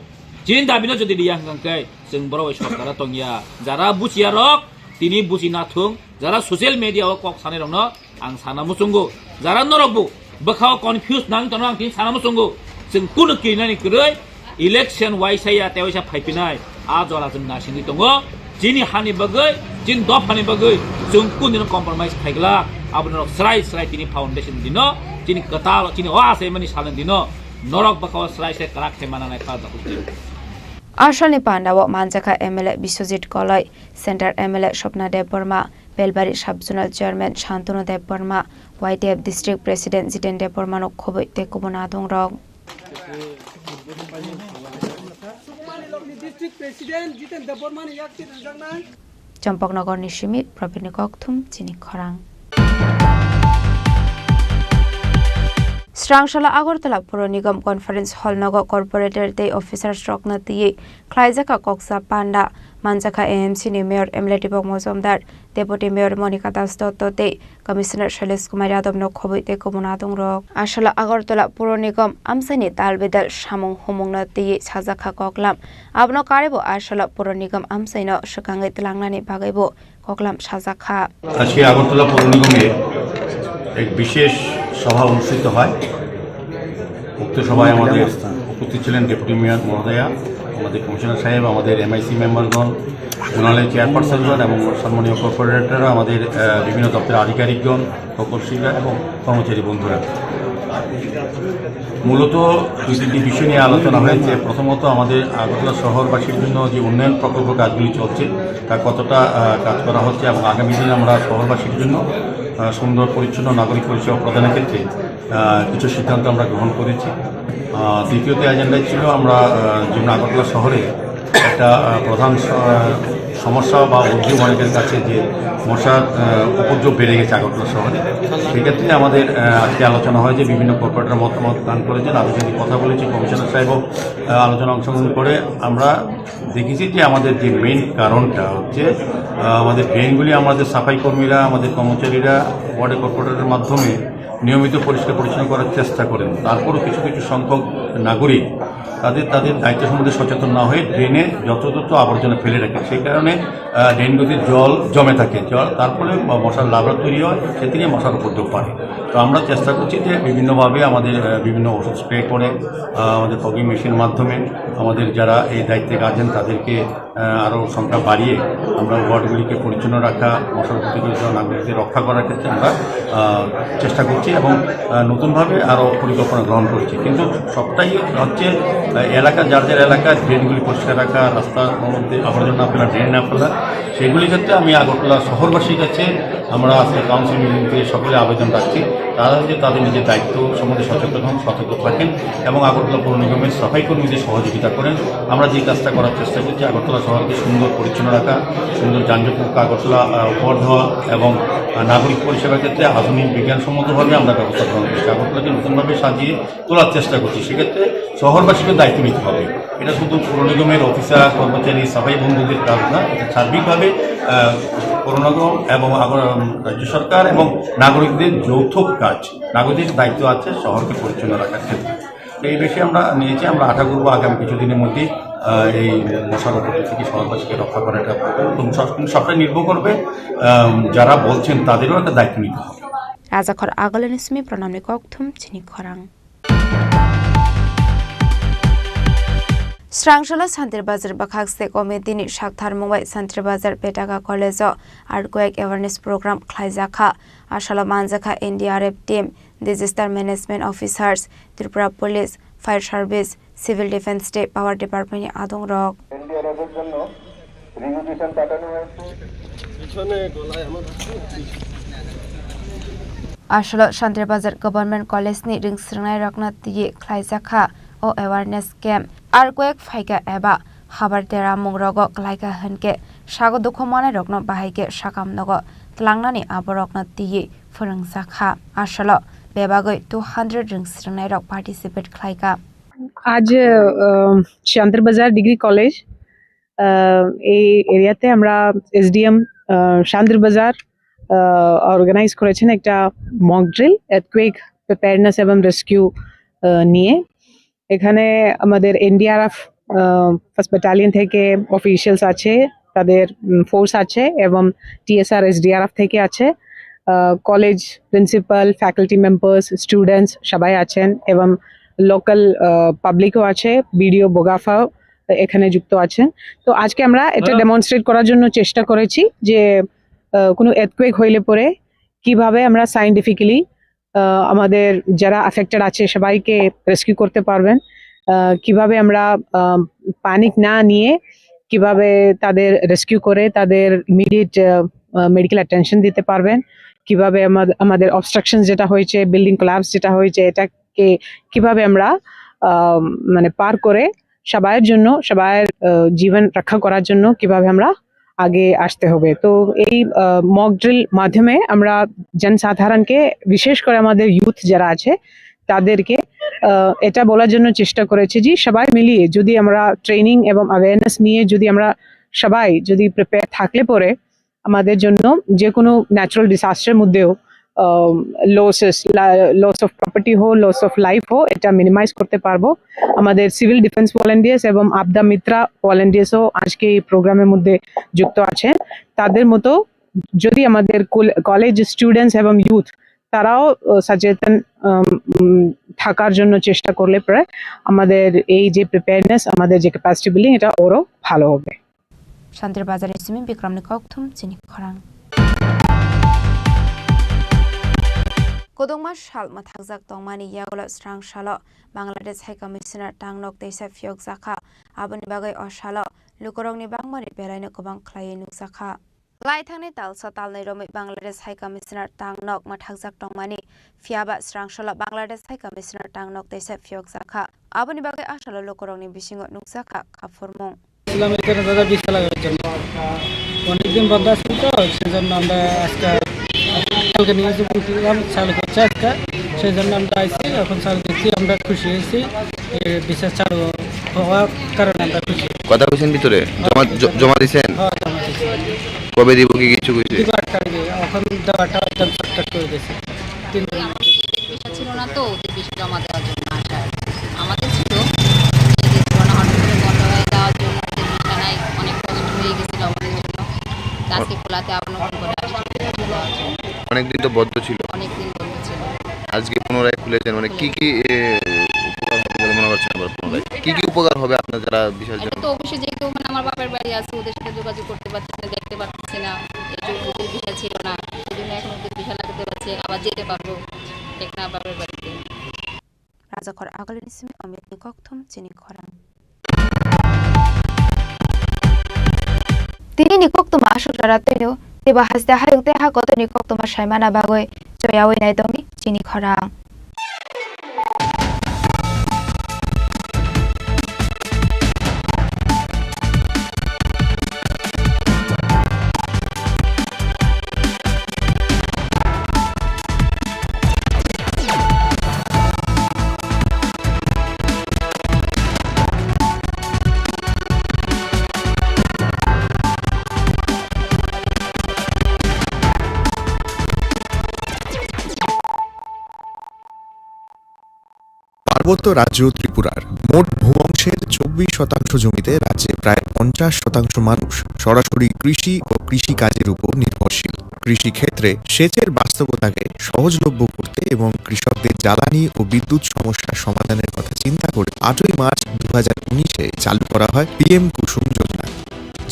chini dabino jodi liya hwnkhe, chwng borok bai sorkaro tongya. Jara buchiya rok tini buchi nathung, jara social media o kok sanai rokno ang sana muchungo. Jara norok bo bwkhao confuse nang tono ang tini sana muchungo. Chwng kunu kirinani kwrwi election waisa ya tei waisa phaipinai a jora chwng nasingwi tongo. Chini hani bagwi, chini dophani bagwi chwng kunino compromise khaigwlak. Aboni rok srai srai tini foundation dino, chini kwtal, chini o achaimani salni dino norok bwkhao srai srai kwrak khe mananai kha. Asalni pandao manjakha M L A Biswajit Koloi, Central M L A Swapna Debbarma, Belbari Sub-Zonal Chairman Shantanu Debbarma, Y T F District President Jiten Debbarmano khobwi tei kubun adongrok. Sukumarni Lokni District President Jiten Debbarmani yakchi rwjaknai. Champaknagarni simi Prabirni kokthum chini khorang. Srangsala Agartala Puro Nigam Conference Hall nogo corporator tei officers rokno twiwi khlaijakha koksa panda, manjakha A M C ni Mayor M L A Deepak Mojumdar, Deputy Mayor Monika Das Dotto tei Commissioner Shailesh Kumar Yadav no khobwi tei kubun adongrok. Asala Agartala Puro Nigam amchaini dal bedal samung humungno twiwi sajakha koklam. Abono karwibo Asala Puro Nigam amchaino swkangwi twlangnani bagwibo koklam sajakha. আজকে আগরতলা পৌর নিগমে এক বিশেষ সভা অনুষ্ঠিত হয়। উক্ত সভায় আমাদের উপস্থিত ছিলেন ডেপুটি মেয়র মহোদয়া, আমাদের কমিশনার সাহেব, আমাদের এমআইসি মেম্বারগণ, জোনালের চেয়ারপারসনগণ এবং সম্মানীয় কর্পোরেটররা, আমাদের, আহ, বিভিন্ন দপ্তরের আধিকারিকগণ, প্রকৌশলীরা এবং কর্মচারী বন্ধুরা। মূলত দুই তিনটি বিষয় নিয়ে আলোচনা হয়েছে। প্রথমত, আমাদের আগরতলা শহরবাসীর জন্য যে উন্নয়ন প্রকল্প কাজগুলি চলছে, তা কতটা, আহ, কাজ করা হচ্ছে এবং আগামী দিনে আমরা শহরবাসীর জন্য, আহ, সুন্দর পরিচ্ছন্ন নাগরিক পরিষেবা প্রদানের ক্ষেত্রে আহ, কিছু সিদ্ধান্ত আমরা গ্রহণ করেছি। আহ, দ্বিতীয়ত এজেন্ডায় ছিল আমরা, আহ, যেমন আগরতলা শহরে একটা, আহ, প্রধান স-, আহ, সমস্যা বা অভিযোগ অনেকের কাছে যে মশার, আহ, উপদ্রব বেড়ে গেছে আগরতলা শহরে। সেক্ষেত্রে আমাদের, আহ, আজকে আলোচনা হয় যে বিভিন্ন কর্পোরেটর মতামত দান করেছেন, তাদের সাথে কথা বলেছি, কমিশনার সাহেবও, আহ, আলোচনা অংশগ্রহণ করে আমরা দেখেছি যে আমাদের যে মেইন কারণটা হচ্ছে, আহ, আমাদের ড্রেনগুলি আমাদের সাফাই কর্মীরা, আমাদের কর্মচারীরা ওয়ার্ডে কর্পোরেটরের মাধ্যমে নিয়মিত পরিষ্কার পরিচ্ছন্ন করার চেষ্টা করেন। তারপরও কিছু কিছু সংখ্যক নাগরিক তাদের, তাদের দায়িত্ব সম্বন্ধে সচেতন না হয়ে ড্রেনে যত্রতত্র আবর্জনা ফেলে রাখেন। সেই কারণে, আহ, ড্রেনগুলিতে জল জমে থাকে। জল, তার ফলে ম-, মশার লার্ভা তৈরি হয়, সে থেকে মশার উপদ্রব বাড়ে। তো আমরা চেষ্টা করছি যে বিভিন্নভাবে আমাদের, আহ, বিভিন্ন ওষুধ স্প্রে করে, আহ, আমাদের ফগিং মেশিনের মাধ্যমে আমাদের যারা এই দায়িত্বে আছেন তাদেরকে আহ, আরও সংখ্যা বাড়িয়ে আমরা ওয়ার্ডগুলিকে পরিচ্ছন্ন রাখা, মশার উপদ্রব থেকে নাগরিকদের রক্ষা করার ক্ষেত্রে আমরা, আহ, চেষ্টা করছি এবং, আহ, নতুনভাবে আরও পরিকল্পনা গ্রহণ করছি। কিন্তু সবটাই হচ্ছে, আহ, এলাকা, যার যার এলাকার ড্রেনগুলি পরিষ্কার রাখা, রাস্তার মধ্যে আবর্জনা না ফেলা, ড্রেন না ফেলা, সেগুলির ক্ষেত্রে আমি আগরতলা শহরবাসীর কাছে আমরা আজকে কাউন্সিল মিটিং থেকে সকলে আবেদন রাখছি, তারা যে তাদের নিজের দায়িত্ব সম্বন্ধে সচেতন হন, সতর্ক থাকেন এবং আগরতলা পৌর নিগমের সাফাই কর্মীদের সহযোগিতা করেন। আমরা যে কাজটা করার চেষ্টা করছি, আগরতলা শহরকে সুন্দর পরিচ্ছন্ন রাখা, সুন্দর যানজটমুক্ত আগরতলা, আহ, উপহার দেওয়া এবং, আহ, নাগরিক পরিষেবার ক্ষেত্রে আধুনিক বিজ্ঞানসম্মতভাবে আমরা ব্যবস্থা গ্রহণ করছি। আগরতলাকে নতুনভাবে সাজিয়ে তোলার চেষ্টা করছি। সেক্ষেত্রে শহরবাসীকে দায়িত্ব নিতে হবে। এটা শুধু পৌর নিগমের অফিসার, কর্মচারী, সাফাই বন্ধুদের কাজ না, এটা সার্বিকভাবে, আহ, করোনাগণ এবং আগ-, রাজ্য সরকার এবং নাগরিকদের যৌথ কাজ, নাগরিক দায়িত্ব আছে শহরকে পরিচ্ছন্ন রাখার ক্ষেত্রে। এই বিষয়ে আমরা নিয়েছি, আমরা আশা করবো আগামী কিছুদিনের মধ্যেই, আহ, এই মশার উপদ্রব থেকে শহরবাসীকে রক্ষা করা এটা এবং সব-, সবটাই নির্ভর করবে, আহ, যারা বলছেন তাদেরও একটা দায়িত্ব নিতে হবে। Rajakhor Agulini simi Pranamni kokthum chini khorang. Srangsola Santir Bazar bwkhak se committee ni sakthar mungbai Santir Bazar Petaka College o earthquake awareness program khlaijakha. Asalo manjakha N D R F team, disaster management officers, Tripura Police, Fire Service, Civil Defence tei Power Department ni adongrok. N D R F এর জন্য রিকুইজিশন পাঠানো হয়েছে। Asalo Santir Bazar Government College ni ringsrwngnairokno twiwi khlaijakha o awareness camp. Earthquake phaikha eba habar deramung rogo klaikha hinkhe sago dukhu manai rokno bahai khe sakam nogo tlangnani aborokno twiwi phwrwngjakha. Asalo bebagwi two hundred ringsrwngnairok participate khlaikha. आज, अ, শান্তির বাজার degree college, আ, এই এরিয়াতে আমরা এসডিএম, আ, শান্তির বাজার, আ, অর্গানাইজ করেছেন একটা মক ড্রিল, আর্থকোয়েক প্রিপেয়ারনেস এবং রেস্কিউ, আ, নিয়ে। এখানে আমাদের এনডিআরএফ, আ, ফার্স্ট ব্যাটালিয়ন থেকে অফিসিয়ালস আছে, তাদের, উম, ফোর্স আছে এবং টিএসআর এসডিআরএফ থেকে আছে। আ, college principal, faculty members, students সবাই আছেন এবং লোকাল, আ, পাবলিকও আছে, বিডিও বোগাফাও এখানে যুক্ত আছেন। তো আজকে আমরা এটা হ্যালো। ডেমনস্ট্রেট করার জন্য চেষ্টা করেছি যে, আ, কোনো আর্থকোয়েক হইলে পরে কিভাবে আমরা সায়েন্টিফিক্যালি, আ, আমাদের যারা অ্যাফেক্টেড আছে সবাইকে রেস্কিউ করতে পারবেন, আ, কিভাবে আমরা, আ, প্যানিক না নিয়ে কিভাবে তাদের রেস্কিউ করে তাদের ইমিডিয়েট, আ, আ, মেডিকেল অ্যাটেনশন দিতে পারবেন, কিভাবে আমাদ-, আমাদের অবস্ট্রাকশন যেটা হয়েছে, বিল্ডিং কোলাপস যেটা হয়েছে, এটাকে কিভাবে আমরা, আ, মানে পার করে সবাইয়ের জন্য, সবাইয়ের, আ, জীবন রক্ষা করার জন্য কিভাবে আমরা আগে আসতে হবে। তো এই, আ, মক ড্রিল মাধ্যমে আমরা জনসাধারণকে, বিশেষ করে আমাদের ইউথ যারা আছে, তাদেরকে, আ, এটা বলার জন্য চেষ্টা করেছি যে সবাই মিলিয়ে যদি আমরা ট্রেনিং এবং অ্যাওয়ারনেস নিয়ে যদি আমরা সবাই যদি প্রিপেয়ার থাকলে পরে আমাদের জন্য যে কোনো ন্যাচারাল ডিজাস্টারের মধ্যেও, আ, লসেস, লা-, লস অফ প্রপার্টি হোক, লস অফ লাইফ হোক, এটা মিনিমাইজ করতে পারবো। আমাদের সিভিল ডিফেন্স ভলান্টিয়ার্স এবং আপদা মিত্রা ভলান্টিয়ার্সও আজকে এই প্রোগ্রামের মধ্যে যুক্ত আছেন। তাদের মতো যদি আমাদের কল-, কলেজ স্টুডেন্টস এবং ইউথ তারাও, আ, সচেতন, আম, উম, থাকার জন্য চেষ্টা করলে পরে আমাদের এই যে প্রিপেয়ারনেস, আমাদের যে ক্যাপাসিটি বিল্ডিং, এটা আরও ভালো হবে। Santir Bazar ni simi Bikram ni kokthum chini khorang. Kwdwngma sal mwthakjak tongmani yagulo srang salo Bangladesh High Commissioner tangnok teisa phiyokjakha. Aboni bagwi o salo lukurokni bangmani belaino kwbang khlaiwi nukjakha. Laithangni talsa talnwi romwi Bangladesh High Commissioner tangnok mwthakjak tongmani, phiyaba srang salo Bangladesh High Commissioner tangnok teisa phiyokjakha. Aboni bagwi asalo lukurokni bisingo nukjakha khaphurmung. ছিলাম এখানে দাদা ভিসা লাগানোর জন্য। অনেকদিন বন্ধ আছিল তো, সেজন্য আমরা আজকে কালকে নিয়ে এসে বলছিলাম চালু করছে আজকে, সেই জন্য আমরা আইছি। এখন চালু করছি, আমরা খুশি হয়েছি। এই ভিসা চালু হওয়ার কারণে আমরা খুশি। কথা কইছেন ভিতরে? জমা, জ-, জমা দিছেন? হ্যাঁ, জমা দিছি। কবে দিব কি কিছু কইছে? দিব আট তারিখে। এখন দেওয়াটা একদম শর্টকাট করে দিয়েছে। তিন দিন। ভিসা ছিল না তো, ওদের ভিসা জমা দেওয়ার জন্য আসা আর কি। আমাদের ছিল, সেটা ছিল না, হঠাৎ করে বন্ধ হয়ে যাওয়ার জন্য ওদের ভিসা নাই, অনেক কষ্ট হয়ে গেছিল আমাদের জন্য। তো আজকে খোলাতে আবার নতুন করে আসছি ভিসা দেওয়ার জন্য। অনেকদিন তো বন্ধ ছিল। অনেকদিন বন্ধ ছিল। আজকে পুনরায় খুলেছেন, মানে কি কি, এ, উপকার হবে বলে মনে করছেন আবার পুনরায়? কি কি উপকার হবে আপনার যারা ভিসার এটা জন্য? তো অবশ্যই, যেহেতু মানে আমার বাপের বাড়ি আছে, ওদের সাথে যোগাযোগ করতে পারতেছি না, দেখতে পারতেছি না, এই জন্য ওদের ভিসা ছিল না, এই জন্য এখন ওদের ভিসা লাগাতে পারছে, আবার যেতে পারবো ঠিক না বাপের বাড়িতে। Rajakhor Agulini simi Amit ni kokthum chini khorang. Tini ni koktwma aswk jora twino, teibo haste hayung tei ha kotor ni koktwma saimana bagwi choyawi nai tongni chini khorang. সীমান্তবর্তী রাজ্য ত্রিপুরার মোট ভূ অংশের চব্বিশ শতাংশ জমিতে রাজ্যে প্রায় পঞ্চাশ শতাংশ মানুষ সরাসরি কৃষি ও কৃষিকাজের উপর নির্ভরশীল। কৃষিক্ষেত্রে সেচের বাস্তবতাকে সহজলভ্য করতে এবং কৃষকদের জ্বালানি ও বিদ্যুৎ সমস্যা সমাধানের কথা চিন্তা করে আটই মার্চ দু হাজার উনিশে চালু করা হয় পিএম কুসুম যোজনা,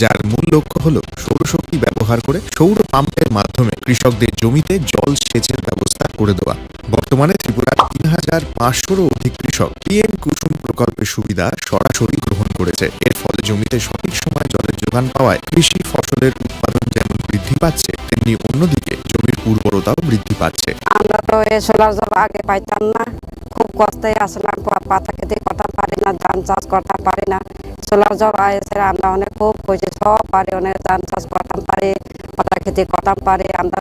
যার মূল লক্ষ্য হল সৌরশক্তি ব্যবহার করে সৌর পাম্পের মাধ্যমে কৃষকদের জমিতে জল সেচের ব্যবস্থা করে দেওয়া। বর্তমানে ত্রিপুরার তিন হাজার পাঁচশোরও অধিক কৃষক পিএম কুসুম প্রকল্পের সুবিধা সরাসরি গ্রহণ করেছে। এর ফলে জমিতে সঠিক সময়ে জলের যোগান পাওয়ায় কৃষি ফসলের উৎপাদন যেমন বৃদ্ধি পাচ্ছে, তেমনি অন্যদিকে জমির উর্বরতাও বৃদ্ধি পাচ্ছে। আমরা তো এই সোলার জল আগে পাইতাম না, খুব কষ্টে আসলাম, পা-, পাতা খেতে করতাম পারি না, ধান চাষ করতাম পারি না। সোলার জল আইসে আমরা অনেক খুব খুশি, সব পারি, অনেক ধান চাষ করতাম পারি, পাতা খেতে করতাম পারি, আমরা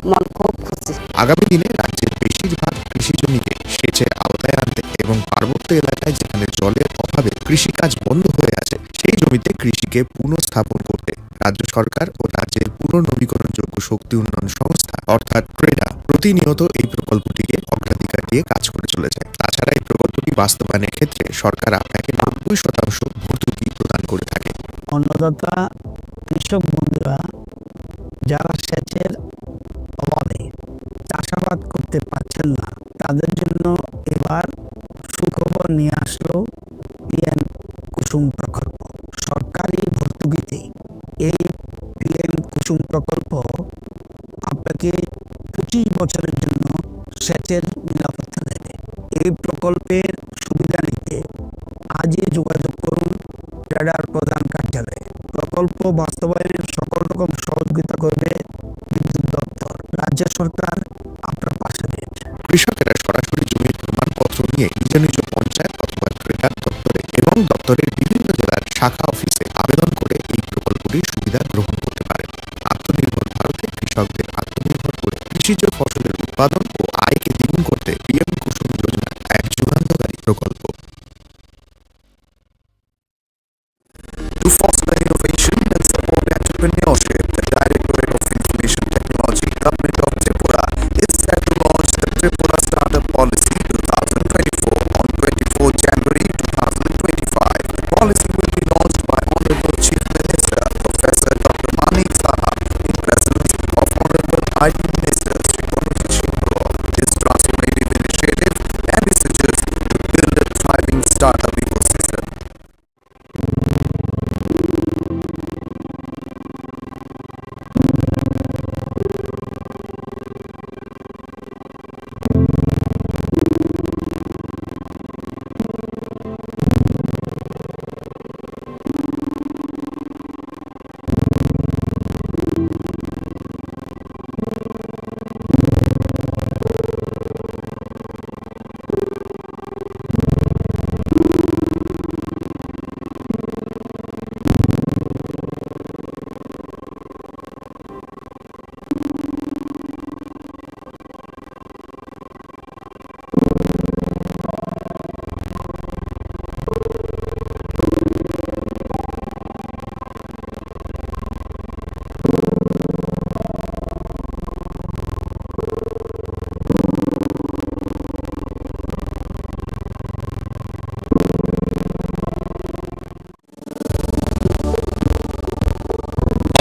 মন খুব খুশি। আগামী দিনে রাজ্যের বেশিরভাগ কৃষি জমিকে সেচের আওতায় আনতে এবং পার্বত্য এলাকায় যেখানে জলের অভাবে কৃষিকাজ বন্ধ হয়ে আছে, সেই জমিতে কৃষিকে পুনঃস্থাপন করতে রাজ্য সরকার ও রাজ্যের পুনর্নবীকরণযোগ্য শক্তি উন্নয়ন সংস্থা অর্থাৎ ক্রেডা প্রতিনিয়ত এই প্রকল্পটিকে অগ্রাধিকার দিয়ে কাজ করে চলেছে। তাছাড়া এই প্রকল্পটি বাস্তবায়নের ক্ষেত্রে সরকার আপনাকে নব্বই শতাংশ ভর্তুকি প্রদান করে থাকে। অন্নদাতা কৃষক বন্ধুরা যারা সেচের অভাবে চাষাবাদ করতে পারছেন না, তাদের জন্য এবার সুখবর নিয়ে আসলো পিএম কুসুম প্রকল্প। সরকারি ভর্তুকিতে এই পিএম কুসুম প্রকল্প আপনাকে পঁচিশ বছরের জন্য সেচের নিরাপত্তা দেবে। এই প্রকল্পের সুবিধা নিতে আজই যোগাযোগ করুন ক্রেডার প্রধান কার্যালয়ে। প্রকল্প বাস্তবায়নের সকল রকম সহযোগিতা করবে বিদ্যুৎ দপ্তর। রাজ্য সরকার আপনার পাশে রয়েছে। কৃষকেরা সরাসরি জমির প্রমাণপত্র নিয়ে নিজ নিজ পঞ্চায়েত অথবা ক্রেডার দপ্তরে এবং দপ্তরের বিভিন্ন জেলার শাখা অফিসে আবেদন করে এই প্রকল্পটির সুবিধা গ্রহণ করতে পারেন। আত্মনির্ভর ভারতে কৃষকদের আত্মনির্ভর করে কৃষিজ ফসলের উৎপাদন ও আয়কে দ্বিগুণ করতে পিএম কুসুম যোজনা এক যুগান্তকারী প্রকল্প। To foster innovation and support entrepreneurship, the Directorate of Information Technology, Government of Tripura, is set to launch the Tripura Startup Policy twenty twenty-four on twenty-fourth January twenty twenty-five. The policy will be launched by Honorable Chief Minister Professor Doctor Manik Saha in presence of Honorable I T Minister Shri Pramod Singh Kumar. This transformative initiative envisages to build a thriving startup ecosystem.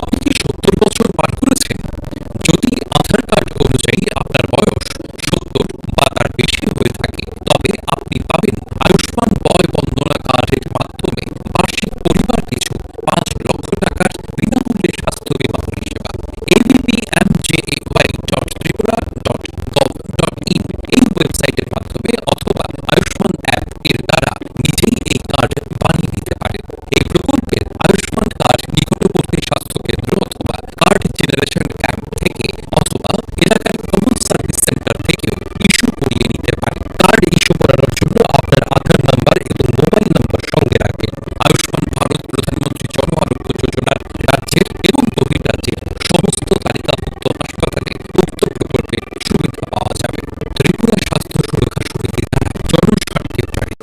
আপনি কি সত্তর বছর পার করেছেন? যদি আধার কার্ড অনুযায়ী আপনার বয়স সত্তর বা তার বেশি হয়ে থাকে, তবে আপনি পাবেন আয়ুষ্মান বয় বন্দনা কার্ডের মাধ্যমে বার্ষিক পরিবার পিছু পাঁচ লক্ষ টাকার বিনামূল্যে স্বাস্থ্য বীমা পরিষেবা। ABPMJAY dot Tripura dot gov dot in এই ওয়েবসাইটের মাধ্যমে অথবা আয়ুষ্মান অ্যাপ এর দ্বারা নিজেই এই কার্ড বানিয়ে নিতে পারেন। এই প্রকল্পের আয়ুষ্মান কার্ড নিকটবর্তী স্বাস্থ্য কেন্দ্র অথবা কার্ড জেনারেশন ক্যাম্প থেকে অথবা এলাকার কমন সার্ভিস সেন্টার থেকেও ইস্যু করিয়ে নিতে পারেন। কার্ড ইস্যু করানোর জন্য আপনার আধার নাম্বার এবং মোবাইল নাম্বার সঙ্গে রাখবেন। আয়ুষ্মান ভারত প্রধানমন্ত্রী জন আরোগ্য যোজনার রাজ্যের এবং বহির্রাজ্যের সমস্ত তালিকাভুক্ত হাসপাতালে উক্ত প্রকল্পের সুবিধা পাওয়া যাবে। ত্রিপুরা স্বাস্থ্য সুরক্ষা সমিতি দ্বারা জনস্বার্থে প্রেরিত।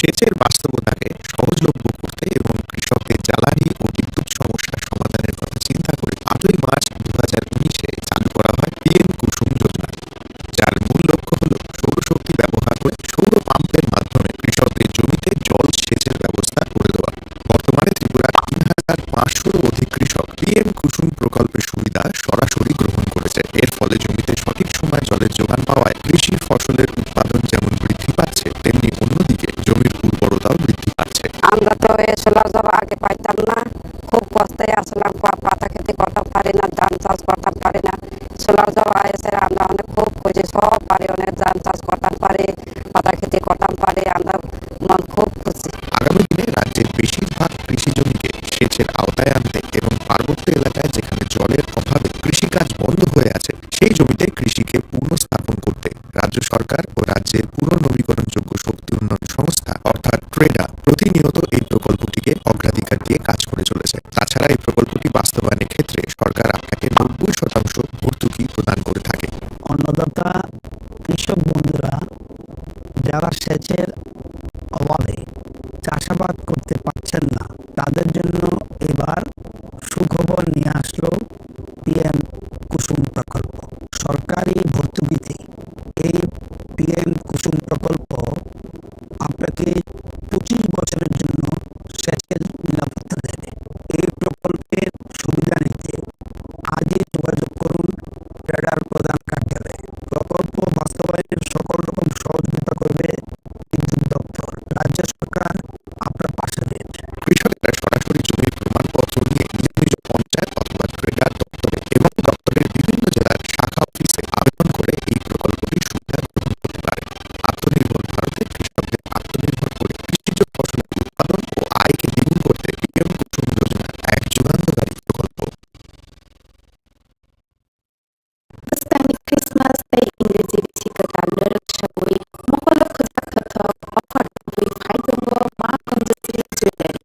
সেচের বাস্তবতাকে সহজলভ্য করতে এবং কৃষকদের জ্বালানি ও বিদ্যুৎ সমস্যা সমাধানের কথা চিন্তা করে পাঁচই মার্চ দু হাজার উনিশে চালু করা হয় পিএম কুসুম যোজনা, যার মূল লক্ষ্য হল সৌরশক্তি ব্যবহার করে সৌর পাম্পের মাধ্যমে কৃষকদের জমিতে জল সেচের ব্যবস্থা করে দেওয়া। বর্তমানে ত্রিপুরার তিন হাজার পাঁচশোর অধিক কৃষক পিএম কুসুম প্রকল্পের সুবিধা সরাসরি গ্রহণ করেছে। এর ফলে জমিতে সঠিক সময়ে জলের যোগান পাওয়ায় কৃষি ফসলের উৎপাদন যেমন বৃদ্ধি পাচ্ছে, তেমনি অন্যদিকে জমির উর্বরতাও বৃদ্ধি পাচ্ছে। আমরা তো এ সোলার জল আগে পাইতাম না, খুব কষ্টে আসলাম, পা-, পাতা খেতে করতাম পারি না, ধান চাষ করতাম পারি না। সোলার জল আইসে আমরা অনেক খুব খুশি, সব পারি, অনেক ধান চাষ করতাম পারি, পাতা খেতে করতাম পারি, আমরা মন খুব খুশি। আগামী দিনে রাজ্যের বেশিরভাগ কৃষি জমিকে সেচের আওতায় আনতে এবং পার্বত্য এলাকায় যেখানে জলের অভাবে কৃষিকাজ বন্ধ হয়ে আছে, সেই জমিতে কৃষিকে পুনঃস্থাপন করতে রাজ্য সরকার ও রাজ্যের পুনর্নবীকরণযোগ্য শক্তি উন্নয়ন সংস্থা অর্থাৎ ট্রেডা প্রতিনিয়ত এই প্রকল্পটিকে অগ্রাধিকার দিয়ে কাজ করে চলেছে। তাছাড়া এই প্রকল্পটি বাস্তবায়নের ক্ষেত্রে সরকার আপনাকে নব্বই শতাংশ ভর্তুকি প্রদান করে থাকে। অন্নদাতা কৃষক বন্ধুরা যারা সেচের অভাবে চাষাবাদ করতে পারছেন না, তাদের জন্য এবার সুখবর নিয়ে আসলো পিএম কুসুম প্রকল্প। সরকারি ভর্তুকিতে এই পিএম কুসুম প্রকল্প আপনাকে পঁচিশ বছরের জন্য সেচের নিরাপত্তা দেবে। এই প্রকল্পের সুবিধা নিতে আজই যোগাযোগ করুন ট্রেডার প্রধান কার্যালয়ে। প্রকল্প বাস্তবায়নের সকল রকম সহযোগিতা করবে বিদ্যুৎ দপ্তর। রাজ্য সরকার আপনার পাশে রয়েছে। কৃষকেরা সরাসরি জমির প্রমাণপত্র নিয়ে নিজ নিজ পঞ্চায়েত অথবা ট্রেডার দপ্তরে এবং দপ্তরের বিভিন্ন জেলার শাখা অফিসে আবেদন করে এই প্রকল্পটির সুবিধা গ্রহণ করতে পারেন। আত্মনির্ভর ভারতে কৃষকদের আত্মনির্ভর করে কৃষিজ ফসলের উৎপাদন ও আয়কে দ্বিগুণ করতে পিএম কুসুম যোজনা এক যুগান্তকারী প্রকল্প। Hispanic Christmas tei Ingreji bisi kwtal norok sabwi mokolo khwchak khathok offer tubui phai tongo Ma Kanjasri Jewellery.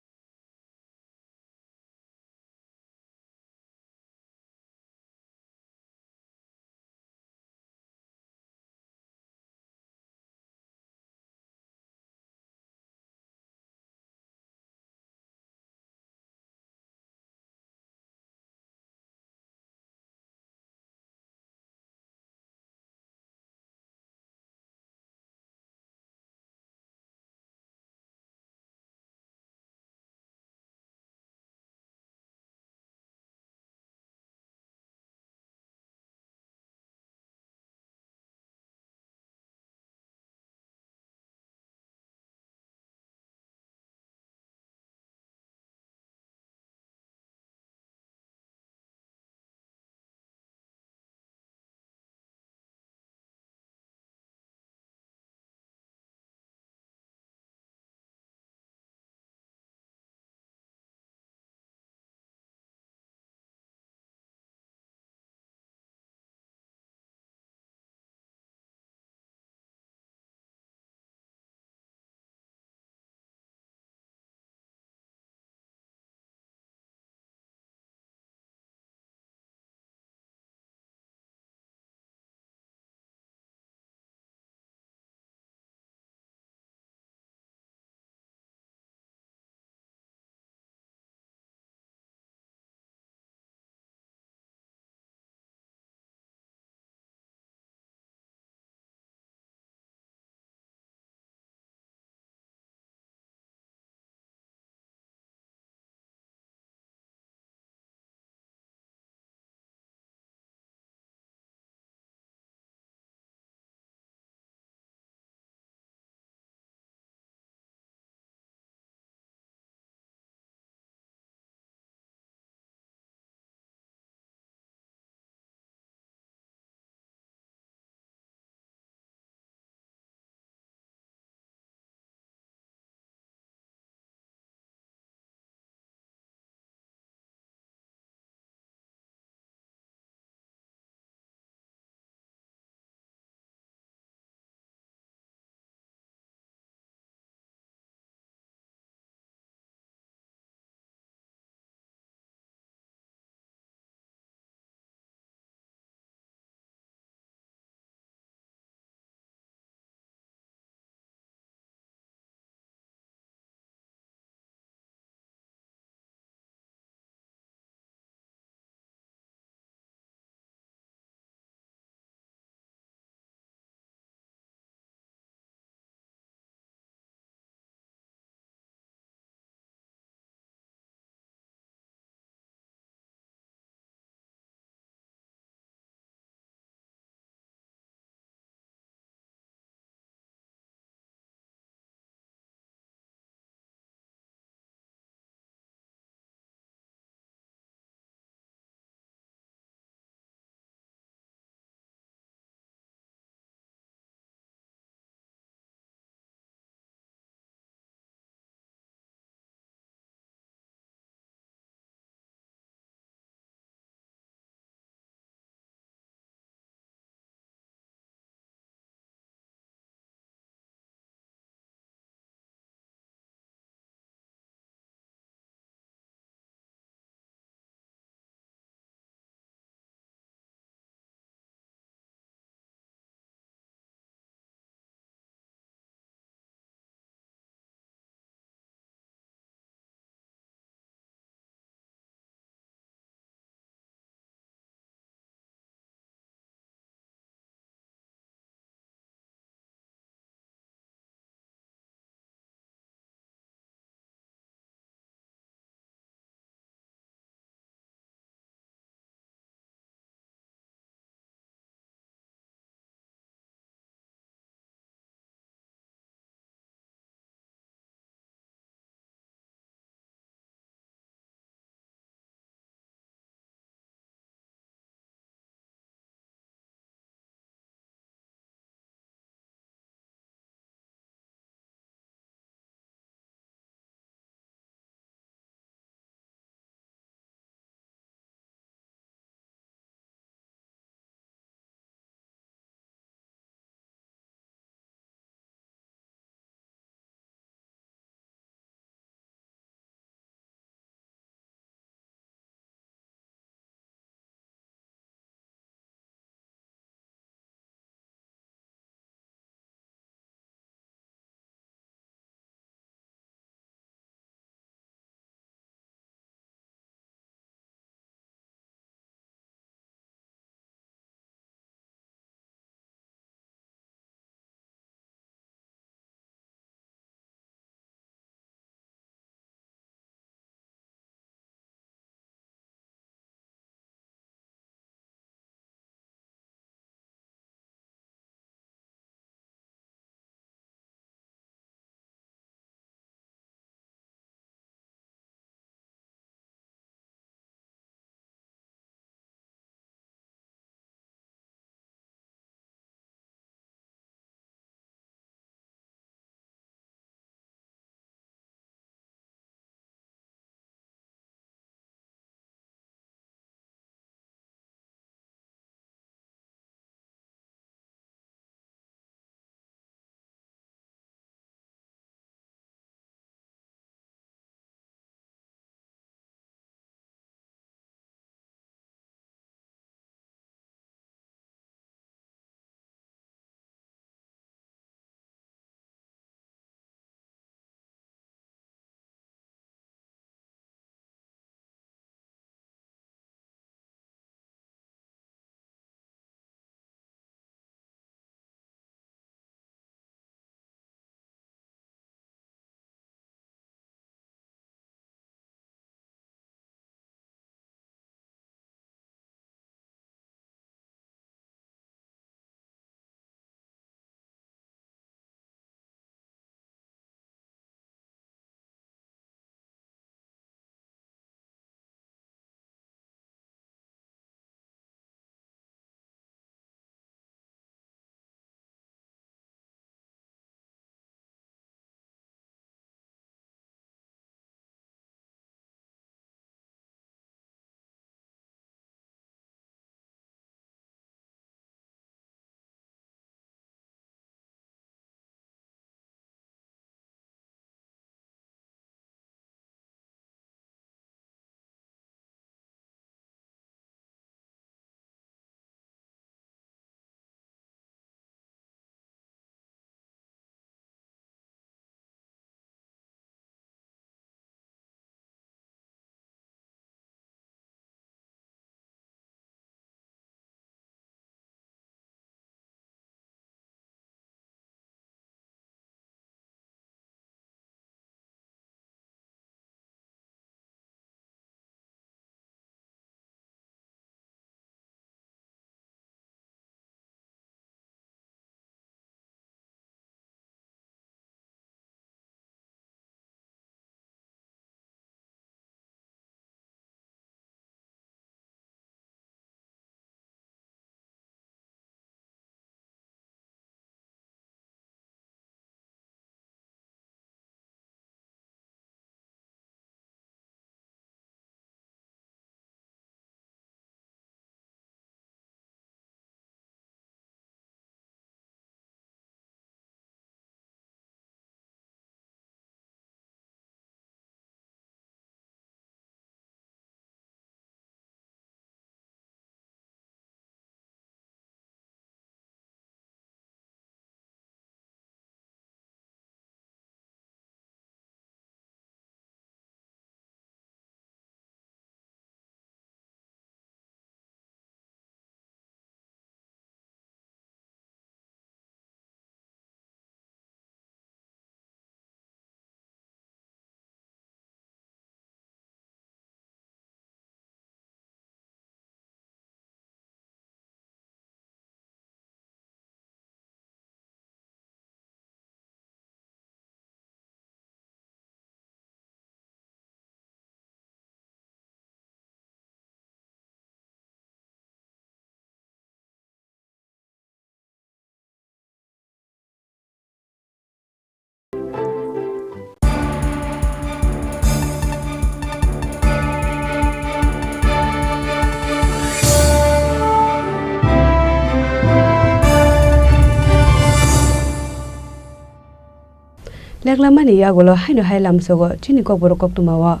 Leklamani yagulo haino hai lamsogo chini kokborok koktwmao.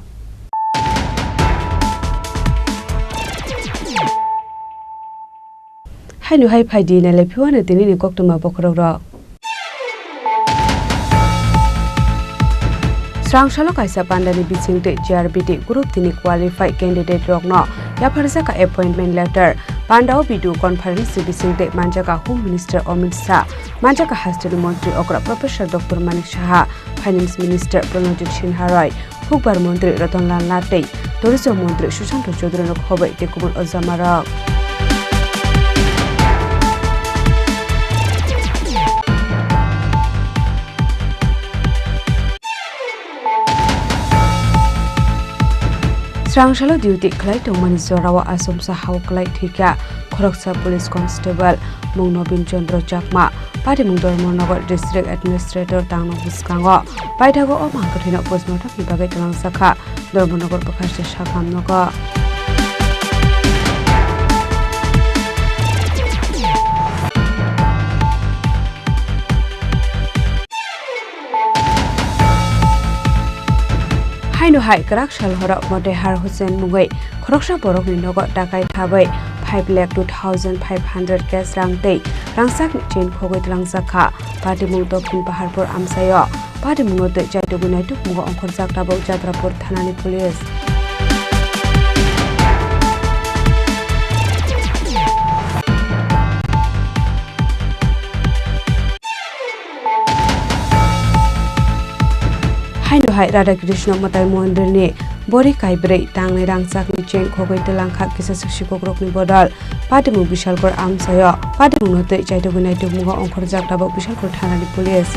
Haino hai phaidi nailai phiwano tinini koktwma bokhorokrok. Srangsalo kaisa pandani bisingtwi G R B T group tini qualified candidate rokno yapharjaka appointment letter. Pandao video conference ni bisingtwi manjaka Home Minister Amit Shah, manjaka hasteni montri okra Professor Doctor Manik Saha, Finance Minister Pranojit Sinha Roy, Hukbar Montri Ratan Lal Nath tei Tourism Montri Sushanta Chowdhury no khobai tei kubun ojamarok. Srangsalo duty khlai tongmani jorao achomsa hao klai thwikha khoroksa police constable, mung Nobin Chandra Chakma, patimung Dharmanagar District Administrator tangno bwskango. Paithago o mangkwthwino postmortemni bagwi twlangjakha Dharmanagar bwkhaste sakhamnogo. Haino hai kwrak salhoro Motehar Hussain mungwi khoroksa borokni nogo dakai thabai five lakh two thousand five hundred cash rang tei rangchakni chain khogwi twlangjakha. Patimung Dokhin Paharpur amchaio. Patimungno twi chaitugwi naitukmungo ongkhorjak tabuk Jatrapur thanani police. Haino hai Radha Krishna Mwtai Mondirni bori kaibrwi tangni rangchakni chain khogwi twlangkha kisa swk sikokrokni bodol. Patimung Bishalkor amchaio. Patimungno twi chaitugwi naitukmungo ongkhorjak tabuk Bishalkor thanani police.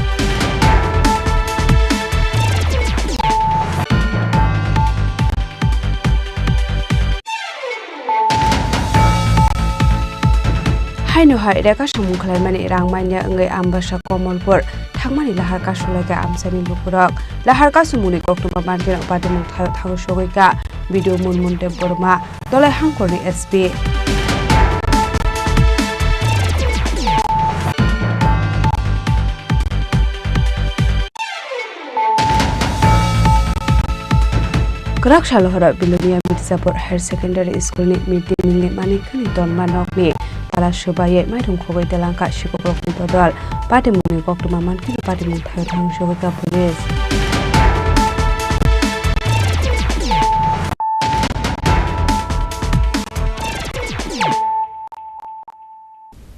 Haino hai reka samung khlaimani rang manya wngwi Ambasa Komolpur thangmani lahar kasulaikha amchaini lukurok. Lahar kasumungni koktwma mankheno patimung thaio thago sogwikha B D O Munmun Debbarma, Dolai Hangkorni S P. Kwrak salo horo Bilonia Mirzapur Higher Secondary School ni mid day meal ni manikhani tonma nokni tala swbaiwi mairum khogwi twlangkha sikokrokni bodol. Patimungni koktwma mankheno patimung thaio thago sogwikha police.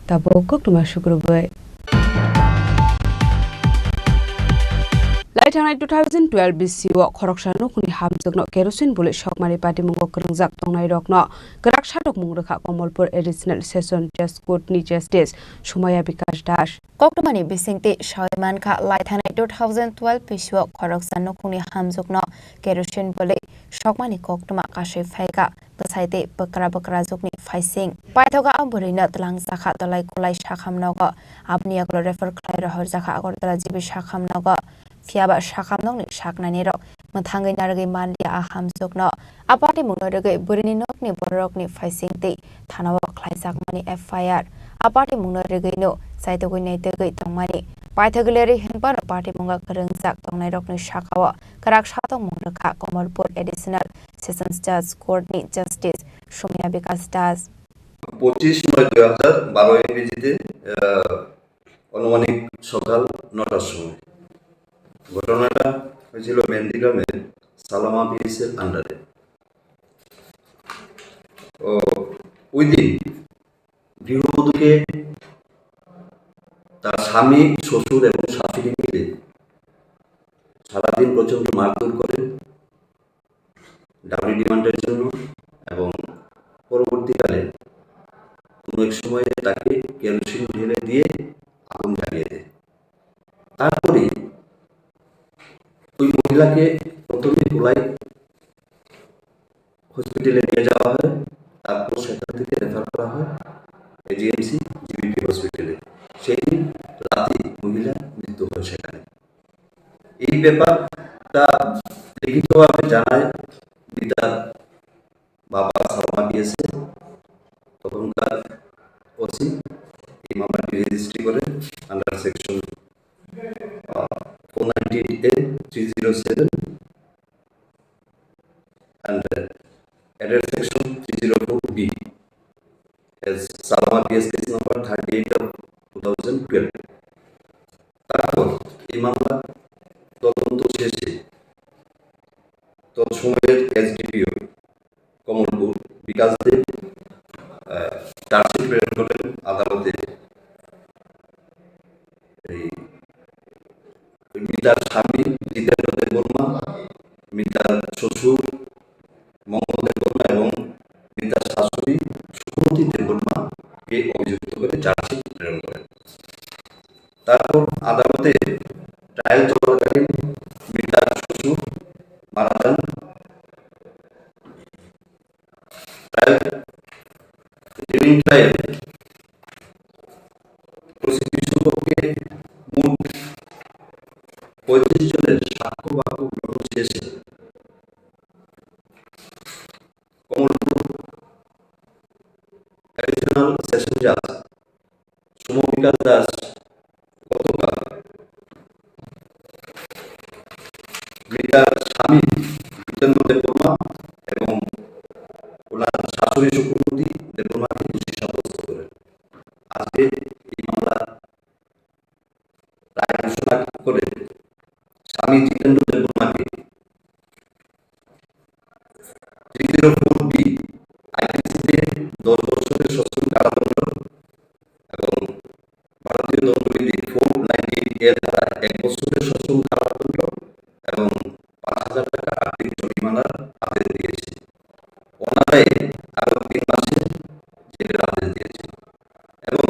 Tabuk koktwma sukrubwi. Laithangnai two thousand twelve B C o khoroksa nukhungni hamjwkno kerosene bwlwi sokmani patimungo kwrwngjak tongnairokno kwrak satokmung rwkha Komolpur Additional Session Judge Court ni Justice Sumaya Bikash Das. Koktwmani bisingtwi sawi mankha, laithangnai two thousand twelve B C o khoroksa nukhungni hamjwkno kerosene bwlwi sokmani koktwma kasui phaikha. Bwsai tei bwkra bwkrajwkni phaising. Paithago a bwrwino twlangjakha Dolai Kulai sakhamnogo. Aboni yagulo refer khlai rohorjakha Agartala G B sakhamnogo. Phiyaba sakhamnokni saknainirok mwthangwi narwgwi manliya a hamjwkno. A patimungno rwgwi bwrwini nokni bororokni phaising tei thanao khlaijakmani F I R. A patimungno rwgwino chaitugwi naitugwi tongmani. Paithagwi lerwi hinphano patimungo kwrwngjak tongnairokni sakao kwrak satokmung rwkha Komolpur Additional Sessions Judge Court ni Justice Sumaya Bikash Das. পঁচিশ নয় দুই হাজার বারো ইংরেজিতে, আহ, আনুমানিক সকাল নটার সময়। ঘটনাটা হয়েছিল মেন্দিগ্রামে সালামা পিএসের আন্ডারে। ও, ওই দিন গৃহবধূকে তার স্বামী, শ্বশুর এবং শাশুড়ি মিলে সারাদিন প্রচণ্ড মারধর করেন ডাউরি ডিমান্ডের জন্য, এবং পরবর্তীকালে কোনো এক সময়ে তাকে কেরোসিন ঢেলে দিয়ে আগুন জ্বালিয়ে দেয়। তারপরে ওই মহিলাকে প্রথমে কোলাই হসপিটালে নিয়ে যাওয়া হয়, তারপর সেখান থেকে রেফার করা হয় এজিএমসি জিবিপি হসপিটালে। সেই দিন রাতেই মহিলার মৃত্যু হয় সেখানে। এই ব্যাপারটা লিখিতভাবে জানায় মৃতার বাবা সালমা পিএসে, তখনকার ওসি এই মামলাটি রেজিস্ট্রি করে under section, ah, four nineteen zero seven and, uh, added section three zero four B as Salama P S case number thirty-eight of two thousand twelve. তারপর এই মামলা তদন্ত শেষে তৎসময়ের এসডিপিও কমলপুর বিকাশ দে, আহ, চার্জশিট প্রেরণ করেন আদালতে। এই মৃতার স্বামী জিতেন্দ্র দেববর্মা, মৃতার শ্বশুর মঙ্গল দেববর্মা এবং মৃতার শাশুড়ি সুমতি দেববর্মাকে অভিযুক্ত করে চার্জশিট প্রেরণ করেন। তারপর আদালতে ট্রায়াল চলাকালীন মৃতার শ্বশুর মারা যান। ট্রায়াল, ডিউরিং ট্রায়াল প্রসিকিউশন পক্ষে মোট পঁয়ত্রিশ জনের সাক্ষ্য বাক্য গ্রহণ শেষে কমলপুর অ্যাডিশনাল সেশন জাজ শুভবিকাশ দাস গতকাল মৃতার স্বামী জিতেন্দ্র দেববর্মা এবং ওনার শাশুড়ি সুকুমতি দেববর্মাকে দোষী সাব্যস্ত করেন। আজকে এই মামলা রায় ঘোষণা করে স্বামী জিতেন্দ্র দেববর্মাকে থ্রি জিরো ফোর বি আইপিসিতে দশ বছরের সশ্রম কারাদণ্ড এবং ভারতীয় দণ্ডবিধি ফোর নাইনটি এর ধারা এক বছরের সশ্রম কারাদণ্ড এবং পাঁচ হাজার টাকা আর্থিক জরিমানার আদেশ দিয়েছে। অনাদায়ে আরো তিন মাসের জেলের আদেশ দিয়েছে এবং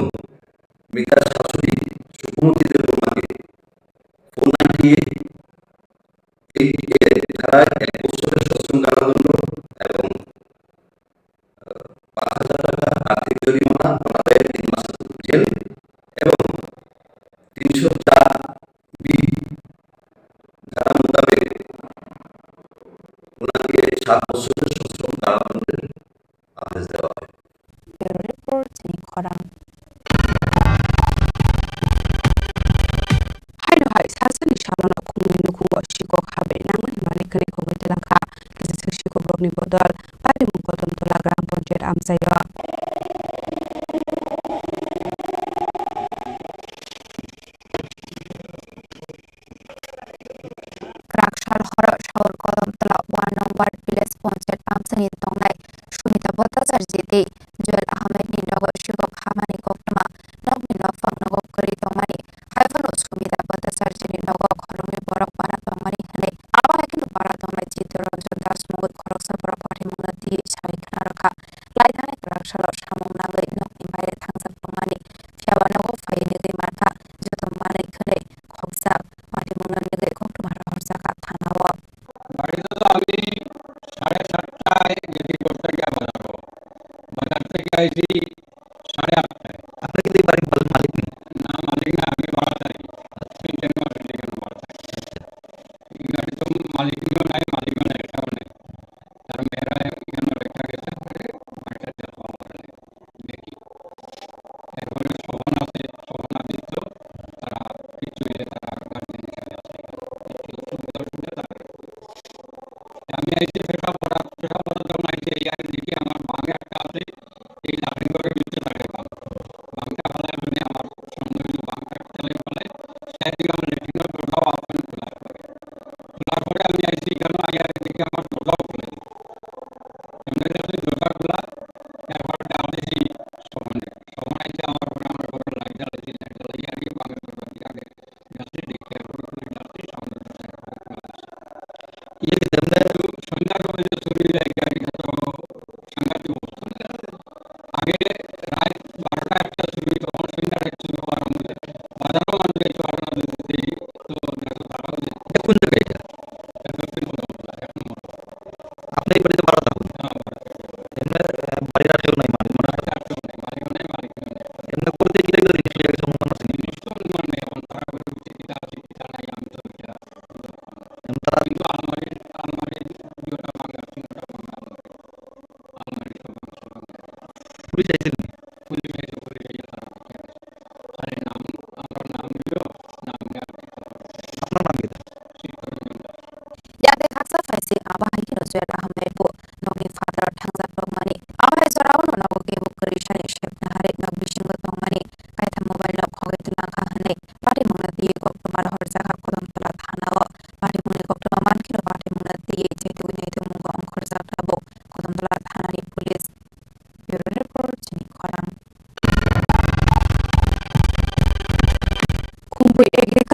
মৃতার শাশুড়ি সুকুমতি দেববর্মাকে ফোর নাইনটি এইট এ ধারায় এক বছরের সশ্রম কারাদণ্ড এবং, আহ, পাঁচ হাজার টাকা আর্থিক জরিমানা, অনাদায়ে তিন মাস জেল এবং তিনশো চার বি ধারা মোতাবেক ওনাকে সাত বছরের সশ্রম কারাদণ্ডের আদেশ দেওয়া হয়। Bureau report, chini khorang. Haino hai sasani salono khumui nukhungo sikok habri nangmani malik hwnwi khogwi twlangkha. Kisa swk sikok rokni bodol patimung Kodomtola Gram Panchayat amchaio. Kwrak sal horo Saur Kodomtola one number village panchayat amchaini tongnai Sumita Bhattacharya tei Joel Ahmed ni nogo sikok hamani koktwma nokni nokphang nogo kwrwi tongmani, haiphano Sumita Bhattacharya ni nogo khoroknwi borok pana tongmani hwnwi abo hai kheno para tongnai Chittaranjan Das mungwi khoroksa borok patimungno twiwi sawi khna rwkha. Laithani kwrak salo samung nangwi nokni baire thangjak tongmani, phiya ba nogo phaiwi nigwi mankha, joto manwi khwnwi khokjak, patimungno nigwi koktwma rohorjakha thana-o. বাড়িতে তো আমি সাড়ে সাতটায় গেছি, দশটা গিয়া বাজারো। বাজার থেকে আইছি সাড়ে আটটায়। আপনি কিন্তু এই বাড়ির মাল-, মালিক নেই? না, মালিক না, আমি ভাড়াটাই। তিন চার মাস হয়ে গেল ভাড়াটাই। এই বাড়ির তো মালিকও নাই, মালিকও নাই, এটাও নেই। তার মেয়েরা এখানে রেখে গেছে, বাড়িটা দেখো আমাদের। দেখি। এরপরে শোভন আছে, শোভন আদিত্য, তারা কিছু হইলে তারা গার্জেন হিসেবে আছে। কিছু সুবিধা অসুবিধা তারা। আমি আইছি পেশাব করার, পেশাব করার জন্য আইছি, এই আর দেখি আমার বাং একটা আছে, এই লাট্রিন ঘরের ভিতরে থাকে বাং। বাংটা ফালাই মানে আমার সন্দেহ হইল বাংটা চালাই ফালাই, চারিদিকে আমার লেট্রিনের দরজাও আছে, খোলা একবারে। খোলার পরে আমি আইছি এখানে, আইয়ার দেখি আমার দরজাও খুলে। এমনি আছে দরজা খোলা, এরপরে ডাক দিছি শোভনে। শোভন আইছে আমার ঘরে, আমার ঘরে লাইট জ্বালাইছি, লাইট জ্বালাইয়া আর কি বাংলা দরজা দিয়ে আগে গেছে, দেখি এরপরে খুলে যাচ্ছে, সামনে দরজা খোলা আছে। ইয়ে কি তেমনে? কিন্তু সন্ধ্যার সময় যে চুরি যায়, গাড়ি তো সাংঘাতিক অবস্থা। আগে রাত বারোটা একটা চুরি, তখন সন্ধ্যার এক চুরি আরম্ভ হয়। বাজারও মানুষ একটু আলাদা দিতে, তো দেখো তারাও যে এটা কোন জায়গা এটা? এটা দক্ষিণ কলকাতা, এক নম্বর। আপনি এই বাড়িতে ভাড়া থাকেন? হ্যাঁ, ভাড়া থাকি। এমনি, আহ, বাড়ির আর কেউ নাই, মানে, মানে, বাড়িতে আর কেউ নেই, মালিকও নেই, মালিকও নেই। এমনি করতে কি লাগলো, জিনিস নিয়ে গেছে, অনুমান আছে নি? জিনিস তো অনুমান নেই, এখন তারা করে উঠছে, কিতা আছে, কিতা নাই, আমি তো এটা এমনি তারা কিন্তু আলমারি, আলমারি দুটো ভাঙা, তিনটা ভাঙা আলমারি। আলমারি সব ভাঙা, সব ভাঙা। পুলিশ আইছিল নি? পুলিশ আইছে, পুলিশ আইছে, তারা দেখে গেছে। আরে নাম, আমরা নাম নিল, নাম নিয়ে আর কি করবো? আপনার নাম কি? চিত্তরঞ্জন Das.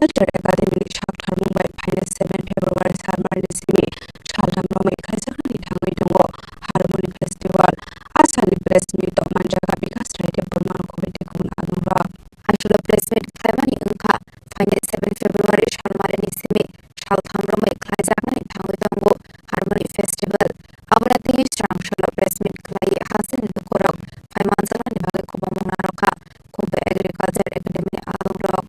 Culture Academy ni sak tharmung bai phainai seven February salmarni simi saltham romwi khaijaknani thangwi tongo Harmony Festival. A salni press meet o manjaga Bikash Rai Debbarma rok committee kubun adongrok. Aswk press meet khlaimani wngkha phainai seven February salmarni simi saltham romwi khlaijaknani thangwi tongo Harmony Festival. Aboni twi swrang salo press meet khlaiwi hasteni lukurok phai manjaknani bagwi kwbangma narwkha Khumbai Agriculture Academy ni adongrok.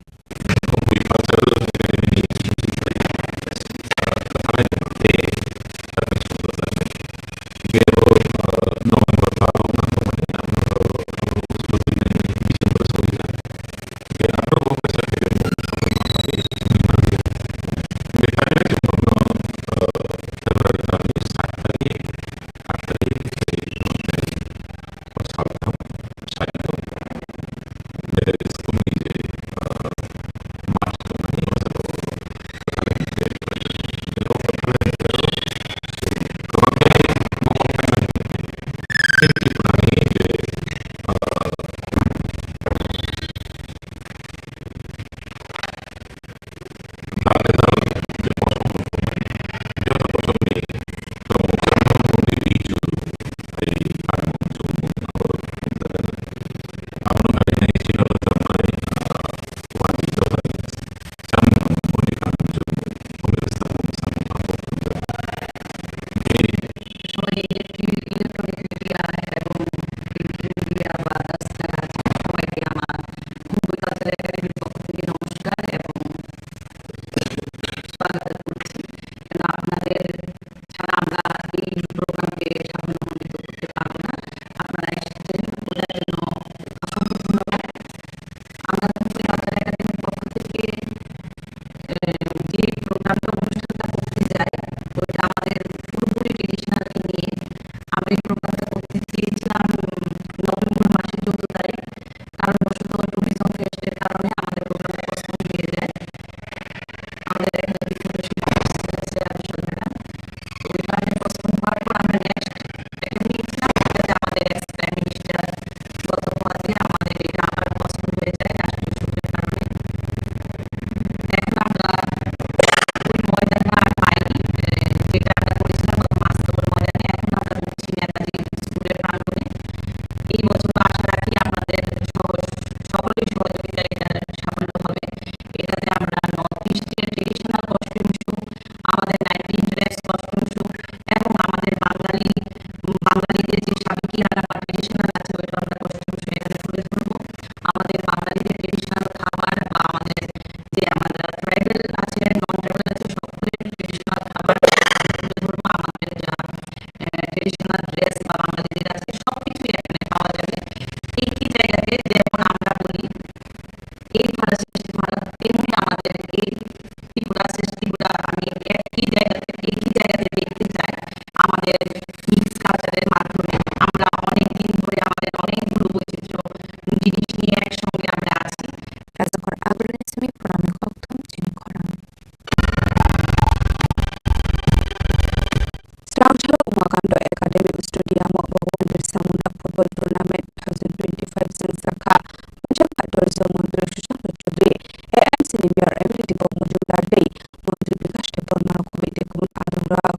Songni electric, electronic media ebong print media ba songni media ma Khumbai Cultural Academy ni পক্ষ থেকে নমস্কার এবং স্বাগত করছি। কেন আপনাদের ছাড়া আমরা এই প্রোগ্রামকে সাফল্যমণ্ডিত করতে পারবো না। আপনারা এসেছেন, ওটার জন্য অসংখ্য ধন্যবাদ। আমরা Khumbai Cultural Academy র পক্ষ থেকে, আহ, যে প্রোগ্রামটা, অনুষ্ঠানটা করতে যাই, ওইটা আমাদের পুরোপুরি ট্রেডিশনালকে নিয়ে। আমরা এই প্রোগ্রামটা করতে চেয়েছিলাম, উম, নভেম্বর মাসের চৌদ্দ তারিখ। কারণবশত ট্যুরিজম ফেস্টের কারণে আমাদের প্রোগ্রামটা পোস্টপোন হয়ে যায়। আমাদের একটা ডিসকাশন আছে, আমি সরকার ওই কারণে পোস্টপোন হওয়ার পর আমরা নেক্সট একটা নিয়েছিলাম, সেটাতে আমাদের এক্স প্রাইম মিনিস্টার গত মাসে আমাদের এটা আবার পোস্টপোন হয়ে যায় রাষ্ট্রীয় শোকের কারণে। এখন আমরা ওই ময়দানটা আর পাইনি, এ, যেটা আমরা করেছিলাম গত মাস, তো ওই ময়দানে এখন আমরা হচ্ছি নেতাজি স্কুলের প্রাঙ্গণে। এই বছর তো আশা রাখি আপনাদের সহ-, সকলের সহযোগিতায় এটা সাফল্য হবে। এটাতে আমরা নর্থ ইস্টের ট্রেডিশনাল কস্টিউম শো, আমাদের নাইনটিন ড্রেস কস্টিউম শো এবং আমাদের বাঙালি, উম, বাঙালিদের যে সাবেকি রান্না বা ট্রেডিশনাল আছে, ওইটা আমরা কস্টিউম শো এখানে তুলে ধরবো। আমাদের বাঙালিদের ট্রেডিশনাল খাবার বা আমাদের যে আমাদের ট্রাইবাল আছে, নন ট্রাইবাল আছে, সকলের ট্রেডিশনাল খাবার তুলে ধরবো। আমাদের যা, আহ, ট্রেডিশনাল ড্রেস বা বাঙালিদের আছে, সবকিছুই এখানে পাওয়া যাবে। একই জায়গাতে, যেমন আমরা বলি, "এক ভারত শ্রেষ্ঠ ভারত", তেমনি আমাদের এই ত্রিপুরা শ্রেষ্ঠ ত্রিপুরা, আমি একই জায়গাতে, একই জায়গাতে দেখতে চাই। আমাদের মিক্স কালচারের মাধ্যমে আমরা অনেক দিন ধরে আমাদের অনেকগুলো বৈচিত্র্য জিনিস নিয়ে একসঙ্গে আমরা আছি। Rajakor Agarwal ni simi purani kokthum chini khorang. Srangchalo Umakando Academy Stadium o Bhagwan Birsa Munda Football Tournament two thousand twenty-five chwngsakha. Mungsa kha tourism montri Sushant Chaudhary, A M C ni mayor M L A Deepak Majumdar tei montri Bikash Debbarma rok bai tei kubun adongrok.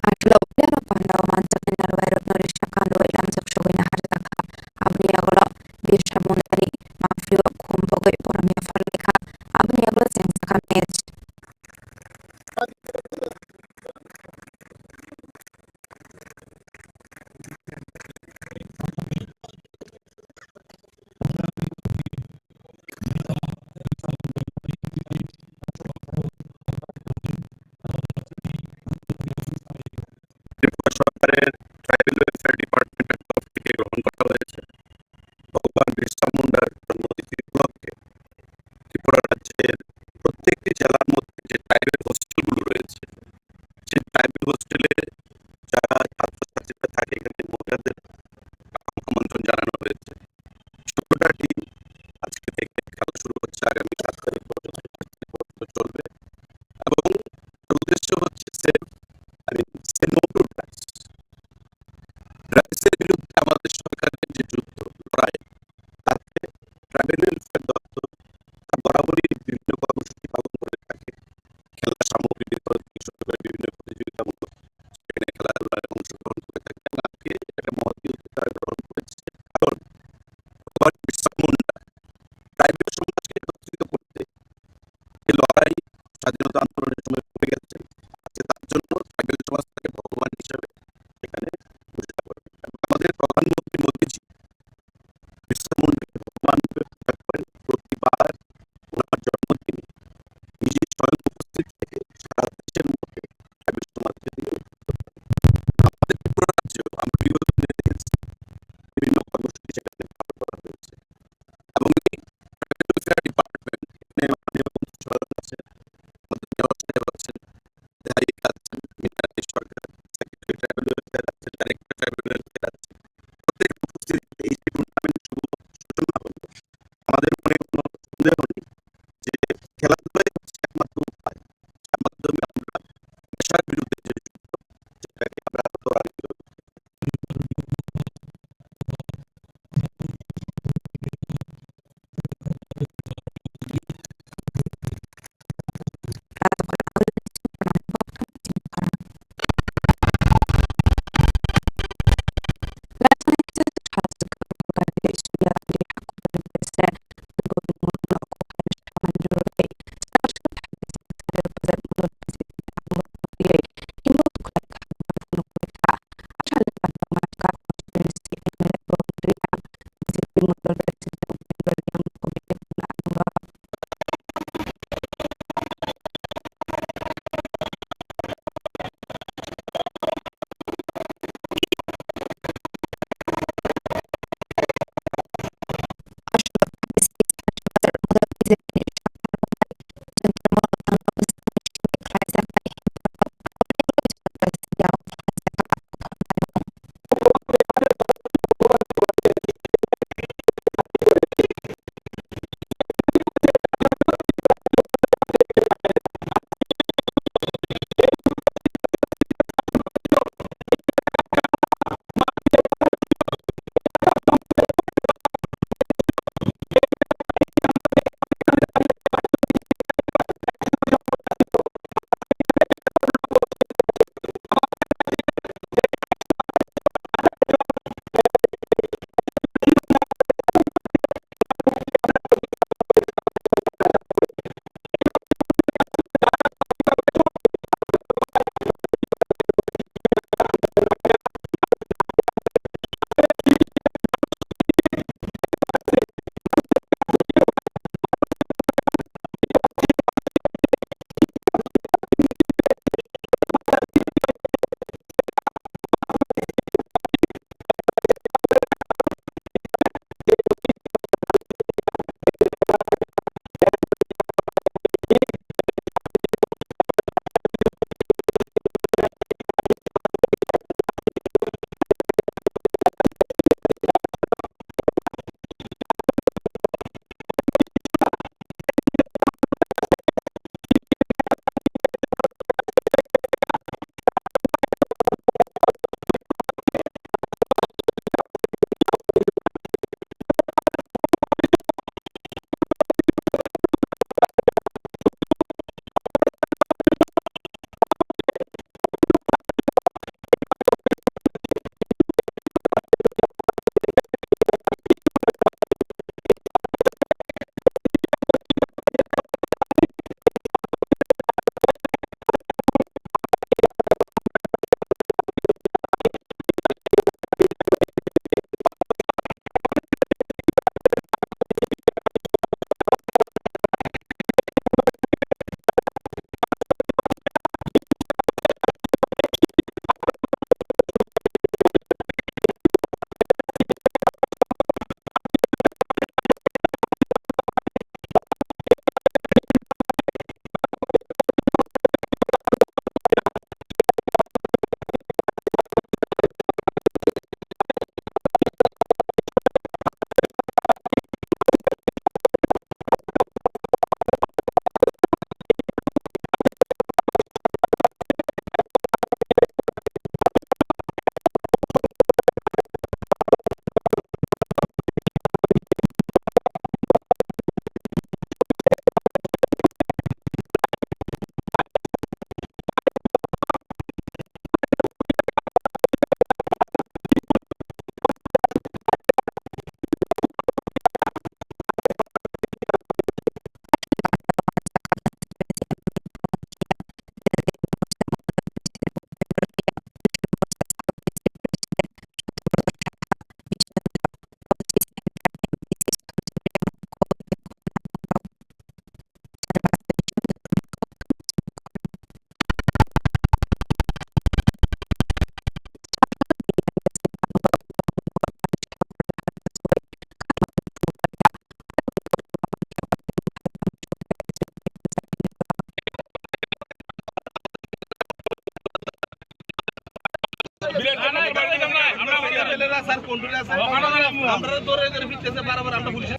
Angelo Uliano Pandao manjaknai narwai rokno risa kanrwi lamjak sogwi naharjakha. Aboni yagulo Birsa Mundani mafrio khum bogwi borom yaphar laikha. Aboni yagulo chengjakha match. Tripura সরকারের tribal welfare ডিপার্টমেন্টের তরফ থেকে গ্রহণ করা হয়েছে। ভগবান বিরসা মুন্ডার জন্মতিথি উপলক্ষে ত্রিপুরা রাজ্যের প্রত্যেকটি জেলার মধ্যে যে ট্রাইবাল হোস্টেলগুলো রয়েছে, সেই ট্রাইবাল হোস্টেলে ট্রাইবাল সমাজকে একত্রিত করতে এই লড়াই স্বাধীনতা আন্দোলনের সময় করে গেছেন। আজকে তার জন্য ট্রাইবাল সমাজ তাকে ভগবান হিসাবে সেখানে পূজা করে। এবং আমাদের প্রধানমন্ত্রী মোদীজি বিরসা মুন্ডাকে ভগবান রূপে পূজা করেন। প্রতিবার ওনার জন্মদিনে নিজে স্বয়ং উপস্থিত থেকে সারা দেশের মধ্যে ট্রাইবাল সমাজকে তিনি উদ্বুদ্ধ করেন। আমাদের ত্রিপুরা রাজ্যেও আমরা বিগত দিনে দেখেছি বিভিন্ন কর্মসূচি সেখানে পালন করা হয়েছে। এবং এই ট্রাইবাল ওয়েলফেয়ার ডিপার্টমেন্ট, এখানে মাননীয় মন্ত্রী সদস্য আছেন, আমাদের মেয়র সাহেব আছেন, বিধায়িকা আছেন, মিতালী সরকার, সেক্রেটারি ট্রাইবাল ওয়েলফেয়ার আছেন, ডাইরেক্টর ট্রাইবাল ওয়েলফেয়ার আছেন। প্রত্যেক উপস্থিতিতে এই যে টুর্নামেন্ট শুভ সূচনা হলো, আমাদের মনে কোনো সন্দেহ নেই যে খেলাধুলাই হচ্ছে একমাত্র উপায়, যার মাধ্যমে আমরা নেশার বিরুদ্ধে যে যুদ্ধ, সেটাকে আমরা আরো আগে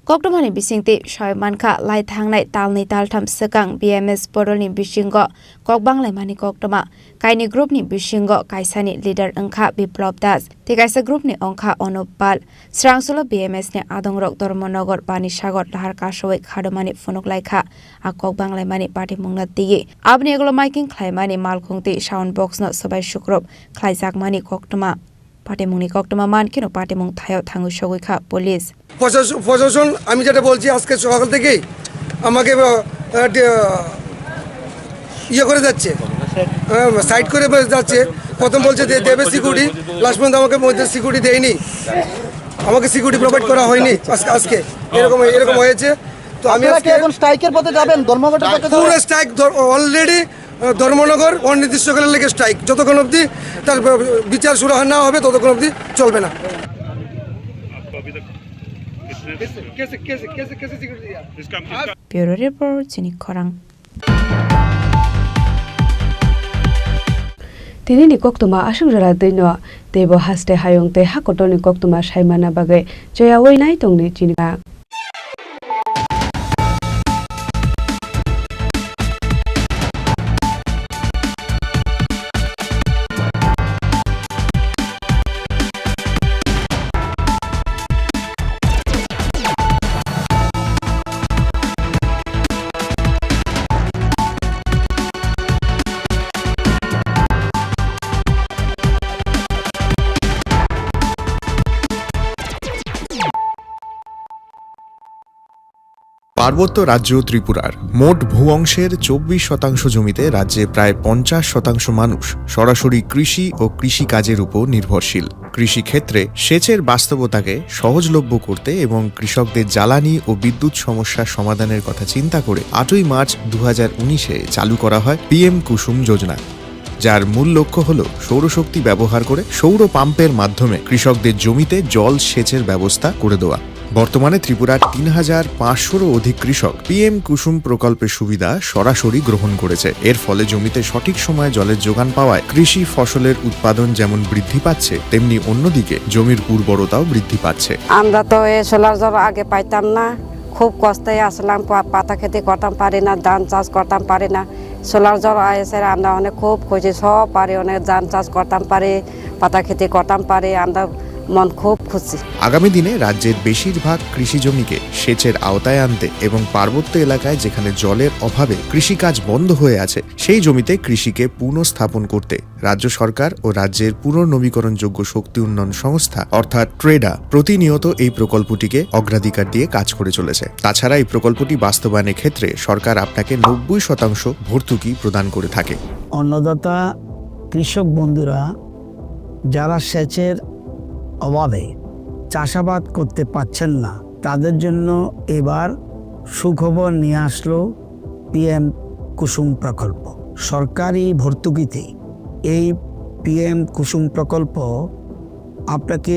Koktwmani bisingtwi soi mankha, lai thangnai talnwi taltham swkang B M S bodolni bisingo kok banglaimani koktwma. Kaini groupni bisingo kaisani leader wngkha Biplab Das, tei kaisa groupni wngkha Anup Pal. Srangsulo B M S ni adongrok Dharmanagar, Panisagar, Lahar kasawi khadomani phunuk laikha. A kok banglaimani patimungno twiwi aboni ulo miking khlaimani malkhung tei sound box no swbai sukrup khlaijakmani koktwma. Patimungni koktwma mankheno patimung thaio thangwi sogwi kha police. প্রশাস-, প্রশাসন, আমি যেটা বলছি, আজকে সকাল থেকেই আমাকে, আহ, আহ, ডে-, আহ, ইয়ে করে যাচ্ছে, আহ, সাইড করে বে-, যাচ্ছে। প্রথম বলছে যে দেবে সিকিউরিটি, লাস্ট পর্যন্ত আমাকে মধ্যে সিকিউরিটি দেয়নি, আমাকে সিকিউরিটি প্রোভাইড করা হয়নি আজকে, আজকে এরকম, এরকম হয়েছে। তো আমি আপনারা কি আজকে এখন স্ট্রাইকের পথে যাবেন, ধর্মঘটের পথে যাবেন? পুরো স্ট্রাইক ধর-, অলরেডি, আহ, ধর্মনগর অনির্দিষ্টকালের লেগে স্ট্রাইক, যতক্ষণ অবধি তার ব-, বিচার সুরাহা না হবে, ততক্ষণ অবধি চলবে না। कैसे, कैसे, कैसे, कैसे, कैसे सिक्योरिटी दिया? Bureau Report, Chini Khorang. Tini ni koktwma aswk jora twi no teibo haste hayung tei ha kotor ni koktwma sai manna bagwi choyawi nai tongni chini. পার্বত্য রাজ্য ত্রিপুরার মোট ভূ অংশের চব্বিশ শতাংশ জমিতে রাজ্যে প্রায় পঞ্চাশ শতাংশ মানুষ সরাসরি কৃষি ও কৃষিকাজের উপর নির্ভরশীল। কৃষিক্ষেত্রে সেচের বাস্তবতাকে সহজলভ্য করতে এবং কৃষকদের জ্বালানি ও বিদ্যুৎ সমস্যা সমাধানের কথা চিন্তা করে আটই মার্চ দু হাজার উনিশে চালু করা হয় পিএম কুসুম যোজনা, যার মূল লক্ষ্য হল সৌরশক্তি ব্যবহার করে সৌর পাম্পের মাধ্যমে কৃষকদের জমিতে জল সেচের ব্যবস্থা করে দেওয়া। বর্তমানে ত্রিপুরার তিন হাজার পাঁচশোরও অধিক কৃষক পিএম কুসুম প্রকল্পের সুবিধা সরাসরি গ্রহণ করেছে। এর ফলে জমিতে সঠিক সময়ে জলের যোগান পাওয়ায় কৃষি ফসলের উৎপাদন যেমন বৃদ্ধি পাচ্ছে, তেমনি অন্যদিকে জমির উর্বরতাও বৃদ্ধি পাচ্ছে। আমরা তো এই সোলার জল আগে পাইতাম না, খুব কষ্টে আসলাম, পা-, পাতা খেতে করতাম পারি না, ধান চাষ করতাম পারি না। সোলার জল এসে আমরা অনেক খুব খুশি, সব পারি, অনেক ধান চাষ করতাম পারি, পাতা খেতে করতাম পারি, আমরা মন খুব খুশি। আগামী দিনে রাজ্যের বেশিরভাগ কৃষি জমিকে সেচের আওতায় আনতে এবং পার্বত্য এলাকায় যেখানে জলের অভাবে কৃষিকাজ বন্ধ হয়ে আছে, সেই জমিতে কৃষিকে পুনঃস্থাপন করতে রাজ্য সরকার ও রাজ্যের পুনর্নবীকরণযোগ্য শক্তি উন্নয়ন সংস্থা অর্থাৎ ট্রেডা প্রতিনিয়ত এই প্রকল্পটিকে অগ্রাধিকার দিয়ে কাজ করে চলেছে। তাছাড়া এই প্রকল্পটি বাস্তবায়নের ক্ষেত্রে সরকার আপনাকে নব্বই শতাংশ ভর্তুকি প্রদান করে থাকে। অন্নদাতা কৃষক বন্ধুরা যারা সেচের অভাবে চাষাবাদ করতে পারছেন না, তাদের জন্য এবার সুখবর নিয়ে আসলো পিএম কুসুম প্রকল্প। সরকারি ভর্তুকিতে এই পিএম কুসুম প্রকল্প আপনাকে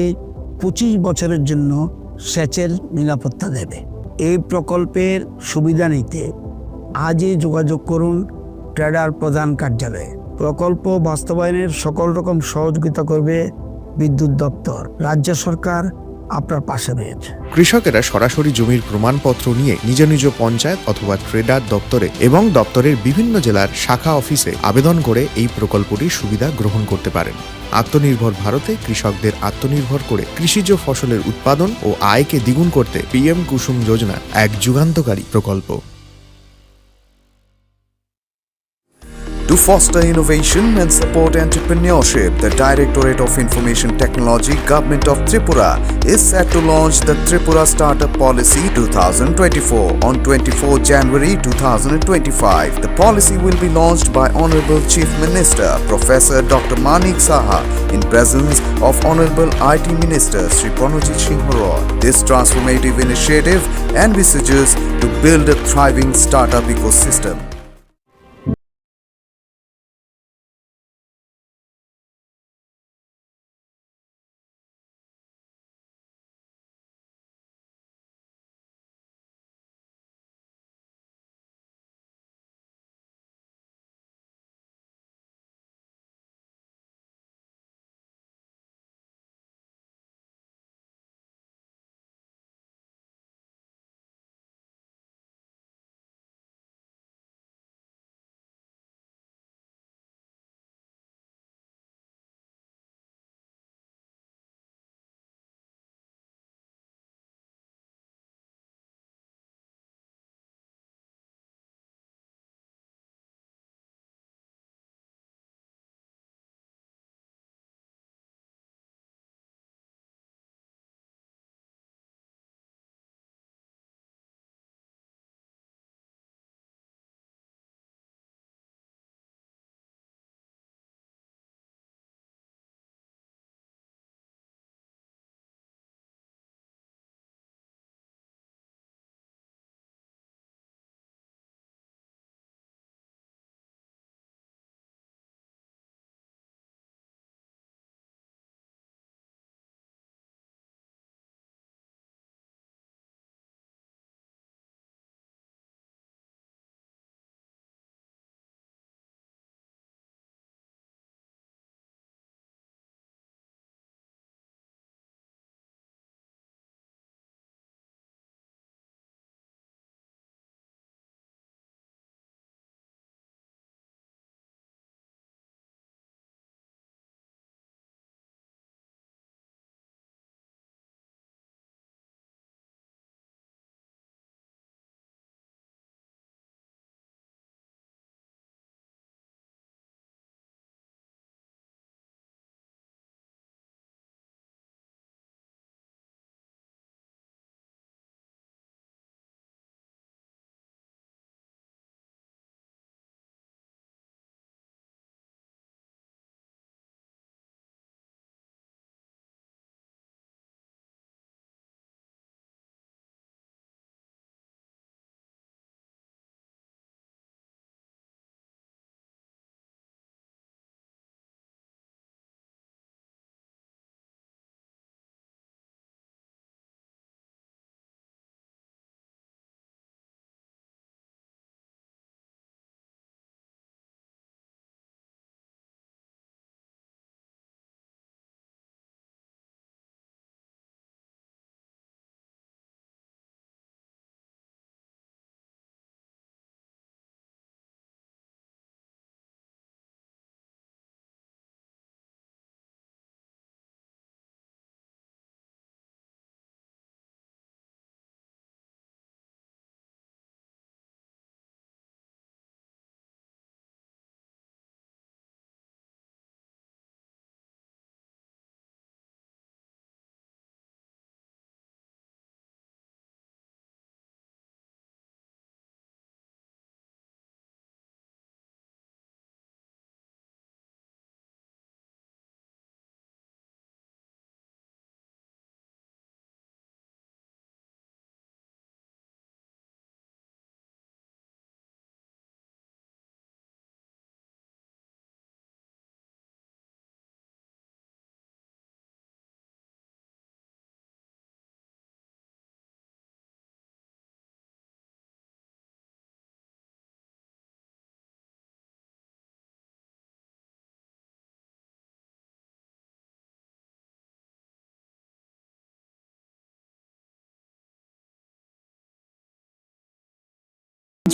পঁচিশ বছরের জন্য সেচের নিরাপত্তা দেবে। এই প্রকল্পের সুবিধা নিতে আজই যোগাযোগ করুন ট্রেডার প্রধান কার্যালয়ে। প্রকল্প বাস্তবায়নের সকল রকম সহযোগিতা করবে বিদ্যুৎ দপ্তর। রাজ্য সরকার আপনার পাশে রয়েছে। কৃষকেরা সরাসরি জমির প্রমাণপত্র নিয়ে নিজ নিজ পঞ্চায়েত অথবা ট্রেডার দপ্তরে এবং দপ্তরের বিভিন্ন জেলার শাখা অফিসে আবেদন করে এই প্রকল্পটির সুবিধা গ্রহণ করতে পারেন। আত্মনির্ভর ভারতে কৃষকদের আত্মনির্ভর করে কৃষিজ ফসলের উৎপাদন ও আয়কে দ্বিগুণ করতে পিএম কুসুম যোজনা এক যুগান্তকারী প্রকল্প। To foster innovation and support entrepreneurship, the Directorate of Information Technology, Government of Tripura, is set to launch the Tripura Startup Policy two thousand twenty-four on twenty-fourth January two thousand twenty-five. The policy will be launched by Honorable Chief Minister Professor Doctor Manik Saha in presence of Honorable I T Minister Shri Pranojit Singh Roy. This transformative initiative envisages to build a thriving startup ecosystem.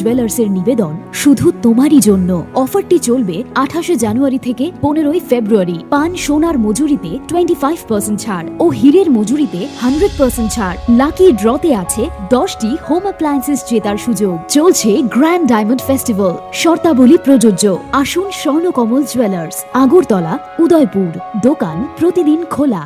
জুয়েলার্সের নিবেদন শুধু তোমারই জন্য। অফারটি চলবে আঠাশে জানুয়ারি থেকে পনেরোই ফেব্রুয়ারি। পান সোনার মজুরিতে টোয়েন্টি ফাইভ পার্সেন্ট ছাড় ও হীরের মজুরিতে হান্ড্রেড পার্সেন্ট ছাড়। লাকি ড্রতে আছে দশটি হোম অ্যাপ্লায়েন্সেস জেতার সুযোগ। চলছে গ্র্যান্ড ডায়মন্ড ফেস্টিভ্যাল, শর্তাবলী প্রযোজ্য। আসুন স্বর্ণকমল জুয়েলার্স, আগরতলা, উদয়পুর। দোকান প্রতিদিন খোলা।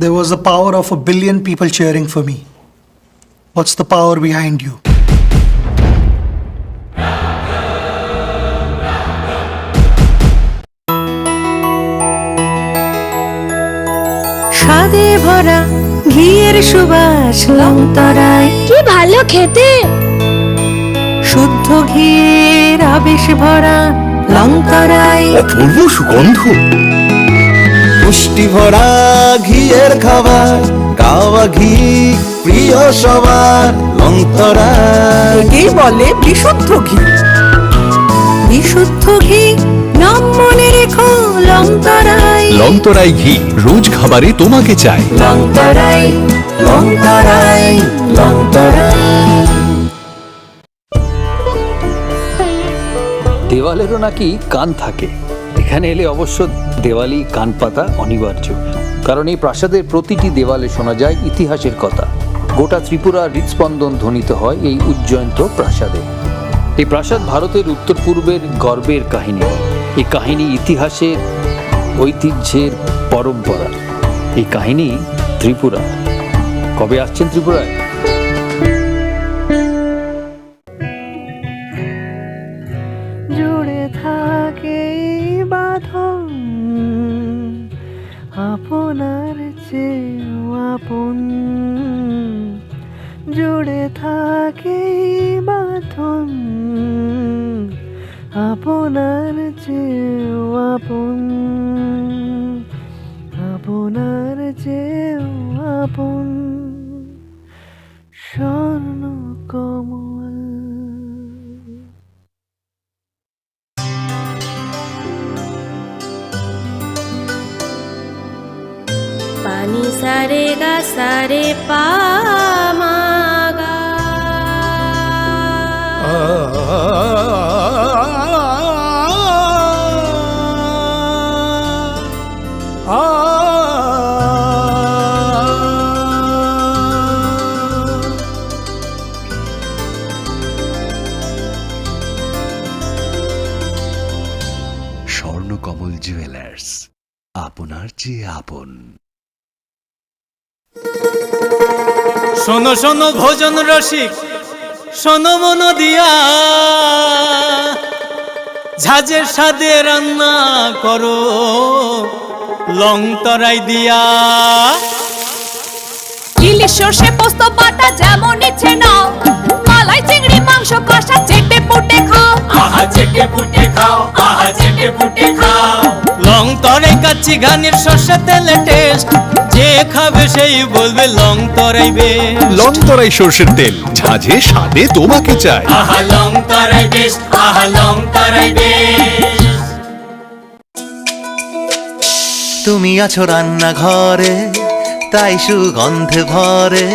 There was the power of a billion people cheering for me. What's the power behind you? স্বাদে ভরা ঘিয়ের সুবাস লংতরাই। কি ভালো খেতে! শুদ্ধ ঘিয়ের আবেশ ভরা লংতরাই। অপূর্ব সুগন্ধ। পুষ্টি ভরা ঘিয়ের খাবার, গাওয়া ঘি প্রিয় সবার, লংতরাই। একেই বলে বিশুদ্ধ ঘি। বিশুদ্ধ ঘি, নাম মনে রেখো, লংতরাই। লংতরাই ঘি, রোজ খাবারে তোমাকে চাই। লংতরাই, লংতরাই, লংতরাই। দেওয়ালেরও নাকি কান থাকে। এখানে এলে অবশ্য দেওয়ালি কান পাতা অনিবার্য, কারণ এই প্রাসাদের প্রতিটি দেওয়ালে শোনা যায় ইতিহাসের কথা। গোটা ত্রিপুরার হৃদস্পন্দন ধ্বনিত হয় এই উজ্জয়ন্ত প্রাসাদে। এই প্রাসাদ ভারতের উত্তর পূর্বের গর্বের কাহিনী। এই কাহিনী ইতিহাসের, ঐতিহ্যের, পরম্পরার। এই কাহিনী ত্রিপুরা। কবে আসছেন ত্রিপুরায়? জুড়ে থাকে এই বাঁধন আপনার চেয়েও আপন, জুড়ে থাকে এই বাঁধন আপনার চেয়েও আপন, আপনার চেয়েও আপন। স্বর্ণ কমল। পানি সারে গা সারে পা মা গা। স্বর্ণকমল জুয়েলার্স, আপনার চেয়ে আপন। শোনো শোনো ভোজন রসিক, শোনো মন দিয়া, ঝাঁঝের স্বাদে রান্না করো লং তরাই দিয়া। ইলিশ সর্ষে পোস্ত বাটা যেমন ইচ্ছে নাও, মালাই চিংড়ি মাংস কষা চেটে পুটে খাও। আহা চেটে পুটে খাও, আহা চেটে পুটে খাও। লং তরাই কাচ্চি ঘানির সর্ষে তেলে টেস্ট, যে খাবে সেই বলবে লং তরাই বেশ। লং তরাই সর্ষের তেল, ঝাঁঝে স্বাদে তোমাকে চাই। আহা, লং তরাই বেশ, আহা, লং তরাই বেশ। তুমি আছো রান্নাঘরে, তাই সুগন্ধে ভরে।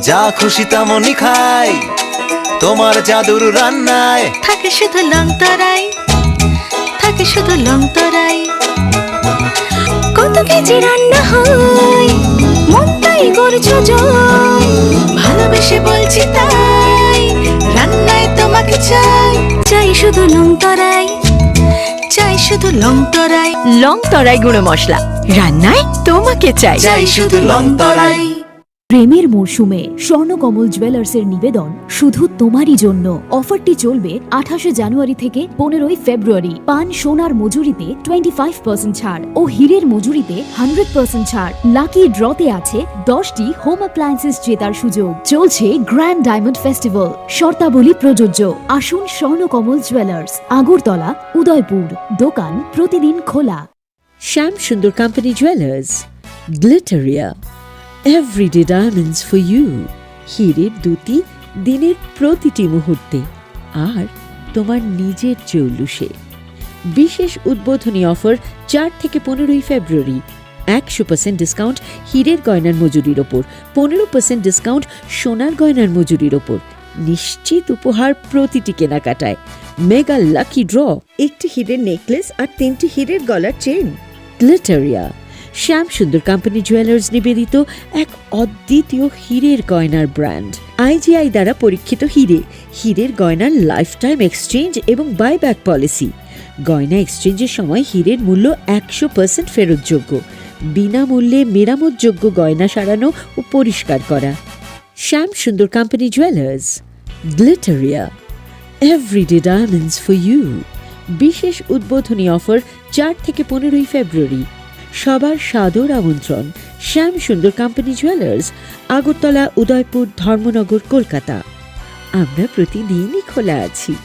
যা খুশি তেমনই খাই, তোমার জাদুর রান্নায়। থাকে শুধু লং তরাই, থাকে শুধু লং তরাই। কত কেজি রান্না হয়, মনটাই করছো জয়। ভালোবেসে বলছি তাই, রান্নায় তোমাকে চাই। চাই শুধু লং তরাই, চাই শুধু লং তরাই। লং তরাই গুঁড়ো মশলা, রান্নায় তোমাকে চাই। চাই শুধু লং তরাই। প্রেমের মরশুমে স্বর্ণকমল জুয়েলার্সের নিবেদন শুধু তোমারই জন্য। অফারটি চলবে আঠাশে জানুয়ারি থেকে পনেরোই ফেব্রুয়ারি। পান সোনার মজুরিতে টোয়েন্টি ফাইভ পার্সেন্ট ছাড় ও হীরের মজুরিতে হান্ড্রেড পার্সেন্ট ছাড়। লাকি ড্রতে আছে দশটি হোম অ্যাপ্লায়েন্সেস জেতার সুযোগ। চলছে গ্র্যান্ড ডায়মন্ড ফেস্টিভ্যাল, শর্তাবলী প্রযোজ্য। আসুন স্বর্ণকমল জুয়েলার্স, আগরতলা, উদয়পুর। দোকান প্রতিদিন খোলা। Shyam Sundar company jewellers, Glitteria, everyday diamonds for you. হীরের দ্যুতি দিনের প্রতিটি মুহূর্তে, আর তোমার নিজের জৌলুসে। বিশেষ উদ্বোধনী অফার চার থেকে পনেরোই ফেব্রুয়ারি, একশো পার্সেন্ট ডিসকাউন্ট হীরের গয়নার মজুরির ওপর, পনেরো পার্সেন্ট ডিসকাউন্ট সোনার গয়নার মজুরির ওপর। নিশ্চিত উপহার প্রতিটি কেনাকাটায়। মেগা লাকি ড্র, একটি হীরের নেকলেস আর তিনটি হীরের গলার চেইন। গ্লিটারিয়া, শ্যাম সুন্দর কোম্পানি জুয়েলার্স নিবেদিত এক অদ্বিতীয় হীরের গয়নার ব্র্যান্ড। আইজিআই দ্বারা পরীক্ষিত হীরে, হীরের গয়নার লাইফ টাইম এক্সচেঞ্জ এবং বাইব্যাক পলিসি। গয়না এক্সচেঞ্জের সময় হীরের মূল্য একশো পার্সেন্ট ফেরতযোগ্য। বিনামূল্যে মেরামতযোগ্য গয়না সারানো ও পরিষ্কার করা। Shyam Sundar company jewellers, Glitteria, everyday diamonds for you. বিশেষ উদ্বোধনী অফার চার থেকে পনেরোই ফেব্রুয়ারি। সবার সাদর আমন্ত্রণ শ্যাম সুন্দর কোম্পানি জুয়েলার্স, আগরতলা, উদয়পুর, ধর্মনগর, কলকাতা। আমরা প্রতিদিনই খোলা আছি।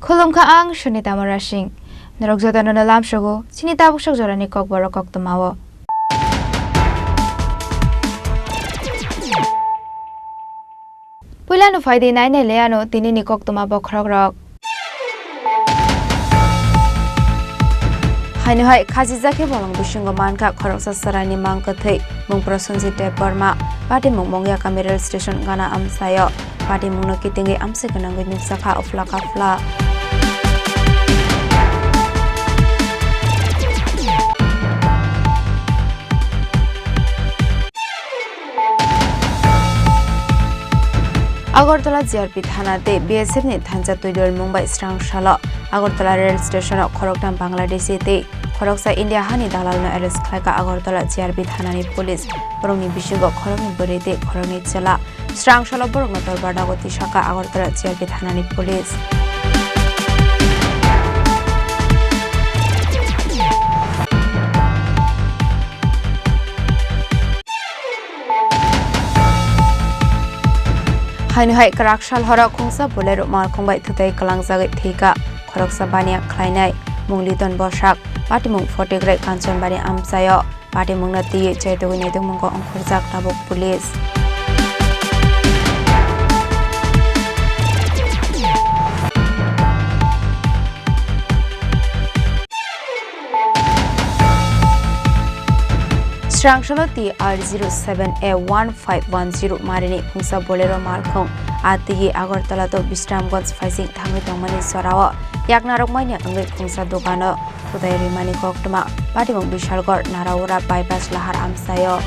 Khulumkha ang Sunita Murasing. Norok jotono no lamsogo chini tabuk sok jorani kokborok koktwmao. Puilano phaidi nainai le ano tinini koktwma bokhorokrok. Haino hai khachijak khe bolong bisingo mankha khoroksa chwraini mang kwthwi mung Prosenjit Debbarma, patimung Mongyakami rail station gana amchaio. Patimungno kitingwi amchai gwnangwi nukjakha uphla kaphla. Agartala G R P thana tei B S F ni thansa twi doimung bai srang salo Agartala rail station o khoroktham Bangladeshi tei khoroksa India hani dalalno arrest khlaikha Agartala G R P thanani police. Borokni bisingo khoroknwi bwrwi tei khoroknwi chwla. Srang salo borokno torbar dago tisakha Agartala G R P thanani police. Haino hai kwrak sal horo khungsa Bolero malkhung bai thutai kwlangjagwi thwikha khoroksa baniya khlainai mung Liton Bosak, patimung Photigrei Kanchanbari amchaio. Patimungno twiwi chaitugwi naitugmungo ongkhorjak tabuk police. Srangsalo T R zero seven A one five one zero marini khungsa Bolero malkhung a twiwi Agartala to Bisramganj phaising thangwi tongmani jorao yaknarok manya wngwi khungsa dogano thutai rimani koktwma. Patimung Bishalgarh Naraura bypass lahar amchaio.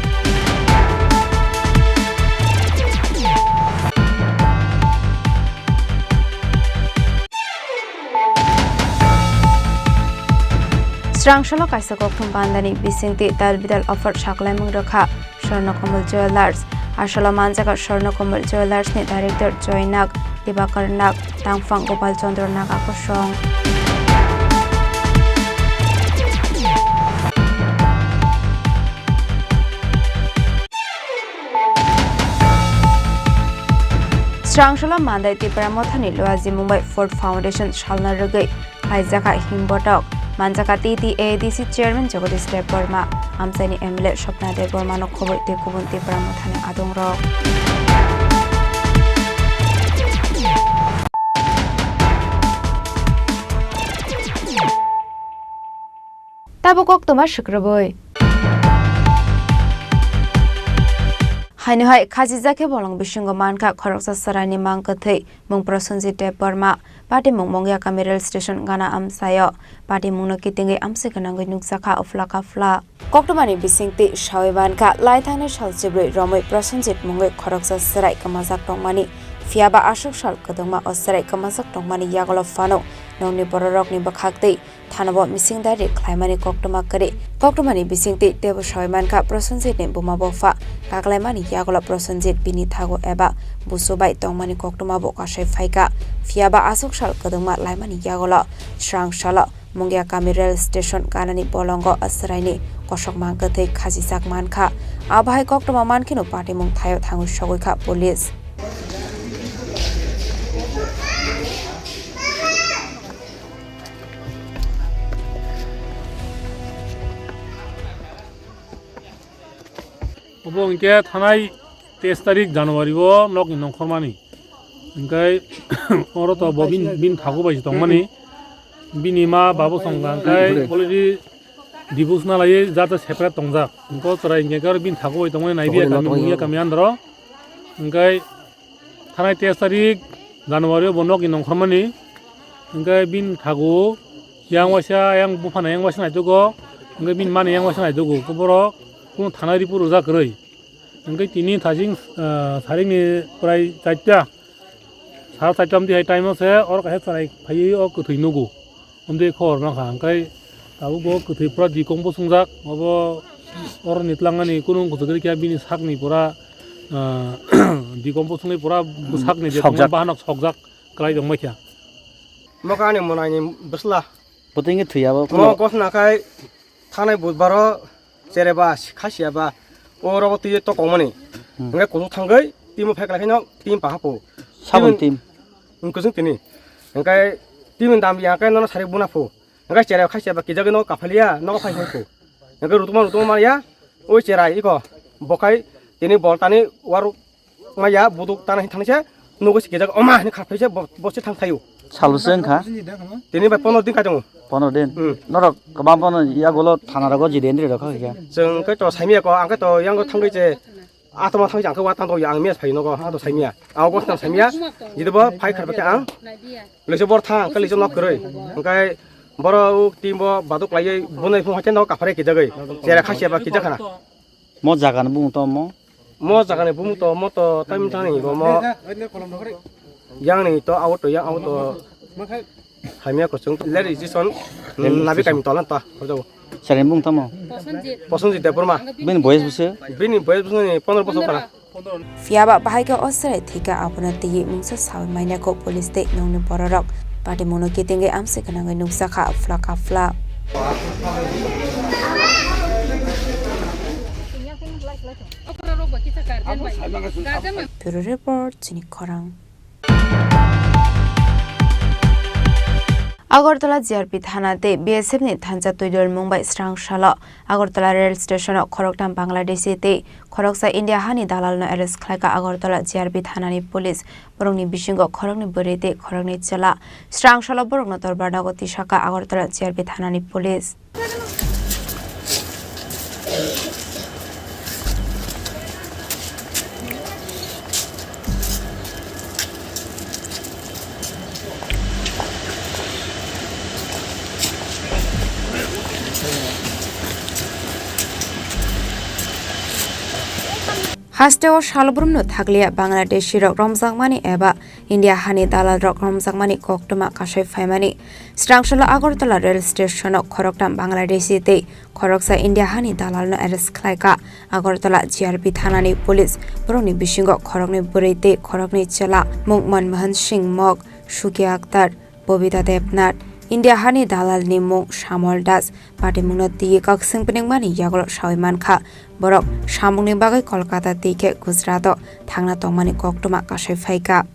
Srangsalo kaisa koktwma bandani bisingtwi tal bidal offer saklaimung rwkha Swarnakomal Jewellers. Asolo manjago Swarnakomal Jewellers ni director Joy Nag, Dibakar Nag, tangphang Gopal Chandra Naga kosong. Srangsalo Mandai Tipra Mothani Luaji Mumbai Ford Foundation salna rwgwi khlaijakha himbotok, manjakha T T A D C chairman Jagadish Debbarma, amchaini M L A Swapna Debbarmano khobwi tei kubun Tipra Mothani adongrok. Tabuk koktwma swkrwbwi. Haino hai khajijak khe bolong bisingo mankha khoroksa chwraini mang kwthwi mung Prosenjit Debbarma, patimung Mungya kami rail station gana amchaio. Patimungno kitingwi amswk gwnangwi nukjakha uphla kaphla. Koktwmani bisingtwi sawi mankha, lai thangnai sal chibrwi romwi Prosenjit mungwi khoroksa chwrai kwmajak tongmani, phiyaba aswk sal kwdwngma o chwrai kwmajak tongmani yagulo phano nokni bororokni bwkhaktwi thanao mising dairi khlaimani koktwma kwrwi. Koktwmani bisingtwi teibo sawi mankha, Prosenjitni buma bupha kaklaimani yagulo Prosenjit bini thago eba busu bai tongmani koktwmabo kasai phaikha. Phiyaba aswk sal kwdwngma laimani yagulo Srangsalo Mungya kami rail station ganani bolongo chwraini kosokma kwthwi khajijak mankha. Abo hai koktwma mankheno patimung thaio thangwi sogwi kha police. Obo hwnkhe thanai teis tarik January o nokni nongkhormani. Hwnkhe oro to bo bin, bin thago bai se tongmani. Bini ma babo songkha hwnkhe already divorce na laiwi jata separate tongjak. Hwnkhe chwrai hwnkhe oro bin thago bai tongmani naibi kami mungya kami andro. Hwnkhe thanai teis tarik January o bo nokni nongkhormani. Hwnkhe bini thago yang waisa, yang buphana yang waisa naitugo. Hwnkhe bini mani yang waisa naitugo. Hwnkhe borok kunu thana report rwjak kwrwi. Hwnkhe tini thaching, ah, saringni prai charta, sara charta wngtwi hai time o se oro kaisa chwrai phaiwi o kwthwi nugo. Omtwi khobor mankha, hwnkhe tabuk bo kwthwi pura decompose wngjak, obo oroni twlangnani kunu wng kwchwk rwkhe bini sakni pura, ah, decompose wngwi pura bwsakni je tongmani bahanok sokjak kwlai tongbaikha. Moka ani mwnaini bwsla. Bo tei wngkhe thwi abo. Mo gosna khai thanai budbaro chereba khasiya ba o rogo twi to kongmani. Hmm. Hwnkhe kuchuk thangwi timo phek lai kheno tim paha po. Sabon tim. Wngkhe chwng tini. Hwnkhe timi dam ya khe nono sari buna phu. Hwnkhe cherai khaisa ba kijagwi nogo kaphaliya, nogo phai phai phu. Hwnkhe rutuma rutuma manya, o cherai iko. Bokhai tini bol tani waruk maya, buduk tana hin thangse, nogo se kijak, oma, hini khaphai se, bo, bo se thang thaio. Salo se wngkha? Tini bai pondro din kai tongo. Pondro din? Hmm. Norok kwbang bono yagulo thana rogo jide ndri rokha khe? Chwng khe to saimya ko, ang khe to yango thangwi che, atoma thangwi ang khe wa tang tong ya, ang mes phai nogo, ato saimya. Ang bo thang saimya, jide bo phai kharba khe ang. Lese bor thang, kali jom nok kwrwi. Hwnkhe boro uk team bo baduk laiwi bunai phung haikhe no kaphare kijagwi. Chera khasia ba kijakhana. Mo jaga ni bumung tamo? Mo jaga ni bumung to, mo to tamni thani bo mo. Yang ni to, out to, yang out to. Hamya kosong, leri jison, nabi kami tolan to, hojago. Sari bumung tamo? Prosenjit Debbarma. Bini boyes bwswk? Bini boyes bwswk ni pondro bosor kana. Phiyaba bahai khe o chwrai thwikha, abono twiwi mungsa sawi manya kho police tei nokni bororok. Patimungno kitingwi amswk gwnangwi nukjakha aphla kaphla. Bureau Report, chini khorang. Agartala G R P thana tei B S F ni thansa twidol mung bai srang salo Agartala rail station o khoroktham Bangladeshi tei khoroksa India hani dalal no arrest khlaika Agartala G R P thanani police. Borokni bisingo khoroknwi bwrwi tei khoroknwi chwla. Srang salo borokno Dorbar nogo tisaka Agartala G R P thanani police. Hasteo salbrumno thakliya Bangladeshi rok romjakmani eba India hani dalal rok romjakmani koktwma kasai phaimani. Srangsalo Agartala rail station o khoroktham Bangladeshi tei khoroksa India hani dalal no arrest khlaika Agartala G R P thanani police. Borokni bisingo khoroknwi bwrwi tei khoroknwi chwla mung Manmohan Singh Mok, Suki Akhtar, Bobita Debnath, India hani dalalni mung Shamol Das, patimungno twiwi kakswng pwnwngmani yagulo sawi mankha. Borok samungni bagwi Kolkata tei khe Gujarat o thangna tongmani koktwma kasai phaika.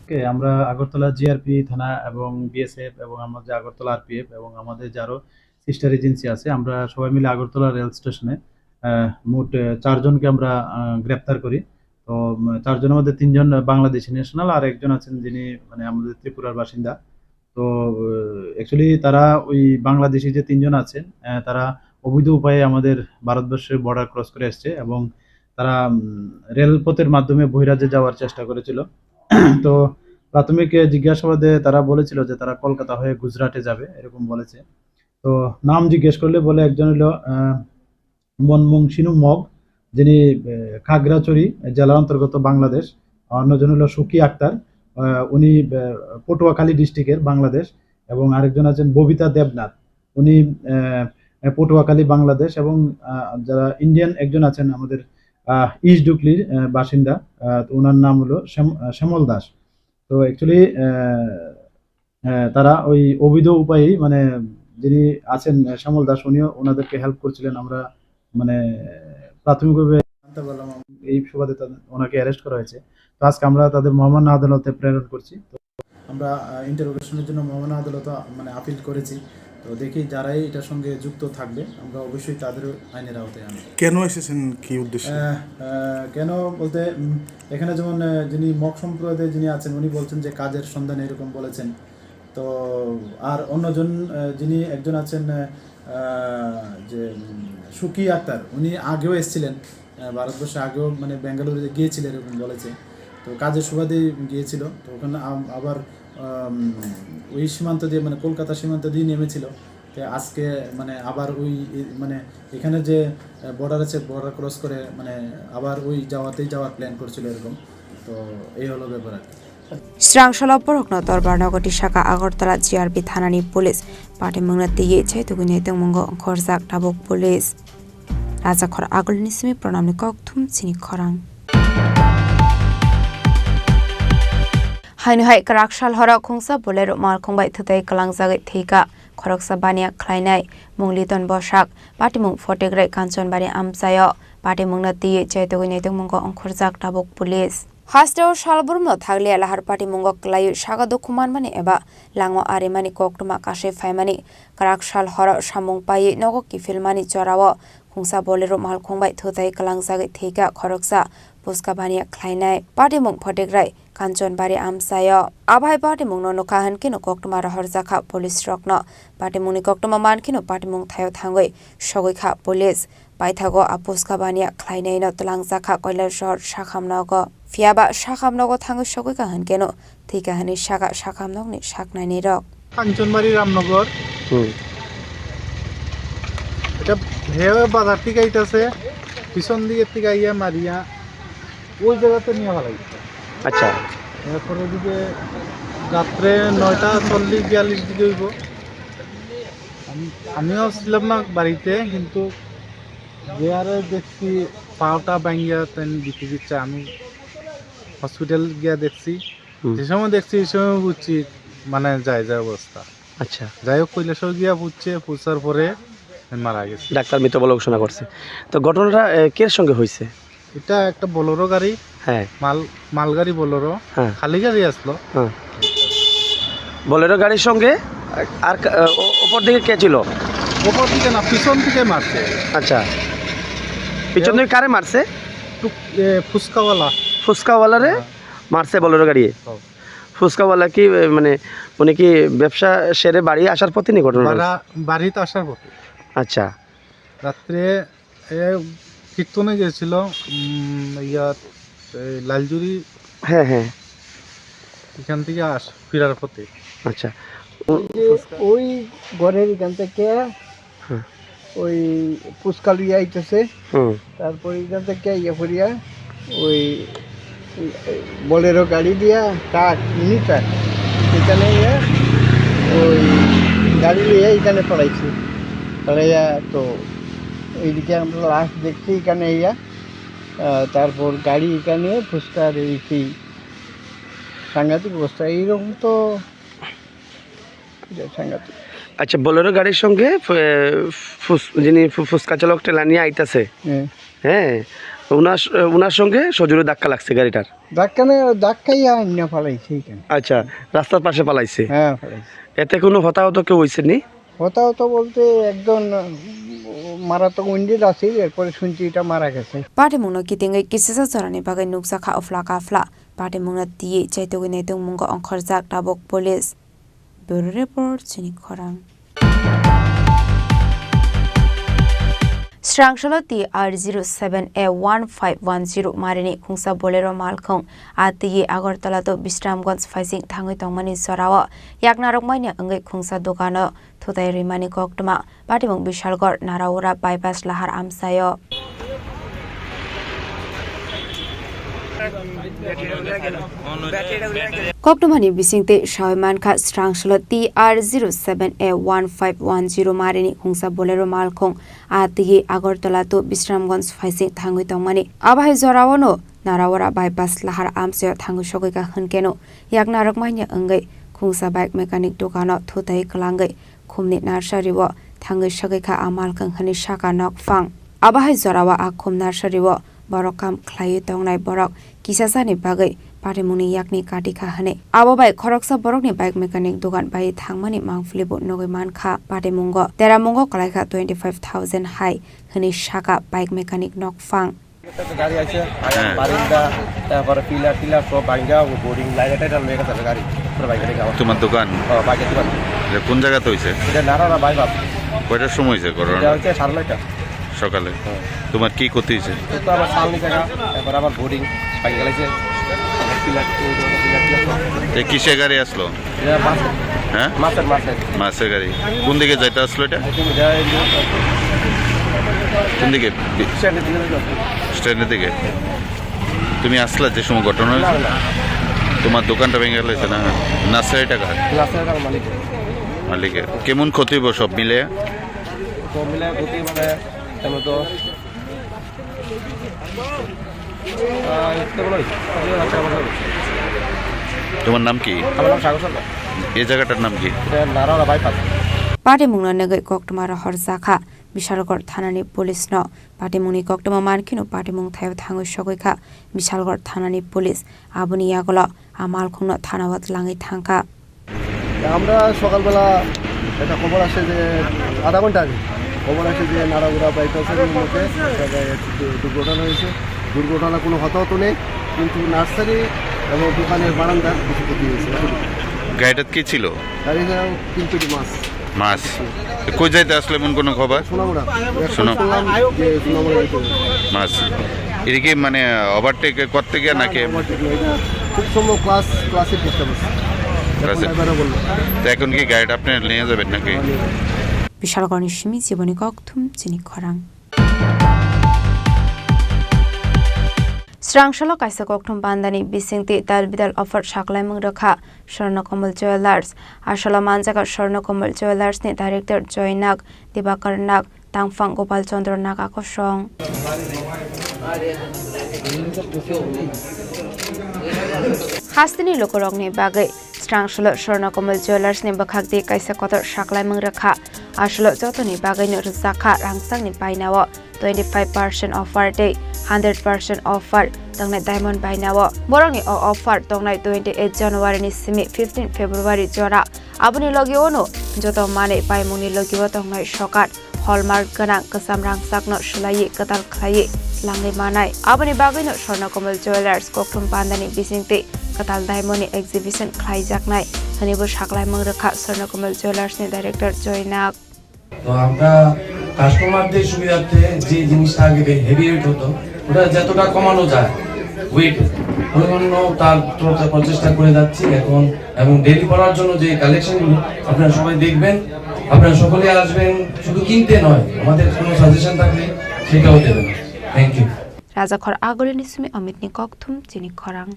ওকে, আমরা আগরতলা জিআরপি থানা এবং বিএসএফ এবং আমাদের আগরতলা আরপিএফ এবং আমাদের যে আরো sister agency আছে, আমরা সবাই মিলে আগরতলা রেল স্টেশনে, আহ, মোট, আহ, চারজনকে আমরা, আহ, গ্রেপ্তার করি। তো, উম, চারজনের মধ্যে তিনজন বাংলাদেশি ন্যাশনাল, আর একজন আছেন যিনি, মানে, আমাদের ত্রিপুরার বাসিন্দা। তো, আহ, অ্যাকচুয়ালি তারা ওই বাংলাদেশি যে তিনজন আছেন, আহ, তারা অবৈধ উপায়ে আমাদের ভারতবর্ষের বর্ডার ক্রস করে এসছে এবং তারা, উম, রেলপথের মাধ্যমে বহিরাজ্যে যাওয়ার চেষ্টা করেছিল। তো প্রাথমিক, আহ, জিজ্ঞাসাবাদে তারা বলেছিল যে তারা কলকাতা হয়ে গুজরাটে যাবে, এরকম বলেছে। তো নাম জিজ্ঞেস করলে বলে একজন হলো, আহ, মনমোহন সিনু মগ, যিনি, আহ, খাগড়াছড়ি জেলার অন্তর্গত বাংলাদেশ, অন্যজন হলো সুকি আক্তার, আহ, উনি, আহ, পটুয়াখালী ডিস্ট্রিক্টের বাংলাদেশ, এবং আরেকজন আছেন ববিতা দেবনাথ, উনি, আহ, আহ, পটুয়াখালী বাংলাদেশ, এবং, আহ, যারা ইন্ডিয়ান একজন আছেন আমাদের, আহ, ইস্ট ডুকলির, আহ, বাসিন্দা, আহ, তো ওনার নাম হলো শ্যাম-, আহ, শ্যামল দাস। তো অ্যাকচুয়ালি, আহ, আহ, তারা ওই অবৈধ উপায়ে, মানে, যিনি আছেন, আহ, শ্যামল দাস, উনিও ওনাদেরকে হেল্প করছিলেন। আমরা, মানে, প্রাথমিকভাবে জানতে পারলাম, এই সুবাদে তাদের, ওনাকে অ্যারেস্ট করা হয়েছে। তো আজকে আমরা তাদের মহামান্য আদালতে প্রেরণ করছি। তো আমরা, আহ, ইন্টারোগেশনের জন্য মহামান্য আদালতে, আহ, মানে, আপিল করেছি। তো দেখি যারাই এটার সঙ্গে যুক্ত থাকবে, আমরা অবশ্যই তাদেরও আইনের আওতায় আনবো। কেন এসেছেন, কি উদ্দেশ্যে? আহ, আহ, কেন বলতে, উম, এখানে যেমন, আহ, যিনি মগ সম্প্রদায়ে যিনি আছেন, উনি বলছেন যে কাজের সন্ধানে এরকম বলেছেন। তো আর অন্যজন, আহ, যিনি একজন আছেন, আহ, আহ, যে, উম, সুকি আক্তার, উনি আগেও এসেছিলেন, আহ, ভারতবর্ষে আগেও, মানে, বেঙ্গালুরু গিয়েছিলেন এরকম বলেছে। তো কাজের সুবাদেই গিয়েছিল। তো ওখানে আম-, আবার, আম, ওই সীমান্ত দিয়ে, মানে, কলকাতা সীমান্ত দিয়ে নেমেছিল। তো আজকে, মানে, আবার ওই, এ-, মানে, এখানে যে, আহ, বর্ডার আছে, বর্ডার ক্রস করে, মানে, আবার ওই যাওয়াতেই যাওয়ার প্ল্যান করছিল এরকম। তো এই হলো ব্যাপার আর কি। Srangsalo borokno Dorbar nogo tisaka Agartala G R P thanani police. Patimungno twiwi chaitugwi nai tongmungo ongkhorjak tabuk police. Rajakhor agulni simi pranamni kokthum chini khorang. Haino hai kwrak sal horo khungsa Bolero malkhung bai thutai kwlangjagwi thwika khoroksa baniya khlainai mung Liton Bosak, patimung Photigrai Kanchanbari amchaio. Patimungno twiwi chaitugwi nai tongmungo ongkhorjak tabuk police. Hasteo salbrumno thakliya lahar patimungo kwlaiwi saka dukhu manmani eba langma arimani koktwma kasui phaimani kwrak sal horo samung paiwi nogo kiphilmani jorao khungsa Bolero malkhung bai thutai kwlangjagwi thwika khoroksa puska baniya khlainai. Patimung Photigrai Kanchanbari amchaio. Abai patimungno nukha hwnkhe no koktwma rohorjakha police rokno. Patimungni koktwma mankheno patimung thaio thangwi sogwikha police. Paithago a puska baniya khlainaino twlangjakha Kailasahar sakham nogo. Phiyaba sakham nogo thangwi sogwikha hwnkeno thwikha hwnwi saka sakham nokni saknainirok. Kanchanbari রামনগর। হুম। এটা হে বাজার থেকে আইতাছে, পিছন দিকে থেকে আইয়া মারিয়া ওই জায়গাতে নিয়ে ফেলাই। আচ্ছা। এরপরে ওদিকে রাত্রে নয়টা চল্লিশ বিয়াল্লিশ দিকে হইব। আমি, আমিও ছিলাম না বাড়িতে, কিন্তু যে আরে দেখছি পাওটা ভাঙ্গিয়া তেন দিতে দিচ্ছে। আমি হসপিটাল গিয়া দেখছি, হুম। যে সময় দেখছি, এই সময় বুঝছি মানে যায় যায় অবস্থা। আচ্ছা। যাই হোক, কৈলাসহর গিয়া বুঝছে, পৌঁছার পরে মারা গেছে। ডাক্তার মৃত বলে ঘোষণা করছে। তো ঘটনাটা, এ, কের সঙ্গে হয়েছে? এটা একটা বোলেরো গাড়ি। হ্যাঁ। মাল, মালগাড়ি বোলেরো। হ্যাঁ। খালি গাড়ি আসলো। হ্যাঁ। বোলেরো গাড়ির সঙ্গে আর কা-, ও-, ওপর দিকে কে ছিল? ওপর দিকে না, পিছন দিকে মারছে। আচ্ছা। পিছন দিকে কারে মারছে? টুক-, এ, ফুচকাওয়ালা। ফুচকাওয়ালারে হ্যাঁ। মারছে বোলেরো গাড়ি? হ্যাঁ। ফুচকাওয়ালা কি, এ, মানে, উনি কি ব্যবসা সেরে বাড়ি আসার পথে নি ঘটনা ঘটেছে? বাড়া-, বাড়িতে আসার পথে। আচ্ছা। রাত্রে এ কীর্তনে গেছিল, উম, ইয়াত, এই লালজুরি। হ্যাঁ, হ্যাঁ। এখান থেকে আস-, ফেরার পথে। আচ্ছা। ও-, ওই যে ওই ঘরের এখান থেকে হ্যাঁ। ওই ফুচকা লইয়া আইতেছে। হুম। তারপর এখান থেকে ইয়ে করিয়া ওই বোলেরো গাড়ি দিয়া ট্রাক, মিনি ট্রাক, এখানে ইয়ে ওই গাড়ি লইয়া এখানে পড়াইছে। পড়াইয়া তো এইদিকে আমরা লাশ দেখছি এখানে ইয়া, আহ, তারপর গাড়ি এখানে ফুচকা রয়েছে। সাংঘাতিক অবস্থা। এইরকম তো এটা সাংঘাতিক। আচ্ছা, বোলেরো গাড়ির সঙ্গে ফু-, এ, ফুস-, যিনি ফু-, ফুচকা চালক ঠেলা নিয়ে আইতাছে। হ্যাঁ। হ্যাঁ, ওনার স-, ওনার সঙ্গে সজোরে ধাক্কা লাগছে গাড়িটার। ধাক্কা না, ধাক্কাই আর না ফালাইছে এখানে। আচ্ছা, রাস্তার পাশে ফালাইছে। হ্যাঁ, ফালাইছে। এতে কোনো হতাহত কেউ হইছে নি? হতাহত বলতে একজন, উম, মারাত্মক ইনজুর্ড আছে, এরপরে শুনছি এটা মারা গেছে। Patimungno kitingwi kisisa jorani bagwi nukjakha ofla kafla. Patimungno twiwi chaitugwi naitungmungo ongkhorjak tabuk police. Bureau Report, chini khorang. Srangsalo T R zero seven A one five one zero marini khungsa Bolero malkhung a twiwi Agartala to Bisramganj phaising thangwi tongmani jorao yaknarok manya wngwi khungsa dukano thutai rwimani koktwma. Patimung Bishalgarh Naraura bypass lahar amchaio. Koktwmani bisingtwi sawi mankha, Srangsalo T R zero seven A one five one zero marini khungsa Bolero malkhung a twiwi Agartala to Bisramganj phaising thangwi tongmani. Abo hai joraono Naraura bypass lahar amchaio thangwi sogwikha hwnkeno yaknarok manya wngwi khungsa bike mechanic dukano thutai kwlangwi khumni nursery-o thangwi sogwikha a malkhung hwnwi sakha nokphang. Abo hai jorao a khum nursery-o borok kam khlaiwi tongnai borok kisasani bagwi patimungni yakni katikha hwnwi. Abo bai khoroksa borokni bike mechanic dogan bai thangmani mangpili bo nugwi mankha. Patimungo teramungo kwlaikha twenty five thousand hai hwnwi sakha bike mechanic nokphang. গাড়ি আছে, হ্যাঁ। বারিন্দা, তারপরে pillar tiller সব ভাঙ্গা, ও boarding line এটা, এটা লয়ে গেছে গাড়ি, পুরো ভাঙ্গা রেখে আমার। তোমার দোকান? ও, ভাঙ্গা দোকান। এটা কোন জায়গাতে হইছে? এটা নারায়ণ বাইপাস। কয়টার সময় হইছে ঘটনা? এটা হচ্ছে সাড়ে নয়টা। সকালে? হ্যাঁ। তোমার কি ক্ষতি হইছে? তো আমার সামনে জায়গা, তারপর আমার বোর্ডিং ভাঙ্গা গেছে। পিলার, পিলার, পিলার সব। এ কিসে গাড়ি আসলো? এটা মাছের। হ্যাঁ? মাছের, মাছের। মাছের গাড়ি। কোন দিকে যাইতে আসলো এটা? এটা, এটা, এটা। কোন দিকে? স্ট্যান্ডের দিকে যাইতে আসলো। স্ট্যান্ডের দিকে? তুমি আসলা যে সময় ঘটনা হয়েছে? না, না। তোমার দোকানটা ভেঙে গেছে না? নার্সারিটা কার? নার্সারিটা আমার মালিক। মালিকের। কেমন ক্ষতি হইব সব মিলে? সব মিলে ক্ষতি মানে, তেমন তো তোমার নাম কি? আমার নাম সাগর সরকার। এই জায়গাটার নাম কি? এটা নারাওরা bypass. Patimungno nugwi koktwma rohorjakha Bishalgarh thanani police-no. Patimungni koktwma mankheno patimung thaio thangwi sogwikha Bishalgarh thanani police. Aboni yagulo a malkhungno thanao twlangwi thangkha. আমরা সকালবেলা একটা খবর আসে যে আধা ঘন্টা আগে খবর আসে যে নারাগুড়া বাইপাসের মধ্যে একটা জায়গায় দু-, দুর্ঘটনা হয়েছে। দুর্ঘটনা কোনো হতাহত নেই, কিন্তু নার্সারি এবং দোকানের বারান্দার কিছু ক্ষতি হয়েছে। গাড়িটাত কি ছিল? গাড়িতে তিন কেজি মাছ। মাছ। কই যাইতে আসলে এমন কোনো খবর? সোনামুড়া। এখন শোনো। শুনলাম যে সোনামুড়া যাইতে হবে। মাছ। এটা কি মানে ওভারটেক করতে গিয়ে নাকি? ওভারটেক নয়, এটা খুব সম্ভব ক্লাস, ক্লাসিক ডিস্টার্ব আছে। এখন ক্লাসিক। ড্রাইভাররা বললো। তো এখন কি গাড়িটা আপনি নিয়ে যাবেন নাকি? হ্যাঁ, নিয়ে যাবো। Bishalgarhni simi chiboni kokthum chini khorang. Srangsalo kaisa kokthum bandani bisingtwi tal bidal offer saklaimung rwkha Swarnakamul Jewellers. Asolo manjaga Swarnakamul Jewellers ni director Joy Nag, Dibakar Nag, tangphang Gopal Chandra Naga kosong. Hasteni lukurokni bagwi Srangsalo Swarnakamul Jewellers ni bwkhakdi kaisa kotor saklaimung rwkha. Asolo jotoni bagwino rwjakha rangchakni painao twenty five percent offer tei hundred percent offer tongnai diamond bainao. Borokni o offer tongnai twenty eight January ni simi fifteen February jora. Aboni logio no joto manwi paimungni logio tongnai sokat, hallmark gwnang kwcham rangchakno swlaiwi kwtal khlaiwi langwi manai. Aboni bagwino Swarnakomal Jewellers kokthum pandani bisingtwi kwtal diamond ni exhibition khlaijaknai hwnwibo saklaimung rwkha Swarnakomal Jewellers ni director Joy Nag. তো আমরা কাস্টমারদের সুবিধার্থে যে জিনিসটা আগে heavy weight হতো, ওটা যতটা কমানো যায় ওয়েট, ওই জন্য তার তরফে প্রচেষ্টা করে যাচ্ছি এখন। এবং ডেলি পরার জন্য যে কালেকশনগুলো আপনারা সবাই দেখবেন, আপনারা সকলে আসবেন, শুধু কিনতে নয়, আমাদের কোনো সাজেশন থাকলে সেটাও দেবেন। Thank you. Rajakhor Agulini simi Amitni kokthum chini khorang.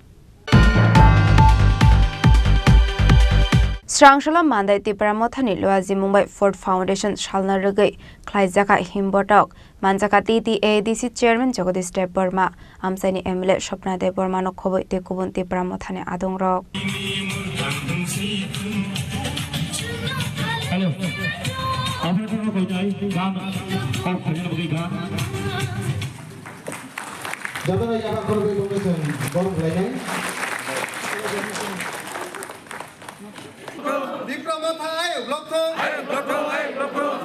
Srangsola Mandai Tipra Mothani Luaji Mumbai Ford Foundation salna rwgwi khlaijakha himbotok manjakha T T A D C Chairman Jagadish Debbarma, amchaini M L A Swapna Debbarmano khobwi tei kubun Tipra Mothani adongrok. Hello. Jotono yaba khorokwi tongwi chwng borom khlainai. Tipra Motha ayuk lokthong.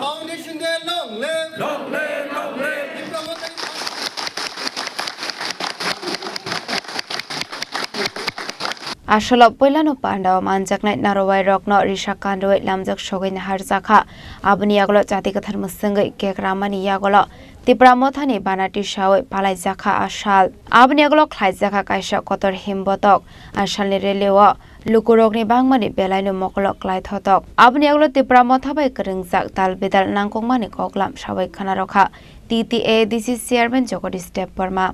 Foundation Day long live. Tipra Motha ni Asolo puilano pandao manjaknai narwai rokno risa kanrwi lamjak sogwi naharjakha. Aboni yagulo chati kwthar mwswngwi kek ramani yagulo Tipra Mothani bana tisawi palaijakha a sal. Aboni yagulo khlaijakha kaisa kotor himbotok. A salni rally-o lukurokni bangmani belaino mokolo klaithotok. Aboni yagulo Tipra Motha bai kwrwngjak tal bidal nangkukmani koklam sawi khwnarokha T T A D C Chairman Jagadish Debbarma.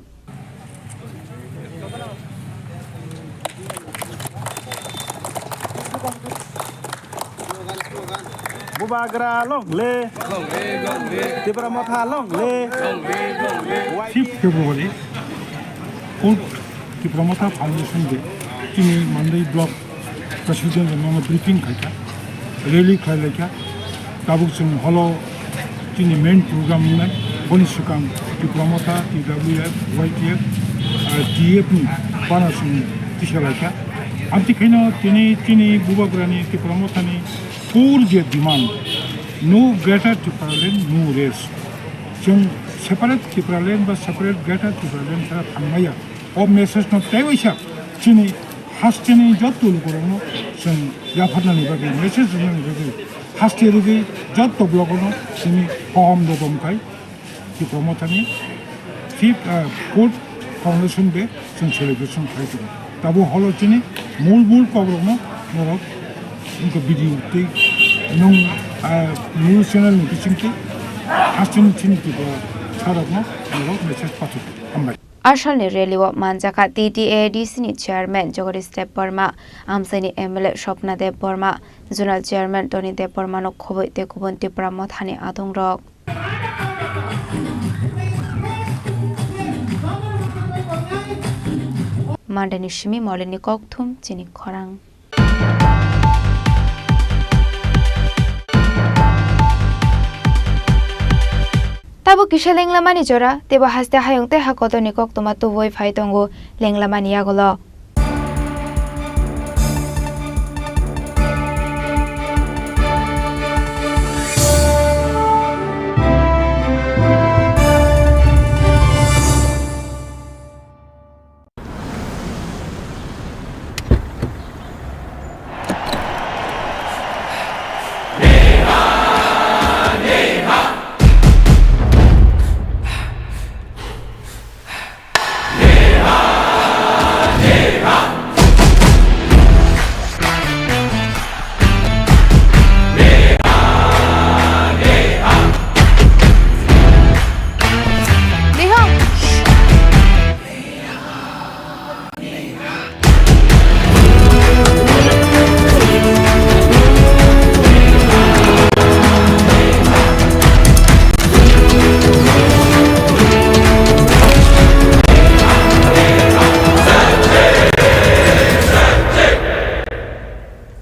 Bubagra long live. Tipra Motha long live. Fifth February, Court Tipra Motha Foundation Day, chini Mandai Block President rokno briefing khaikha, rally khlailaikha. Tabuk chwng holo chini main program wngnai, boni swkang Tipra Motha, T W F, Y T F, ah, T F ni bana chwng tisalaikha. Amtwi khaino tini chini Bubagrani Tipra Mothani core je demand, no Greater Tipraland, no rest. Chwng separate Tipraland ba separate Greater Tipraland sara thangmaya. O message no tei waisa chini hasteni jotto lukurokno chwng yapharnani bagwi, message rwnani bagwi, haste rwgwi jotto blogono chini kaham dodom khai Tipra Mothani fifth, ah, Court Foundation Day chwng celebration khai tongo. Tabuk holo chini mul mul kokrokno norok wngkha video tei nwng, ah, news channel ni bisingtwi hasteni chini Tripura sarokno norok message pathok. Hambai. A salni rally-o manjakha T T A D C ni chairman Jagadish Debbarma, amchaini M L A Swapna Debbarma, zonal chairman Tony Debbarmano khobwi tei kubun Tipra Mothani adongrok. Mandai ni simi Molini kokthum chini khorang. Tabuk kisa lenglamani jora, teibo haste hayung tei ha kotorni koktwma tubuwi phai tongo lenglamani yagulo.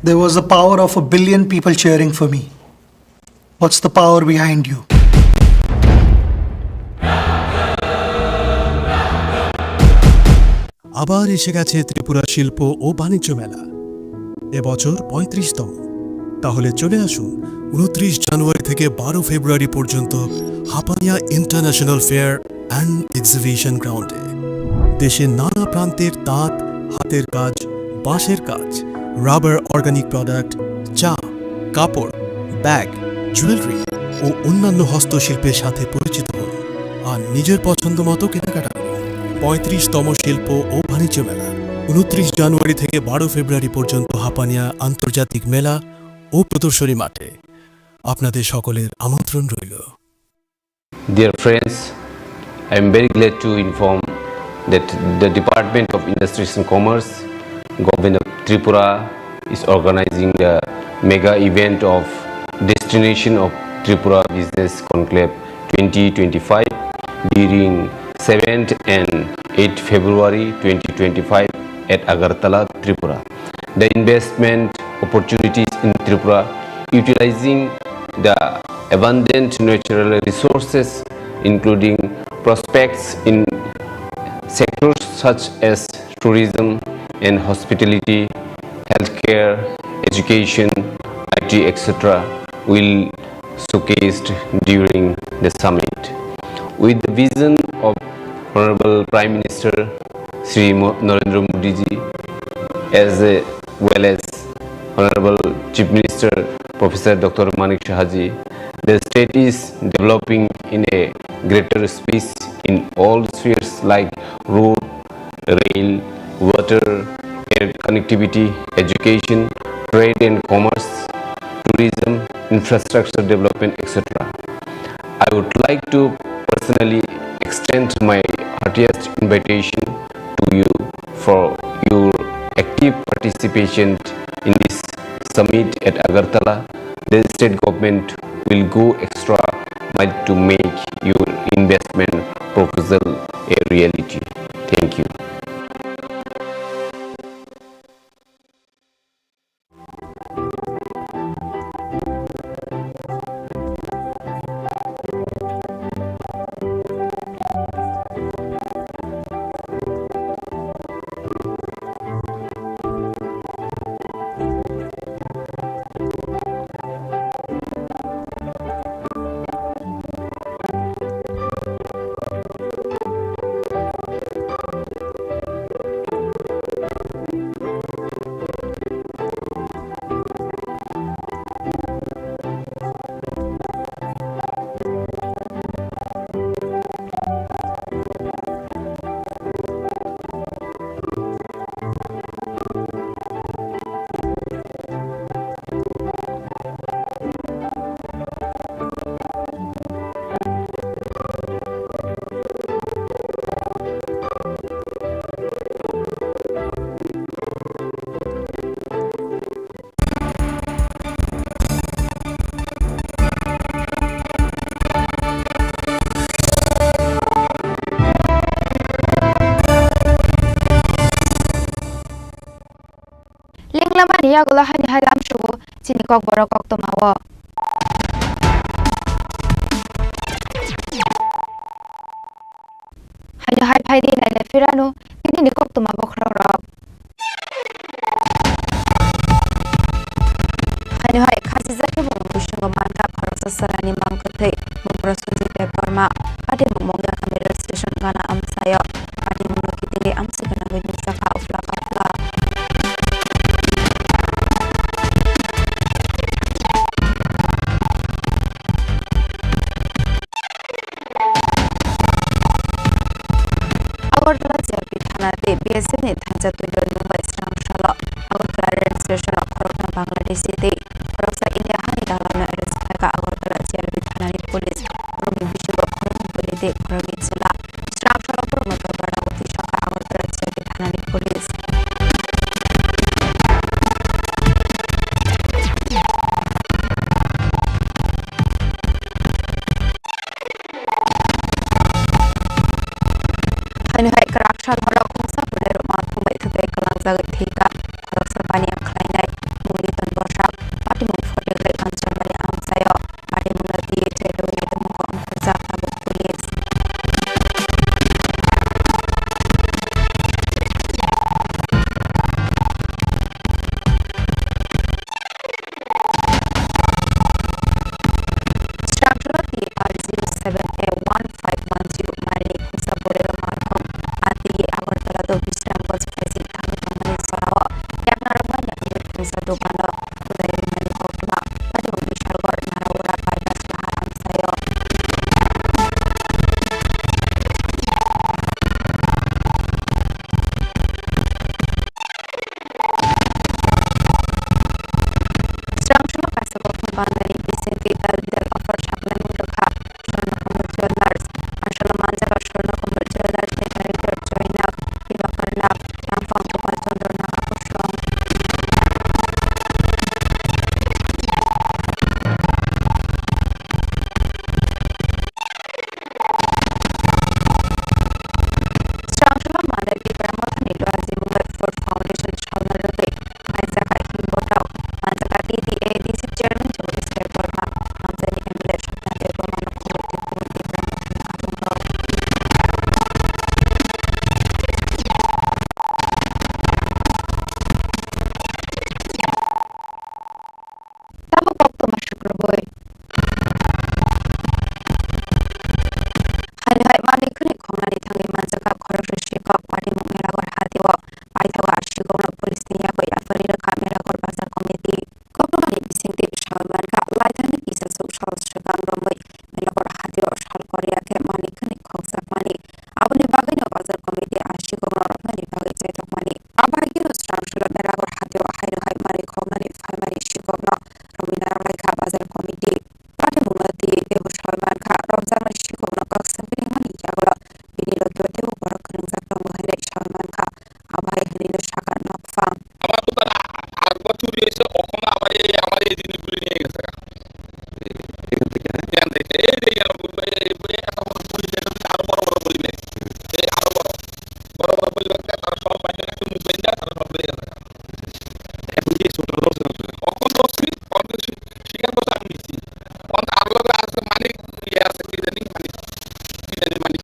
There was the power of a billion people cheering for me. What's the power behind you? আবার এসে গেছে ত্রিপুরা শিল্প ও বাণিজ্য মেলা, এবছর পঁয়ত্রিশতম। তাহলে চলে আসুন উনত্রিশ জানুয়ারি থেকে বারো ফেব্রুয়ারি পর্যন্ত Hapania international fair and exhibition গ্রাউন্ডে। দেশের নানা প্রান্তের তাঁত, হাতের কাজ, বাঁশের কাজ, রাবার, অর্গানিক প্রোডাক্ট, চা, কাপড়, ব্যাগ, জুয়েলারি ও অন্যান্য হস্তশিল্পের সাথে পরিচিত হন আর নিজের পছন্দ মতো কেনাকাটা করুন। পঁয়ত্রিশতম শিল্প ও বাণিজ্য মেলা, উনত্রিশ জানুয়ারি থেকে বারো ফেব্রুয়ারি পর্যন্ত হাপানিয়া আন্তর্জাতিক মেলা ও প্রদর্শনী মাঠে। আপনাদের সকলের আমন্ত্রণ রইল। Dear friends, I am very glad to inform that the Department of Industries and Commerce, Government of Tripura, is organizing the mega event of Destination of Tripura Business Conclave twenty twenty-five during seventh and eighth February twenty twenty-five at Agartala, Tripura. The investment opportunities in Tripura, utilizing the abundant natural resources, including prospects in sectors such as tourism and hospitality, healthcare, education, I T, et cetera, will showcased during the summit. With the vision of Honorable Prime Minister Shri Mo- Narendra Modi ji, as a- well as Honorable Chief Minister Professor Doctor Manik Saha ji, the state is developing in a greater space in all spheres like road, rail, water, air connectivity, education, trade and commerce, tourism, infrastructure development, et cetera. I would like to personally extend my heartiest invitation to you for your active participation in this summit at Agartala. The state government will go extra mile to make your investment proposal a reality. Thank you. Lenglamani yagulo hani hai lamsugo chini kokborok koktwmao. Haino hai phai di nailai phirano tinini koktwma bokhorok rok. Haino hai khachijak khe bo bisingo mankha khoroksa chwraini mang kwthwi Mungpra Sanjay Debbarma, patimung Mongya Kami rail station gana amchaio. Patimungno kitingwi amchai gwnangwi nukjakha uplak aplak. Agartala G R P thana tei B S F ni thansa twidor nungbai srang salo Agartala rail station o khoroknwi Bangladeshi tei khoroksa India hani daglamno arrest khlaikha Agartala G R P thanani police. Borokni bisingo khoroknwi bwrwi tei khoroknwi chwla. Srang salo borokno dorbarno uthi sokha Agartala G R P thanani police. Haino hai kwrak sal horo khungsa bwrwi rwma thumbai thwtwi kwlangjagwi thwikha. Khoroksa baniya khlainai Muliton Bosak, patimung Photlikhrai Kanchanmari amchaio. Patimungno twiwi tretogwi tongmung wngkha tabuk police. kaisa dukano budai rimani koktwma Kaliwng Bishalgarh Narawara bypass bahar amchaio. Srangsono kaisa kothom bandani bisingtwi L B L offer saklaimung rwkha Swarnakumar Jewellers. Asalo manjak Swarnakumar Jewellers ni director Joynak Dibakarnak, Tangphang Gopal Chandra Naga Kosong. Srangsono manjak Tipra Mothani Luaji Mungbai Food Foundation salna rwgwi Manjaka himbotok, manjaka T D A D C chairman Jagdish Debbarma, Thangjani M L A Swapna Debbarma no khobor twi kubui Tipra Mothani adongrok. Tabuk koktwma sukrubui. Haino hai manwi khwnwi khongnani thangwi manjaka khoroksa sikok Patimung Melaghor hatio paithago, a sikokno police ni yago yapharwi rwkha Melaghor Bazar Committee. Koktwmani bisingtwi sawi mankha, laithani kisa suk sal swkang romwi Melaghor hatio sal Korea khe manwi khwnwi khokjakmani. Aboni bagwino Bazar Committee a sikokno romnani bagwi chaithokmani. Abo hai kheno Srangsono Melaghor hatio haino hai manwi khoknani phaimani sikokno romwi narwk laikha Bazar Committee. Patimungno twiwi teibo sawi mankha, romjaknai sikokno kok swk ringmani yagulo bini logi-o teibo borok kwrwngjak tongo hwnwi sawi mankha, abo hai hwnwino sakha nokphang. আমার দোকানে আট বছর হয়েছে, ওখানে আবার এই আমার এই জিনিসগুলি নিয়ে গেছে। এখান থেকে, হ্যাঁ? এখান থেকে, এই যে ইয়ার বলবে, এই বলবে, এত বড় বলবে, এটা আরো বড় বড় বলবে। এই আরো বড়, বড় বড় বলবে, তারা সব বাইরে একটা মুখ বাইন্ধা, তারা সব বেরিয়ে যাবে। এখন কি ছোট লোক? অখন বলছি, অখন স্বীকার করতে আমি নিচ্ছি। অখন তার লগে আছে মানিক, ইয়ে আছে, কি জানি মানিক, কি জানি মানিক।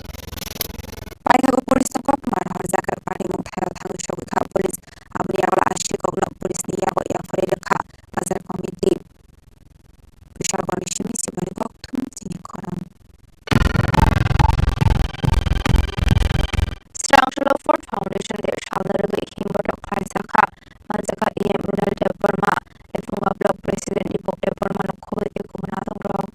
Paithago police ni koktwma rohorjak, Patimung thaio thangwi sogwi kha police. Aboni yagulo a sikokno police ni yago yapharwi rwkha Bazar Committee. Bishalgarh ni simi Sibani koktwma chini khorang. Srangsono Food Foundation de salna rwgwi himbotok khlaijakha, manjakha E M Runal Debbarma, Lephunga Block President Deepak Debbarma no khobor twi kubun adongrok.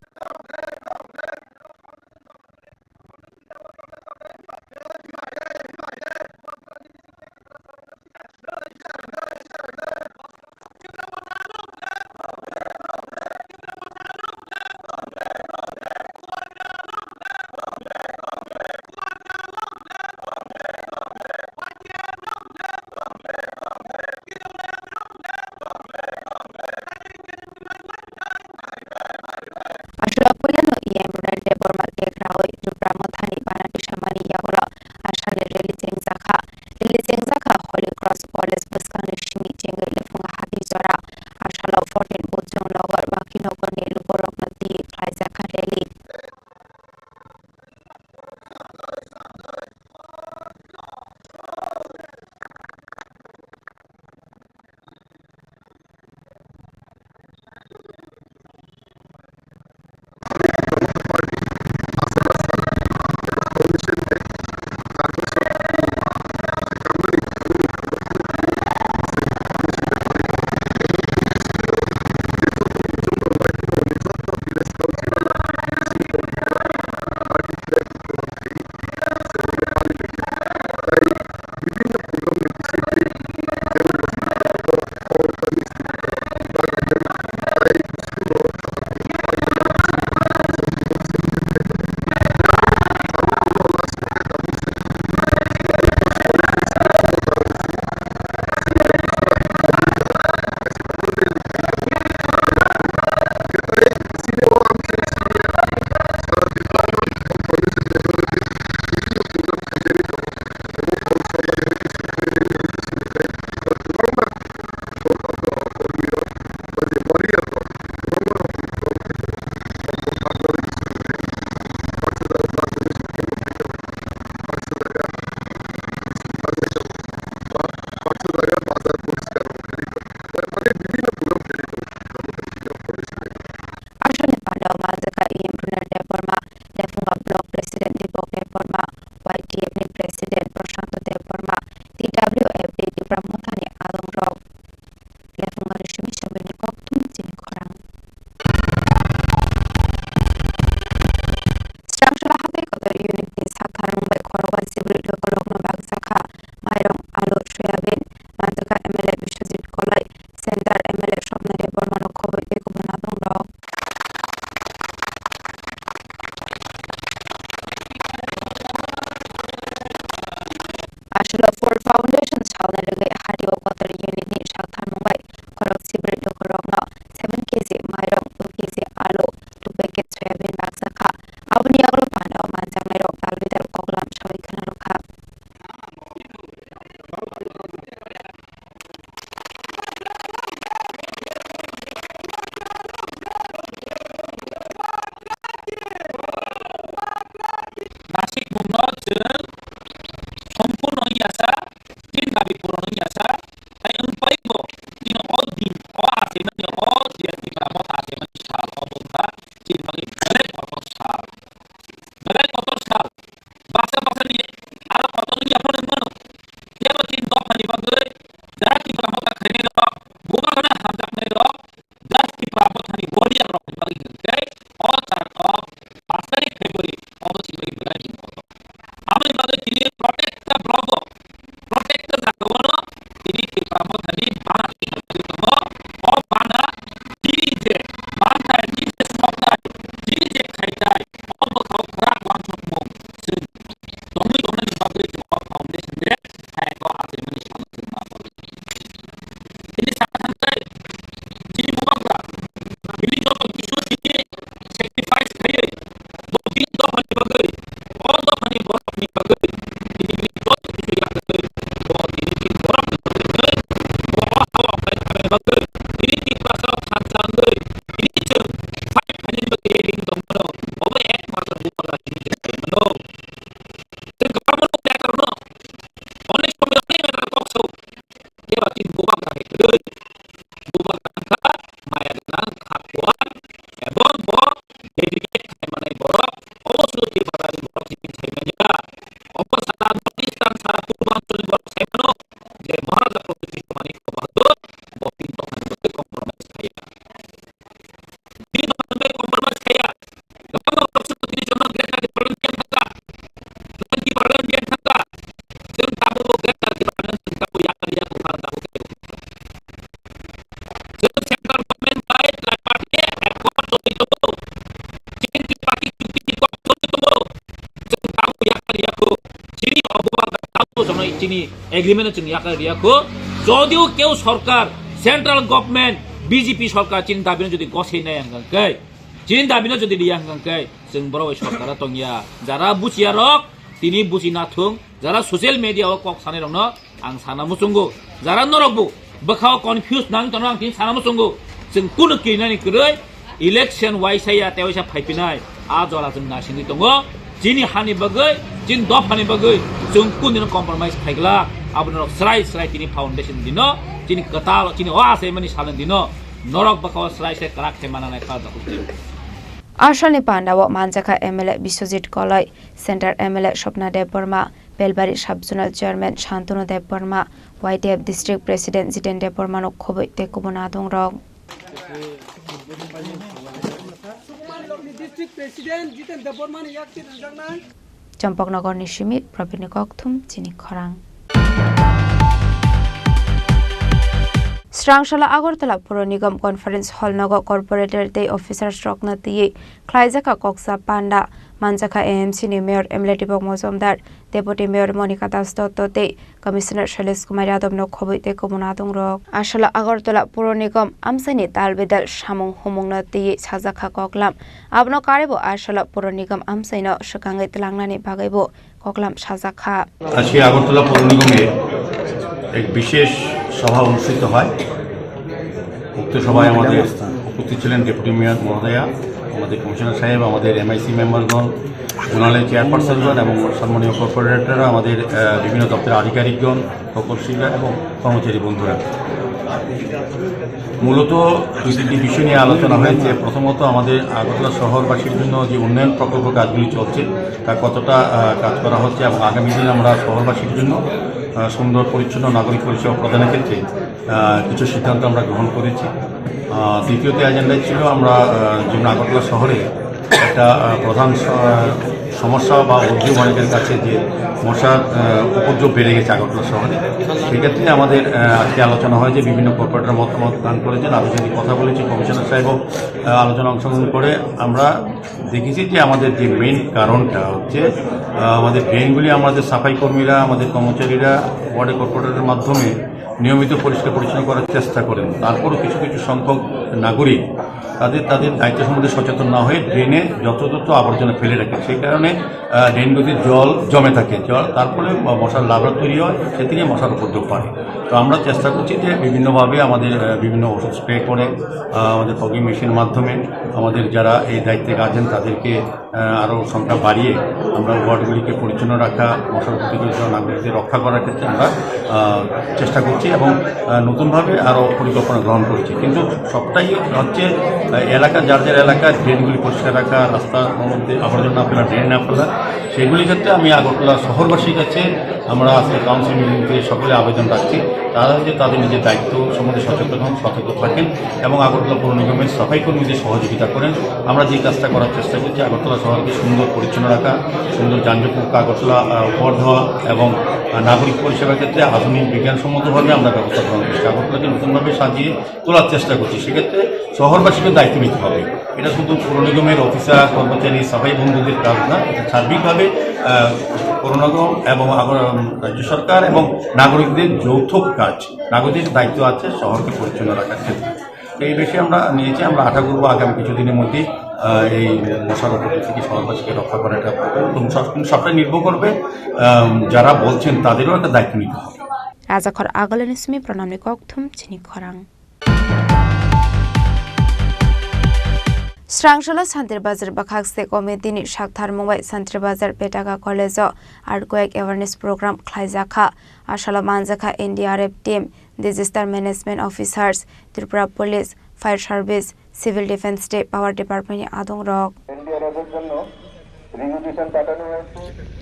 Aswk puilano E M Runal Debbarma kek rawi Tipra Mothani bana tisamani yagulo aswkni rally chengjakha. Rally chengjakha Holy Cross College bwskangni simi chengwi Lephunga hati jora. Asalo fourteen Bujong Nagar Bakhi Nagarni lukurokno twi khlaijakha rally. Aswkni pandao manjakha E M Runal Debbarma, Lephunga Block President Deepak Debbarma, Y T F ni President Prashanto Debbarma, T W F ni Tipra Mothani adongrok. Lephunga Center M L A Swapna Debbarmano khobwi tei kubun nathungrok. Aswk Food Foundation salna rwgwi Hatio Kotor Unit ni saltharmung bai khorok sibri lukurokno seven K G mairung, two K G alu, two packet soyabean baksa kha. Aboni yagulo panda o manjaknairok tal bidal koklam sawi khna rwkha. Nasik mungno chwng sompurno wngya sa, chini dabi puron wngya sa, tai wng pai bo chini o din, o achaimani, o G S T ba motha achaimani sal o bwkha chini bagwi belai kotor sal. Belai kotor sal. Baksa baksani aro kotor wngya phano wng mano. Phiya ba chini dophani bagwi jati ba motha khainai rok, bubagra hamjaknai rok, Just Tipra Mothani warrior rok ni bagwi hwnkhe o chart o pash tarikh February obo sibui belai ni kotor. Aboni bagwi tini protect the block o, protect the jaga o no tini Tipra Mothani bana tongo. O bana tini je manthai, tini je soknai, tini je khaitai, o bwkhao kwrak uansukmung chwng tongwi tongnani bagwi chwng o foundation de hai o achaimani salo chwng ma bagwi. Tini sakha thangkhai, chini bubagra, bini joto kisu tini sacrifice khaiwi, bo bini dophani bagwi, o dophani borokni bagwi, tini bini joto kisu yakarwi, bo tini bini borokni bagwi, bo o hao khlai thangna bagwi, tini Tiprasa thansa wngwi, tini chwng fight khainani bagwi ready wng tongmano, obo ekmatro bubagra tini chwng khaimano. Chwng kwbangma look letter no, onek somoy onek letter kok sao. Phiya ba chini bubagra hai kwrwi, bubagra wngkha maya gwnang, kha kuan, ebong bo dedicate khai manai borok, obo sudu Tiprasani borok chini sai manya. Obo saka North Eastern sara purbanchal ni borok sai mano je Maharaja Pradyut Kishore Manikya Bahadur bo tini dophani bagwi compromise khaiya. Bini dophani bagwi compromise khaiya. Kwbangma borok se tini jono Greater Tipraland biyang thangkha. Jono Tipraland biyang thangkha. Chwng tabukbo Greater Tipraland chwng tabuk yakar ya buphang tabuk. Chwng central government bai tripartite accord choli tongo. Chini tripartite chukti ni kok choli tongo. Chwng tabuk yakar ya kho. Chini obo tabuk jono chini agreement chwng yakar ya kho. Jodio keu sorkar, central government, B J P sorkar chini dabino jodi gosei nai hwnkhe, chini dabino jodi riya hwnkhe, chwng borok bai sorkaro tongya. Jara buchiya rok, tini buchi nathung. Jara social media o kok sanai rokno ang sana muchungo. Jara norok bo bwkhao confuse nang tono ang tini sana muchungo. Chwng kunu kirinani kwrwi election waisa ya tei waisa phaipinai. A jora chwng naisingwi tongo. Chini hani bagwi, chini dophani bagwi chwng kunu dino compromise khaigwlak. Abo norok srai srai tini foundation dino, chini kwtal, chini o achaimani salni dino norok bwkhao srai srai kwrak khe mananai kha. Asalni pandao manjakha M L A Biswajit Koloi, Center M L A Swapna Debbarma, Belbari Sub-Zonal Chairman Shantanu Debbarma, Y T F District President Jiten Debbarmano khobwi tei kubun adongrok. Sukuman Lokni District President Jiten Debbarmani yakti rwjaknai. Champaknagarni simi Prabirni kokthum chini khorang. Srangsala Agartala Puro Nigam Conference Hall nogo corporator tei officers rokno twiwi khlaijak kha koksa panda. Manjakha A M C ni Mayor M L A Dipok Mojumdar, Deputy Mayor Monika Das Dotto tei Commissioner Shailesh Kumar Yadav no khobwi tei kubun adongrok. Asala Agartala Puro Nigam amchaini tal bedal samung humung no twiwi sajak kha koklam. Abono karwibo Asala Puro Nigam amchaino swkangwi twlangnani bagwibo koklam sajak kha. আজকে আগরতলা পৌর নিগমে এক বিশেষ সভা অনুষ্ঠিত হয়। উক্ত সভায় আমাদের উপস্থিত ছিলেন ডেপুটি মেয়র মহোদয়া, আমাদের কমিশনার সাহেব, আমাদের এমআইসি মেম্বারগণ, জোনালের চেয়ারপারসনগণ এবং সম্মানীয় কর্পোরেটররা, আমাদের, আহ, বিভিন্ন দপ্তরের আধিকারিকগণ, প্রকৌশলীরা এবং কর্মচারী বন্ধুরা। মূলত দুই তিনটি বিষয় নিয়ে আলোচনা হয়েছে। প্রথমত, আমাদের আগরতলা শহরবাসীর জন্য যে উন্নয়ন প্রকল্প কাজগুলি চলছে, তা কতটা, আহ, কাজ করা হচ্ছে এবং আগামী দিনে আমরা শহরবাসীর জন্য, আহ, সুন্দর পরিচ্ছন্ন নাগরিক পরিষেবা প্রদানের ক্ষেত্রে, আহ, কিছু সিদ্ধান্ত আমরা গ্রহণ করেছি। আহ, দ্বিতীয়ত এজেন্ডায় ছিল আমরা, আহ, যেমন আগরতলা শহরে একটা, আহ, প্রধান স-, সমস্যা বা অভিযোগ অনেকের কাছে যে মশার, আহ, উপদ্রব বেড়ে গেছে আগরতলা শহরে। সেক্ষেত্রে আমাদের, আহ, আজকে আলোচনা হয় যে বিভিন্ন কর্পোরেটর মতামত দান করেছেন, আমি যদি কথা বলেছি, কমিশনার সাহেবও, আহ, আলোচনা অংশগ্রহণ করে। আমরা দেখেছি যে আমাদের যে মেইন কারণটা হচ্ছে, আহ, আমাদের ড্রেনগুলি আমাদের সাফাই কর্মীরা, আমাদের কর্মচারীরা ওয়ার্ডে কর্পোরেটরের মাধ্যমে নিয়মিত পরিষ্কার পরিচ্ছন্ন করার চেষ্টা করেন। তারপরও কিছু কিছু সংখ্যক নাগরিক তাদের, তাদের দায়িত্ব সম্বন্ধে সচেতন না হয়ে ড্রেনে যত্রতত্র আবর্জনা ফেলে রাখে। সেই কারণে, আহ, ড্রেনগুলিতে জল জমে থাকে। জল, তার ফলে ম-, মশার লার্ভা তৈরি হয়, সে থেকে মশার উপদ্রব বাড়ে। তো আমরা চেষ্টা করছি যে বিভিন্নভাবে আমাদের, আহ, বিভিন্ন ওষুধ স্প্রে করে, আহ, আমাদের ফগিং মেশিনের মাধ্যমে আমাদের যারা এই দায়িত্বে আছেন তাদেরকে আহ, আরও সংখ্যা বাড়িয়ে আমরা ওয়ার্ডগুলিকে পরিচ্ছন্ন রাখা, মশার প্রতিরোধ করা, নাগরিকদের রক্ষা করার ক্ষেত্রে আমরা, আহ, চেষ্টা করছি এবং, আহ, নতুনভাবে আরও পরিকল্পনা গ্রহণ করছি। কিন্তু সবটাই হচ্ছে, আহ, এলাকা, যার যার এলাকার ড্রেনগুলি পরিষ্কার রাখা, রাস্তার মধ্যে আবর্জনা না ফেলা, ড্রেন না ফেলা, সেগুলির ক্ষেত্রে আমি আগরতলা শহরবাসীর কাছে আমরা আজকে কাউন্সিল মিটিং থেকে সকলে আবেদন রাখছি, তারা যে তাদের নিজের দায়িত্ব সম্বন্ধে সচেতন হন, সতর্ক থাকেন এবং আগরতলা পৌর নিগমের সাফাই কর্মীদের সহযোগিতা করেন। আমরা যে কাজটা করার চেষ্টা করছি, আগরতলা শহরকে সুন্দর পরিচ্ছন্ন রাখা, সুন্দর যানজটমুক্ত আগরতলা, আহ, উপহার দেওয়া এবং, আহ, নাগরিক পরিষেবার ক্ষেত্রে আধুনিক বিজ্ঞানসম্মতভাবে আমরা ব্যবস্থা গ্রহণ করছি। আগরতলাকে নতুনভাবে সাজিয়ে তোলার চেষ্টা করছি। সেক্ষেত্রে শহরবাসীকে দায়িত্ব নিতে হবে। এটা শুধু পৌর নিগমের অফিসার, কর্মচারী, সাফাই বন্ধুদের কাজ না, এটা সার্বিকভাবে, আহ, পৌর নিগম এবং আগর-, রাজ্য সরকার এবং নাগরিকদের যৌথ কাজ। নাগরিকদের দায়িত্ব আছে শহরকে পরিচ্ছন্ন রাখার ক্ষেত্রে। তো এই বিষয়ে আমরা নিয়েছি, আমরা আশা করবো আগামী কিছুদিনের মধ্যেই, আহ, এই মশার উপদ্রব থেকে শহরবাসীকে রক্ষা করা এটা পারবে। এবং সব, সবটাই নির্ভর করবে, আহ, যারা বলছেন তাদেরও একটা দায়িত্ব নিতে হবে। Rajakhor Agolani simi pranamni kokthum chini khorang. Srangsola Shantir Bazar bwkhak se committee ni saktharmung bai Shantir Bazar Petaka College o earthquake awareness program khlaijakha. Asalo manjakha N D R F team, disaster management officers, Tripura Police, Fire Service, Civil Defence tei Power Department ni adongrok. N D R F এর জন্য রিকুইজিশন পাঠানো হয়েছে।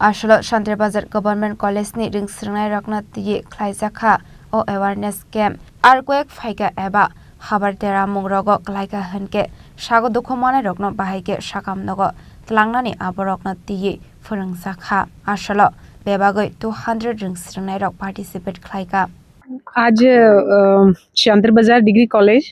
Asalo Shantir Bazar Government College ni ringsrwngnairokno twiwi khlaijakha o awareness camp. Earthquake phaikha eba habar deramungrogo klaikha hinkhe sago dukhu manairokno bahai khe sakam nogo tlangnani aborokno twiwi phwrwngjakha. Asalo bebagwi two hundred ringsrwngnairok participate khlaikha. আজ, আহ, শান্তির বাজার degree college,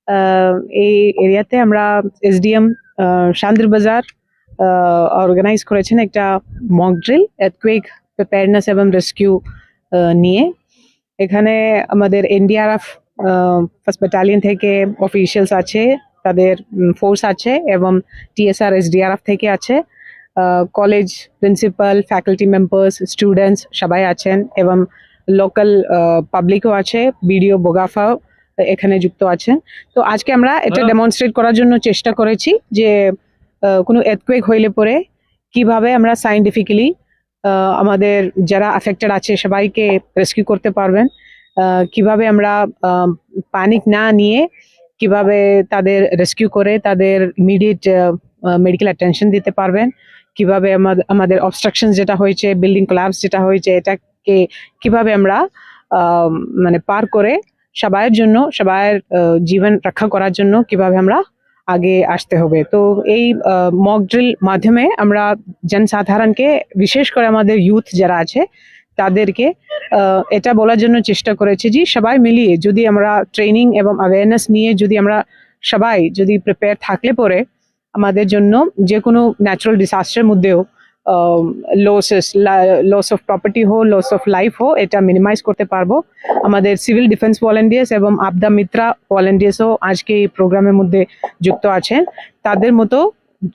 আহ, এই এরিয়াতে আমরা এসডিএম, আহ, শান্তির বাজার, আহ, অর্গানাইজ করেছেন একটা মক ড্রিল, আর্থকোয়েক প্রিপেয়ারনেস এবং রেস্কিউ, আহ, নিয়ে। এখানে আমাদের এনডিআরএফ, আহ, ফার্স্ট ব্যাটালিয়ন থেকে অফিসিয়ালস আছে, তাদের, উম, ফোর্স আছে এবং টিএসআর এসডিআরএফ থেকে আছে। আহ, college principal, faculty members, students সবাই আছেন এবং লোকাল, আহ, পাবলিকও আছে, বিডিও বোগাফাও এখানে যুক্ত আছেন। তো আজকে আমরা এটা ম্যাডাম। ডেমনস্ট্রেট করার জন্য চেষ্টা করেছি যে, আহ, কোনো এর্থকোয়েক হইলে পরে কিভাবে আমরা সায়েন্টিফিক্যালি, আহ, আমাদের যারা অ্যাফেক্টেড আছে সবাইকে রেস্কিউ করতে পারবেন, আহ, কিভাবে আমরা, আহ, প্যানিক না নিয়ে কিভাবে তাদের রেস্কিউ করে তাদের ইমিডিয়েট, আহ, আহ, মেডিকেল অ্যাটেনশন দিতে পারবেন, কিভাবে আমাদ-, আমাদের অবস্ট্রাকশন যেটা হয়েছে, বিল্ডিং কোলাপস যেটা হয়েছে, এটাকে কিভাবে আমরা, আহ, মানে পার করে সবাইয়ের জন্য, সবাইয়ের, আহ, জীবন রক্ষা করার জন্য কিভাবে আমরা আগে আসতে হবে। তো এই, আহ, মক ড্রিল মাধ্যমে আমরা জনসাধারণকে, বিশেষ করে আমাদের ইউথ যারা আছে, তাদেরকে, আহ, এটা বলার জন্য চেষ্টা করেছি যে সবাই মিলিয়ে যদি আমরা ট্রেনিং এবং অ্যাওয়ারনেস নিয়ে যদি আমরা সবাই যদি প্রিপেয়ার থাকলে পরে আমাদের জন্য যে কোনো ন্যাচারাল ডিজাস্টার মধ্যেও, আহ, লসেস, লা-, লস অফ প্রপার্টি হোক, লস অফ লাইফ হোক, এটা মিনিমাইজ করতে পারবো। আমাদের সিভিল ডিফেন্স ভলেন্টিয়ার্স এবং আপদা মিত্রা ভলেন্টিয়ার্সও আজকে এই প্রোগ্রামের মধ্যে যুক্ত আছেন। তাদের মতো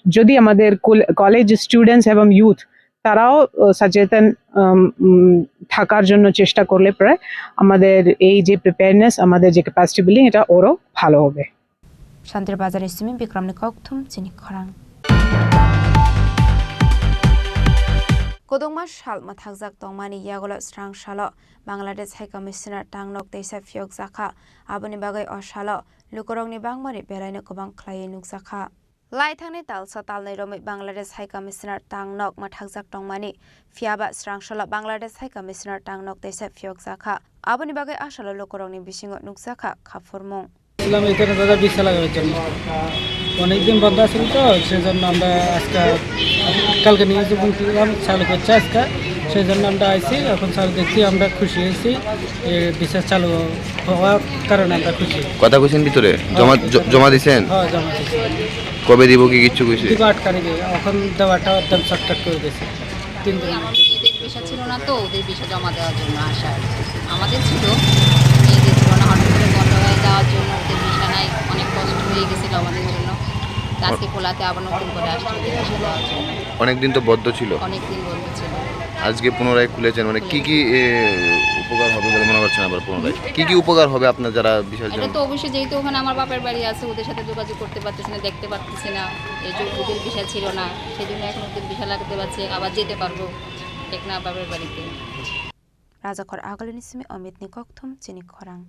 যদি আমাদের কল-, কলেজ স্টুডেন্টস এবং ইউথ তারাও, আহ, সচেতন, আম, উম, থাকার জন্য চেষ্টা করলে পরে আমাদের এই যে প্রিপেয়ারনেস, আমাদের যে ক্যাপাসিটি বিল্ডিং, এটা আরো ভালো হবে। Shantir Bazar ni simi Bikram ni kokthum chini khorang. Kodongma sal mwthakjak tongmani yagulo srang salo Bangladesh High Commissioner tangnok teisa phiyokjakha. Aboni bagwi o salo lukurokni bangmani belaino kwbang khlaiwi nukjakha. Laithangni talsa talnwi romwi Bangladesh High Commissioner tangnok mwthakjak tongmani, phiyaba srang salo Bangladesh High Commissioner tangnok teisa phiyokjakha. Aboni bagwi a salo lukurokni bisingo nukjakha khaphurmung. ছিলাম এখানে দাদা ভিসা লাগানোর জন্য। অনেকদিন বন্ধ আছিল তো, সেই জন্য আমরা আজকে, কালকে নিয়ে এসে বলছিলাম চালু করছে আজকে, সেই জন্য আমরা আইছি। এখন চালু দেখছি, আমরা খুশি হয়েছি। এই ভিসা চালু হওয়ার কারণে আমরা খুশি। কথা কইছেন ভিতরে? জমা, হ্যাঁ, জ-, জমা দিছেন? হ্যাঁ, জমা দিছি। কবে দিব কি কিচ্ছু কইছে? দিব আট তারিখে, এখন দেওয়াটা একদম শর্টকাট করে দিয়েছে। তিন দিন। আমার মেয়েদের ভিসা ছিল না তো, ওদের ভিসা জমা দেওয়ার জন্য আসা আর কি। আমাদের ছিল, মেয়েদের ছিল না, হঠাৎ করে বন্ধ হয়ে যাওয়ার জন্য ওদের ভিসা নাই, অনেক কষ্ট হয়ে গেছিল আমাদের জন্য। তো আজকে খোলাতে আবার নতুন করে আসছে ওদের ভিসা দেওয়ার জন্য। অনেকদিন তো বন্ধ ছিল। অনেকদিন বন্ধ ছিল। আজকে পুনরায় খুলেছেন, মানে কি কি, এ, উপকার হবে বলে মনে করছেন আবার পুনরায়? কি কি উপকার হবে আপনার যারা ভিসার এটা জন্য? তো অবশ্যই, যেহেতু ওখানে আমার বাপের বাড়ি আছে, ওদের সাথে যোগাযোগ করতে পারতেছি না, দেখতে পারতেছি না, এই যে ওদের ভিসা ছিল না, সেই জন্য এখন ওদের ভিসা লাগতে পারছে, আবার যেতে পারবো টেকনাফ বাপের বাড়িতে। Rajakhor Agalini simi Amit ni kokthum chini khorang.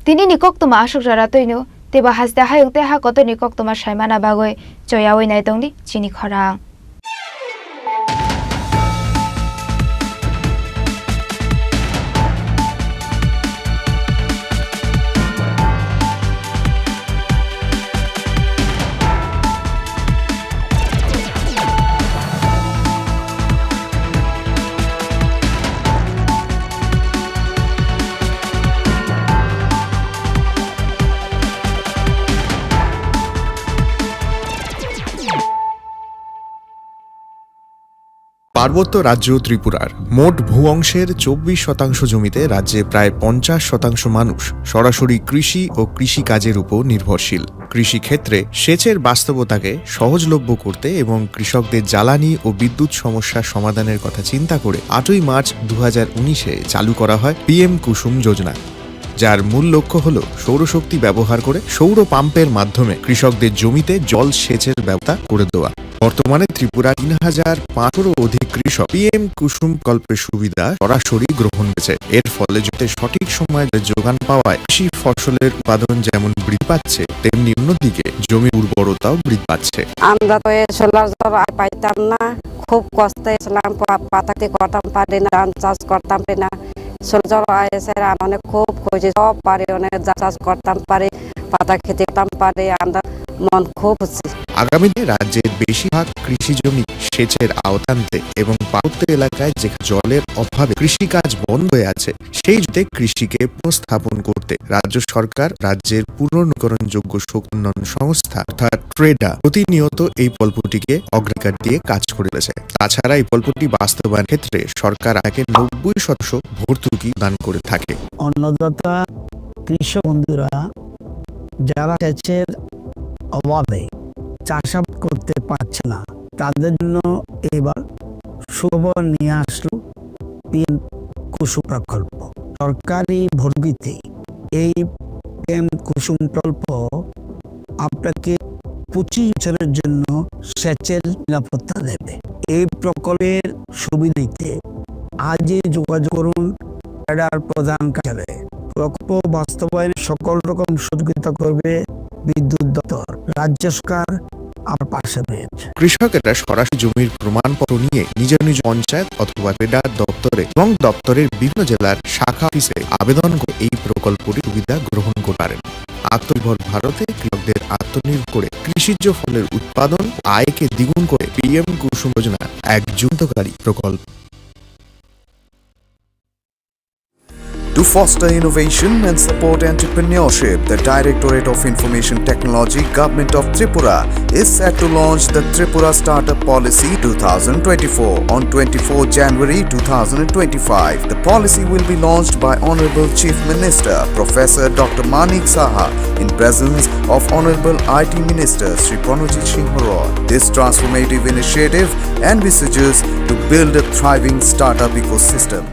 Tini ni koktuma aswk jora twino, teibo haste hayung tei ha kotor ni koktuma saimana bagwi choyawi naitongdi chini khorang. পার্বত্য রাজ্য ত্রিপুরার মোট ভূ অংশের চব্বিশ শতাংশ জমিতে রাজ্যে প্রায় পঞ্চাশ শতাংশ মানুষ সরাসরি কৃষি ও কৃষিকাজের উপর নির্ভরশীল। কৃষিক্ষেত্রে সেচের বাস্তবতাকে সহজলভ্য করতে এবং কৃষকদের জ্বালানি ও বিদ্যুৎ সমস্যা সমাধানের কথা চিন্তা করে আটই মার্চ দু হাজার উনিশে চালু করা হয় পিএম কুসুম যোজনা, যার মূল লক্ষ্য হল সৌরশক্তি ব্যবহার করে সৌর পাম্পের মাধ্যমে কৃষকদের জমিতে জল সেচের ব্যবস্থা করে দেওয়া। বর্তমানে ত্রিপুরা তিন হাজার পাঁচশোরও অধিক কৃষক পিএম কুসুম প্রকল্পের সুবিধা সরাসরি গ্রহণ করেছে। এর ফলে জমিতে সঠিক সময়ে জলের যোগান পাওয়ায় কৃষি ফসলের উৎপাদন যেমন বৃদ্ধি পাচ্ছে, তেমনি অন্যদিকে জমির উর্বরতাও বৃদ্ধি পাচ্ছে। আমরা তো এই সোলার জল আর পাইতাম না, খুব কষ্টে ছিলাম, পা-, পাতা খেতি করতাম পারি না, ধান চাষ করতাম পারি না। সোলার জল আইসে আর অনেক খুব খুশি, সব পারি, অনেক চা-, চাষ করতাম পারি, পাতা খেতি করতাম পারি, আমরা মন খুব খুশি। আগামী দিনে রাজ্যের বেশিরভাগ কৃষি জমি সেচের আওতা আনতে এবং পার্বত্য এলাকায় যেখানে জলের অভাবে কৃষিকাজ বন্ধ হয়ে আছে, সেই জমিতে কৃষিকে পুনঃস্থাপন করতে রাজ্য সরকার রাজ্যের পুনর্নবীকরণযোগ্য শক্তি উন্নয়ন সংস্থা অর্থাৎ ট্রেডা প্রতিনিয়ত এই প্রকল্পটিকে অগ্রাধিকার দিয়ে কাজ করে চলেছে। তাছাড়া এই প্রকল্পটি বাস্তবায়ন ক্ষেত্রে সরকার আগে নব্বই শতাংশ ভর্তুকি দান করে থাকে। অন্নদাতা কৃষক বন্ধুরা যারা সেচের অভাবে চাষাবাদ করতে পারছে না, তাদের জন্য এবার সুখবর নিয়ে আসলো পিএম কুসুম প্রকল্প। সরকারি ভর্তুকিতে এই পিএম কুসুম প্রকল্প আপনাকে পঁচিশ বছরের জন্য সেচের নিরাপত্তা দেবে। এই প্রকল্পের সুবিধা নিতে আজই যোগাযোগ করুন ট্রেডার প্রধান কার্যালয়ে। প্রকল্প বাস্তবায়নে সকল রকম সহযোগিতা করবে বিদ্যুৎ দপ্তর। রাজ্য সরকার আমার পাশে রয়েছে। কৃষকেরা সরাসরি জমির প্রমাণপত্র নিয়ে নিজ নিজ পঞ্চায়েত অথবা ট্রেডার দপ্তরে এবং দপ্তরের বিভিন্ন জেলার শাখা অফিসে আবেদন করে এই প্রকল্পটির সুবিধা গ্রহণ করতে পারেন। আত্মনির্ভর ভারতে কৃষকদের আত্মনির্ভর করে কৃষিজ ফলের উৎপাদন, আয়কে দ্বিগুণ করে পিএম কুসুম যোজনা এক যুগান্তকারী প্রকল্প। To foster innovation and support entrepreneurship, the Directorate of Information Technology, Government of Tripura, is set to launch the Tripura Startup Policy two thousand twenty-four on twenty-fourth January two thousand twenty-five. The policy will be launched by Honorable Chief Minister Professor Doctor Manik Saha in presence of Honorable I T Minister Shri Pranojit Singh Roy. This transformative initiative envisages to build a thriving startup ecosystem.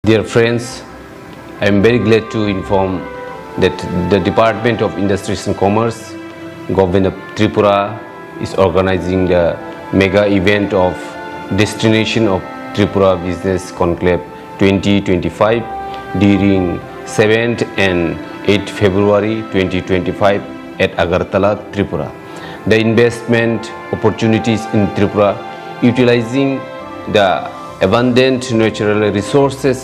Dear friends, I am very glad to inform that the Department of Industries and Commerce, Government of Tripura, is organizing the mega event of Destination of Tripura Business Conclave twenty twenty-five during seventh and eighth February twenty twenty-five at Agartala, Tripura. The investment opportunities in Tripura, utilizing the abundant natural resources,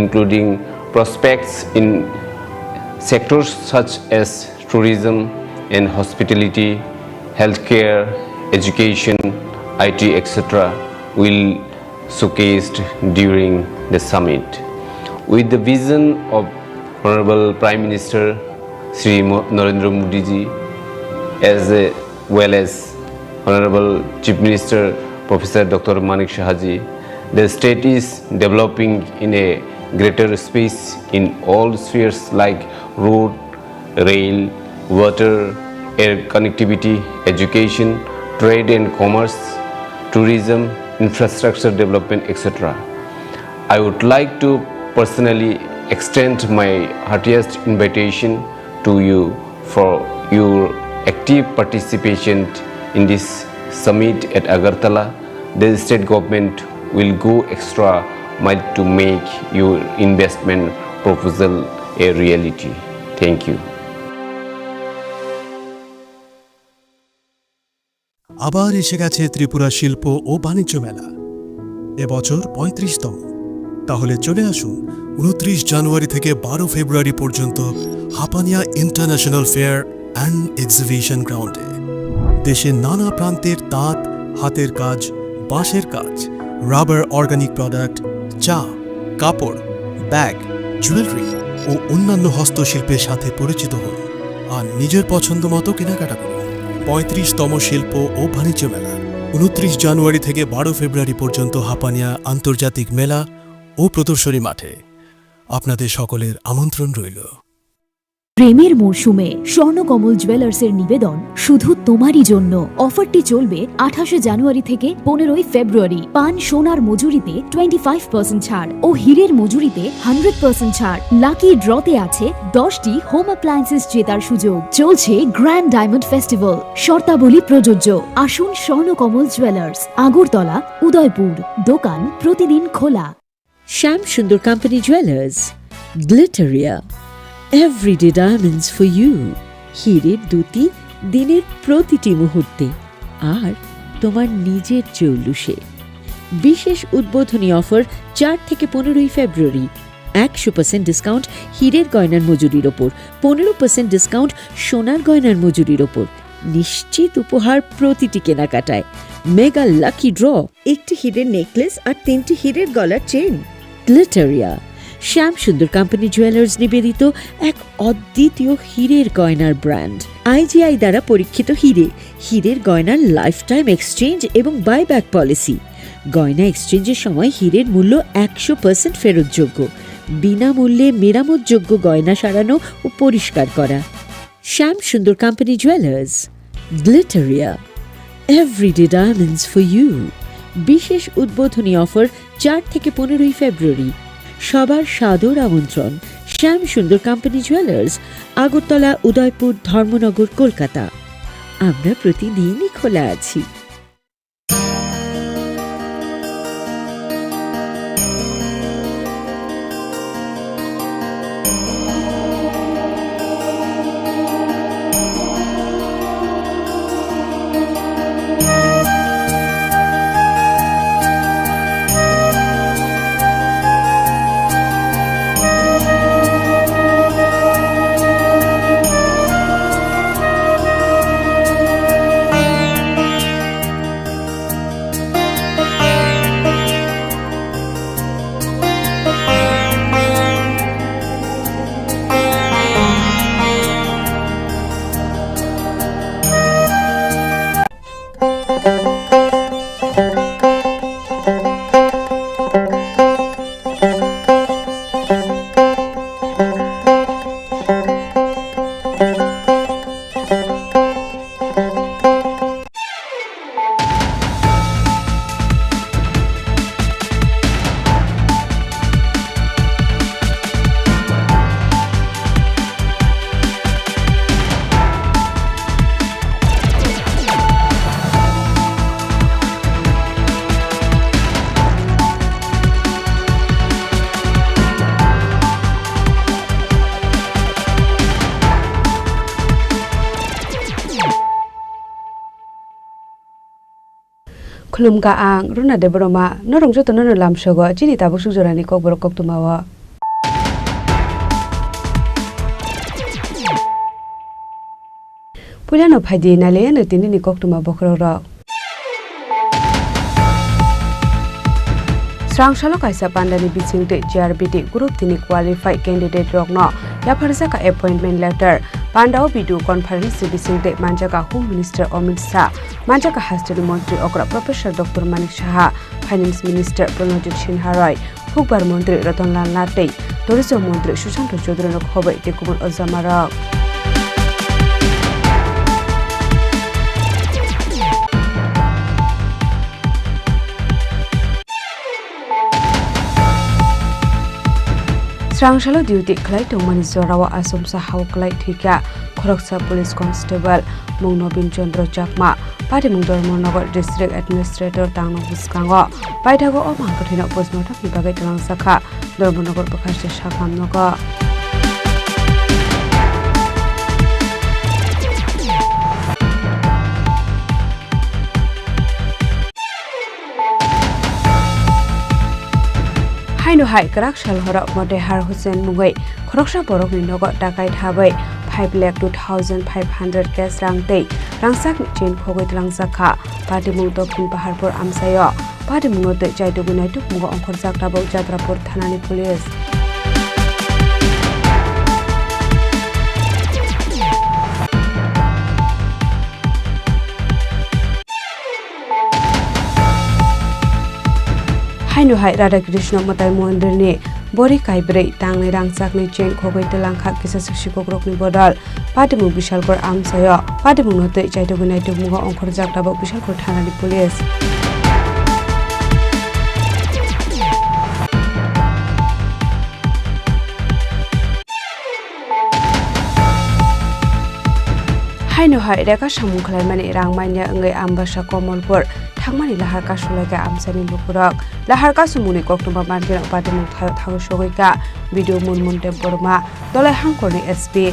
including prospects in sectors such as tourism and hospitality, healthcare, education, I T, et cetera, will showcased during the summit. With the vision of Honorable Prime Minister Shri Mo-, Narendra Modi ji, as well as Honorable Chief Minister Professor Doctor Manik Saha ji, the state is developing in a greater space in all spheres like road, rail, water, air connectivity, education, trade and commerce, tourism, infrastructure development, et cetera. I would like to personally extend my heartiest invitation to you for your active participation in this summit at Agartala. The state government will go extra mile to make your investment proposal a reality. Thank you. আবার এসে গেছে ত্রিপুরা শিল্প ও বাণিজ্য মেলা, এবছর পঁয়ত্রিশতম। তাহলে চলে আসুন উনত্রিশ জানুয়ারি থেকে বারো ফেব্রুয়ারি পর্যন্ত Hapania international fair and exhibition গ্রাউন্ডে। দেশের নানা প্রান্তের তাঁত, হাতের কাজ, বাঁশের কাজ, রাবার অর্গানিক প্রোডাক্ট, চা, কাপড়, ব্যাগ, জুয়েলারি ও অন্যান্য হস্তশিল্পের সাথে পরিচিত হন আর নিজের পছন্দ মতো কেনাকাটা করুন। পঁয়ত্রিশতম শিল্প ও বাণিজ্য মেলা, উনত্রিশ জানুয়ারি থেকে বারো ফেব্রুয়ারি পর্যন্ত হাপানিয়া আন্তর্জাতিক মেলা ও প্রদর্শনী মাঠে। আপনাদের সকলের আমন্ত্রণ রইল। প্রেমের মরশুমে স্বর্ণকমল জুয়েলার্সের নিবেদন শুধু তোমারই জন্য। অফারটি চলবে আঠাশে জানুয়ারি থেকে পনেরোই ফেব্রুয়ারি। পান সোনার মজুরিতে টোয়েন্টি ফাইভ পার্সেন্ট ছাড় ও হীরের মজুরিতে হান্ড্রেড পার্সেন্ট ছাড়। লাকি ড্রতে আছে দশটি হোম অ্যাপ্লায়েন্সেস জেতার সুযোগ। চলছে গ্র্যান্ড ডায়মন্ড ফেস্টিভ্যাল, শর্তাবলী প্রযোজ্য। আসুন স্বর্ণকমল জুয়েলার্স, আগরতলা, উদয়পুর। দোকান প্রতিদিন খোলা। Shyam Sundar company jewellers, Glitteria, everyday diamonds for you. হীরের দ্যুতি দিনের প্রতিটি মুহূর্তে আর তোমার নিজের জৌলুসে। বিশেষ উদ্বোধনী অফার চার থেকে পনেরোই ফেব্রুয়ারি। একশো পার্সেন্ট ডিসকাউন্ট হীরের গয়নার মজুরির ওপর, পনেরো পার্সেন্ট ডিসকাউন্ট সোনার গয়নার মজুরির ওপর। নিশ্চিত উপহার প্রতিটি কেনাকাটায়। মেগা লাকি ড্র, একটি হীরের নেকলেস আর তিনটি হীরের গলার চেইন। গ্লিটারিয়া, শ্যাম সুন্দর কোম্পানি জুয়েলার্স নিবেদিত এক অদ্বিতীয় হীরের গয়নার ব্র্যান্ড। আইজিআই দ্বারা পরীক্ষিত হীরে, হীরের গয়নার লাইফ টাইম এক্সচেঞ্জ এবং বাইব্যাক পলিসি। গয়না এক্সচেঞ্জের সময় হীরের মূল্য একশো পার্সেন্ট ফেরতযোগ্য। বিনামূল্যে মেরামতযোগ্য গয়না সারানো ও পরিষ্কার করা। Shyam Sundar company jewellers, Glitteria, everyday diamonds for you. বিশেষ উদ্বোধনী অফার চার থেকে পনেরোই ফেব্রুয়ারি। সবার সাদর আমন্ত্রণ। শ্যাম সুন্দর কোম্পানি জুয়েলার্স, আগরতলা, উদয়পুর, ধর্মনগর, কলকাতা। আমরা প্রতিদিনই খোলা আছি। Khulumkha ang Runa Debbarma, norok jotono no lamsogo chini tabuk suk jorani kokborok koktwmao. Puilano phaidi nailaiano tinini koktwma bokhorokrok. Srang salo kaisa pandani bisingtwi G R B T group tini qualified candidate rokno yapharjaka appointment letter. Pandao video conference ni bisingtwi manjaka Home Minister Amit Shah, manjaka hasteni montri okra Professor Doctor Manik Saha, Finance Minister Pranojit Sinha Roy, Hukbar montri Ratan Lal Nath tei Tourism montri Sushanta Chaudhary no khoboi tei kubun ojamarok. Srang salo duty khlai tongmani jorao achomsa hao klai thwikha khoroksa police constable, mung Nobin Chandra Chakma, patimung Dharmanagar District Administrator tangno bwskango. Paithago o mangkwthwino postmortemni bagwi twlangjakha Dharmanagar bwkhaste sakhamnogo. Haino hai kwrak sal horo Motehar Hussain mungwi khoroksa borokni nogo dakai thabai five lakh two thousand five hundred cash rang tei rangchakni chain khogwi twlangjakha. Patimung Dokhin Paharpur amchaio patimungno tei chaitugwi naitukmungo ongkhorjak tabuk Jadrapur thanani police. Haino hai Radha Krishna Mwtai Mondirni bori kaibrwi tangnai rangchakni chain khogwi twlangkha kisa sikokrokni bodol. Patimung Bishalkor amchaio patimungno tei chaitugwi naitukmungo ongkhorjak tabuk Bishalkor thanani police. Haino hai reka samung khlaimani rang manya wngwi Ambasa Komolpur thangmani lahar kasulaikha amchaini lukurok. Lahar kasumungni koktwma mankhe patimung thaio thago sogwikha B D O Murmun Debbarma, Dolai Hangkorni S P.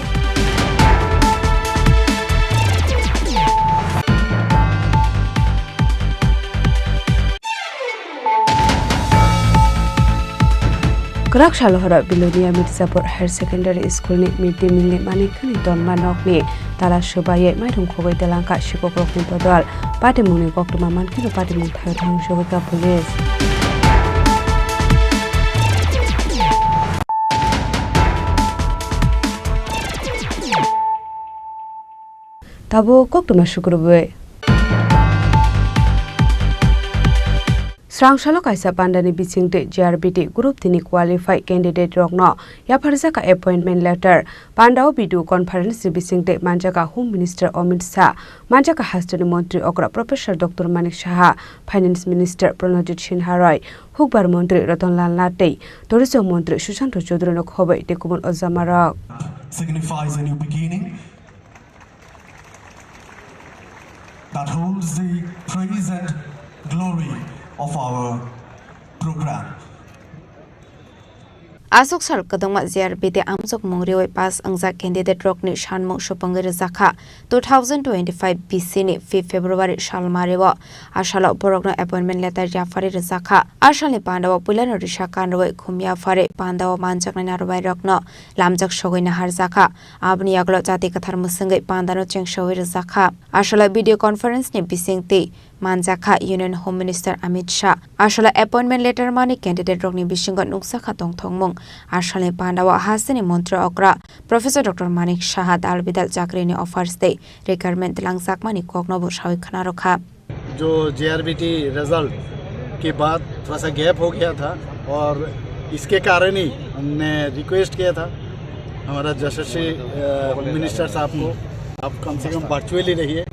Kwrak salo horo Bilonia Mirzapur Higher Secondary School ni mid day meal ni manik khani tonma nokni tala swbaiwi mairung khogwi twlangkha sikokrokni bodol. Patimungni koktwma mankheno patimung thaio thang sogwikha police. Tabuk koktwma sukrubwi. Srang salo kaisa pandani bisingtwi G R B T group tini qualified candidate rokno yapharjaka appointment letter. Pandao video conference ni bisingtwi manjaka Home Minister Amit Shah, manjaka hasteni montri okra Professor Doctor Manik Saha, Finance Minister Pranojit Sinha Roy, Hukbar montri Ratan Lal Nath tei Tourism montri Sushanta Chaudhary no khoboi tei kubun ojamarok. Signifies a new beginning that holds the praise and glory of our program. Aswk sal kwdwngma G R B T amjokmung riwi pass wngjak candidate rokni sanmung supungwi rwjakha. Two thousand twenty-five B C ni fifth February salmario a salo borokno appointment letter yapharwi rwjakha. A salni pandao puilano risa kanrwi khum yapharwi pandao manjaknai narwbairokno lamjak sogwi naharjakha. Aboni yagulo jati kwthar mwswngwi pandano chengsowi rwjakha. A salo video conference ni bisingtwi manjakha Union Home Minister Amit Shah. A salo appointment letter mani candidate rokni bisingo nukjakha tongthokmung. A salni pandao hasteni montri okra Professor Doctor Manik Saha dal bidal chakrini offers tei requirement langjakmani koknobo sawi khwnarokha. जो जेआरबीटी रिजल्ट के बाद थोड़ा सा गैप हो गया था और इसके कारण ही हमने रिक्वेस्ट किया था हमारा यशस्वी, अ, मिनिस्टर साहब को, आप कम से कम वर्चुअली रहिए।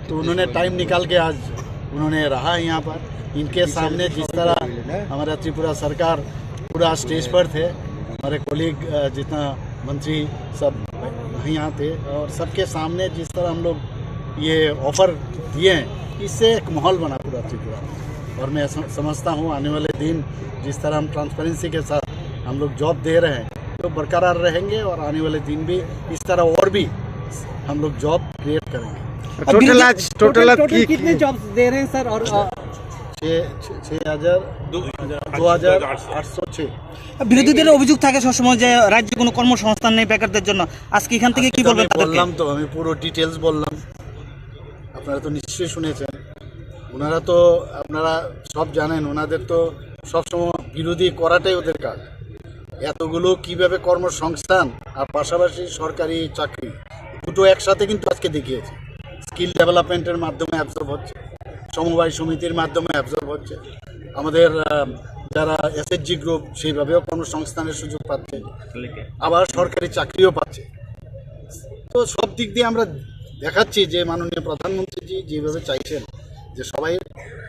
तो उन्होंने टाइम निकाल के आज उन्होंने रहा है यहाँ पर। इनके सामने जिस तरह हमारा त्रिपुरा सरकार पूरा स्टेज पर थे, हमारे कलीग, अ, जितना मंत्री सब यहाँ थे और सबके सामने जिस तरह हम लोग ये ऑफर दिए हैं, इससे एक माहौल बना पूरा त्रिपुरा में। और मैं सम-, समझता हूँ आने वाले दिन जिस तरह हम ट्रांसपेरेंसी के साथ हम लोग जॉब दे रहे हैं, तो बरकरार रहेंगे और आने वाले दिन भी इस तरह और भी हम लोग जॉब क्रिएट करेंगे। टोटल आज, टोटल आज टोटल की कितने जॉब्स दे रहे हैं सर? और, अ, সে সে হাজার দু হাজার আটশো ছয়। বিরোধীদের অভিযোগ থাকে সবসময় যে রাজ্যে কোনো কর্মসংস্থান নেই বেকারদের জন্য। আজকে এখান থেকে কি আজকে তো বলবেন আমি তাদেরকে? বললাম তো, আমি পুরো ডিটেলস বললাম, আপনারা তো নিশ্চয়ই শুনেছেন। ওনারা তো, আপনারা সব জানেন, ওনাদের তো সবসময় বিরোধী করাটাই ওদের কাজ। এতগুলো কিভাবে কর্মসংস্থান আর পাশাপাশি সরকারি চাকরি, দুটো একসাথে কিন্তু আজকে দেখিয়েছে। স্কিল ডেভেলপমেন্টের মাধ্যমে অ্যাবজর্ব হচ্ছে, সমবায় সমিতির মাধ্যমে অ্যাবজর্ব হচ্ছে, আমাদের আহ, যারা এসএইচজি গ্রুপ সেইভাবেও কর্মসংস্থানের সুযোগ পাচ্ছে, আবার সরকারি চাকরিও পাচ্ছে। তো সব দিক দিয়ে আমরা দেখাচ্ছি যে মাননীয় প্রধানমন্ত্রীজি যেভাবে চাইছেন যে সবাই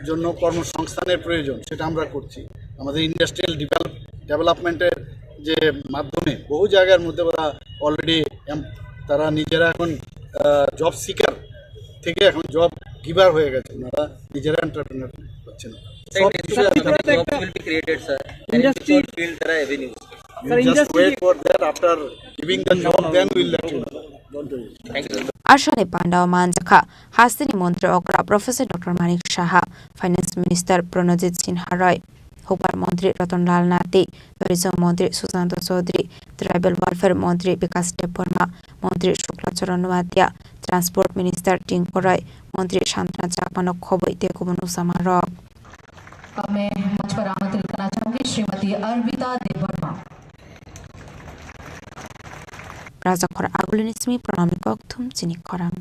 জন্য কর্মসংস্থানের প্রয়োজন, সেটা আমরা করছি। আমাদের ইন্ডাস্ট্রিয়াল ডেভেলপ ডেভেলপমেন্টের যে মাধ্যমে বহু জায়গার মধ্যে ওরা অলরেডি, তারা নিজেরা এখন জব সিকার থেকে এখন জব গিভার হয়ে গেছে, ওনারা নিজেরা এন্টারপ্রেনার হচ্ছেন। সব বিষয়ে আপনারা job will be created, sir. Industry field there are avenues. You just wait for that. After giving the job, then we'll let you know. Don't worry. Asani pandao manjakha hasteni montri okra Professor Doctor Manik Saha, Finance Minister Pranajit Sinha Roy, Hukbar Montri Ratan Lal Nati, Tourism Montri Sushanta Chaudhary, Tribal Welfare Montri Bikash Debbarma, Montri Shukla Charan Noatia, Transport Minister Tinku Roy, Montri Santana Chakma no khobwi tei kubun usamarok. अब मैं मंच पर आमंत्रित करना चाहूंगी श्रीमती अर्पिता Debbarma. Rajakhor Agulini simi pranamni kokthum chini khorang.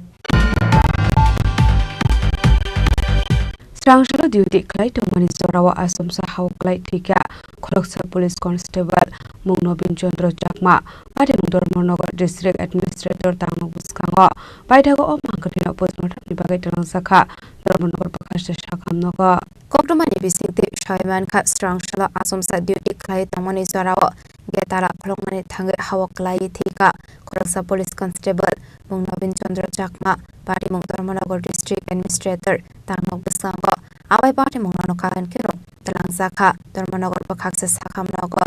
Srangsalo duty khlai tongmani jorao achomsa hao klai thwikha khoroksa police constable mung Nobin Chandra Chakma, patimung Dharmanagar District Administrator tangno bwskango. Paithago o mangkwthwino postmortemni bagwi twlangjakha Dharmanagar bwkhaksa sakham nogo. Koktwmani bisingtwi sawi mankha, srangsalo achomsa duty khlai tongmani jorao betala khulukmani thangwi hao klaiwi thwikha khoroksa police constable mung Nobin Chandra Chakma, patimung Dharmanagar District Administrator tangno bwskango. Abai patimungno kaham kheno twlangjakha Dharmanagar bwkhaksa sakham nogo.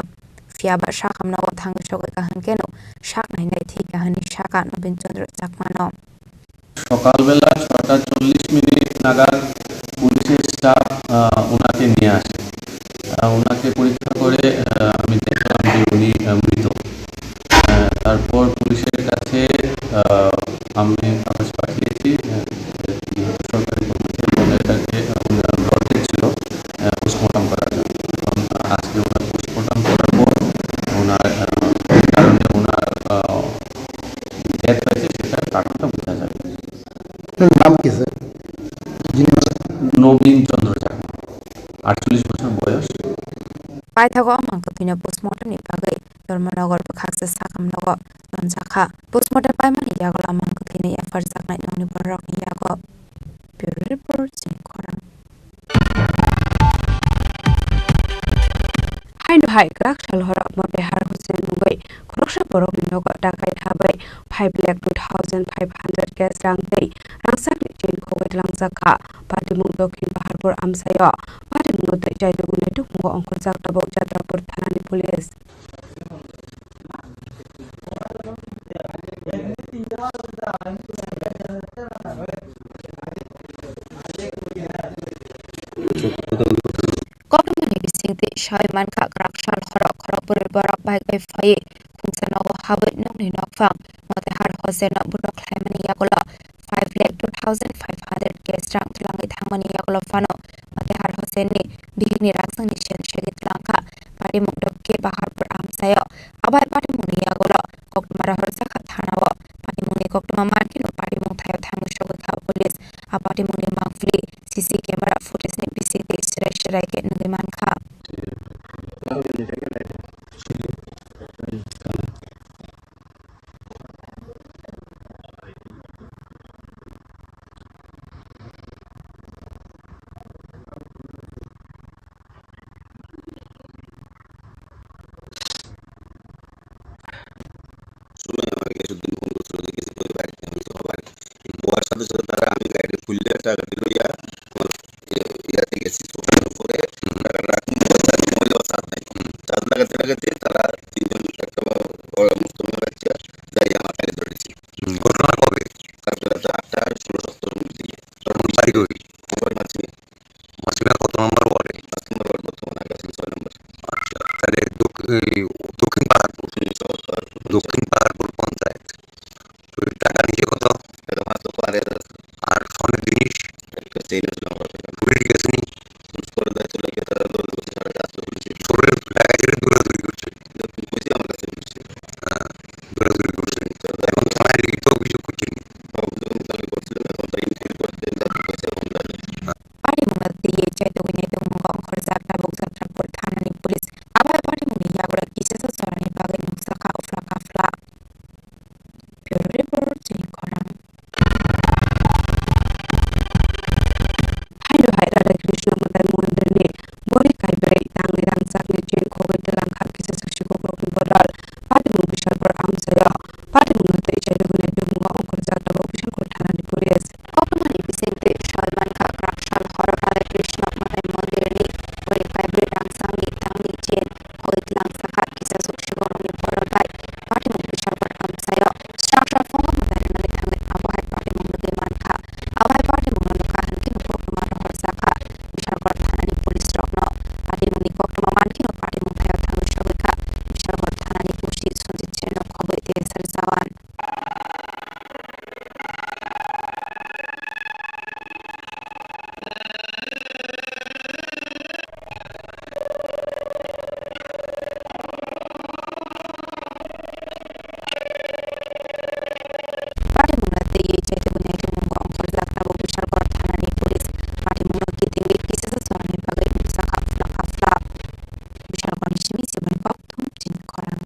Phiyaba sakham nogo thangwi sogwi kaham kheno sak nainai thwikha hwnwi sakha Nobin Chandra Chakmano. সকালবেলা ছটা চল্লিশ মিনিট নাগাদ পুলিশের স্টাফ, আহ, ওনাকে নিয়ে আসে। আহ, ওনাকে পরীক্ষা করে, আহ, আমি দেখলাম যে উনি, আহ, মৃত। আহ, তারপর পুলিশের কাছে, আহ, আমি কাগজ পাঠিয়েছি, আহ, সরকারি কর্মচারী এবং এটাকে, আহ, ওনার ডর্টেড ছিল, আহ, পোস্টমর্টম করার জন্য। এবং আজকে ওনার পোস্টমর্টম করার পর ওনার, আহ, এই কারণে ওনার, আহ, ডেথ হয়েছে, সেটার কারণটা বোঝা যাবে। আপনার নাম কি, স্যার? যিনি মারা নবীন চন্দ্র চাকমা, আটচল্লিশ বছর বয়স। Paithago o mangkwthwino postmortemni bagwi Dharmanagar bwkhaksa sakham nogo tonjakha. Postmortem paimani yagulo mangkwthwino yapharjaknai nokni bororokni yago. Bureau Report, Chini Khorang. Haino hai kwrak sal horo Motehar Hussain mungwi khoroksa borokni nogo dakai thabai five lakh two thousand five hundred cash rang tei rangchakni chain khogwi tlangjak kha. Patimung Dokhin Baharpur amchaio. Patimungno twi chaitukgo naitukmungo ongkhorjak tabuk Jatrapur thanani police. Koktwmani bisingtwi sawi mankha, kwrak sal horo khorokbrwi borok bike bai phaiwi khungsa nogo habwi nokni nokphang Motehar Hoseno butong khlaimani yagulo five lakh two thousand five hundred cash rang twlangwi thangmani yagulo phano Motehar Hosenni bihikni rangsangni sel segwi twlangkha. Patimung Dokhin Baharpur amchaio. Abai patimungni yagulo koktwma rohorjakha thanao. Patimungni koktwma mankhe no patimung thaio thangwi sogwi kha police. A patimungni mangpili C C camera footage ni bisingtwi swrai swrai khe nugwi mankha. সময় আমার কাছে দিন ফোন করছিল যে গেছে কই বাড়িতে, আমি তো বাড়ি। বউয়ার সাথে সাথে তারা আমি গাড়ি খুললে একটা গাড়ি লইয়া আমার ইয়া-, ইয়াতে গেছি, শোরুমের উপরে। তারা রাত নয়টা, নয়টা সাত নাই। সাত লাগাতে লাগাতে তারা তিনজন একটা বা-, বড় মুসলমান বাচ্চা যাই আমার গাড়ি ধরেছে। হুম, ঘটনা কবে? কালকে রাত আটটা ষোলো সত্তর মিনিট দিকে। কোন বাড়ি কই? আমার মাঝে। মাঝে কত নম্বর এই দক্ষিণ পাহাড়পুর। দক্ষিণ পাহাড়পুর। দক্ষিণ পাহাড়পুর পঞ্চায়েত। ওই টাকা নিচে কত? এটা পাঁচশো পার হাজার। আর স্বর্ণের জিনিস? একটা চেইন আছে আমার কাছে। পুলিশ ঠিক আছে নি? পুলিশ পরে দায়িত্ব লেগে তারা দৌড় করছে, সারা কাজ তো পুলিশে। চোরের টাকা ছেড়ে দৌড়াদৌড়ি করছে। যখন পুলিশে আমার কাছে পুলিশে। হ্যাঁ, দৌড়াদৌড়ি করছে। এখন থানায় লিখিত অভিযোগ করছেন নি? অভিযোগ আমি কালকে করছিলাম, এখন তাই ইনকোয়ারি করে দেন, তারপর কাছে এখন জানি। Patimungno twiwi chaitugwi naitukmungo ongkhorjak tabuk Jatrapur thanani police. Abai patimungni yagulo kisasa chorani bagwi nukjakha uphla kaphla. Bureau report, chini khorang. Haino hai Radha Krishna Madai Mondirni bori kaibrwi tangwi rangchakni chain khogwi twlangkha kisa saksiko kokni bodol. Patimung Bishalpur amchaio. Patimungno twi chaitugwi naitukmungo ongkhorjak tabuk Bishalpur thanani police. Koktwmani bisingtwi sawi mankha, kwrak sal horo Radha Krishna Madai Mondirni bori kaibrwi rangchakni tangwi chain khogwi twlangkha kisa saksiko kokni bodol bai. Patimung Bishalpur amchaio. Srang srang phungo mwtai rwnani thangwi abo hai patimung nugwi mankha. Abo hai patimungno nukha hwnkhe koktwma rohorjakha Bishalgarh thanani police rokno. Patimungni koktwma mankheno patimung thaio thangwi sogwikha Bishalgarh thanani O C Sanjit Seno khobwi T S R jawan. Patimungno twiwi chaitugwi naitukmungo ongkhorjak tabuk Bishalgarh thanani police. Patimungno kitingwi kisasa chorani bagwi nukjakha uphla kaphla. Bishalgarhni simi Siboni Kokthum, chini khorang.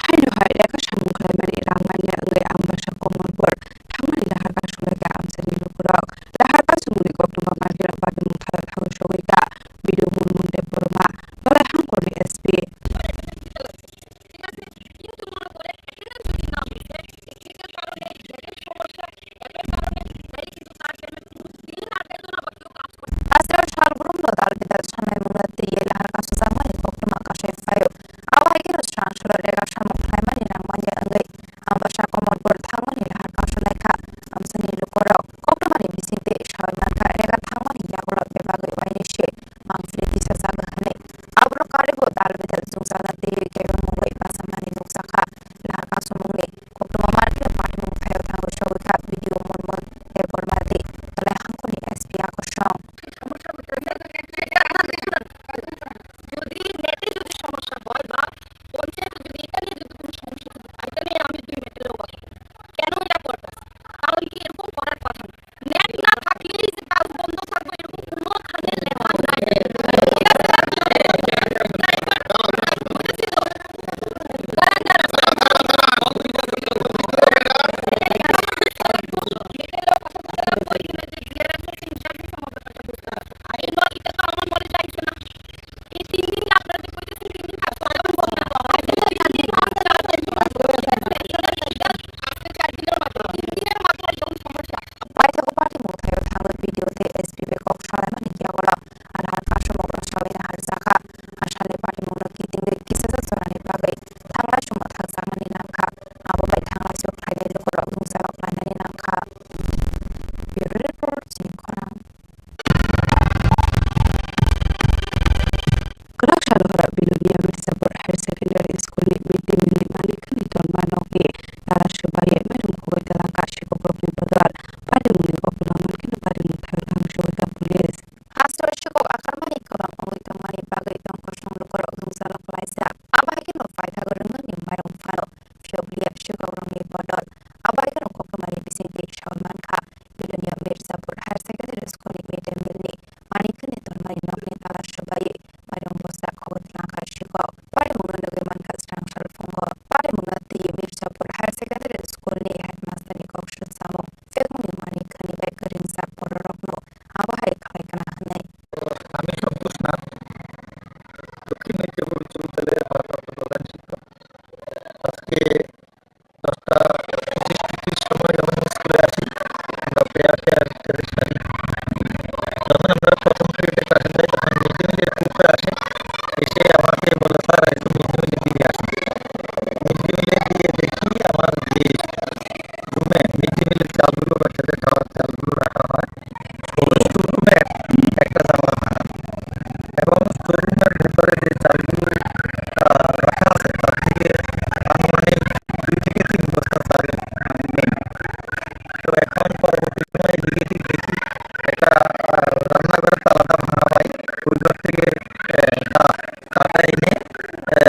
Haino hai rega samung khlaimani rang manya wngwi Ambasa Komolpur thangmani lahar kasulaikha amchaini lukurok. Lahar kasumungni koktwma mankheno patimung thaio thangwi sogwikha B D O Mulmul Debbarma, Dholai Hangkorni S P. Aswk salbrumno dal bedal sanaimungno twiwi lahar kasujakmani koktwma kasai phaio. Abo hai kheno srang srang rega samung khlaimani rang manya wngwi Ambasa Komolpur thangmani lahar kasulaikha amchaini lukurok. Koktwmani bisingtwi sawi mankha, rega thangmani yagulo bebagwi uaini se mangpili tisajak hwnwi. Aboro karwibo dal bedal chukjagwi twiwi kebengmungwi bachamani nukjakha. Lahar kasumungni koktwma mankheno patimung thaio thangwi sogwikha B D O Mulmul Debbarma tei Dholai Hangkorni S P Akosong. যদি নেটে যদি সমস্যা হয় বা পঞ্চায়েতে যদি এটা নিয়ে যদি কোনো সমস্যা থাকে, এটা নিয়ে আমি দুই মিনিটে লোক আসবো। কেন এটা করবে? কারণ কি এরকম করার কথা না। নেট না থাকলেই যে কাজ বন্ধ থাকবে এরকম কোনো খানে লেখা নাই। ঠিক আছে? বুঝেছি তো? দাঁড়ান, দাঁড়ান। Paithago patimung thaio thangwi B D O tei S P bai kok salaimani yagulo adhar card sumokno sawi naharjakha. Asalni patimungno kitingwi kisasa chorani bagwi thanglai sumo thangjaknani nangkha. Abo bai thanglai sok khlainai lukurok nukjagwi khlainani nangkha. Bureau report, chini khorang. Kwrak salo horo Bilonia Mirzapur Higher Secondary School ni mid day meal ni manik khani tonma nokni tala swbawi mairum khogwi twlangkha sikokrokni bodol. Patimungni koktwma mankheno patimung thaio thangwi sogwikha police. Hasteo sikok akarmani kwbang wngwi tongmani bagwi tong kosong lukurok nukjagwi khlaijak. Abo hai kheno paithago rwngmani mairum phano phiyokliya sikokrokni bodol. Abo hai kheno koktwmani bisingtwi sawi mankha, Bilonia Mirzapur Higher Secondary School ni mid day meal ni manik khani tonmani nokni tala swbawi mairum bosta khogwi twlangkha sikok. Patimungno nugwi mankha srang sal phungo. Patimungno twiwi Mirzapur Higher Secondary School ni headmaster ni kok sujamung. Phekmungni manik khani bai kwrwngjak bororokno abo hai khlai kana hwnwi. আমি সন্তোষ নাথ, দক্ষিণ মির্জাপুর উচ্চ বিদ্যালয়ের ভারপ্রাপ্ত প্রধান শিক্ষক।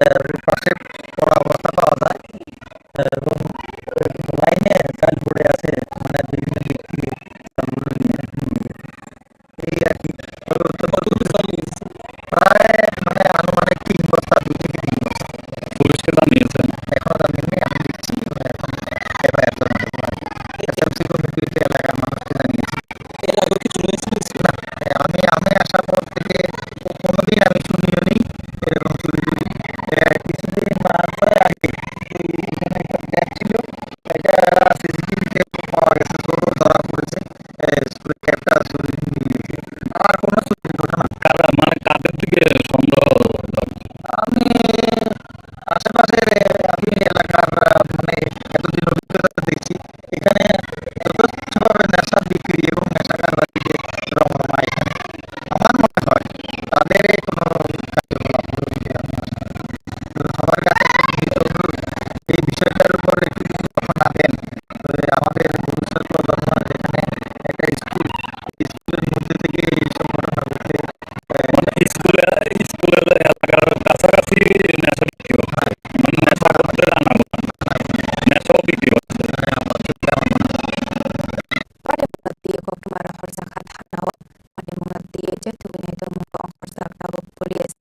এর পাশে পড়া অবস্থা পাওয়া যায় এবং লাইনে চাল পড়ে আছে, মানে বিভিন্ন ব্যক্তি এই আর কি। তো, তো কতদূর চালিয়ে দিচ্ছে? প্রায় মানে আনুমানিক তিন বস্তা, দুই থেকে তিন বস্তা। পুলিশকে জানিয়েছেন? এখনো জানিনি, আমি দেখছি, মানে এখন এফআইআর করা হবে। এসএলসি কমিটির যে এলাকার মানুষকে জানিয়েছি। এর আগেও কি চুরি হয়েছিল? না, আমি, আমি আসার পর থেকে কোনোদিন আমি শুনিও নি এরকম চুরি টুরি। এ, কিছুদিন মাস আগে এই এখানে একটা ট্যাপ ছিল, এটা সিসিটিভিতে পাওয়া গেছে, চোরও ধরা পড়েছে। এ, স্কুলের ট্যাপটা চুরি নিয়ে গেছে। আর কোনো চুরির ঘটনা? কারা, মানে কাদের দিকে সন্দেহ? আমি আশেপাশে, আমি এলাকার, আহ, মানে এতদিন অভিজ্ঞতা দেখছি, এখানে যথেচ্ছভাবে নেশা বিক্রি এবং নেশা কারবারিতে রমরমা এখানে। আমার মনে হয় তাদের কোনো কার্যকলাপ হবে বলে আমি আশা করি। তো সবার কাছে একটা বিনীত অনুরোধ, এই বিষয়টার উপর একটু কিছু যখন না দেন, তবে আমাদের ভবিষ্যৎ প্রজন্ম যেখানে একটা স্কুল, স্কুলের মধ্যে থেকে এইসব ঘটনা ঘটে। মানে স্কুলে, স্কুলের এলাকার কাছাকাছি নেশা বিক্রি হচ্ছে। মানে নেশা করতে জানা নেশাও বিক্রি হচ্ছে। Pare mwnakti kokthumar horjakha thanao, pare mwnakti jethugwini tongmung horjak tabuk police.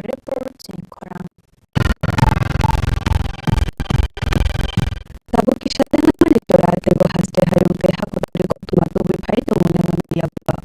Report chini khorang. Tabuk kisa tei nangmani jora teibo haste hayung tei hakotorni koktwma tubui phai tongo nangmani yagulo.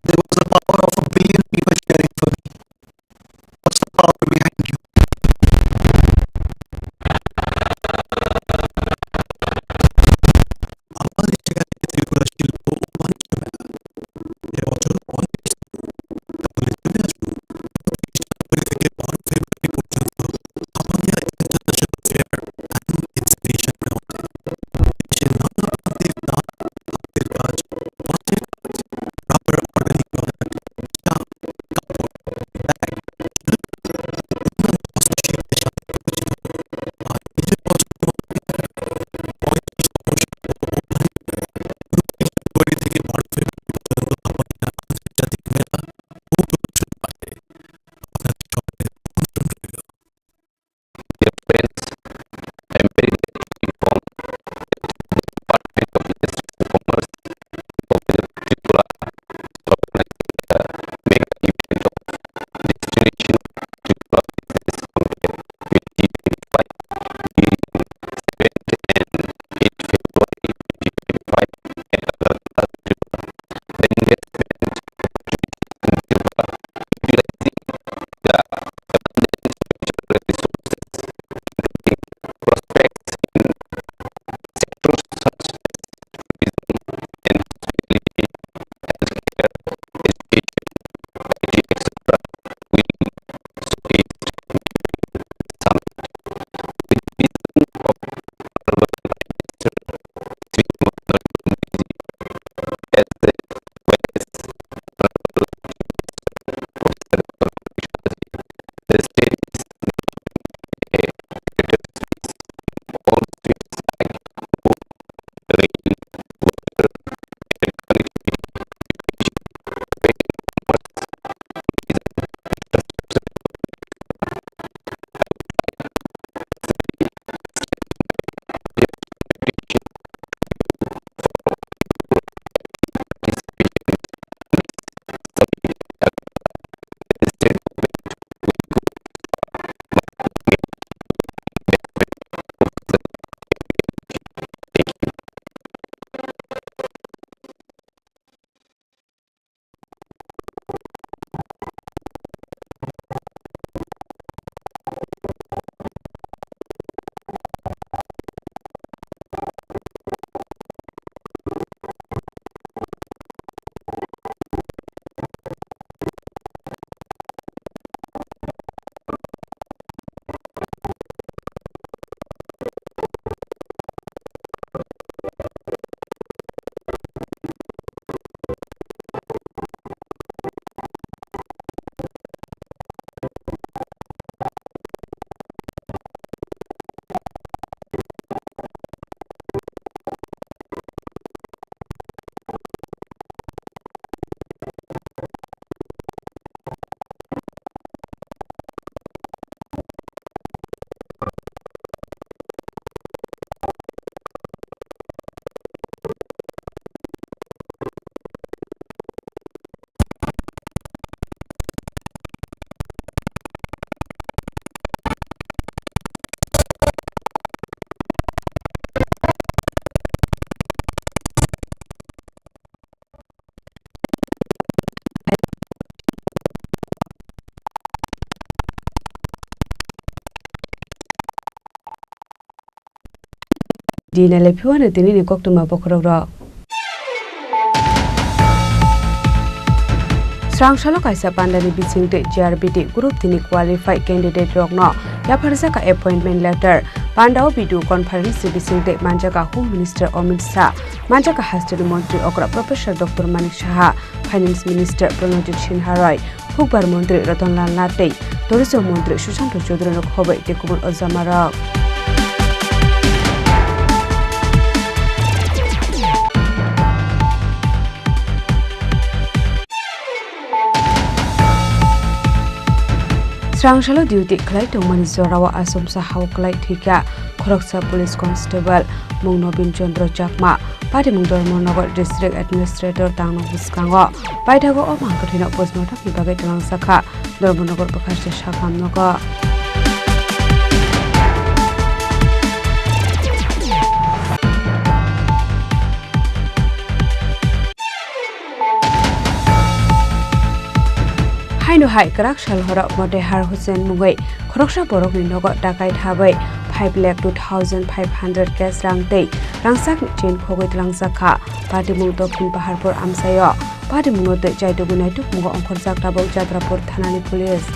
There was a power of a billion people cheering for me. What's the power behind you? আমার এই জায়গা থেকে ত্রিপুরা শিল্প ও বাণিজ্য মেলা এবছর পঁয়ত্রিশ তারিখে চলে আসুন। পঁচিশ জানুয়ারি থেকে বারো ফেব্রুয়ারি পর্যন্ত Hapania international fair and exhibition গ্রাউন্ডে। দেশের নানা প্রান্তের তাঁত, হাতের কাজ, বাঁশের কাজ, রাবার অর্গানিক প্রোডাক্ট, চা, Di nale phiwano tini ni koktwma bokhorok rok. Srang salo kaisa pandani bisingtwi G R B T group tini qualified candidate rokno yapharjaka appointment letter. Pandao video conference ni bisingtwi manjaka Home Minister Amit Shah, manjaka hasteni montri okra Professor Doctor Manik Saha, Finance Minister Pranojit Sinha Roy, Hukbar montri Ratan Lal Nath tei tourism montri Sushanta Chowdhury no khobai tei kubun ojamarok. Srang salo duty khlai tongmani jorao asomsa hao klai thwikha khoroksa police constable, mung Nobin Chandra Chakma, patimung Dharmanagar District Administrator tangno bwskango. Paithago o mangkwthwino postmortemni bagwi twlangjakha Dharmanagar bwkhaste sakham nogo. Haino hai kwrak sal horo Motehar Hussain mungwi khoroksa borokni nogo dakai thabai five lakh two thousand five hundred cash rang tei rangchakni chain khogwi twlangjak kha. Patimung Dokhin Paharpur amchaio. Patimungno tei chaitugwi naitukmungo ongkhorjak tabuk Jatrapur thanani police.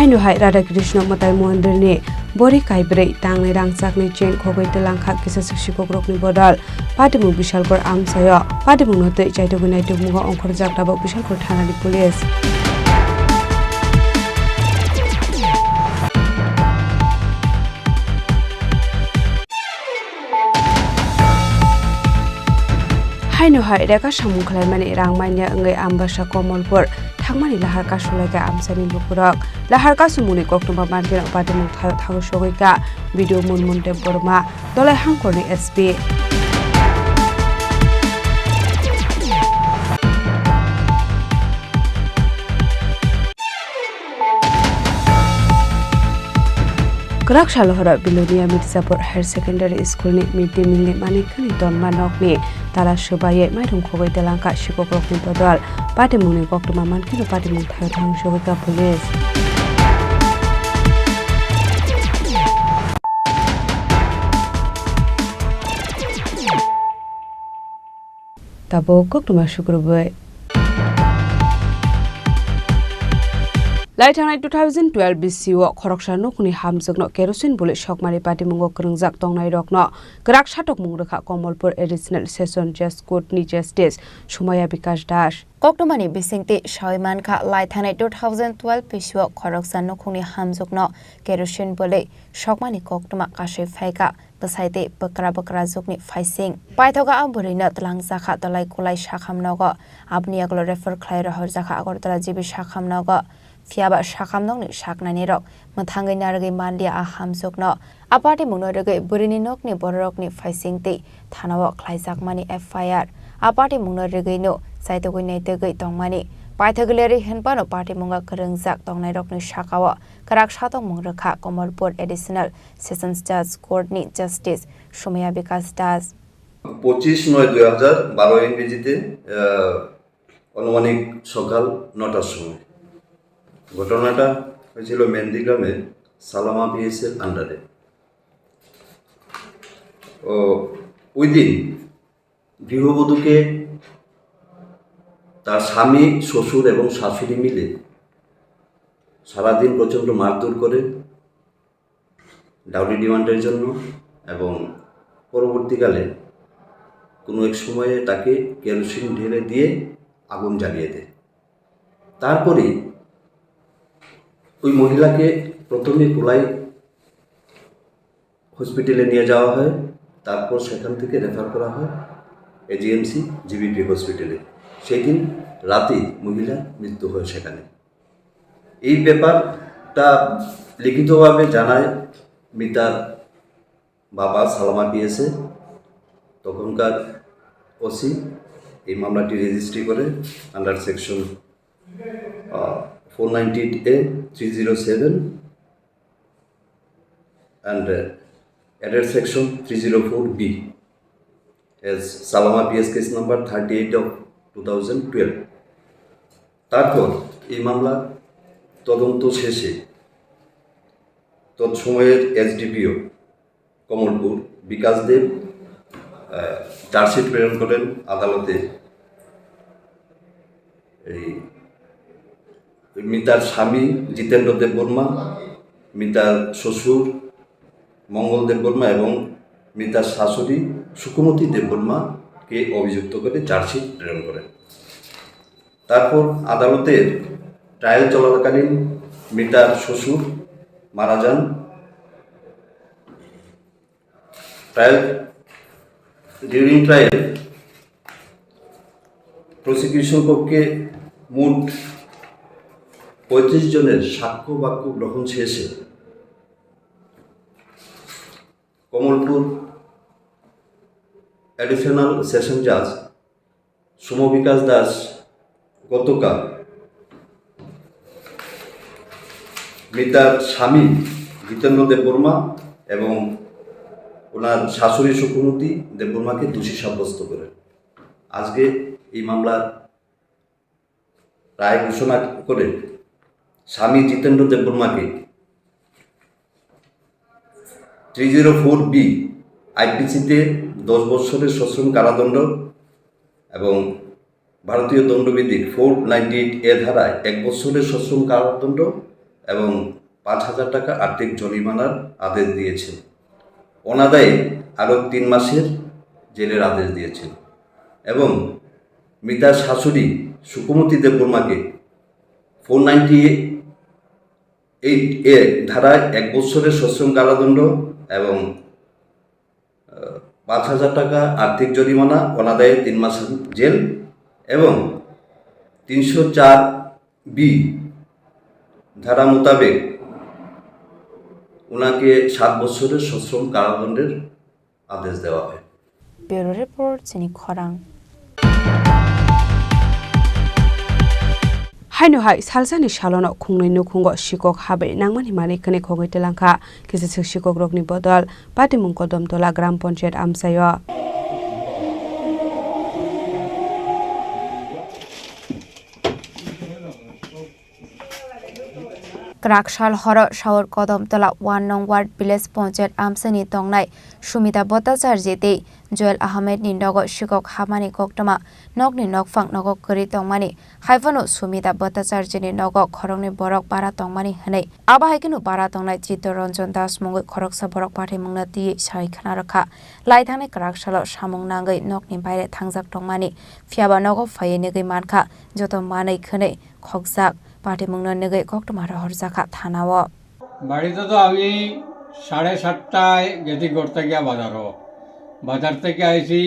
Haino hai Radha Krishna Mwtai Mondirni bori kaibrwi tangnai rangchakni chain khogwi twlang kha kisa swk sikokrokni bodol. Patimung Bishalgarh amchaio. Patimungno twi chaitugwi naitukmungo ongkhorjak tabuk Bishalgarh thanani police. Haino hai reka samung khlaimani rang manya wngwi Ambasa Komolpur thangmani lahar kasulaikha amchaini lukurok. Lahar kasumungni koktwma mankheno patimung thaio thago sogwikha B D O Munmun Debbarma, Dolai Hangkorni S P. Kwrak salo horo Bilonia Mirzapur Higher Secondary School ni mid day meal ni manikhani tonma nokni tala swbaiwi mairum khogwi twlangkha sikokrokni bodol. Patimungni koktwma mankheno patimung thaio thang sogwikha police. Tabuk koktwma sukrubwi. Laithangnai two thousand twelve B C o khoroksa nukhungni hamjwkno kerosene bwlwi sokmani patimungo kwrwngjak tongnairokno kwrak satokmung rwkha Komolpur Additional Session Judge Court ni Justice Sumaya Bikash Das. Koktwmani bisingtwi sawi mankha, laithangnai two thousand twelve B C o khoroksa nukhungni hamjwkno kerosene bwlwi sokmani koktwma kasui phaikha. Bwsai tei bwkra bwkra jukni phaising. Paithago a bwrwino twlangjakha Dolai Kulai sakham nogo. Aboni yagulo refer khlai rohorjakha Agartala G B sakham nogo. Phiyaba sakham nokni saknainirok mwthangwi narwgwi manliya a hamjwkno. A patimungno rwgwi bwrwini nokni bororokni phaising tei thanao khlaijakmani F I R. A patimungno rwgwino chaitugwi naitugwi tongmani. Paithagwi lerwi hwnphano patimungo kwrwngjak tongnairokni sakao kwrak satokmung rwkha Komolpur Additional Sessions Judge Court ni Justice Sumaya Bikash Das. পঁচিশ নয় দুই হাজার বারো ইংরেজিতে, আহ, আনুমানিক সকাল নটার সময়। ঘটনাটা হয়েছিল মেন্দিগ্রামে সালামা পিএস এর আন্ডারে। ও, ওই দিন গৃহবধূকে তার স্বামী, শ্বশুর এবং শাশুড়ি মিলে সারাদিন প্রচণ্ড মারধর করে ডাউরি ডিমান্ডের জন্য এবং পরবর্তীকালে কোনো এক সময়ে তাকে কেরোসিন ঢেলে দিয়ে আগুন জ্বালিয়ে দেয়। তারপরে ওই মহিলাকে প্রথমে কোলাই হসপিটালে নিয়ে যাওয়া হয়, তারপর সেখান থেকে রেফার করা হয় এজিএমসি জিবিপি হসপিটালে। সেই দিন রাতেই মহিলার মৃত্যু হয় সেখানে। এই ব্যাপারটা লিখিতভাবে জানায় মিতার বাবা সালামা পিএসএ, তখনকার ওসি এই মামলাটি রেজিস্ট্রি করে under section, ah, four ninety A, three zero seven and, uh, added section three zero four B. as Chalama P S case number thirty eight of two thousand twelve. তারপর এই মামলা তদন্ত শেষে তৎসময়ের এসডিপিও কমলপুর বিকাশ দেব, আহ, চার্জশিট প্রেরণ করেন আদালতে। এই মৃতার স্বামী জিতেন্দ্র দেববর্মা, মৃতার শ্বশুর মঙ্গল দেববর্মা এবং মৃতার শাশুড়ি সুকুমতি দেববর্মাকে অভিযুক্ত করে চার্জশিট প্রেরণ করেন। তারপর আদালতের ট্রায়াল চলাকালীন মৃতার শ্বশুর মারা যান। ট্রায়াল, ডিউরিং ট্রায়াল প্রসিকিউশন পক্ষে মোট পঁয়ত্রিশ জনের সাক্ষ্য বাক্য গ্রহণ শেষে কমলপুর অ্যাডিশনাল সেশন জাজ সৌম্য বিকাশ দাস গতকাল মৃতার স্বামী জিতেন্দ্র দেববর্মা এবং ওনার শাশুড়ি সুকুমতি দেববর্মাকে দোষী সাব্যস্ত করেন। আজকে এই মামলার রায় ঘোষণা করে স্বামী জিতেন্দ্র দেববর্মাকে থ্রি জিরো ফোর বি আইপিসিতে দশ বছরের সশ্রম কারাদণ্ড এবং ভারতীয় দণ্ডবিধির ফোর নাইনটি এইট এ ধারায় এক বছরের সশ্রম কারাদণ্ড এবং পাঁচ হাজার টাকা আর্থিক জরিমানার আদেশ দিয়েছেন। অনাদায়ে আরও তিন মাসের জেলের আদেশ দিয়েছেন এবং মৃতার শাশুড়ি সুকুমতি দেববর্মাকে ফোর নাইনটি এইট এ ধারায় এক বছরের সশ্রম কারাদণ্ড এবং, আহ, পাঁচ হাজার টাকা আর্থিক জরিমানা, অনাদায়ে তিন মাস জেল এবং তিনশো চার বি ধারা মোতাবেক ওনাকে সাত বছরের সশ্রম কারাদণ্ডের আদেশ দেওয়া হয়। Bureau Report, chini khorang. Haino hai salsani salono khungnwi nukhungo sikok habai nangmani manwi khwnwi khogwi twlangkha. Kisa swk sikokrokni bodol Patimung Kodom Tola Gram Panchayat amchaio. Kwrak sal horo Saur Kodom Tola one nong ward village panchayat amchaini tongnai Sumita Bhattacharya tei Joel Ahmed ni nogo sikok hamani koktwma nokni nokphang nogo kwrwi tongmani. Haiphano Sumita Bhattacharya ni nogo khoroknwi borok bara tongmani hwnwi. Abo hai kheno bara tongnai Chittaranjan Das mungwi khoroksa borok pathimungno twiwi sai khna rwkha. Lai thangnai kwrak salo samung nangwi nokni baire thangjak tongmani. Phiyaba nogo phaiwi nugwi mankha joto manwi khwnwi khokjak. Patimungno nugwi koktwma rohorjakha thanao. বাড়িতে তো আমি সাড়ে সাতটায় গেছি ঘর থেকে বাজারও। বাজার থেকে আইছি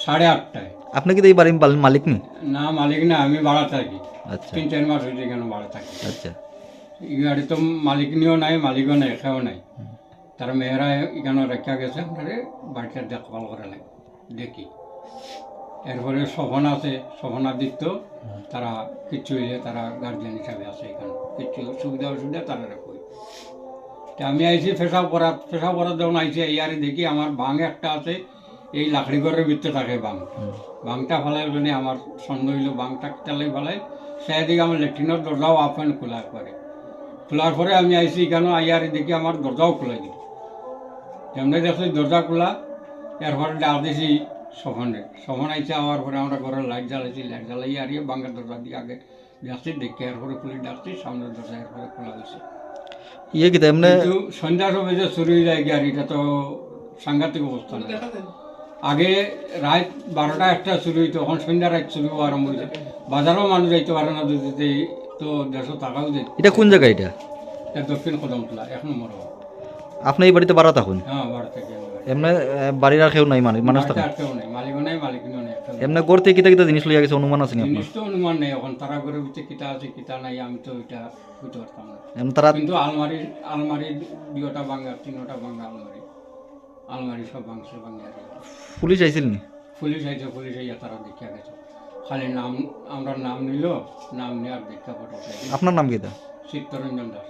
সাড়ে আটটায়। আপনি কি এই বাড়ির মাল-, মালিক নি? না, মালিক না, আমি ভাড়া থাকি। আচ্ছা। তিন চার মাস হয়েছে এখানে ভাড়া থাকি। আচ্ছা। এই বাড়ি তো মালিক নিও নাই, মালিকও নাই, কেউ নাই। হুম। তার মেয়েরা এখানে রেখে গেছে, আপনারে বাড়িটা দেখভাল করে লাগে। দেখি। এরপরে স্বপন আছে, স্বপন আদিত্য, হুম। তারা কিচ্ছু হইলে তারা গার্জিয়ান হিসাবে আছে এখানে। কিচ্ছু সুবিধা অসুবিধা তারা রাখবে। তে আমি আইছি পেশাব করাত, পেশাব করাত যখন আইছি, এই আরে দেখি আমার বাং একটা আছে, এই লাকড়ি ঘরের ভিতরে থাকে বাং। হুম। বাংটা ফালাই মানে আমার সন্দেহ হইলো বাংটা কিতালাই ফালাই, সে এদিকে আমার লেট্রিনের দরজাও ওপেন খোলা একবারে। খোলার পরে আমি আইছি এখানে, আইয়ারে দেখি আমার দরজাও খোলা দিল। যেমনি দেখছি দরজা খোলা, এরপরে ডাক দিছি স্বপনরে। স্বপন আইছে, আওয়ার পরে আমরা ঘরে লাইট জ্বালাইছি, লাইট জ্বালাই আর ইয়ে বাংলার দরজা দিয়ে আগে দেখছি, দেখে এরপরে পুলিশ ডাকছি, সামনের দরজা এরপরে খোলা হয়েছে। ইয়ে কিতা এমনি? কিন্তু সন্ধ্যার সময় যে চুরি হয়ে যায় কি আর, এটা তো সাংঘাতিক অবস্থা না। আগে রাত বারোটা একটা চুরি হইতো, এখন সন্ধ্যা রাত চুরি হওয়া আরম্ভ হয়েছে। বাজারেও মানুষ যাইতে পারে না, যদি এই তো দেশে থাকাও যায়। এটা কোন জায়গা এটা? এটা দক্ষিণ কদমতলা, এক নম্বর ওয়ার্ড। আপনি এই বাড়িতে ভাড়া থাকুন? হ্যাঁ, ভাড়া থাকি আমি বাড়িতে। এমনি, আহ, বাড়ির আর কেউ নাই মানে, মানুষ বাড়িতে থাকেন? আর কেউ নাই, মালিকও নাই, মালিকও নাই, একটা নাই। এমনি ঘর থেকে কিতা কিতা জিনিস লইয়া গেছে, অনুমান আছে নি আপনার? জিনিস তো অনুমান নেই, এখন তারা ঘরের ভিতরে কিতা আছে, কিতা নাই, আমি তো এটা বুঝতে পারতাম না। এমনি তারা কিন্তু আলমারি, আলমারি দুইটা ভাঙা, তিনটা ভাঙা আলমারি। আলমারি সব ভাঙছে, ভাঙে আর কি। পুলিশ আইছিল নি? পুলিশ আইছে, পুলিশ আইয়া তারা দেখিয়া গেছে। খালি নাম, আমরা নাম নিল, নাম নিয়ে আর দেখা পাঠাতে। আপনার নাম কিতা? চিত্তরঞ্জন দাস।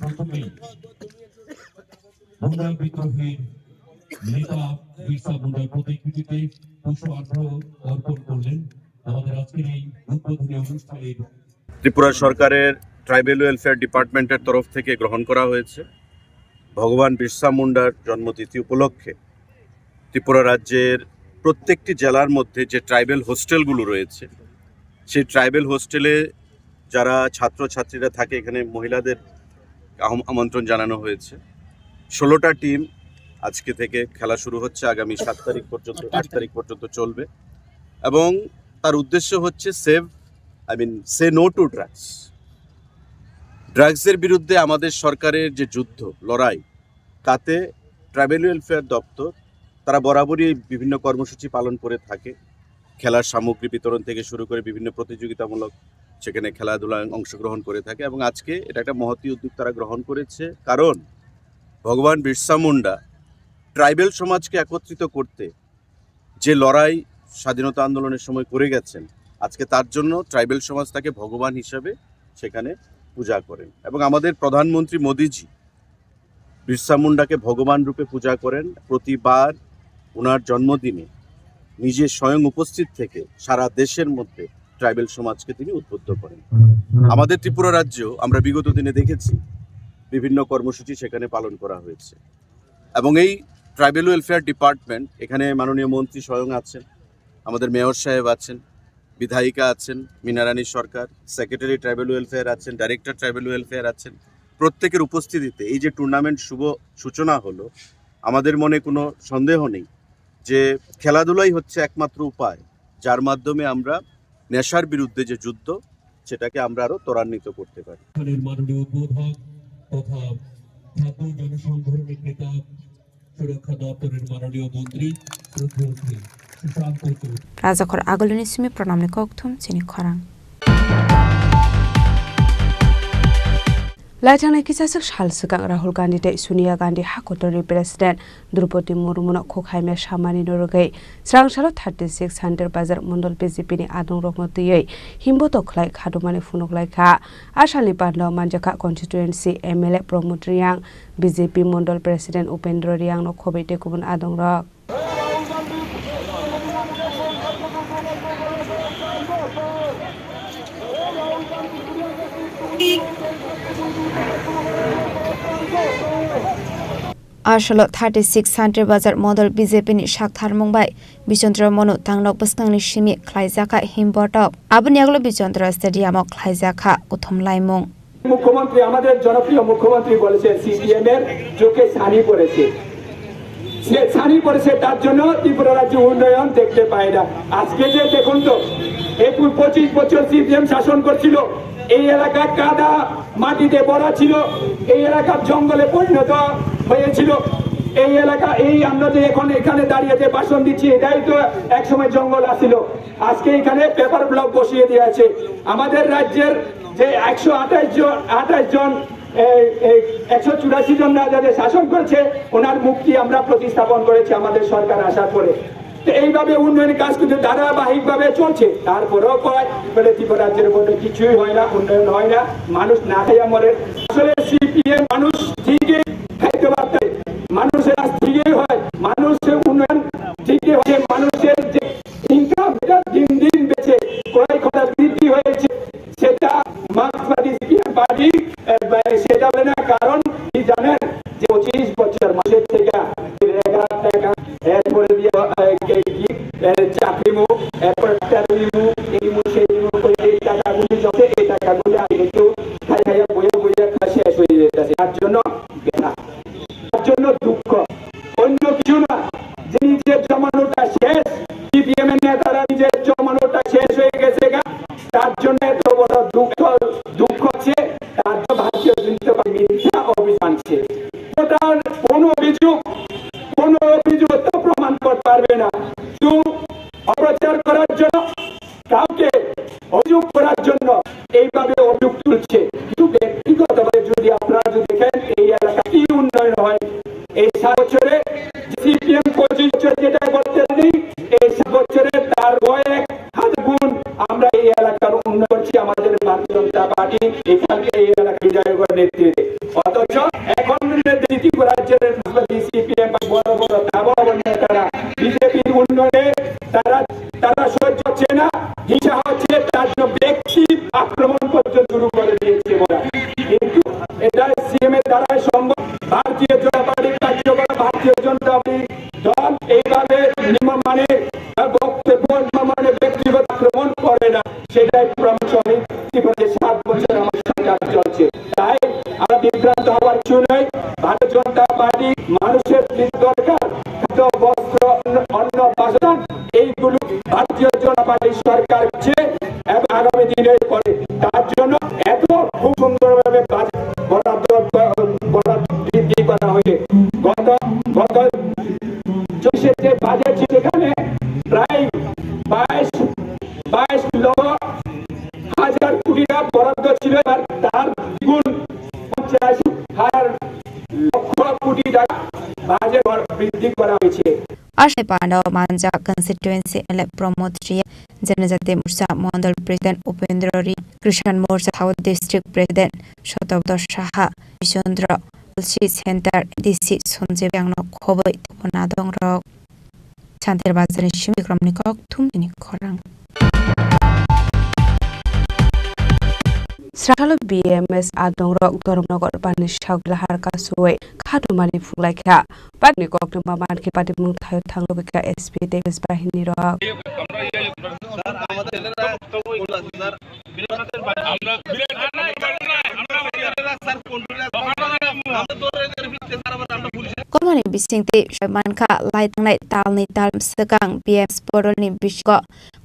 প্রথমেই মুন্ডা বিদ্রোহীর নেতা বিরসা মুন্ডার প্রতিকৃতিতে পুষ্পার্ঘ্য অর্পণ করলেন আমাদের আজকের এই উদ্বোধনী অনুষ্ঠানের। ত্রিপুরা সরকারের ট্রাইবেল ওয়েলফেয়ার ডিপার্টমেন্টের তরফ থেকে গ্রহণ করা হয়েছে ভগবান বিরসা মুন্ডার জন্মতিথি উপলক্ষে ত্রিপুরা রাজ্যের প্রত্যেকটি জেলার মধ্যে যে ট্রাইবেল হোস্টেলগুলো রয়েছে, সেই ট্রাইবেল হোস্টেলে যারা ছাত্রছাত্রীরা থাকে, এখানে মহিলাদের আহম-, আমন্ত্রণ জানানো হয়েছে। ষোলোটা টিম আজকে থেকে খেলা শুরু হচ্ছে, আগামী সাত তারিখ পর্যন্ত, আট তারিখ পর্যন্ত চলবে। এবং তার উদ্দেশ্য হচ্ছে save, I mean, say no to drugs. ড্রাগসের বিরুদ্ধে আমাদের সরকারের যে যুদ্ধ, লড়াই, তাতে ট্রাইবেল ওয়েলফেয়ার দপ্তর তারা বরাবরই বিভিন্ন কর্মসূচি পালন করে থাকে। খেলার সামগ্রী বিতরণ থেকে শুরু করে বিভিন্ন প্রতিযোগিতামূলক সেখানে খেলাধুলায় অংশগ্রহণ করে থাকে এবং আজকে এটা একটা মহতী উদ্যোগ তারা গ্রহণ করেছে, কারণ ভগবান বিরসা মুন্ডা ট্রাইবেল সমাজকে একত্রিত করতে যে লড়াই স্বাধীনতা আন্দোলনের সময় করে গেছেন, আজকে তার জন্য ট্রাইবেল সমাজ তাকে ভগবান হিসাবে সেখানে পূজা করেন। এবং আমাদের প্রধানমন্ত্রী মোদিজি বিরসা মুন্ডাকে ভগবান রূপে পূজা করেন। প্রতিবার ওনার জন্মদিনে নিজে স্বয়ং উপস্থিত থেকে সারা দেশের মধ্যে ট্রাইবেল সমাজকে তিনি উদ্বুদ্ধ করেন। আমাদের ত্রিপুরা রাজ্যেও আমরা বিগত দিনে দেখেছি বিভিন্ন কর্মসূচি সেখানে পালন করা হয়েছে। এবং এই ট্রাইবেল ওয়েলফেয়ার ডিপার্টমেন্ট, এখানে মাননীয় মন্ত্রী স্বয়ং আছেন, আমাদের মেয়র সাহেব আছেন, বিধায়িকা আছেন মিনারানী সরকার, সেক্রেটারি ট্রাইবেল ওয়েলফেয়ার আছেন, ডাইরেক্টর ট্রাইবেল ওয়েলফেয়ার আছেন, প্রত্যেকের উপস্থিতিতে এই যে টুর্নামেন্ট শুভ সূচনা হলো, আমাদের মনে কোনো সন্দেহ নেই যে খেলাধুলাই হচ্ছে একমাত্র উপায়, যার মাধ্যমে আমরা নেশার বিরুদ্ধে যে যুদ্ধ, সেটাকে আমরা আরো ত্বরান্বিত করতে পারি। এখানের মাননীয় উদ্বোধক তথা খাদ্য জনসংঘর নেতা সুরক্ষা দপ্তরের মাননীয় মন্ত্রী শ্রদ্ধেয় শ্রী সুশান্ত Chowdhury. Rajakhor agulini simi pranamni kokthum chini khorang. Laithangnai kisaswk sal swkang Rahul Gandhi tei Sonia Gandhi hakotorni President Droupadi Murmuno khuk hamya samani norogwi swrangsalo thirty six Santir Bazar Mondol B J P ni adongrokno twiwi himbotok khlai khatumani phunuk laikha. A salni panda o manjakha constituency M L A Pramod Reang, B J P Mondol President Upendra Reang no khobwi tei kubun adongrok. Asolo thirty six Santir Bazar Mondol B J P ni saktharmung bai Bichondra Monu tangnok bwskangni simi khlaijakha himbotok. Aboni yagulo Bichondra Stadium o khlaijakha kuthum laimung. মুখ্যমন্ত্রী, আমাদের জনপ্রিয় মুখ্যমন্ত্রী বলেছেন সিপিএম এর চোখে ছানি পড়েছে। সে ছানি পড়েছে, তার জন্য ত্রিপুরা রাজ্যে উন্নয়ন দেখতে পায় না। আজকে যে দেখুন তো, একুশ পঁচিশ বছর সিপিএম শাসন করছিল, এই এলাকা কাদা মাটিতে ভরা ছিল, এই এলাকার জঙ্গলে পরিণত হয়েছিল। এই এলাকা, এই আমরা যে এখন এখানে দাঁড়িয়ে যে ভাষণ দিচ্ছি, এটাই তো একসময় জঙ্গল আছিল। আজকে এখানে পেপার ব্লক বসিয়ে দিয়ে আছে। আমাদের রাজ্যের যে একশো আঠাশ জন, আঠাশ জন, এই, এই একশো চুরাশি জন রাজা যে শাসন করছে, ওনার মূর্তি আমরা প্রতিস্থাপন করেছি আমাদের সরকার আসার পরে। তো এইভাবে উন্নয়ন কাজ কিন্তু ধারাবাহিকভাবে চলছে। তারপরেও কয় বলে ত্রিপুরা রাজ্যের মধ্যে কিছুই হয় না, উন্নয়ন হয় না, মানুষ না খাইয়া মরে। আসলে সিপিএম মানুষ ঠিকই খাইতে পারতে, মানুষের কাজ ঠিকই হয়, মানুষের উন্নয়ন ঠিকই হচ্ছে, মানুষের যে ইনকাম এটা দিন দিন বেড়েছে, ক্রয় ক্ষমতা বৃদ্ধি হয়েছে, সেটা মার্ক্সবাদী সিপিএম পার্টি, আহ, সেটা বলে না। কারণ কি জানেন, যে পঁচিশ বছর মাসের থেকে দেড় হাজার টাকা, এরপরে দিয়ে, আহ, কি, কি, আহ, চাকরি মু, এরপরে ডাক্তারি মু, এই মু, সেই মু করে এই টাকাগুলি জমে, এই টাকাগুলি আমি কিন্তু খাই খাইয়া বইয়ে বইয়ে একটা শেষ হয়ে যেতেছে। তার জন্য বেদনা, তার জন্য দুঃখ, অন্য কিছু না। যে নিজের জমানোটা শেষ, সিপিএম এর নেতারা নিজের জমানোটা শেষ হয়ে গেছে গা, তার জন্য এত বড় দুঃখ, দুঃখ হচ্ছে, তার তো ভারতীয় জনতা পার্টি মিথ্যা অভিযোগ আনছে। তো তার কোনো অভিযোগ, কোনো অভিযোগ তো প্রমাণ করতে পারবে না। শুধু অপপ্রচার করার জন্য, কাউকে অভিযোগ করার জন্য এইভাবে অভিযোগ তুলছে। কিন্তু ব্যক্তিগতভাবে যদি আপনারা যদি দেখেন, এই এলাকা কি উন্নয়ন হয়, এই জনতা পার্টি মানুষের যে দরকার, খাদ্য, বস্ত্র, অন্ন, অন্ন, বাসস্থান, এইগুলো ভারতীয় জনতা পার্টি সরকার দিচ্ছে এবং আগামী দিনে করে। তার জন্য এত খুব সুন্দরভাবে বাজেট বরাদ্দ, বরাদ্দ বৃদ্ধি করা হয়েছে। গত, গত চব্বিশের যে বাজেট, সেখানে প্রায় বাইশ, বাইশ লক্ষ হাজার কোটি টাকা বরাদ্দ ছিল, এবার তার দ্বিগুণ, পঞ্চাশ হাজার লক্ষ কোটি টাকা বাজেট বৃদ্ধি করা হয়েছে। Aswk pano manjak constituency M L A Pramod Reang, Janajati Morcha Mondol President Upendra Reang, Krishan Morcha South District President Sotobdo Saha, Bishondra Tulsi Center D C Sanjib Reang no khoboi tubuna dongrok. Chandir Bazar ni simi Bikromni kok thumtini khorang. Srahalo B M S adongrok Dharmanagar bani Saglahar kasui khatumani phunglaikha. Patni koktwma mankhe patimung thaio thangwi kha S P Davis bahini rok. Kormani bisingtwi soi mankha, lai thangnai talni tal swkang B M S portalni bisingo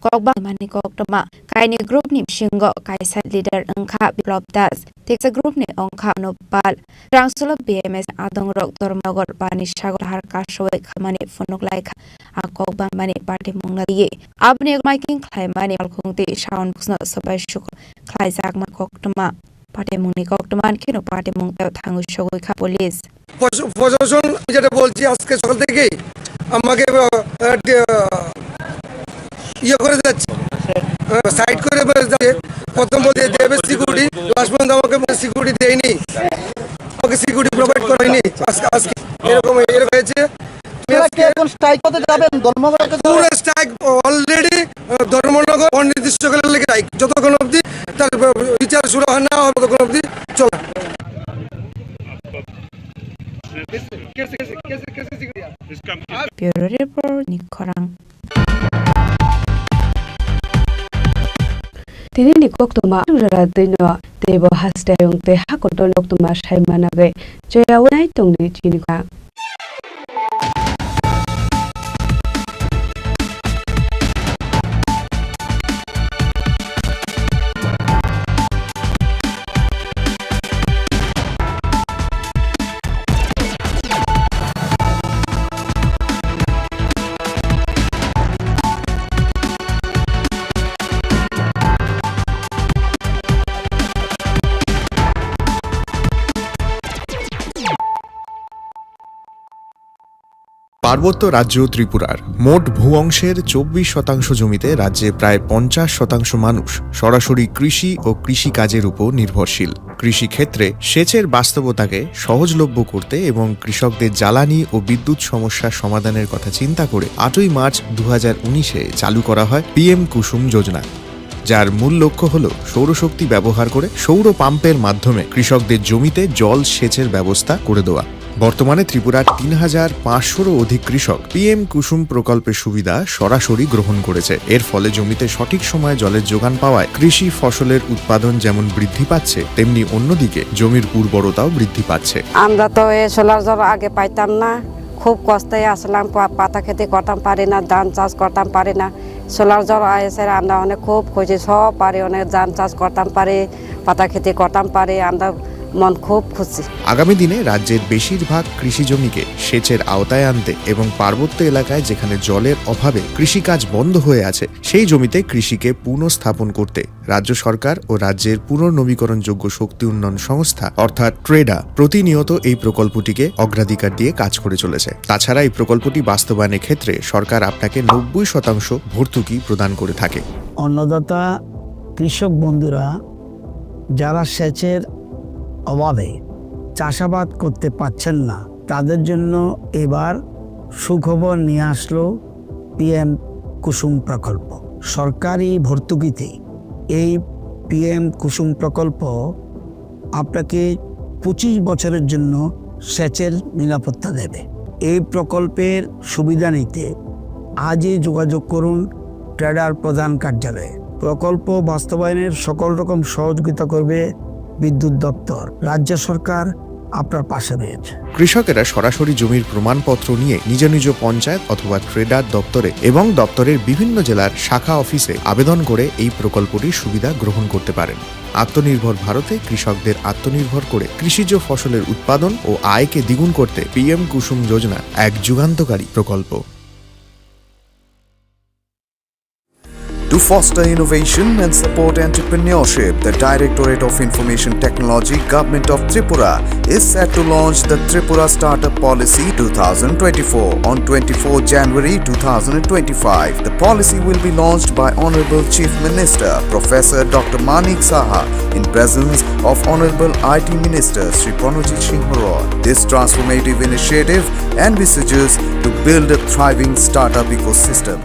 kokbangmani koktwma kainwi groupni bisingo kaisa leader wngkha Biplop Das, teksa groupni wngkha Anup Pal. Rangsulo B M S adongrok Dharmanagar bani Saglahar kasui khamani phunuk laikha. A kokbangmani patimungno twiwi aboni miking khlaimani palkhung tei sound boxno swbai sukhu khlaijakma koktwma. Patimungni koktwma kheno patimung tei thangwi sogwi kha police. প্রশ-, প্রশাসন, আমি যেটা বলছি, আজকে সকাল থেকেই আমাকে, আহ, আহ, ডি-, আহ, ইয়ে করে যাচ্ছে, আহ, সাইড করে যাচ্ছে। প্রথম বলতে দেবে সিকিউরিটি, লাস্ট পর্যন্ত আমাকে সিকিউরিটি দেয়নি, আমাকে সিকিউরিটি প্রোভাইড করেনি। আজকে, আজকে এরকম, এরকম হয়েছে। আপনারা কি এখন স্ট্রাইক করতে যাবেন ধর্মঘট? পুরো স্ট্রাইক অলরেডি, আহ, ধর্মনগর অনির্দিষ্টকালের লেগে স্ট্রাইক, যতক্ষণ অবধি তার, আহ, বিচার শুরু হয় না হবে, ততক্ষণ অবধি চলে। Bureau Report, Nikhorang. Tini ni koktwma rwra twi no teibo haste ayung tei ha kotor koktwma sai managwi chaya wnai tongdi chini kha. পার্বত্য রাজ্য ত্রিপুরার মোট ভূ অংশের চব্বিশ শতাংশ জমিতে রাজ্যে প্রায় পঞ্চাশ শতাংশ মানুষ সরাসরি কৃষি ও কৃষিকাজের উপর নির্ভরশীল। কৃষিক্ষেত্রে সেচের বাস্তবতাকে সহজলভ্য করতে এবং কৃষকদের জ্বালানি ও বিদ্যুৎ সমস্যা সমাধানের কথা চিন্তা করে আটই মার্চ দু হাজার উনিশে চালু করা হয় পিএম কুসুম যোজনা, যার মূল লক্ষ্য হল সৌরশক্তি ব্যবহার করে সৌর পাম্পের মাধ্যমে কৃষকদের জমিতে জল সেচের ব্যবস্থা করে দেওয়া। বর্তমানে ত্রিপুরার তিন হাজার পাঁচশোরও অধিক কৃষক পিএম কুসুম প্রকল্পের সুবিধা সরাসরি গ্রহণ করেছে। এর ফলে জমিতে সঠিক সময়ে জলের যোগান পাওয়ায় কৃষি ফসলের উৎপাদন যেমন বৃদ্ধি পাচ্ছে, তেমনি অন্যদিকে জমির উর্বরতাও বৃদ্ধি পাচ্ছে। আমরা তো এই সোলার জল আগে পাইতাম না, খুব কষ্টে আসলাম, পা-, পাতা খেতে করতাম পারি না, ধান চাষ করতাম পারি না। সোলার জল আইসে আমরা অনেক খুব খুশি, সব পারি, অনেক ধান চাষ করতাম পারি, পাতা খেতে করতাম পারি, আমরা মন খুব খুশি। আগামী দিনে রাজ্যের বেশিরভাগ কৃষি জমিকে সেচের আওতায় আনতে এবং পার্বত্য এলাকায় যেখানে জলের অভাবে কৃষিকাজ বন্ধ হয়ে আছে, সেই জমিতে কৃষিকে পুনঃস্থাপন করতে রাজ্য সরকার ও রাজ্যের পুনর্নবীকরণযোগ্য শক্তি উন্নয়ন সংস্থা অর্থাৎ ট্রেডা প্রতিনিয়ত এই প্রকল্পটিকে অগ্রাধিকার দিয়ে কাজ করে চলেছে। তাছাড়া এই প্রকল্পটি বাস্তবায়নের ক্ষেত্রে সরকার আপনাকে নব্বই শতাংশ ভর্তুকি প্রদান করে থাকে। অন্নদাতা কৃষক বন্ধুরা যারা সেচের অভাবে চাষাবাদ করতে পারছেন না, তাদের জন্য এবার সুখবর নিয়ে আসলো পিএম কুসুম প্রকল্প। সরকারি ভর্তুকিতে এই পিএম কুসুম প্রকল্প আপনাকে পঁচিশ বছরের জন্য সেচের নিরাপত্তা দেবে। এই প্রকল্পের সুবিধা নিতে আজই যোগাযোগ করুন ট্রেডার প্রধান কার্যালয়ে। প্রকল্প বাস্তবায়নের সকল রকম সহযোগিতা করবে বিদ্যুৎ দপ্তর। রাজ্য সরকার আপনার পাশে রয়েছে। কৃষকেরা সরাসরি জমির প্রমাণপত্র নিয়ে নিজ নিজ পঞ্চায়েত অথবা ট্রেডার দপ্তরে এবং দপ্তরের বিভিন্ন জেলার শাখা অফিসে আবেদন করে এই প্রকল্পটির সুবিধা গ্রহণ করতে পারেন। আত্মনির্ভর ভারতে কৃষকদের আত্মনির্ভর করে কৃষিজ ফসলের উৎপাদন ও আয়কে দ্বিগুণ করতে পিএম কুসুম যোজনা এক যুগান্তকারী প্রকল্প। To foster innovation and support entrepreneurship, the Directorate of Information Technology, Government of Tripura, is set to launch the Tripura Startup Policy two thousand twenty-four on twenty-fourth January two thousand twenty-five. The policy will be launched by Honorable Chief Minister Professor Doctor Manik Saha in presence of Honorable I T Minister Shri Pranajit Singh Roy. This transformative initiative envisages to build a thriving startup ecosystem.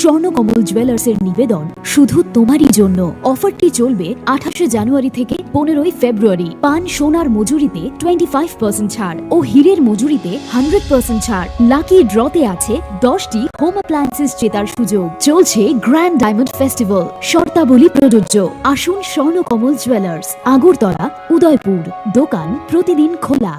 Swarnakamal জুয়েলার্সের নিবেদন শুধু তোমারই জন্য। অফারটি চলবে আঠাশে জানুয়ারি থেকে পনেরোই ফেব্রুয়ারি। পান সোনার মজুরিতে টোয়েন্টি ফাইভ পার্সেন্ট ছাড় ও হীরের মজুরিতে হান্ড্রেড পার্সেন্ট ছাড়। লাকি ড্রতে আছে দশটি হোম অ্যাপ্লায়েন্সেস জেতার সুযোগ। চলছে গ্র্যান্ড ডায়মন্ড ফেস্টিভ্যাল, শর্তাবলী প্রযোজ্য। আসুন স্বর্ণকমল জুয়েলার্স, আগরতলা, উদয়পুর। দোকান প্রতিদিন খোলা।